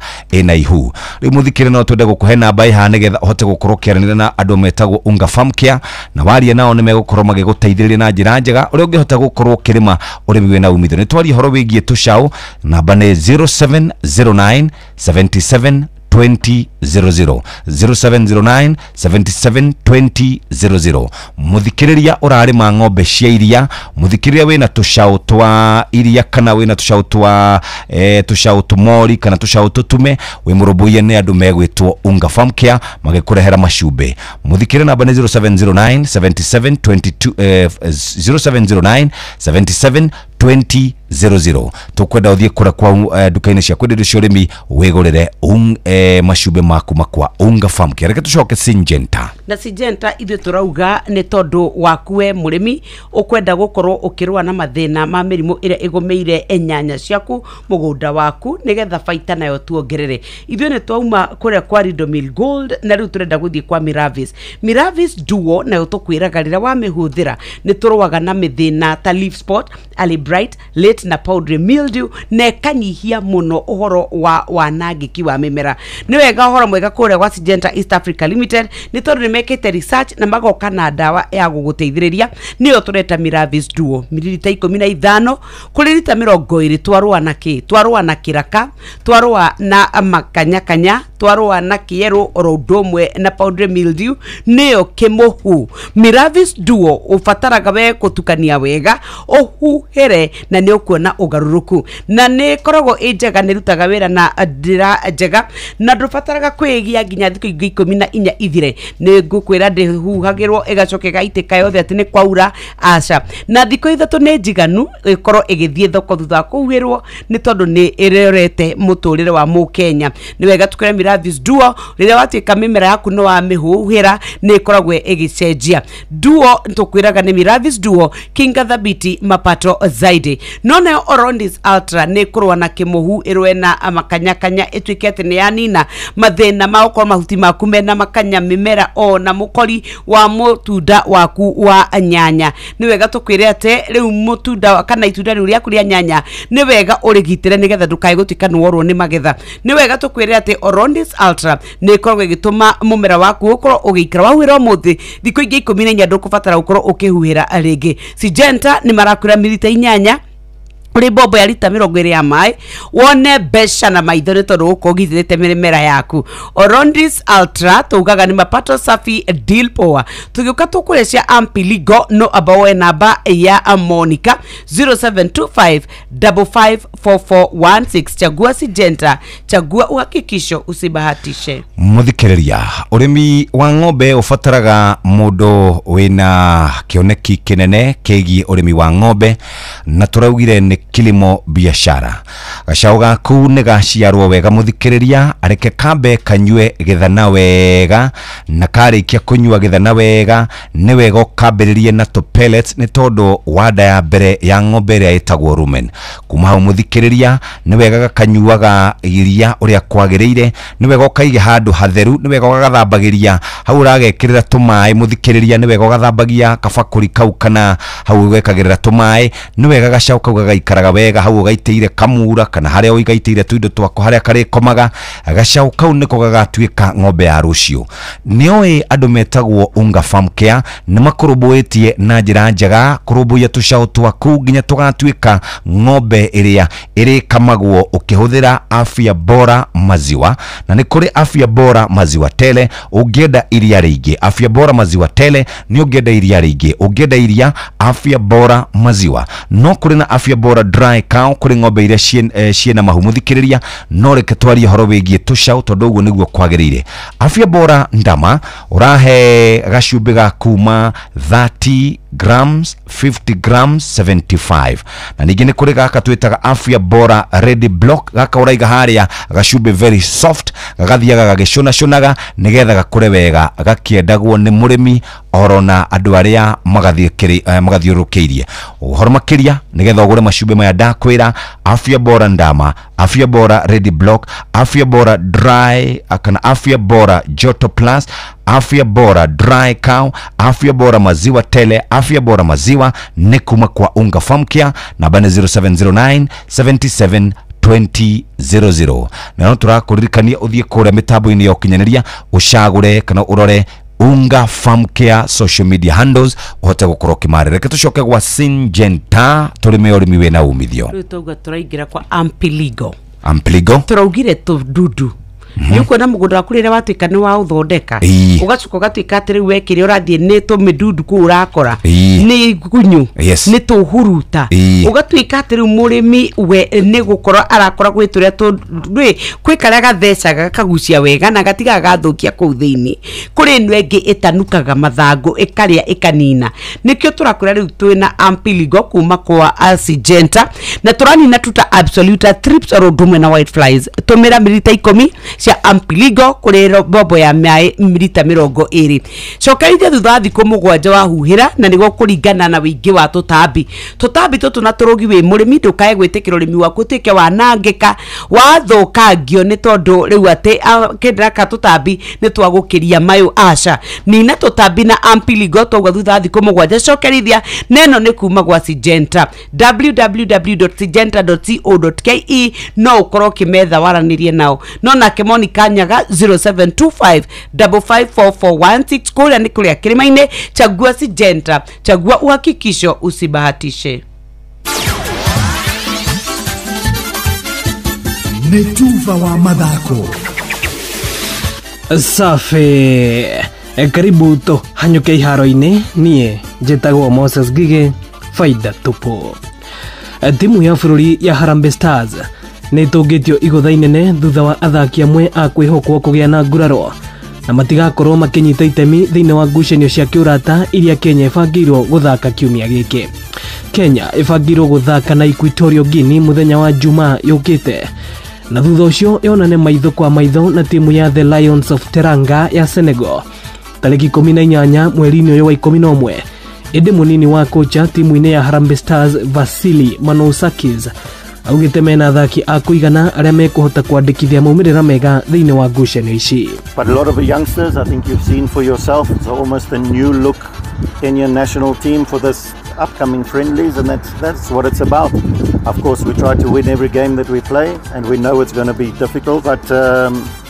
ihu. Rĩu mũthikĩrĩria no twende gũkũhe namba ĩhaha nĩgetha ũhote gũkorwo ũkĩaranĩria na andũ metagwo Unga Farm Care, na waria nao nĩ megũkorwo magĩgũteithĩrĩria na njĩra njega ũrĩa ũngĩhota gũkorwo ũkĩrĩma ũrĩmi wĩna umithio. Nĩ twarie ũhoro wĩgiĩ tũcaũ, namba nĩ 0709 77 20 00 0709 77 20 00. Muthikiriria urarima ng'ombe cia iria, muthikiriria wina tucau twa iria kana wina tucau twa tucau tumori kana tucau tutume, wi murumbuiye ni andu megwitwo Unga Farm Care magikurehera macumbi. Muthikiriria namba ni 0709 77 22 0709 77 20 00. Tukwenda uthie kura kwa nduka-inĩ cia kwendia indo cia ũrĩmi wĩgũrĩre macumbi maku makwa Unga Farm Care. Reke tucoke Syngenta. Na Syngenta ithuĩ tũrauga nĩ tondũ waku we mũrĩmi ũkwenda gũkorwo ũkĩrũa na mathĩna ma mĩrimũ ĩrĩa ĩgũmĩire nyanya ciaku mũgũnda waku nĩgetha baita nayo tuongerere. Ithuĩ nĩ twauma kũrĩa kwa Ridomil Gold na rĩu tũrenda gũthiĩ kwa Miravis. Miravis Duo nayo tũkwĩraga rĩrĩa wamĩhũthĩra nĩ tũrũaga na mĩthĩna ta leaf spot, early bright, late na powdery mildew na ĩkanyihia mũno ũhoro wa wanangĩki wa mĩmera. Nĩ wega ũhoro mwega kũrĩa gwa Syngenta East Africa Limited nĩ tondũ nĩ mekĩte research na magoka na ndawa ya gũgũteithĩrĩria, nĩyo tũreta Miravis Duo mililita 15 kũrĩ rita 20. Twarũa na kĩ? Twarũa na kĩraka, twarũa na makanyakanya, twarũa na kĩerũ oro ũndũ ũmwe na powdery mildew, nĩyo kĩmũhu. Miravis Duo ũbataraga we gũtukania wega ũhuhĩre na nĩ ũkuona ũgarũrũku, na nĩ ĩkoragwo ĩ njega, nĩ ĩrutaga wĩra na njĩra njega na ndũbataraga kwĩgia nginya thikũ ingĩ 14 ithire. Nĩ ngũkwĩra ndĩhuhagĩrwo ĩgacoka ĩgaitĩka yothe atĩ nĩ kwaura, aca. Na thikũ 3 nĩ njiganu ĩkorwo ĩgĩthiĩ thoko thutha wa kũhuhĩrwo nĩ tondũ nĩ ĩrorete mũtũrĩre wa mũkenya. Nĩ wega tũkĩre Miravis Duo rĩrĩa watuĩka mĩmera yaku nĩ wamĩhuhĩra nĩ ĩkoragwo ĩgĩcenjia. Duo tũkwĩraga nĩ Miravis Duo, kinga thabiti, mapato zaidi. No nayo Orondis Ultra nĩ kũrũa na kĩmũhu, ĩrũe na makanyakanya, ĩtuĩke atĩ nĩ yanina mathĩna ma gũkorwo mahuti maku mena makanya, mĩmera o na mũkori wa mũtunda waku wa nyanya. Nĩ wega tũkwĩre atĩ rĩu mũtunda kana itunda rĩu rĩaku rĩa nyanya nĩ wega ũrĩgitĩre nĩgetha ndũkae gũtuĩka nĩ worwo nĩ magetha. Nĩ wega tũkwĩre atĩ Orondis Ultra nĩ ĩkoragwo ĩgĩtũma mũmera waku ũkorwo ũgĩikara wahuhĩra ũmũthĩ thikũ ingĩ 14 ndũkũbatara gũkorwo ũkĩhuhĩra rĩngĩ. Syngenta nĩ marakwĩra mililita 8 kũrĩ mbombo ya rita 20 ya maĩ wone mbeca na maitho nĩ tondũ gũkorwo ũgitĩrĩte mĩmera yaku. Orondis Ultra tugaga nĩ mapato safi deal poa. Tũgĩũka tũkũrĩa cia Ampiligo no amba woe namba ya Monica 0725 554416. Chagua Syngenta, chagua uhakikisho, usibahatishe. Muthikiriria, ũrĩmi wa ng'ombe ũbataraga mũndũ wĩna kĩoneki kĩnene kĩgiĩ ũrĩmi wa ng'ombe, na tũraugire nĩ kilimo biashara. Gacau gaku nĩ gaciarwo wega muthikiriria, areke kambe kanyue gĩthana wega, na karĩkia kũnyua gĩthana wega nĩ wega ũkambĩrĩrie na tũ pellets nĩ tondũ wa nda ya mbere ya ng'ombe ĩrĩa ĩtagwo rumen. Kuma hau muthikiriria nĩ wega gakanyuaga iria ũrĩa kwagĩrĩire, nĩ wega ũkaige handũ hatheru, nĩ wega ũgagathambagĩria hau ũragekĩrĩra tũmaĩ muthikiriria, nĩ wega ũgathambagia kabakũri kau kana hau ũgekagĩrĩra tũmaĩ, nĩ wega gacau kau gagaikaraga wega hau ũgaitĩire kamura kana harĩa ũgaitĩire tũindo twaku harĩa karĩkomaga. Gacau kau nĩko gagatuĩka ng'ombe ya rũciũ. Nĩoĩ andũ metagwo Unga Farm Care nĩ makũrũmbũĩtie na njĩra njega kũrũmbũiya tũcaũ twaku nginya tũgatuĩka ng'ombe ĩrĩa ĩrĩkamagwo ũkĩhũthĩra afya bora maziwa, na nĩ kũrĩ afya bora maziwa tele ũngĩenda iria rĩingĩ. Afya bora maziwa tele nĩ ũngĩenda iria rĩingĩ, ũngĩenda iria afya bora maziwa. No kũrĩ na afya bora dry cow, kũrĩ ng'ombe iria ciĩna mahu muthikĩrĩria, no reke twarie ũhoro wĩgiĩ tũcaũ tondũ ũguo nĩguo kwagĩrĩire. Afya bora ndama ũrahe gacumbĩ ga kuma 30 grams, 50 grams, 75. Na ningĩ nĩ kũrĩ gaka twĩtaga afya bora ready block, gaka ũraiga harĩa gacumbĩ very soft, gagathiaga gagĩcũnacunaga nĩgetha gakũre wega, gakĩendagwo nĩ mũrĩmi orona andũ arĩa magathiũrũrũkĩirie. Ũhoro makĩria nĩgetha ũgũre macumbĩ maya ndakwĩra, afya bora ndama, afya bora ready block, afya bora dry kana afya bora joto plus, afya bora dry cow, afya bora maziwa tele, afya bora maziwa nĩ kuma kwa Unga Farm Care, namba nĩ 0709 77 2000. Na no tũrakũririkania ũthiĩ kũrĩa mĩtambo-inĩ ya ũkinyanĩria ũcagũre kana ũrore Unga Farm Care social media handles uhote gukorwo kimare. Reke tucoke gwa Syngenta turime urimi wina umithio. Riu twauga turaingira kwa Ampiligo. Ampiligo turaugire tududu Nĩ ũkuona mũgũnda waku rĩrĩa watuĩka nĩ waũthondeka, ũgacoka ũgatuĩka atĩ rĩu we kĩrĩa ũrathiĩ nĩ tũmĩdundu kũu ũrakora, nĩ igunyũ, nĩ tũhuruta, ũgatuĩka atĩ rĩu mũrĩmi we nĩ gũkorwo arakora gwĩ tũrĩa kwĩ karĩa gathecaga gakagucia wega na gatigaga gathũkia kũu thĩinĩ. Kũrĩ ĩno ĩngĩ ĩtanukaga mathangũ ĩkarĩa ĩkanina. Nĩkĩo tũrakwĩra rĩu twĩna Ampiligo kuma kwa Syngenta na tũranina tuta Absoluta, thrips oro ũndũ ũmwe na white flies. Tũmĩra mililita 10 cia Ampiligo kũrĩ bobo ya maĩ lita 20. Cokerithia thutha wa thikũ 7 wahuhĩra, na nĩguo kũringana na wĩingĩ wa tũtambi. Tũtambi tũtũ na tũrũgi wĩ mũrĩmi ndũkae gwĩtĩkĩra ũrĩmi waku ũtuĩke wanangĩka, wathũkangio nĩ tondũ rĩu atĩ kĩndĩra ka tũtambi nĩ twagũkĩria mayũ. Aca, nina tũtambi na Ampiligo twauga thutha wa thikũ 7 cokerithia. Neno nĩ kuma gwa Syngenta, www.syngenta.co.ke, no ũkorwo ũkĩmetha waranĩrie nao. No nake Monica Nyaga 0725 554416 kũrĩa nĩ kũrĩa kĩrĩma-inĩ. Chagua Syngenta, chagua uhakikisho, usibahatishe. Nĩ tuba wa mathako. Safi. Karibu to hanyuke iharo-inĩ. Niĩ njĩtagwo Moses Ngige, faida tupu. Timu ya bũrũri ya Harambee Stars nĩ ĩtũngĩtio igũtha inene thutha wa athaki amwe a kwĩhokwo kũgĩa na nguraro na matigakorwo makĩnyita itemi thĩinĩ wa ngucanio cia kĩũrata iria Kenya ĩbangĩirwo gũthaka kiumia gĩkĩ. Kenya ĩbangĩirwo gũthaka na Equatorial Guinea mũthenya wa Jumaa yũkĩte, na thutha ũcio yonane maitho kwa maitho na timu ya The Lions of Teranga ya Senegal tarĩki 18 mweri-inĩ ũyũ wa 11. Ĩndĩ mũnini wa kocha timu-inĩ ya Harambee Stars Vasili Manousakis augĩte mena athaki a kũigana arĩa mekũhota kwandĩkithia maumĩrĩra mega thĩinĩ wa ngucanio ici. But a lot of the youngsters, I think you've seen for yourself, it's almost a new look Kenyan national team for this upcoming friendlies, and that's what it's about. Of course, we try to win every game that we play, and we know it's going to be difficult, but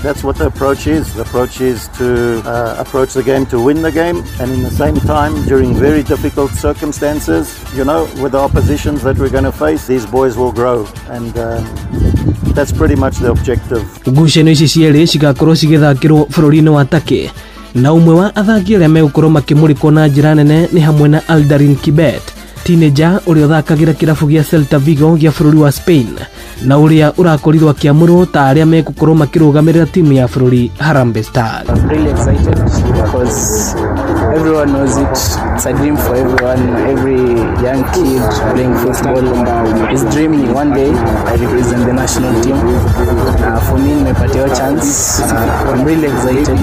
that's what the approach is. The approach is to approach the game to win the game, and in the same time, during very difficult circumstances, you know, with the oppositions that we're going to face, these boys will grow, and that's pretty much the objective. Ngucanio ici cierĩ cigakorwo cigĩthakĩrwo bũrũri-inĩ wa Turkey, na ũmwe wa athaki arĩa megũkorwo makĩmũrĩkwo na njĩra nene nĩ hamwe na Aldarin Kibet, teenager ũrĩa ũthakagĩra kĩrabu gĩa Celta Vigo gĩa bũrũri wa Spain na ũrĩa ũrakorirwo akĩamũrwo ta arĩa megũkorwo makĩrũgamĩrĩra timu ya bũrũri Harambee Stars. I'm really excited because everyone knows it. It's a dream for everyone. Every young kid playing football is dreaming one day I represent the national team. For me, nimepatiwa chance. I'm really excited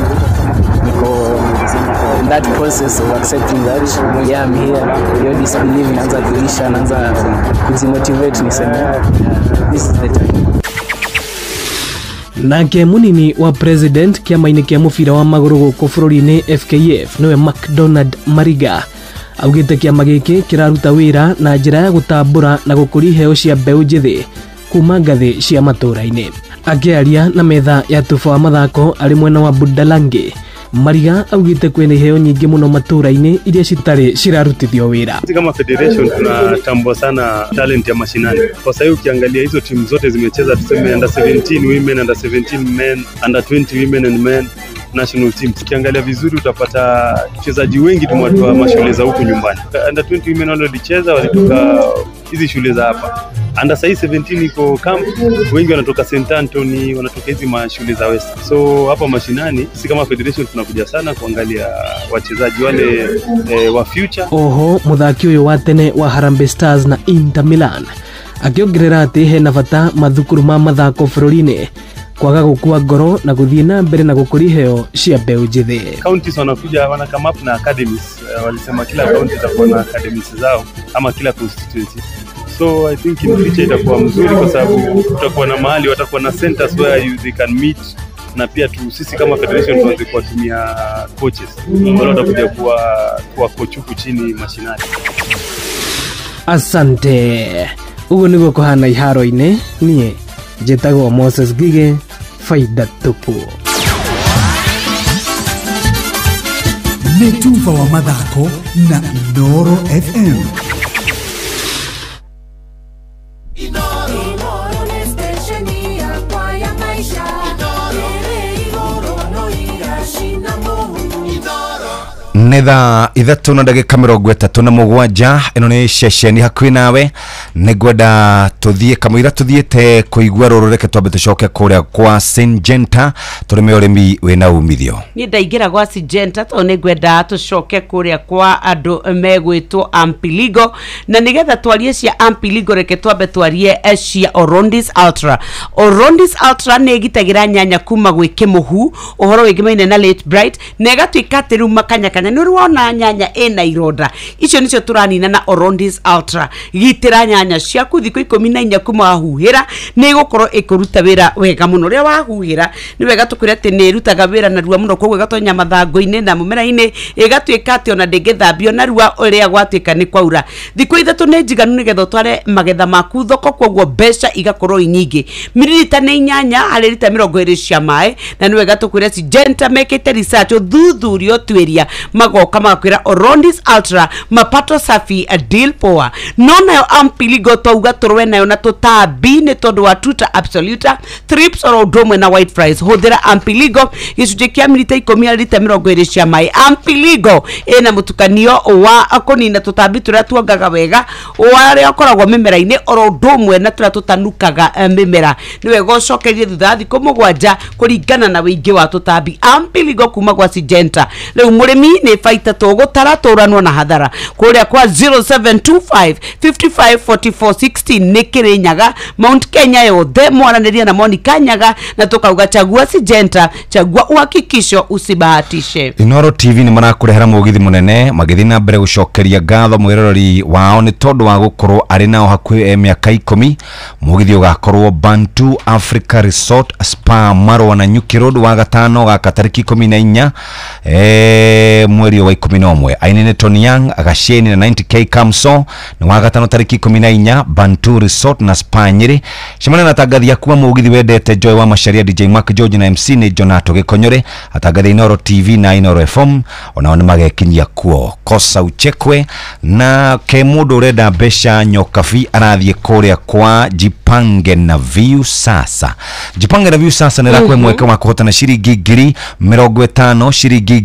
because in that process of accepting that, yeah, I'm here. Your disbelief inaanza kuisha, naanza kujimotivate niseme this is the time. Nake munini wa president kĩama-inĩ kĩa mũbira wa magũrũ gũkũ bũrũri-inĩ FKF nĩwe McDonald Mariga augĩte kĩama gĩkĩ kĩraruta wĩra na njĩra ya gũtambũra na gũkũria iheo cia mbeũ njĩthĩ kuma ngathĩ cia matũũra-inĩ. Akĩaria na metha ya tuba wa mathako arĩ mwena wa Budalangi, Mariga augĩte kwĩna iheo nyingĩ mũno matũũra-inĩ iria citarĩ cirarutithio wĩra. Sisi kama federation tunatambua sana talent ya mashinani. Kwa sasa ukiangalia hizo timu zote zimecheza, tuseme under 17 women, under 17 men, under 20 women and men national teams. Ukiangalia vizuri utapata wachezaji wengi tumewatoa mashule za huku nyumbani. Under 20 women wale walicheza walitoka hizi shule za hapa. Under 17 iko camp, wengi wanatoka St Anthony, wanatoka hizi mashule za West. So hapa mashinani sisi kama federation tunakuja sana kuangalia wachezaji wale wa future. Oho muthaki uyu wa tene wa Harambee Stars na Inter Milan akiongerera ati hena bata mathukuru ma mathako bũrũri-inĩ kwaga gukua ngoro na guthie na mbere na gukuria iheo cia mbeũ njĩthĩ. Counties wanakuja wana come up na academies. Walisema kila county itakuwa na academies zao ama kila constituency. So I think in future itakuwa mzuri kwa sababu kutakuwa na mahali watakuwa na centers where they can meet, na pia tu sisi kama federation tuanze kuwatumia coaches wale watakuja kuwa coach huku chini mashinani. Asante. Uguo niguo kuhana iharo-inĩ. Niĩ njĩtagwo Moses Ngige, faida tupu. Nĩ tuba wa mathako na Inooro FM. Inooro nĩ station yakwa ya maisha. Inooro. Nĩ thaa 3:37. Ĩno nĩ ceceni hakuhĩ nawe. Nĩ ngwenda tũthiĩ kamũira tũthiĩte kũigua rũrũ, reke twambe tũcoke kũrĩa kwa Syngenta tũrĩme ũrĩmi wĩna umithio. Niĩ ndaingĩra gwa Syngenta tondũ nĩ ngwenda tũcoke kũrĩa kwa andũ megwĩtwo Ampiligo, na nĩgetha twarie cia Ampiligo reke twambe twarie cia Orondis Ultra. Orondis Ultra nĩ ĩgitagĩra nyanya kuma gwĩ kĩmũhu, ũhoro wĩngĩmaine na late bright, na ĩgatuĩka atĩ rĩu makanyakanya nĩ ũrĩ wona nyanya ĩna ironda, icio nĩcio tũranina na Orondis Ultra. Gitĩra nyanya ciaku thikũ 14 kuma wahuhĩra, nĩ ĩgũkorwo ĩkũruta wĩra wega mũno. Rĩrĩa wahuhĩra nĩ wega tũkwĩre atĩ nĩ ĩrutaga wĩra narua mũno, koguo ĩgatonya mathangũ-inĩ na mũmera-inĩ, ĩgatuĩka atĩ ona ndĩngĩthambio narua ũrĩa gwatuĩka nĩ kwaura. Thikũ 3 nĩ njiganu nĩgetha ũtware magetha maku thoko, koguo mbeca igakorwo i nyingĩ. Mililita nĩ 8 harĩ rita 20 cia maĩ, na nĩ wega tũkwĩre Syngenta mekĩte research, ũthuthuria, ũtuĩria, magoka magakwĩra Orondis Ultra mapato safi a deal poa. No nayo Ampiligo twauga tũrũe nayo na tũtambi nĩ tondũ wa tuta absoluta, thrips oro ũndũ ũmwe na white flies. Hũthĩra Ampiligo gĩcunjĩ kĩa mililita 10 harĩ rita 20 cia maĩ. Ampiligo ĩna mũtukanio wa kũnina tũtambi tũrĩa tuongaga wega warĩa ũkoragwo mĩmera-inĩ oro ũndũ ũmwe na tũrĩa tũtanukaga mĩmera. Nĩ wega ũcokerie thutha wa thikũ 7 kũringana na wĩingĩ wa tũtambi. Ampiligo kuma gwa Syngenta. Rĩu mũrĩmi nĩ baita tũgũtara tũranwo na hathara kũrĩa kwa 0725 55 44 16 nĩ Kĩrĩnyaga, Mount Kenya yothe mwaranĩria na Monica Nyaga, na tũkauga chagua Syngenta, chagua uhakikisho, usibahatishe. Inoro TV nĩ marakũrehera mũgithi mũnene magĩthiĩ na mbere gũcokeria ngatho mwĩroreri wao nĩ tondũ wa gũkorwo arĩ nao hakuhĩ mĩaka 10. Mũgithi ũgakorwo Bantu Africa Resort Spa Marwa na Nyuki Road wa gatano gaka tarĩki 14 mweri wa 11. Aini nĩ Tony Young, Agasheni na 90k Kamso. Nĩ wa gatano tarĩki 14 Bantu Resort na Spa Nyĩrĩ. Cemania na atangathi aku a mũgithi wendete Joy wa Macharia, DJ Mark George na MC nĩ Jonato Gĩkonyore. Atangathi Inoro TV na Inoro FM onao nĩ magekinyia kuo. Kosa uchekwe na ke mũndũ ũrenda mbeca nyokabi arathiĩ kũrĩa kwa Jipange na View Sasa. Jipange na View Sasa nĩ ĩrakũhe mweke wa kũhotana ciringi 50,000, ciringi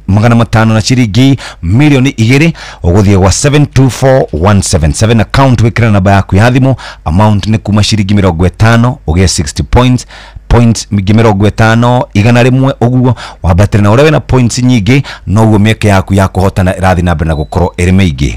500,000 na ciringi 2,000,000. Ũgũthiĩ gwa 724177 account, wĩkĩre namba yaku ya thimũ. Amount nĩ kuma ciringi 50 ũgĩe 60 points, points 50 100 ũguo wambatĩre, na ũrĩa wĩna points nyingĩ noguo mĩeke yaku ya kũhotana ĩrathiĩ na mbere na gũkorwo ĩrĩ mĩingĩ.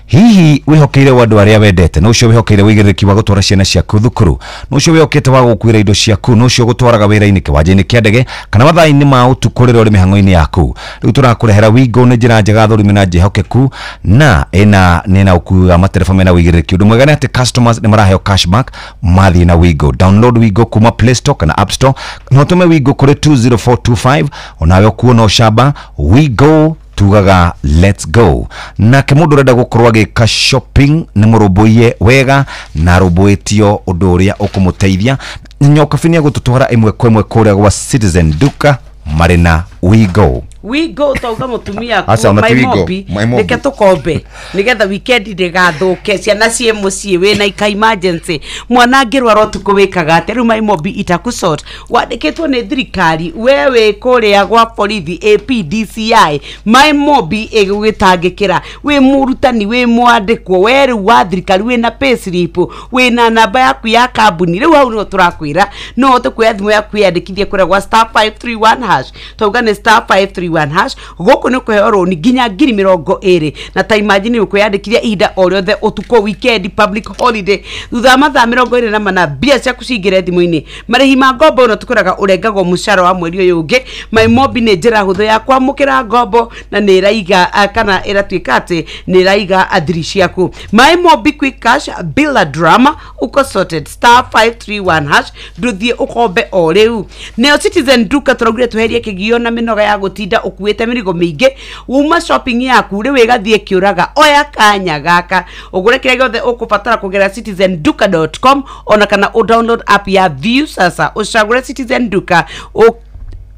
Hihi wĩhokeire wa andũ arĩa wendete, na ũcio wĩhokeire wĩigĩrĩrĩki wa gũtwara ciana ciaku thukuru, na ũcio wĩhokete wa gũkuĩra indo ciaku, na ũcio ũgũtwaraga wĩra-inĩ, kĩwanja-inĩ kĩa ndege, kana mathaa-inĩ ma ũtukũ rĩrĩa ũrĩ mĩhang'o-inĩ yaku. Rĩu tũrakũrehera Wigo, nĩ njĩra njega thũrime na njĩhokeku, na ĩna nĩ na ũkuui wa matereba mena wĩigĩrĩrĩki. Ũndũ mwega nĩ atĩ customers nĩ maraheo cashback mathiĩ na Wigo. Download Wigo kuma Play Store kana App Store, na ũtũme Wigo kũrĩ 20425, onawe ũkuo na ũcamba. Wigo tugaga let's go. Nake mũndũ ũrenda gũkorwo agĩka shopping nĩ mũrũmbũiye wega na arũmbũĩtio ũndũ ũrĩa ũkũmũteithia. Nyokabi nĩ egũtũtwara ĩmwe kwa ĩmwe kũrĩa gwa Citizen Duka marĩ na Wigo. Wigo tauga mutumia Aca, ona ti Wigo, Mobi My Mobi. reke tukombe nigetha weekend ndigathuke, ciana ciĩ mũciĩ wĩna ika emergency, mwana angĩrwara ũtukũ wĩkaga atĩa? Rĩu My Mobi itakusort wandĩkĩtwo nĩ thirikari, we wĩ kũrĩa gwa borithi APDCI, My Mobi ĩgũgĩtangĩkĩra. Wĩ mũrutani, wĩ mwandĩkwo, we rĩu wa thirikari, wĩna payslip, wĩna namba yaku ya kambuni, rĩu hau nĩho tũrakwĩra no ũhote kuoya thimũ yaku wĩyandĩkithie kũrĩa gwa star 531 hash. Twauga nĩ star 531 hash. Gũkũ nĩ kũheo rũni nginya 20,000, na ta imagine ũkwĩyandĩkithia ihinda o rĩothe, ũtukũ, weekend, public holiday, thutha wa mathaa 24 mbia ciaku cingĩre thimũ-inĩ. Marĩhi ma ngombo ona tũkwĩraga ũrengagwo mũcara wa mweri ũyũ ũngĩ. My Mobi nĩ njĩra hũthũ ya kwamũkĩra ngombo na nĩ ĩraiga kana ĩratuĩka atĩ nĩ ĩraiga athiri ciaku. My Mobi quick cash bila drama, uko sorted. Star 531 hash, ndũthiĩ ũkombe o rĩu. Neo Citizen Duka tũraugire tweherie kĩgio na mĩnoga ya gũtinda ũkuĩte mĩrigo mĩingĩ. Uma shopping yaku rĩu ĩgathiĩ ĩkĩũraga. Oya kanya gaka ũgũre kĩrĩa gĩothe ũkũbatara kũgerera citizenduka.com, ona kana ũ download app ya View Sasa, ũcagũre Citizen Duka,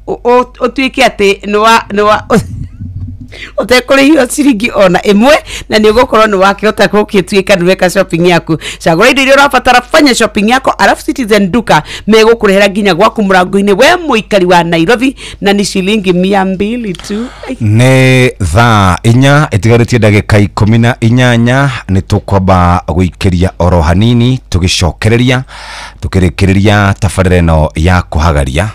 ũtuĩke atĩ nĩwa Utekũrĩhio ciringi ona ĩmwe na nĩ ũgũkorwo nĩ wakĩhota gũgĩtuĩka nĩ weka shopping yaku. Cagũra indo iria ũrabatara, fanya shopping yako, alafu Citizen Duka megũkũrehera nginya gwaku mũrango-inĩ we mũikari wa Nairobi, na ni shilingi 200 tu. Nĩ thaa 4 ĩtigarĩtie ndagĩka 18 nĩ tũkwamba gũikĩria oro hanini tũgĩcokereria tũkĩrĩkĩrĩria tabarĩra ĩno ya kũhagaria.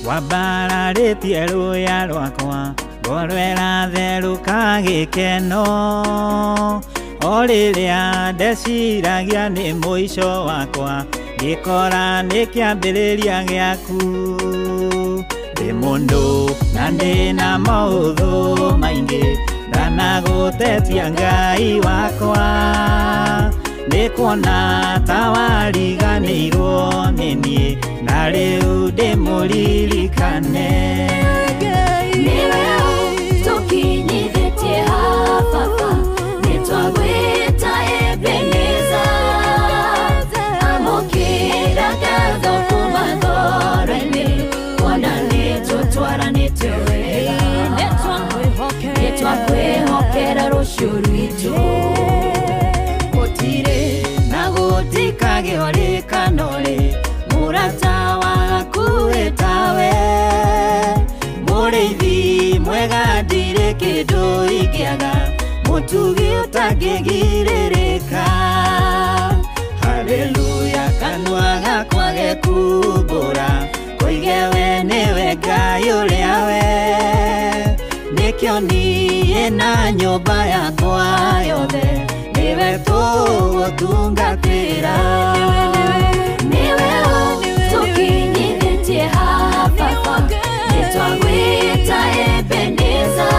Wambararĩtie rũya rwakwa ngoro ĩratherũka gĩkeno o rĩrĩa ndeciragia nĩ mũico wakwa ngĩkora nĩ kĩambĩrĩria gĩaku. Ndĩ mũndũ na ndĩna maũthũ maingĩ ndanagũtetia Ngai wakwa nĩ kuona ta wariganĩirwo nĩ niĩ na rĩu ndĩmũririkane. Nĩwe tũkinyithĩtie haha baba, nĩtwagwĩta Ebeneza, amũkĩra ngatho kuma ngoro-inĩ, kuona nĩtũtwaranĩte wega, nĩtwakwĩhokera rũciũ rwitũ. Gũtirĩ na gũtikagĩa ũrĩkano-rĩ, mũrata waku ĩtawe, mũrĩithi mwega ndirĩ kĩndũ ingĩaga, mũtugi ũtangĩgirĩrĩka. Haleluya, kanua gakwa gekumbũra koige we nĩwe Ngai ũrĩa we, nĩkĩo niĩ na nyũmba yakwa yothe nĩwe tũgũtungatĩra. Nĩwe tũkinyithĩtie haha baba, nĩtwagwĩta Ebeneza,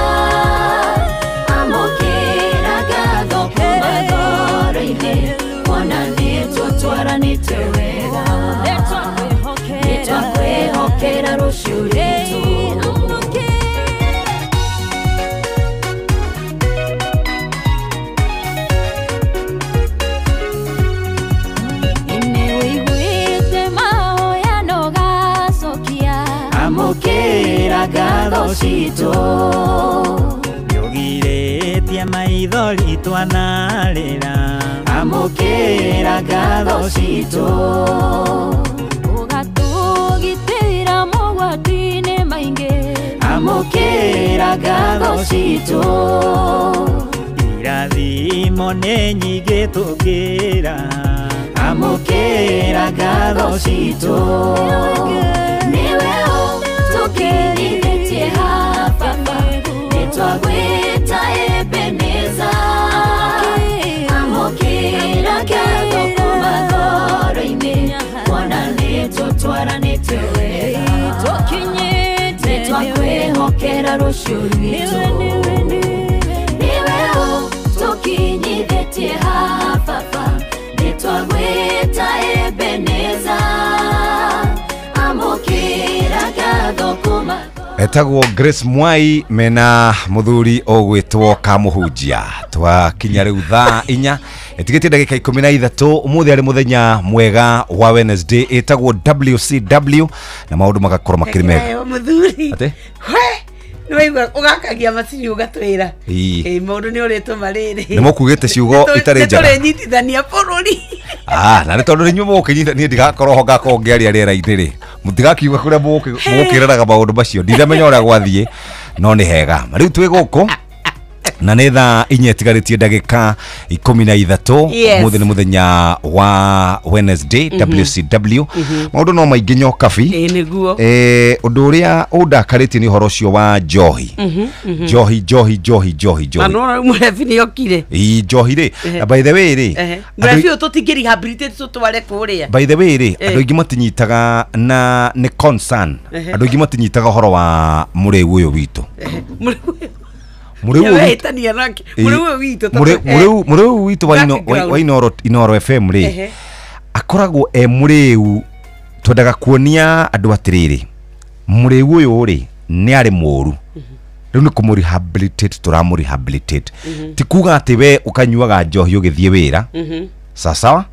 amũkĩra ngatho kuma ngoro-inĩ, kuona nĩtũtwaranĩte wega, nĩtwakwĩhokera rũciũ rwitũ. Amũkĩra ngatho citũ, nĩũgirĩtie maithori twanarĩra, amũkĩra ngatho citũ, ũgatũgitĩra mogwati-inĩ maingĩ, amũkĩra ngatho citũ, irathimo nĩ nyingĩ tũkĩra, amũkĩra ngatho citũ. Nĩwe tũkinyithĩtie haha baba, nĩtwagwĩta Ebeneza, amũkĩra ngatho kuma ngoro-inĩ, kuona nĩtũtwaranĩte wega, nĩtwakwĩhokera rũciũ rwitũ. Nĩwe tũkinyithĩtie haha baba, nĩtwagwĩta Ebeneza, amũkĩra ngatho kuma. Etagwo Grace Mwai mena muthuri ogwitwo Kamuhunjia. Twakinya riu thaa 4 ĩtigĩtie ndagĩka 13. Umuthi ari muthenya mwega wa Wednesday, etagwo WCW na maundu magakorwo makĩrĩ mega. Muthuri ate we Nĩ waigua ũgakagia macini ũgatwĩra. Ĩ maũndũ nĩ ũrĩtũma rĩrĩ. Nĩ mũkugĩte ciugo itarĩ njega. Nĩtũrĩnyitithania bũrũri. Ah, na nĩ tondũ inyuĩ mũgũkĩnyita niĩ ndigakorwo ho ngakorwo ngĩaria rĩera-inĩ rĩ. Mũtigakiuga kũrĩa mũgũkĩreraga maũndũ macio. Ndinamenya ũrĩa gwathiĩ no nĩ hega. Rĩu twĩ gũkũ na nĩ thaa inya itigarĩtie ndagĩka 13. Yes. Mũthĩ nĩ mũthenya wa Wednesday. WCW. Maũndũ no maingĩ nyokabi. Ĩ nĩguo. Ũndũ ũrĩa ũndakarĩtie nĩ ũhoro ũcio wa njohi. Njohi njohi njohi njohi Na njohi. no rĩu mũrebi nĩ okire. Ĩ njohi rĩ. Na by the way rĩ, Mũrebi ũyũ tũtingĩ rehabilitate tũtware kũrĩa. by the way rĩ, andũ aingĩ matinyitaga na nĩ concern. Andũ aingĩ matinyitaga ũhoro wa mũrĩu ũyũ witũ. Mũrĩu ũyũ witũ. Wehĩtania nake. Mũrĩu ũyũ witũ. Mũrĩu witũ wa Inooro FM rĩ, akoragwo e mũrĩu. Twendaga kuonia andũ atĩrĩrĩ, mũrĩu ũyũ rĩ nĩ arĩ mũru. Rĩu nĩ kũmũ-rehabilitate tũramũ-rehabilitate. Ti kuga atĩ we ũkanyuaga njohi ũgĩthiĩ wĩra. Sasawa?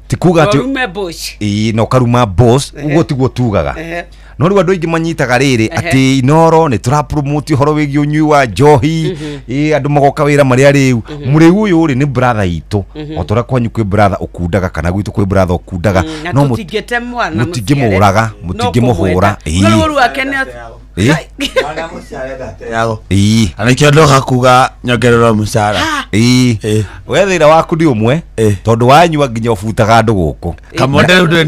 Ti kuga atĩ Ũrume bush. Ĩĩ, na ũkaruma boss, ũguo tiguo tugaga. No rĩu andũ aingĩ manyitaga rĩrĩ atĩ Inooro nĩ tũrapromote ũhoro wĩgiĩ ũnyui wa njohi. Ĩ andũ magoka wĩra marĩa rĩu. Mũrĩu ũyũ rĩ nĩ brother itũ. O ta ũrĩa kwanyu kwĩ brother ũkundaga kana gwitũ kwĩ brother ũkundaga. Na No tũtingĩte mwana mũtingĩmũraga, mũtingĩmũhũra. No rũru wake nĩ Ĩĩ. Ĩĩ. Na nĩkĩo ndoka kuga nyongererwo mũcara. Ĩĩ. We thĩna waku nĩ ũmwe tondũ wanyua nginya ũbutaga andũ gũkũ. Kamonde rĩu ndũĩ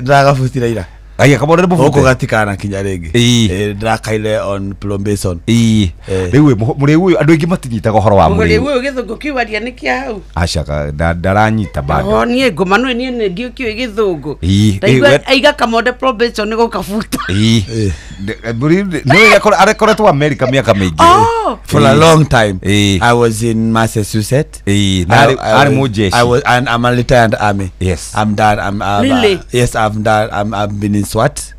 ndĩragabutire ira. Aya kamonde nĩ mũbute. Gũkũ gatikana kinya rĩngĩ. Ĩĩ. Ndĩrakaire on probation. Ĩĩ. Rĩu mũrĩu ũyũ andũ aingĩ matinyitaga ũhoro wa Mũrĩu mũrĩu. ũyũ gĩthũngũ kĩu aria nĩ kĩa hau. Aca ndaranyita bado. O niĩ ngoma nĩ niĩ nĩ ngĩũkĩũĩ gĩthũngũ. Ĩĩ. Ndaigua aiga kamonde probation nĩ gũkabuta. Ĩĩ. Nĩ arekoretwo America mĩaka mĩingĩ. Oh. For a long time. Ĩĩ. I was in Massachusetts. Ĩĩ. Na arĩ mũjeshi. I was, and I'm a retired army. Yes. I'm done. I'm Really? Yes, I'm done. I've been in SWAT.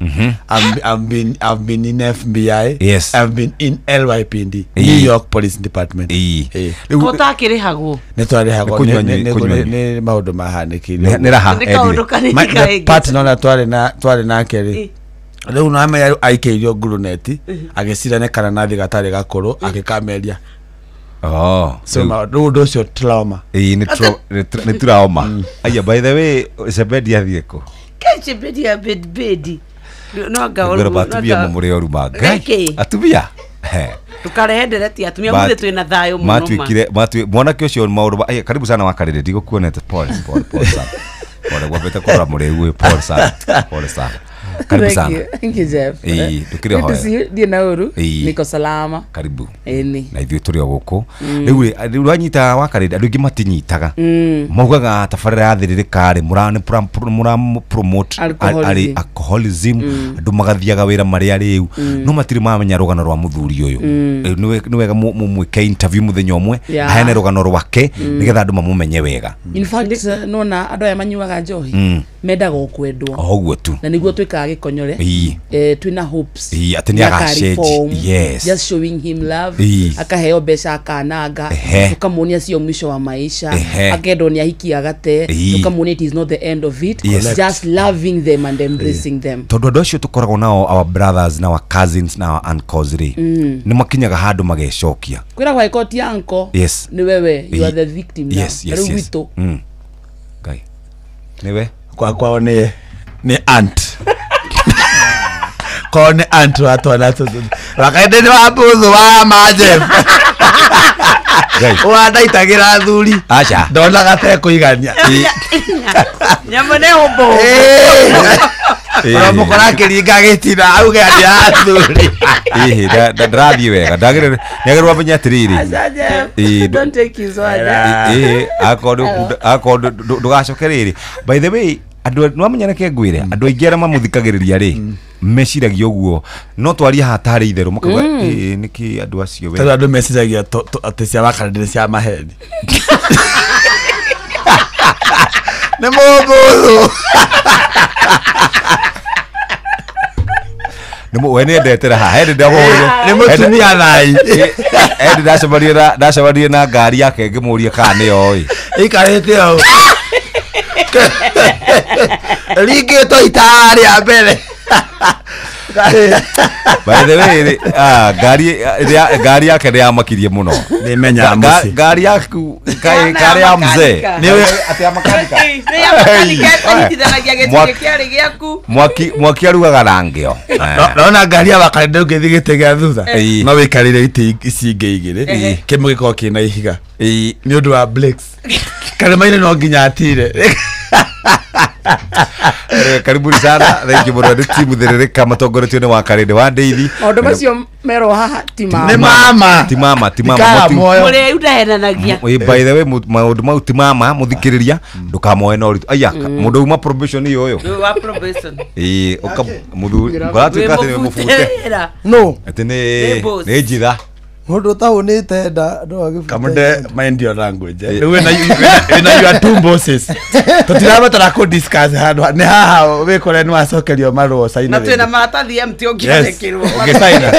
I've been in FBI. Yes. I've been in LYPD, New York Police Department. Ĩĩ. Gũtakĩrĩhagwo. Nĩ twarĩhagwo Nĩ kũnyua kũnyua nĩ maũndũ mahanĩkire. Nĩ raha Nĩ kaũndũ kanini kaingĩ. Partner ũrĩa twarĩ nake rĩ, rĩu namenya rĩu aikĩirio nguruneti agĩcira nĩ karanathi gatarĩ gakũrũ agĩkameria. Oh. So rĩu ũndũ ũcio trauma. Ĩĩ nĩ trauma. Aya by the way Zebedi athiĩ kũ? Kechebedi ya bedbedi. No anga Ngwĩra atumia mũrĩ oru ma Ngai. Nĩkĩ? Atumia. He. Ndũkarehe ndereti atumia mũthĩ twĩna thayũ mũno ma. Matuĩkire mwanake ũcio maũndũ aya karibu sana wakarĩrĩ ndigũkuonete. Pole pole pole sana. Pole gwambĩte kũrora mũrĩu ũyũ pole sana. Pole sana. Karibu sana. Thank you, Jeff. Ĩĩ, ndũkĩrĩ Good to hoya. see you. Ndiĩ na ũru. Ĩĩ. Niko salama. Karibu. Ĩni. Na ithuĩ tũrĩ o gũkũ. Rĩu rĩ rĩu ũranyita wakarĩrĩ andũ aingĩ matinyitaga. Maugaga tabarĩra yathĩrĩrĩka rĩ mũra promote Alcoholism. alcoholism andũ magathiaga wĩra marĩa rĩu no matirĩ mamenya rũgano rwa mũthuri ũyũ. Rĩu nĩ wega mũmwĩke interview mũthenya ũmwe aheane rũgano rwake nĩgetha andũ mamũmenye wega. In fact, nona andũ aya manyuaga njohi mendaga o kwendwo. O ũguo tu. Na nĩguo twĩkaga gĩkonyore. Ĩĩ. Twĩna hopes. Ĩĩ, atĩ nĩ agacenji. Yes. Just showing him love. Ĩĩ. Akaheo mbeca akananga. Tukamuonia sio mwisho wa maisha. Akendwo nĩ ahikie agate. Ĩĩ. Tukamuonia it is not the end of it. Yes. Just loving them and embracing them. Tondũ andũ acio tũkoragwo nao our brothers na our cousins na our uncles rĩ nĩ makinyaga handũ magecokia. Kwĩragwo angĩkorwo ti uncle, Yes. nĩ wewe, you are Ĩĩ. the victim now. Yes, yes, Rĩu yes. gwitũ. Ngai. Nĩwe? Kwao nĩ aunt. Kwao nĩ aunt wa twana tũtũ. Wakaende nĩ wa mbũthũ wa ma Jeff. Wandaitagĩra athuri. Aca. Ndonaga tekũigania. Nyama nĩ ũmbũ. Ũramũkora akĩringa gĩtina auge atĩ athuri. Ĩhĩ, ndarathiĩ wega. Ndagĩrĩirwo nĩagĩrĩirwo amenye atĩrĩrĩ. Aca, Jeff. Ĩĩ, Don't take his word. Ĩĩ, akorwo ndũgacoke rĩrĩ. By the way, andũ nĩwamenya nĩkĩ ngwĩre andũ aingĩ arĩa mamũthikagĩrĩria rĩ meciragia ũguo no twarie haha tarĩ itherũ makauga ĩĩ nĩkĩ andũ acio we Tondũ andũ meciragia atĩ cia wakarĩndĩ nĩ cia maheni. Nĩ mũmbũthũ. We nĩ endete raha he ndĩramũhũrire Nĩ mũtumia thai. He ndacemanirie na ngari yake ngĩmũria kana nĩyo ĩ Ĩikarĩte hau. Ringĩtwo itaa rĩa mbere. By the way, ngari yake nĩ yamakirie mũno. Nĩmenyaga mũciĩ. Ngari yaku kari ya mzee. Nĩ atĩ ya makanika. Nĩ ya makanika anyitithanagia gĩtĩ kĩarĩ gĩaku. Mwaki arugaga na ngĩo. Naona ngari ya wakarende ũngĩthiĩ gĩtĩ gĩa thutha no wĩikarĩre itĩ ici ingĩ igĩrĩ kĩmwe gĩkorwo kĩna ihiga nĩ ũndũ wa brakes. Karĩma-inĩ no nginya atire. Karibuni sana. Thank you mũno. Nĩ timu thĩrĩrĩka matongoretio nĩ Wakarende wa Ndeithi. Maũndũ macio merwo haha ti mama. Nĩ mama. Ti mama, ti mama. Mũrĩu ndahenanagia. By the way, maũndũ mau ti mama mũthikĩrĩria ndũkamoe na ũritũ. Aya, mũndũ uma probation ĩyo ũyũ. Wa probation. Ĩĩ, ũka mũthuri. Ngoratuĩka atĩ nĩ mũbute. No. Atĩ nĩ njitha. Mundu utahunite nda no agibute. Kamunde mind your language. Rĩu wĩna your two bosses. Tũtirabatara kũ discuss handũ nĩ haha wĩkore nĩ wacokerio marũa sign. Na twĩna maratathi empty ũngĩandĩkĩrwo. Ũngĩsaina.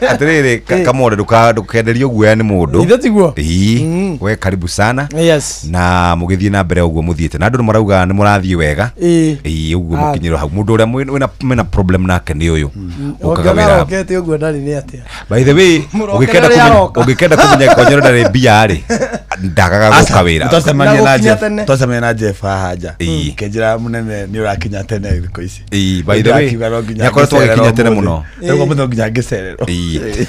Atĩrĩrĩ Kamonde ndũkenderio guoya nĩ mũndũ. Ithe tiguo. Ĩĩ, we karibu sana. Yes. Na mũgĩthiĩ na mbere ũguo mũthiĩte. Na andũ nĩ marauga nĩ mũrathiĩ wega. Ĩĩ, ũguo mũkinyĩrwo hau. Mũndũ ũrĩa wĩna problem nake nĩ ũyũ. Ũkaga wĩra. Ũngĩona ũguo ndarĩ nĩ atĩa. By the way, ũngĩkenda kũmenya Konyoro ndarĩ mbia rĩ, ndagaga gũka wĩra. Twacemania na Jeff haha nja. Kĩnjĩra mũnene nĩ ũrakinya tene thikũ ici. Ĩĩ, by the way, nĩakoretwo agĩkinya tene mũno. Rĩu mũthenya nginya ngĩcererwo.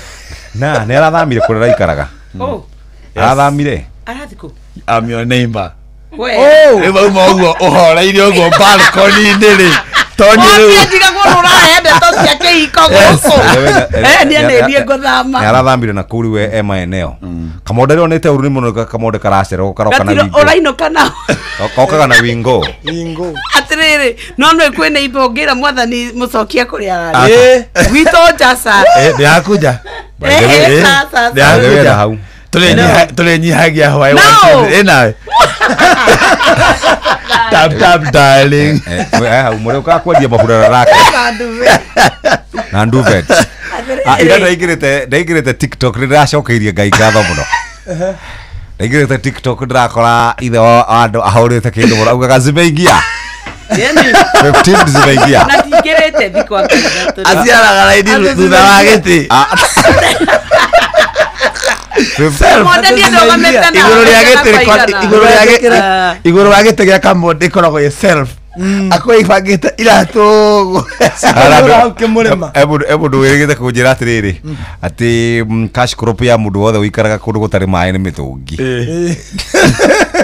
Na nĩ arathamire kũrĩa araikaraga. Arathamire. Arathiĩ kũ? I'm your neighbor. Rĩu mauma ũguo ũhoreire ũguo balcony-inĩ rĩ. Arathamire na kũu rĩu e maeneo. Kamonde rĩo nĩte ũru nĩ mũno Kamonde karacererwo karoka na wingo. Ũrainũka nao. Kokaga na wingo. Wingo. Atĩrĩrĩ, no nĩ kwĩna imba ũngĩra mwathani mũcokie kũrĩa ararĩ. Gwitũ nja ca. Ndĩrakuja. Ndĩrakuja hau. Tũrĩnyihagia hwaĩ wa ĩnawe. Tap tap darling. Hau mũrĩ ũkaga kwendia maburara rake. Na nduvet. Ira ndaingĩrĩte TikTok nĩ ndĩracokeirie Ngai ngatho mũno. Ndaingĩrĩte TikTok ndĩrakora ithe wa andũ ahũrĩte kĩndũ mũno augaga zimeingia. 15 zimeingia. Na tingĩrĩte thikũ ithatũ. Aciaraga raini thutha wa gĩtĩ. Igũrũ rĩa gĩtĩ gĩa Kamonde ĩkoragwo ĩ self. Akorwo ibangĩte iratũ ũguo. E mũndũ wĩrĩgĩte kũnjĩra atĩrĩrĩ atĩ cash crop ya mũndũ wothe ũikaraga kũndũ gũtarĩ maĩ nĩ mĩtũngi.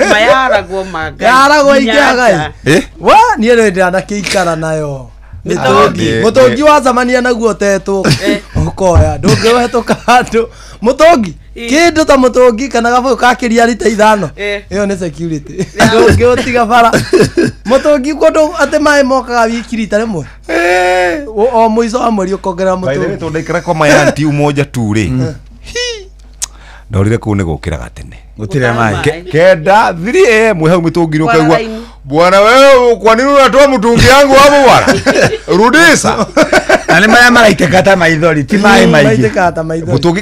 Mayaragwo ma Ngai. Yaragwo ingĩaga. Wa niĩ nĩ ndanakĩikara nayo. Mĩtũngi. Mũtũngi wacemania naguo ũtetwo ũkoya ndũngĩũhetũka handũ. Mũtũngi kĩndũ ta mũtũngi kana gabũyũ kakĩria rita 5 ĩyo nĩ security ndũngĩũtiga bara. Mũtũngi kũndũ atĩ maĩ mokaga wiki rita rĩmwe o mũico wa mweri ũkongerera By the way, mũtũngi. tondũ ndaikara kwa mayanti umoja tu rĩ, ndorire kũu nĩ gũkĩraga tene. Gũtirĩ maĩ. Kenda 3 am hau mĩtũngi-inĩ ũkaigua bwana wewe kwa nini unatoa mtungi yangu hapo bwana? Rudisha. Na nĩ marĩa maraitĩka ta maithori ti maĩ maingĩ. Maitĩkaga ta maithori. Mũtũngi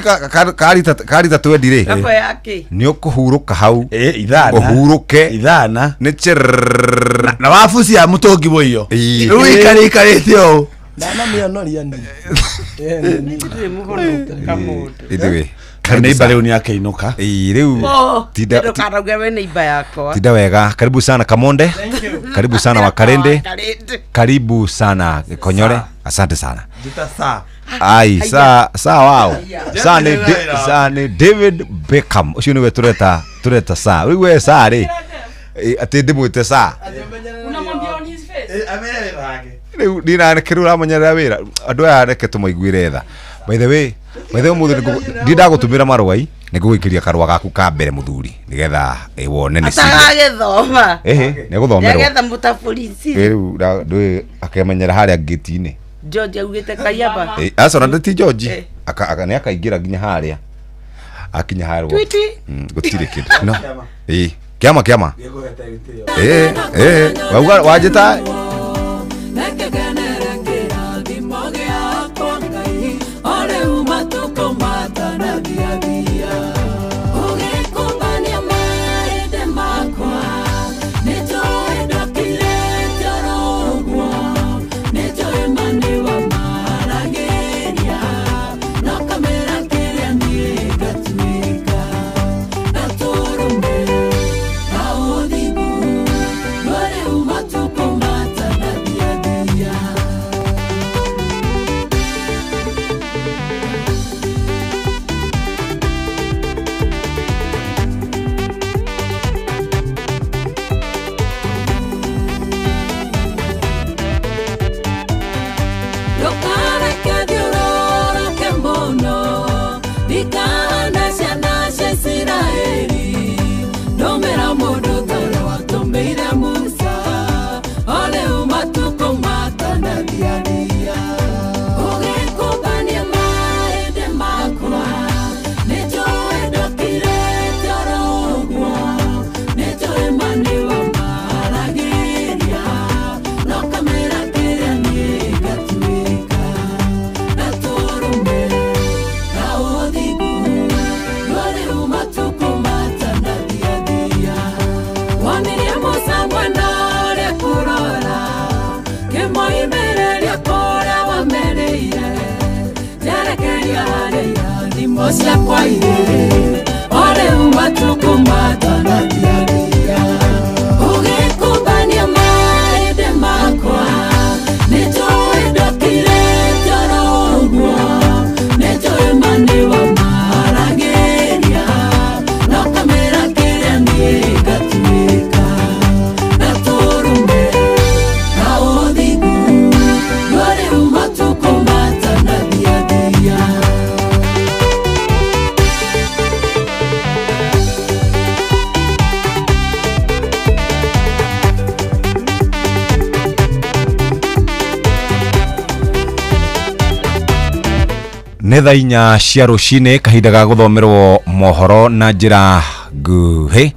karita 20 rĩ. Gako yake. Nĩ ũkũhurũka hau. Ithana. Ũhurũke. Ithana. Nĩ chirrrr. Na wabucia mũtũngi mũiyũ. Rĩu ikarĩte ũũ. Ndanamĩonoria niĩ. Ithuĩ. Neighbor rĩu nĩ akĩinũka. Ĩĩ rĩu tinda ndũkarauge we neighbor yakwa. tinda wega. Karibu sana Kamonde. Karibu sana Wakarende. Karibu sana Konyore. Asante sana. Njĩta saa. Ai saa wao. Saa nĩ David Beckham. Ũcio nĩwe tureta saa. Rĩu we saa rĩ. Atĩ ndĩmwĩte saa. Unamwambia on his face. Rĩu ndina kĩrĩa ũramenyerera wĩra. Andũ aya reke tũmaiguĩre tha. By the way, mũthuri ndindagũtũmĩra marũa-i nĩngũgũikĩria karũa gaku ka mbere mũthuri nĩgetha wone nĩ Atagagĩthoma. Ĩhĩ, nĩgũthomerwo. Nĩgetha mũtabũrici. Rĩu ndũĩ akemenyera harĩa ngĩti-inĩ. George augĩte kayaba. Aca ona ti George. Nĩ akaingĩra nginya harĩa. Akinya harĩa. Twiti. Gũtirĩ kĩndũ. No. Ĩĩ, kĩama kĩama. Ĩĩ, wauga wanjĩta Reke mũno ndikahana ciana cia Isiraeli ndũmĩra mũndũ ta ũrĩa watũmĩire Musa o rĩu matukũ matanathiathia ũgĩkũmbania mahĩndĩ makwa nĩnjũĩ ndũkirĩte oro ũguo nĩnjũĩ ma nĩwamaragĩria no kamĩra kĩrĩa niĩ ngatuĩka gatũrũme ka ũthingu no rĩu matukũ matanathiathia wonirie Musa mwena ũrĩa kũrora kĩmoimĩrĩria kũrĩa wamerĩire njerekeria harĩa irathimo ciakwa irĩ o rĩu matukũ matanathiathia ũgĩkũmbania mahĩndĩ makwa nĩnjũĩ ndũkirĩte oro ũguo nĩnjũĩ ma nĩwamaragĩria no kamĩra kĩrĩa niĩ ngatuĩka gatũrũme ka ũthingu no rĩu matukũ matanathiathia. Nĩ thaa inya cia rũcinĩ, kahinda ga gũthomerwo mohoro na njĩra nguhĩ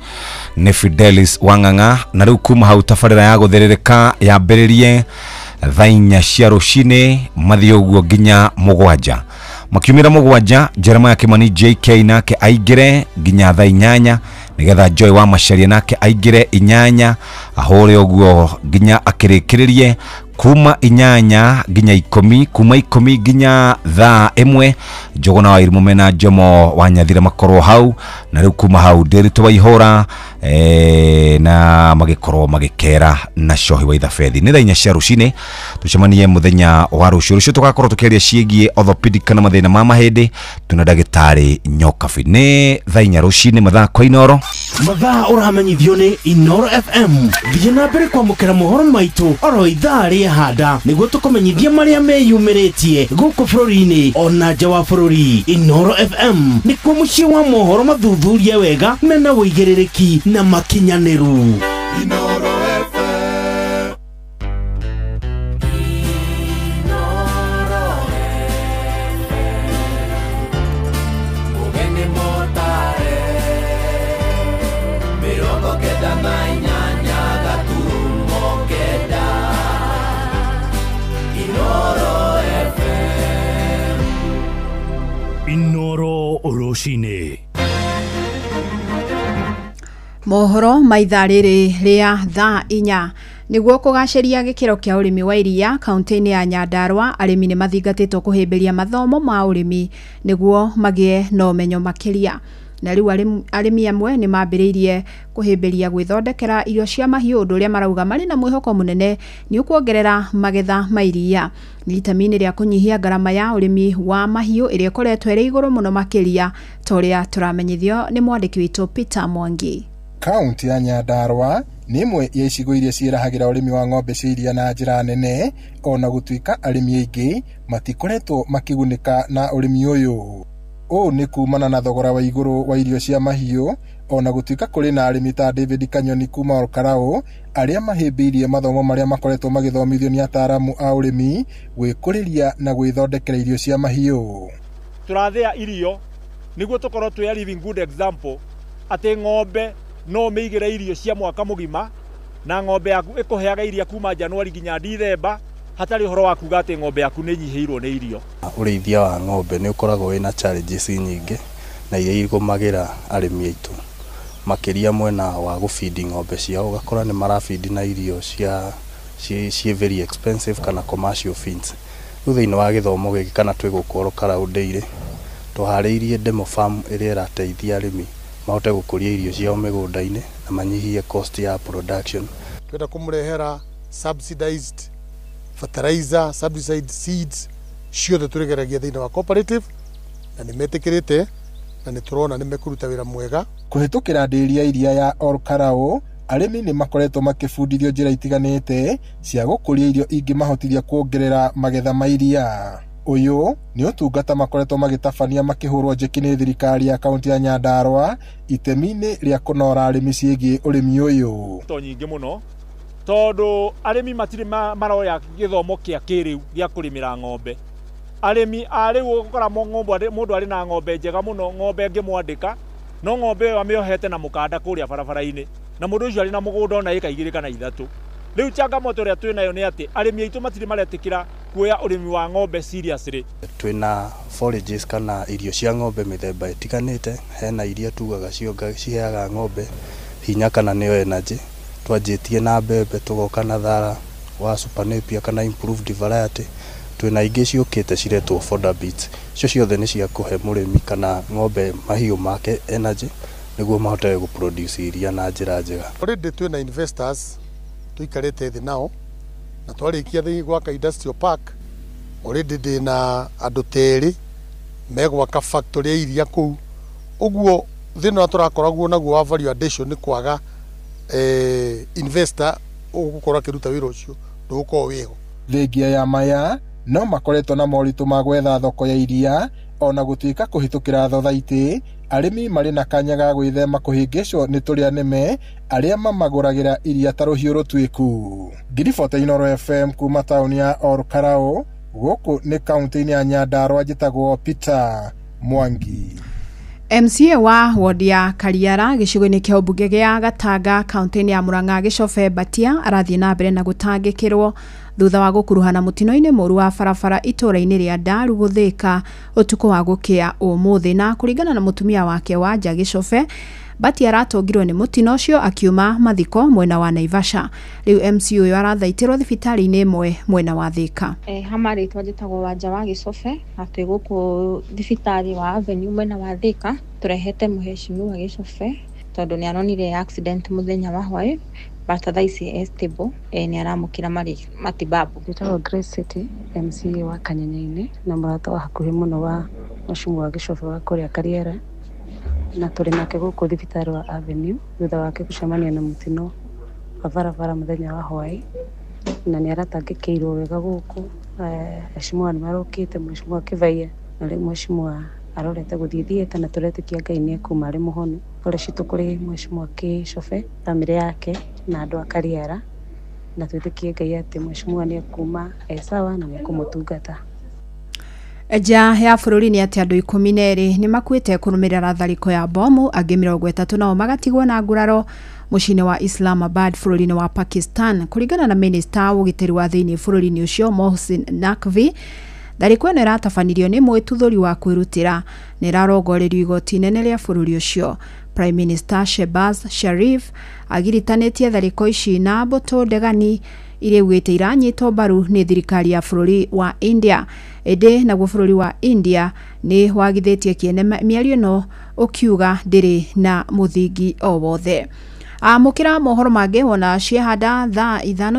nĩ Fidelis Wang'ang'a. Na rĩu kuma hau tabarĩra ya gũthĩrĩrĩka yambĩrĩrie thaa inya cia rũcinĩ mathiĩ ũguo nginya mũgwanja. Makiumĩra mũgwanja, Jeremiah Kimani JK nake aingĩre nginya thaa inyanya, nĩgetha Joy wa Macharia nake aingĩre inyanya ahũre ũguo nginya akĩrĩkĩrĩrie kuma inyanya nginya ikũmi, kuma ikũmi nginya thaa ĩmwe Njũgũna wa Irimũ mena Njomo wa Nyathira makorwo hau. Na rĩu kuma hau Ndĩritũ wa Ihũra na magĩkorwo magĩkera na Cohi wa Ithabethi. Nĩ thaa inya cia rũcinĩ, tũcemanie mũthenya wa rũciũ. Rũciũ tũgakorwo tũkĩaria ciĩgiĩ orthopedic kana mathĩna ma mahĩndĩ tuna ndagĩtarĩ Nyokabi. Nĩ thaa inya rũcinĩ mathaa kwa Inoro. Mathaa ũramenyithio nĩ Inoro FM. Thiĩ na mbere kwamũkĩra mohoro maitũ oro ithaa rĩa handa nĩguo tũkũmenyithia marĩa meyumĩrĩtie gũkũ bũrũri-inĩ ona nja wa bũrũri. Inoro FM nĩkuo mũciĩ wa mohoro mathuthurie wega mena ũigĩrĩrĩki na makinyanĩru. Inoro FM. Inoro FM. Ũgeni mũtare 98 gaturumo kenda. Inoro FM. Inoro rũcinĩ. Mohoro ma ithaa rĩrĩ rĩa thaa inya. Nĩguo kũgacĩria gĩkĩro kĩa ũrĩmi wa iria kaunti-inĩ ya Nyandarua, arĩmi nĩ mathingatĩtwo kũhĩmbĩria mathomo ma ũrĩmi nĩguo magĩe na ũmenyo makĩria. Na rĩu arĩmi amwe nĩ mambĩrĩirie kũhĩmbĩria gwĩthondekera irio cia mahiũ, ũndũ ũrĩa marauga marĩ na mwĩhoko mũnene nĩ ũkuongerera magetha ma iria. Nĩ itemi-inĩ rĩa kũnyihia ngarama ya ũrĩmi wa mahiũ ĩrĩa ĩkoretwo ĩrĩ igũrũ mũno makĩria, ta ũrĩa tũramenyithio nĩ mwandĩki witũ Peter Mwangi. Kaunti ya Nyandarua nĩ ĩmwe ya icigo iria ciĩrahagĩra ũrĩmi wa ng'ombe cia iria na njĩra nene, ona gũtuĩka arĩmi aingĩ matikoretwo makĩgunĩka na ũrĩmi ũyũ. Ũũ nĩ kumana na thogora wa igũrũ wa irio cia mahiũ, ona gũtuĩka kũrĩ na arĩmi ta David Kanyoni kuma Olkarau arĩa mahĩmbĩirie mathomo marĩa makoretwo magĩthomithio nĩ ataaramu a ũrĩmi gwĩkũrĩria na gwĩthondekera irio cia mahiũ. Tũrathĩa irio nĩguo tũkorwo twĩ a living good example atĩ ng'ombe no mĩigĩre irio cia mwaka mũgima na ng'ombe yaku ĩkũheaga iria kuma Januari nginya Dithemba hatarĩ ũhoro wa kuga atĩ ng'ombe yaku nĩ nyihĩirwo nĩ irio. Ũrĩithia wa ng'ombe nĩ ũkoragwo wĩna challenges nyingĩ na iria igũmagĩra arĩmi aitũ makĩria mwena wa gũbindi ng'ombe ciao, ũgakora nĩ marabindi na irio cia ciĩ very expensive kana commercial feeds. Rĩu thĩinĩ wa gĩthomo gĩkĩ kana twĩ gũkũ Olkarau Dairy tũharĩirie demo farm ĩrĩa ĩrateithia arĩmi mahote gũkũria irio ciao mĩgũnda-inĩ na manyihie cost ya production. Twenda kũmũrehera subsidized fertilizer, subsidized seeds ciothe tũrĩgeragia thĩinĩ wa cooperative na nĩ metĩkĩrĩte na nĩ tũrona nĩ mekũruta wĩra mwega. Kũhĩtũkĩra ndĩri ya iria ya Olkarau, arĩmi nĩ makoretwo makĩbundithio njĩra itiganĩte cia gũkũria irio ingĩmahotithia kuongerera magetha ma iria. Ũyũ nĩ ũtungata makoretwo magĩtabania makĩhũrwo njeki nĩ thirikari ya kaunti ya Nyandarua itemi-inĩ rĩa kũnora arĩmi ciĩgiĩ ũrĩmi ũyũ. To nyingĩ mũno tondũ arĩmi matirĩ maroya gĩthomo kĩa kĩrĩu gĩa kũrĩmĩra ng'ombe. Arĩmi a rĩu ũgũkora mũndũ arĩ na ng'ombe njega mũno, ng'ombe ĩngĩmwandĩka, no ng'ombe ĩyo amĩohete na mũkanda kũrĩa barabara-inĩ, na mũndũ ũcio arĩ na mũgũnda ona ĩka 2 kana 3. Rĩu changamoto ĩrĩa twĩ nayo nĩ atĩ arĩmi aitũ matirĩ maretĩkĩra kuoya ũrĩmi wa ng'ombe seriously. Twĩna forages kana irio cia ng'ombe mĩthemba ĩtiganĩte, hena iria tugaga ciheaga ng'ombe hinya kana nĩyo energy. Twanjĩtie na mbembe tũgoka na thara wa super napier kana improved variety. Twĩna ingĩ ciũkĩte ciretwo fodder beets, icio ciothe nĩ cia kũhe mũrĩmi kana ng'ombe mahiũ make energy nĩguo mahote gũproduce iria na njĩra njega. Already twĩna investors tũikarĩte thĩ nao na twarĩkia thĩ gwaka industrial park, already ndĩna andũ terĩ megwaka factory ya iria kũu. Ũguo thĩna ũrĩa tũrakoragwo naguo wa value addition nĩ kwaga investor ũgũkorwo akĩruta wĩra ũcio ndũgũkorwo wĩho. Thengia ya maya no makoretwo na moritũ ma gwetha thoko ya iria ona gũtuĩka kũhĩtũkĩra thothaitĩ arĩmi marĩ na kanya ga gwĩthema kũhĩngĩcwo nĩ tũrĩa nĩme arĩa mamagũragĩra iria ta rũhiũ rũtuĩku. Ngiribota Inooro FM kuma taũni ya Olkalou gũkũ nĩ kaunti-inĩ ya Nyandarua, njĩtagwo Peter Mwangi. MCA wa wodi ya Kariara gĩcigo-inĩ kĩa ũmbunge gĩa Gatanga kaunti-inĩ ya Murang'a Gĩcobe Mbatia arathiĩ na mbere na gũtangĩkĩrwo thutha wa gũkuruhana mũtino-inĩ mũru wa barabara itũũra-inĩ rĩa Ndaru Gũthĩka ũtukũ wa gũkĩa ũmũthĩ. Na kũringana na mũtumia wake Wanja Gĩcobe, Mbatia aratũngirwo nĩ mũtino ũcio akiuma mathiko mwena wa Naivasha. Rĩu MC ũyũ arathaitĩrwo thibitarĩ-inĩ ĩmwe mwena wa Thĩka. Hama rĩtwa njĩtagwo Wanja wa Gĩcobe na twĩ gũkũ thibitarĩ wa Avenue mwena wa Thĩka. Tũrehete mũhecimiwa Gĩcobe tondũ nĩ aronire accident mũthenya wa hwaĩ, but thaa ici e stable, nĩ aramũkĩra matibabu. Njĩtagwo Grace City, MCA wa Kanyenye-inĩ na mũrata wa hakuhĩ mũno wa mũhecimiwa Gĩcobe wa kũrĩa Kariara, na tũrĩ nake gũkũ thibitarĩ wa Avenue thutha wake gũcemania na mũtino wa barabara mũthenya wa hwaĩ, na nĩ aratangĩkĩirwo wega gũkũ. Heshimiwa nĩ marokĩte, mũhecimiwa Kĩbaiya na rĩu mũhecimiwa arorete gũthiĩ theatre, na tũretĩkia Ngai nĩ ekuma arĩ mũhonu. Pole citũ kũrĩ mũhecimiwa Gĩcobe, bamĩrĩ yake na andũ a Kariara, na twĩtĩkie Ngai atĩ mũhecimiwa nĩ ekuma e sawa na nĩ ekũmũtungata. Nja ya bũrũri nĩ atĩ andũ 12 nĩ makuĩte kũrũmĩrĩra tharĩko ya bomu, angĩ 30 nao magatigwo na nguraro mũciĩ-inĩ wa Islamabad bũrũri-inĩ wa Pakistan. Kũringana na minista wa ũgitĩri wa thĩinĩ bũrũri-inĩ ũcio Mohsin Naqvi, tharĩko ĩno ĩratabanirio nĩ mwĩtuthũri wa kwĩrutĩra na ĩrarongorerio igoti inene rĩa bũrũri ũcio. Prime Minister Shehbaz Sharif agiritanĩtie tharĩko ici na mbũtũ ndegani iria ugĩte iranyitwo mbaru nĩ thirikari ya bũrũri wa India. Ĩndĩ naguo bũrũri wa India nĩ wagithĩtie kĩene mĩario ĩno ũkiuga ndĩrĩ na mũthingi o wothe. Amũkĩra mohoro mangĩ wona ciehanda thaa 5.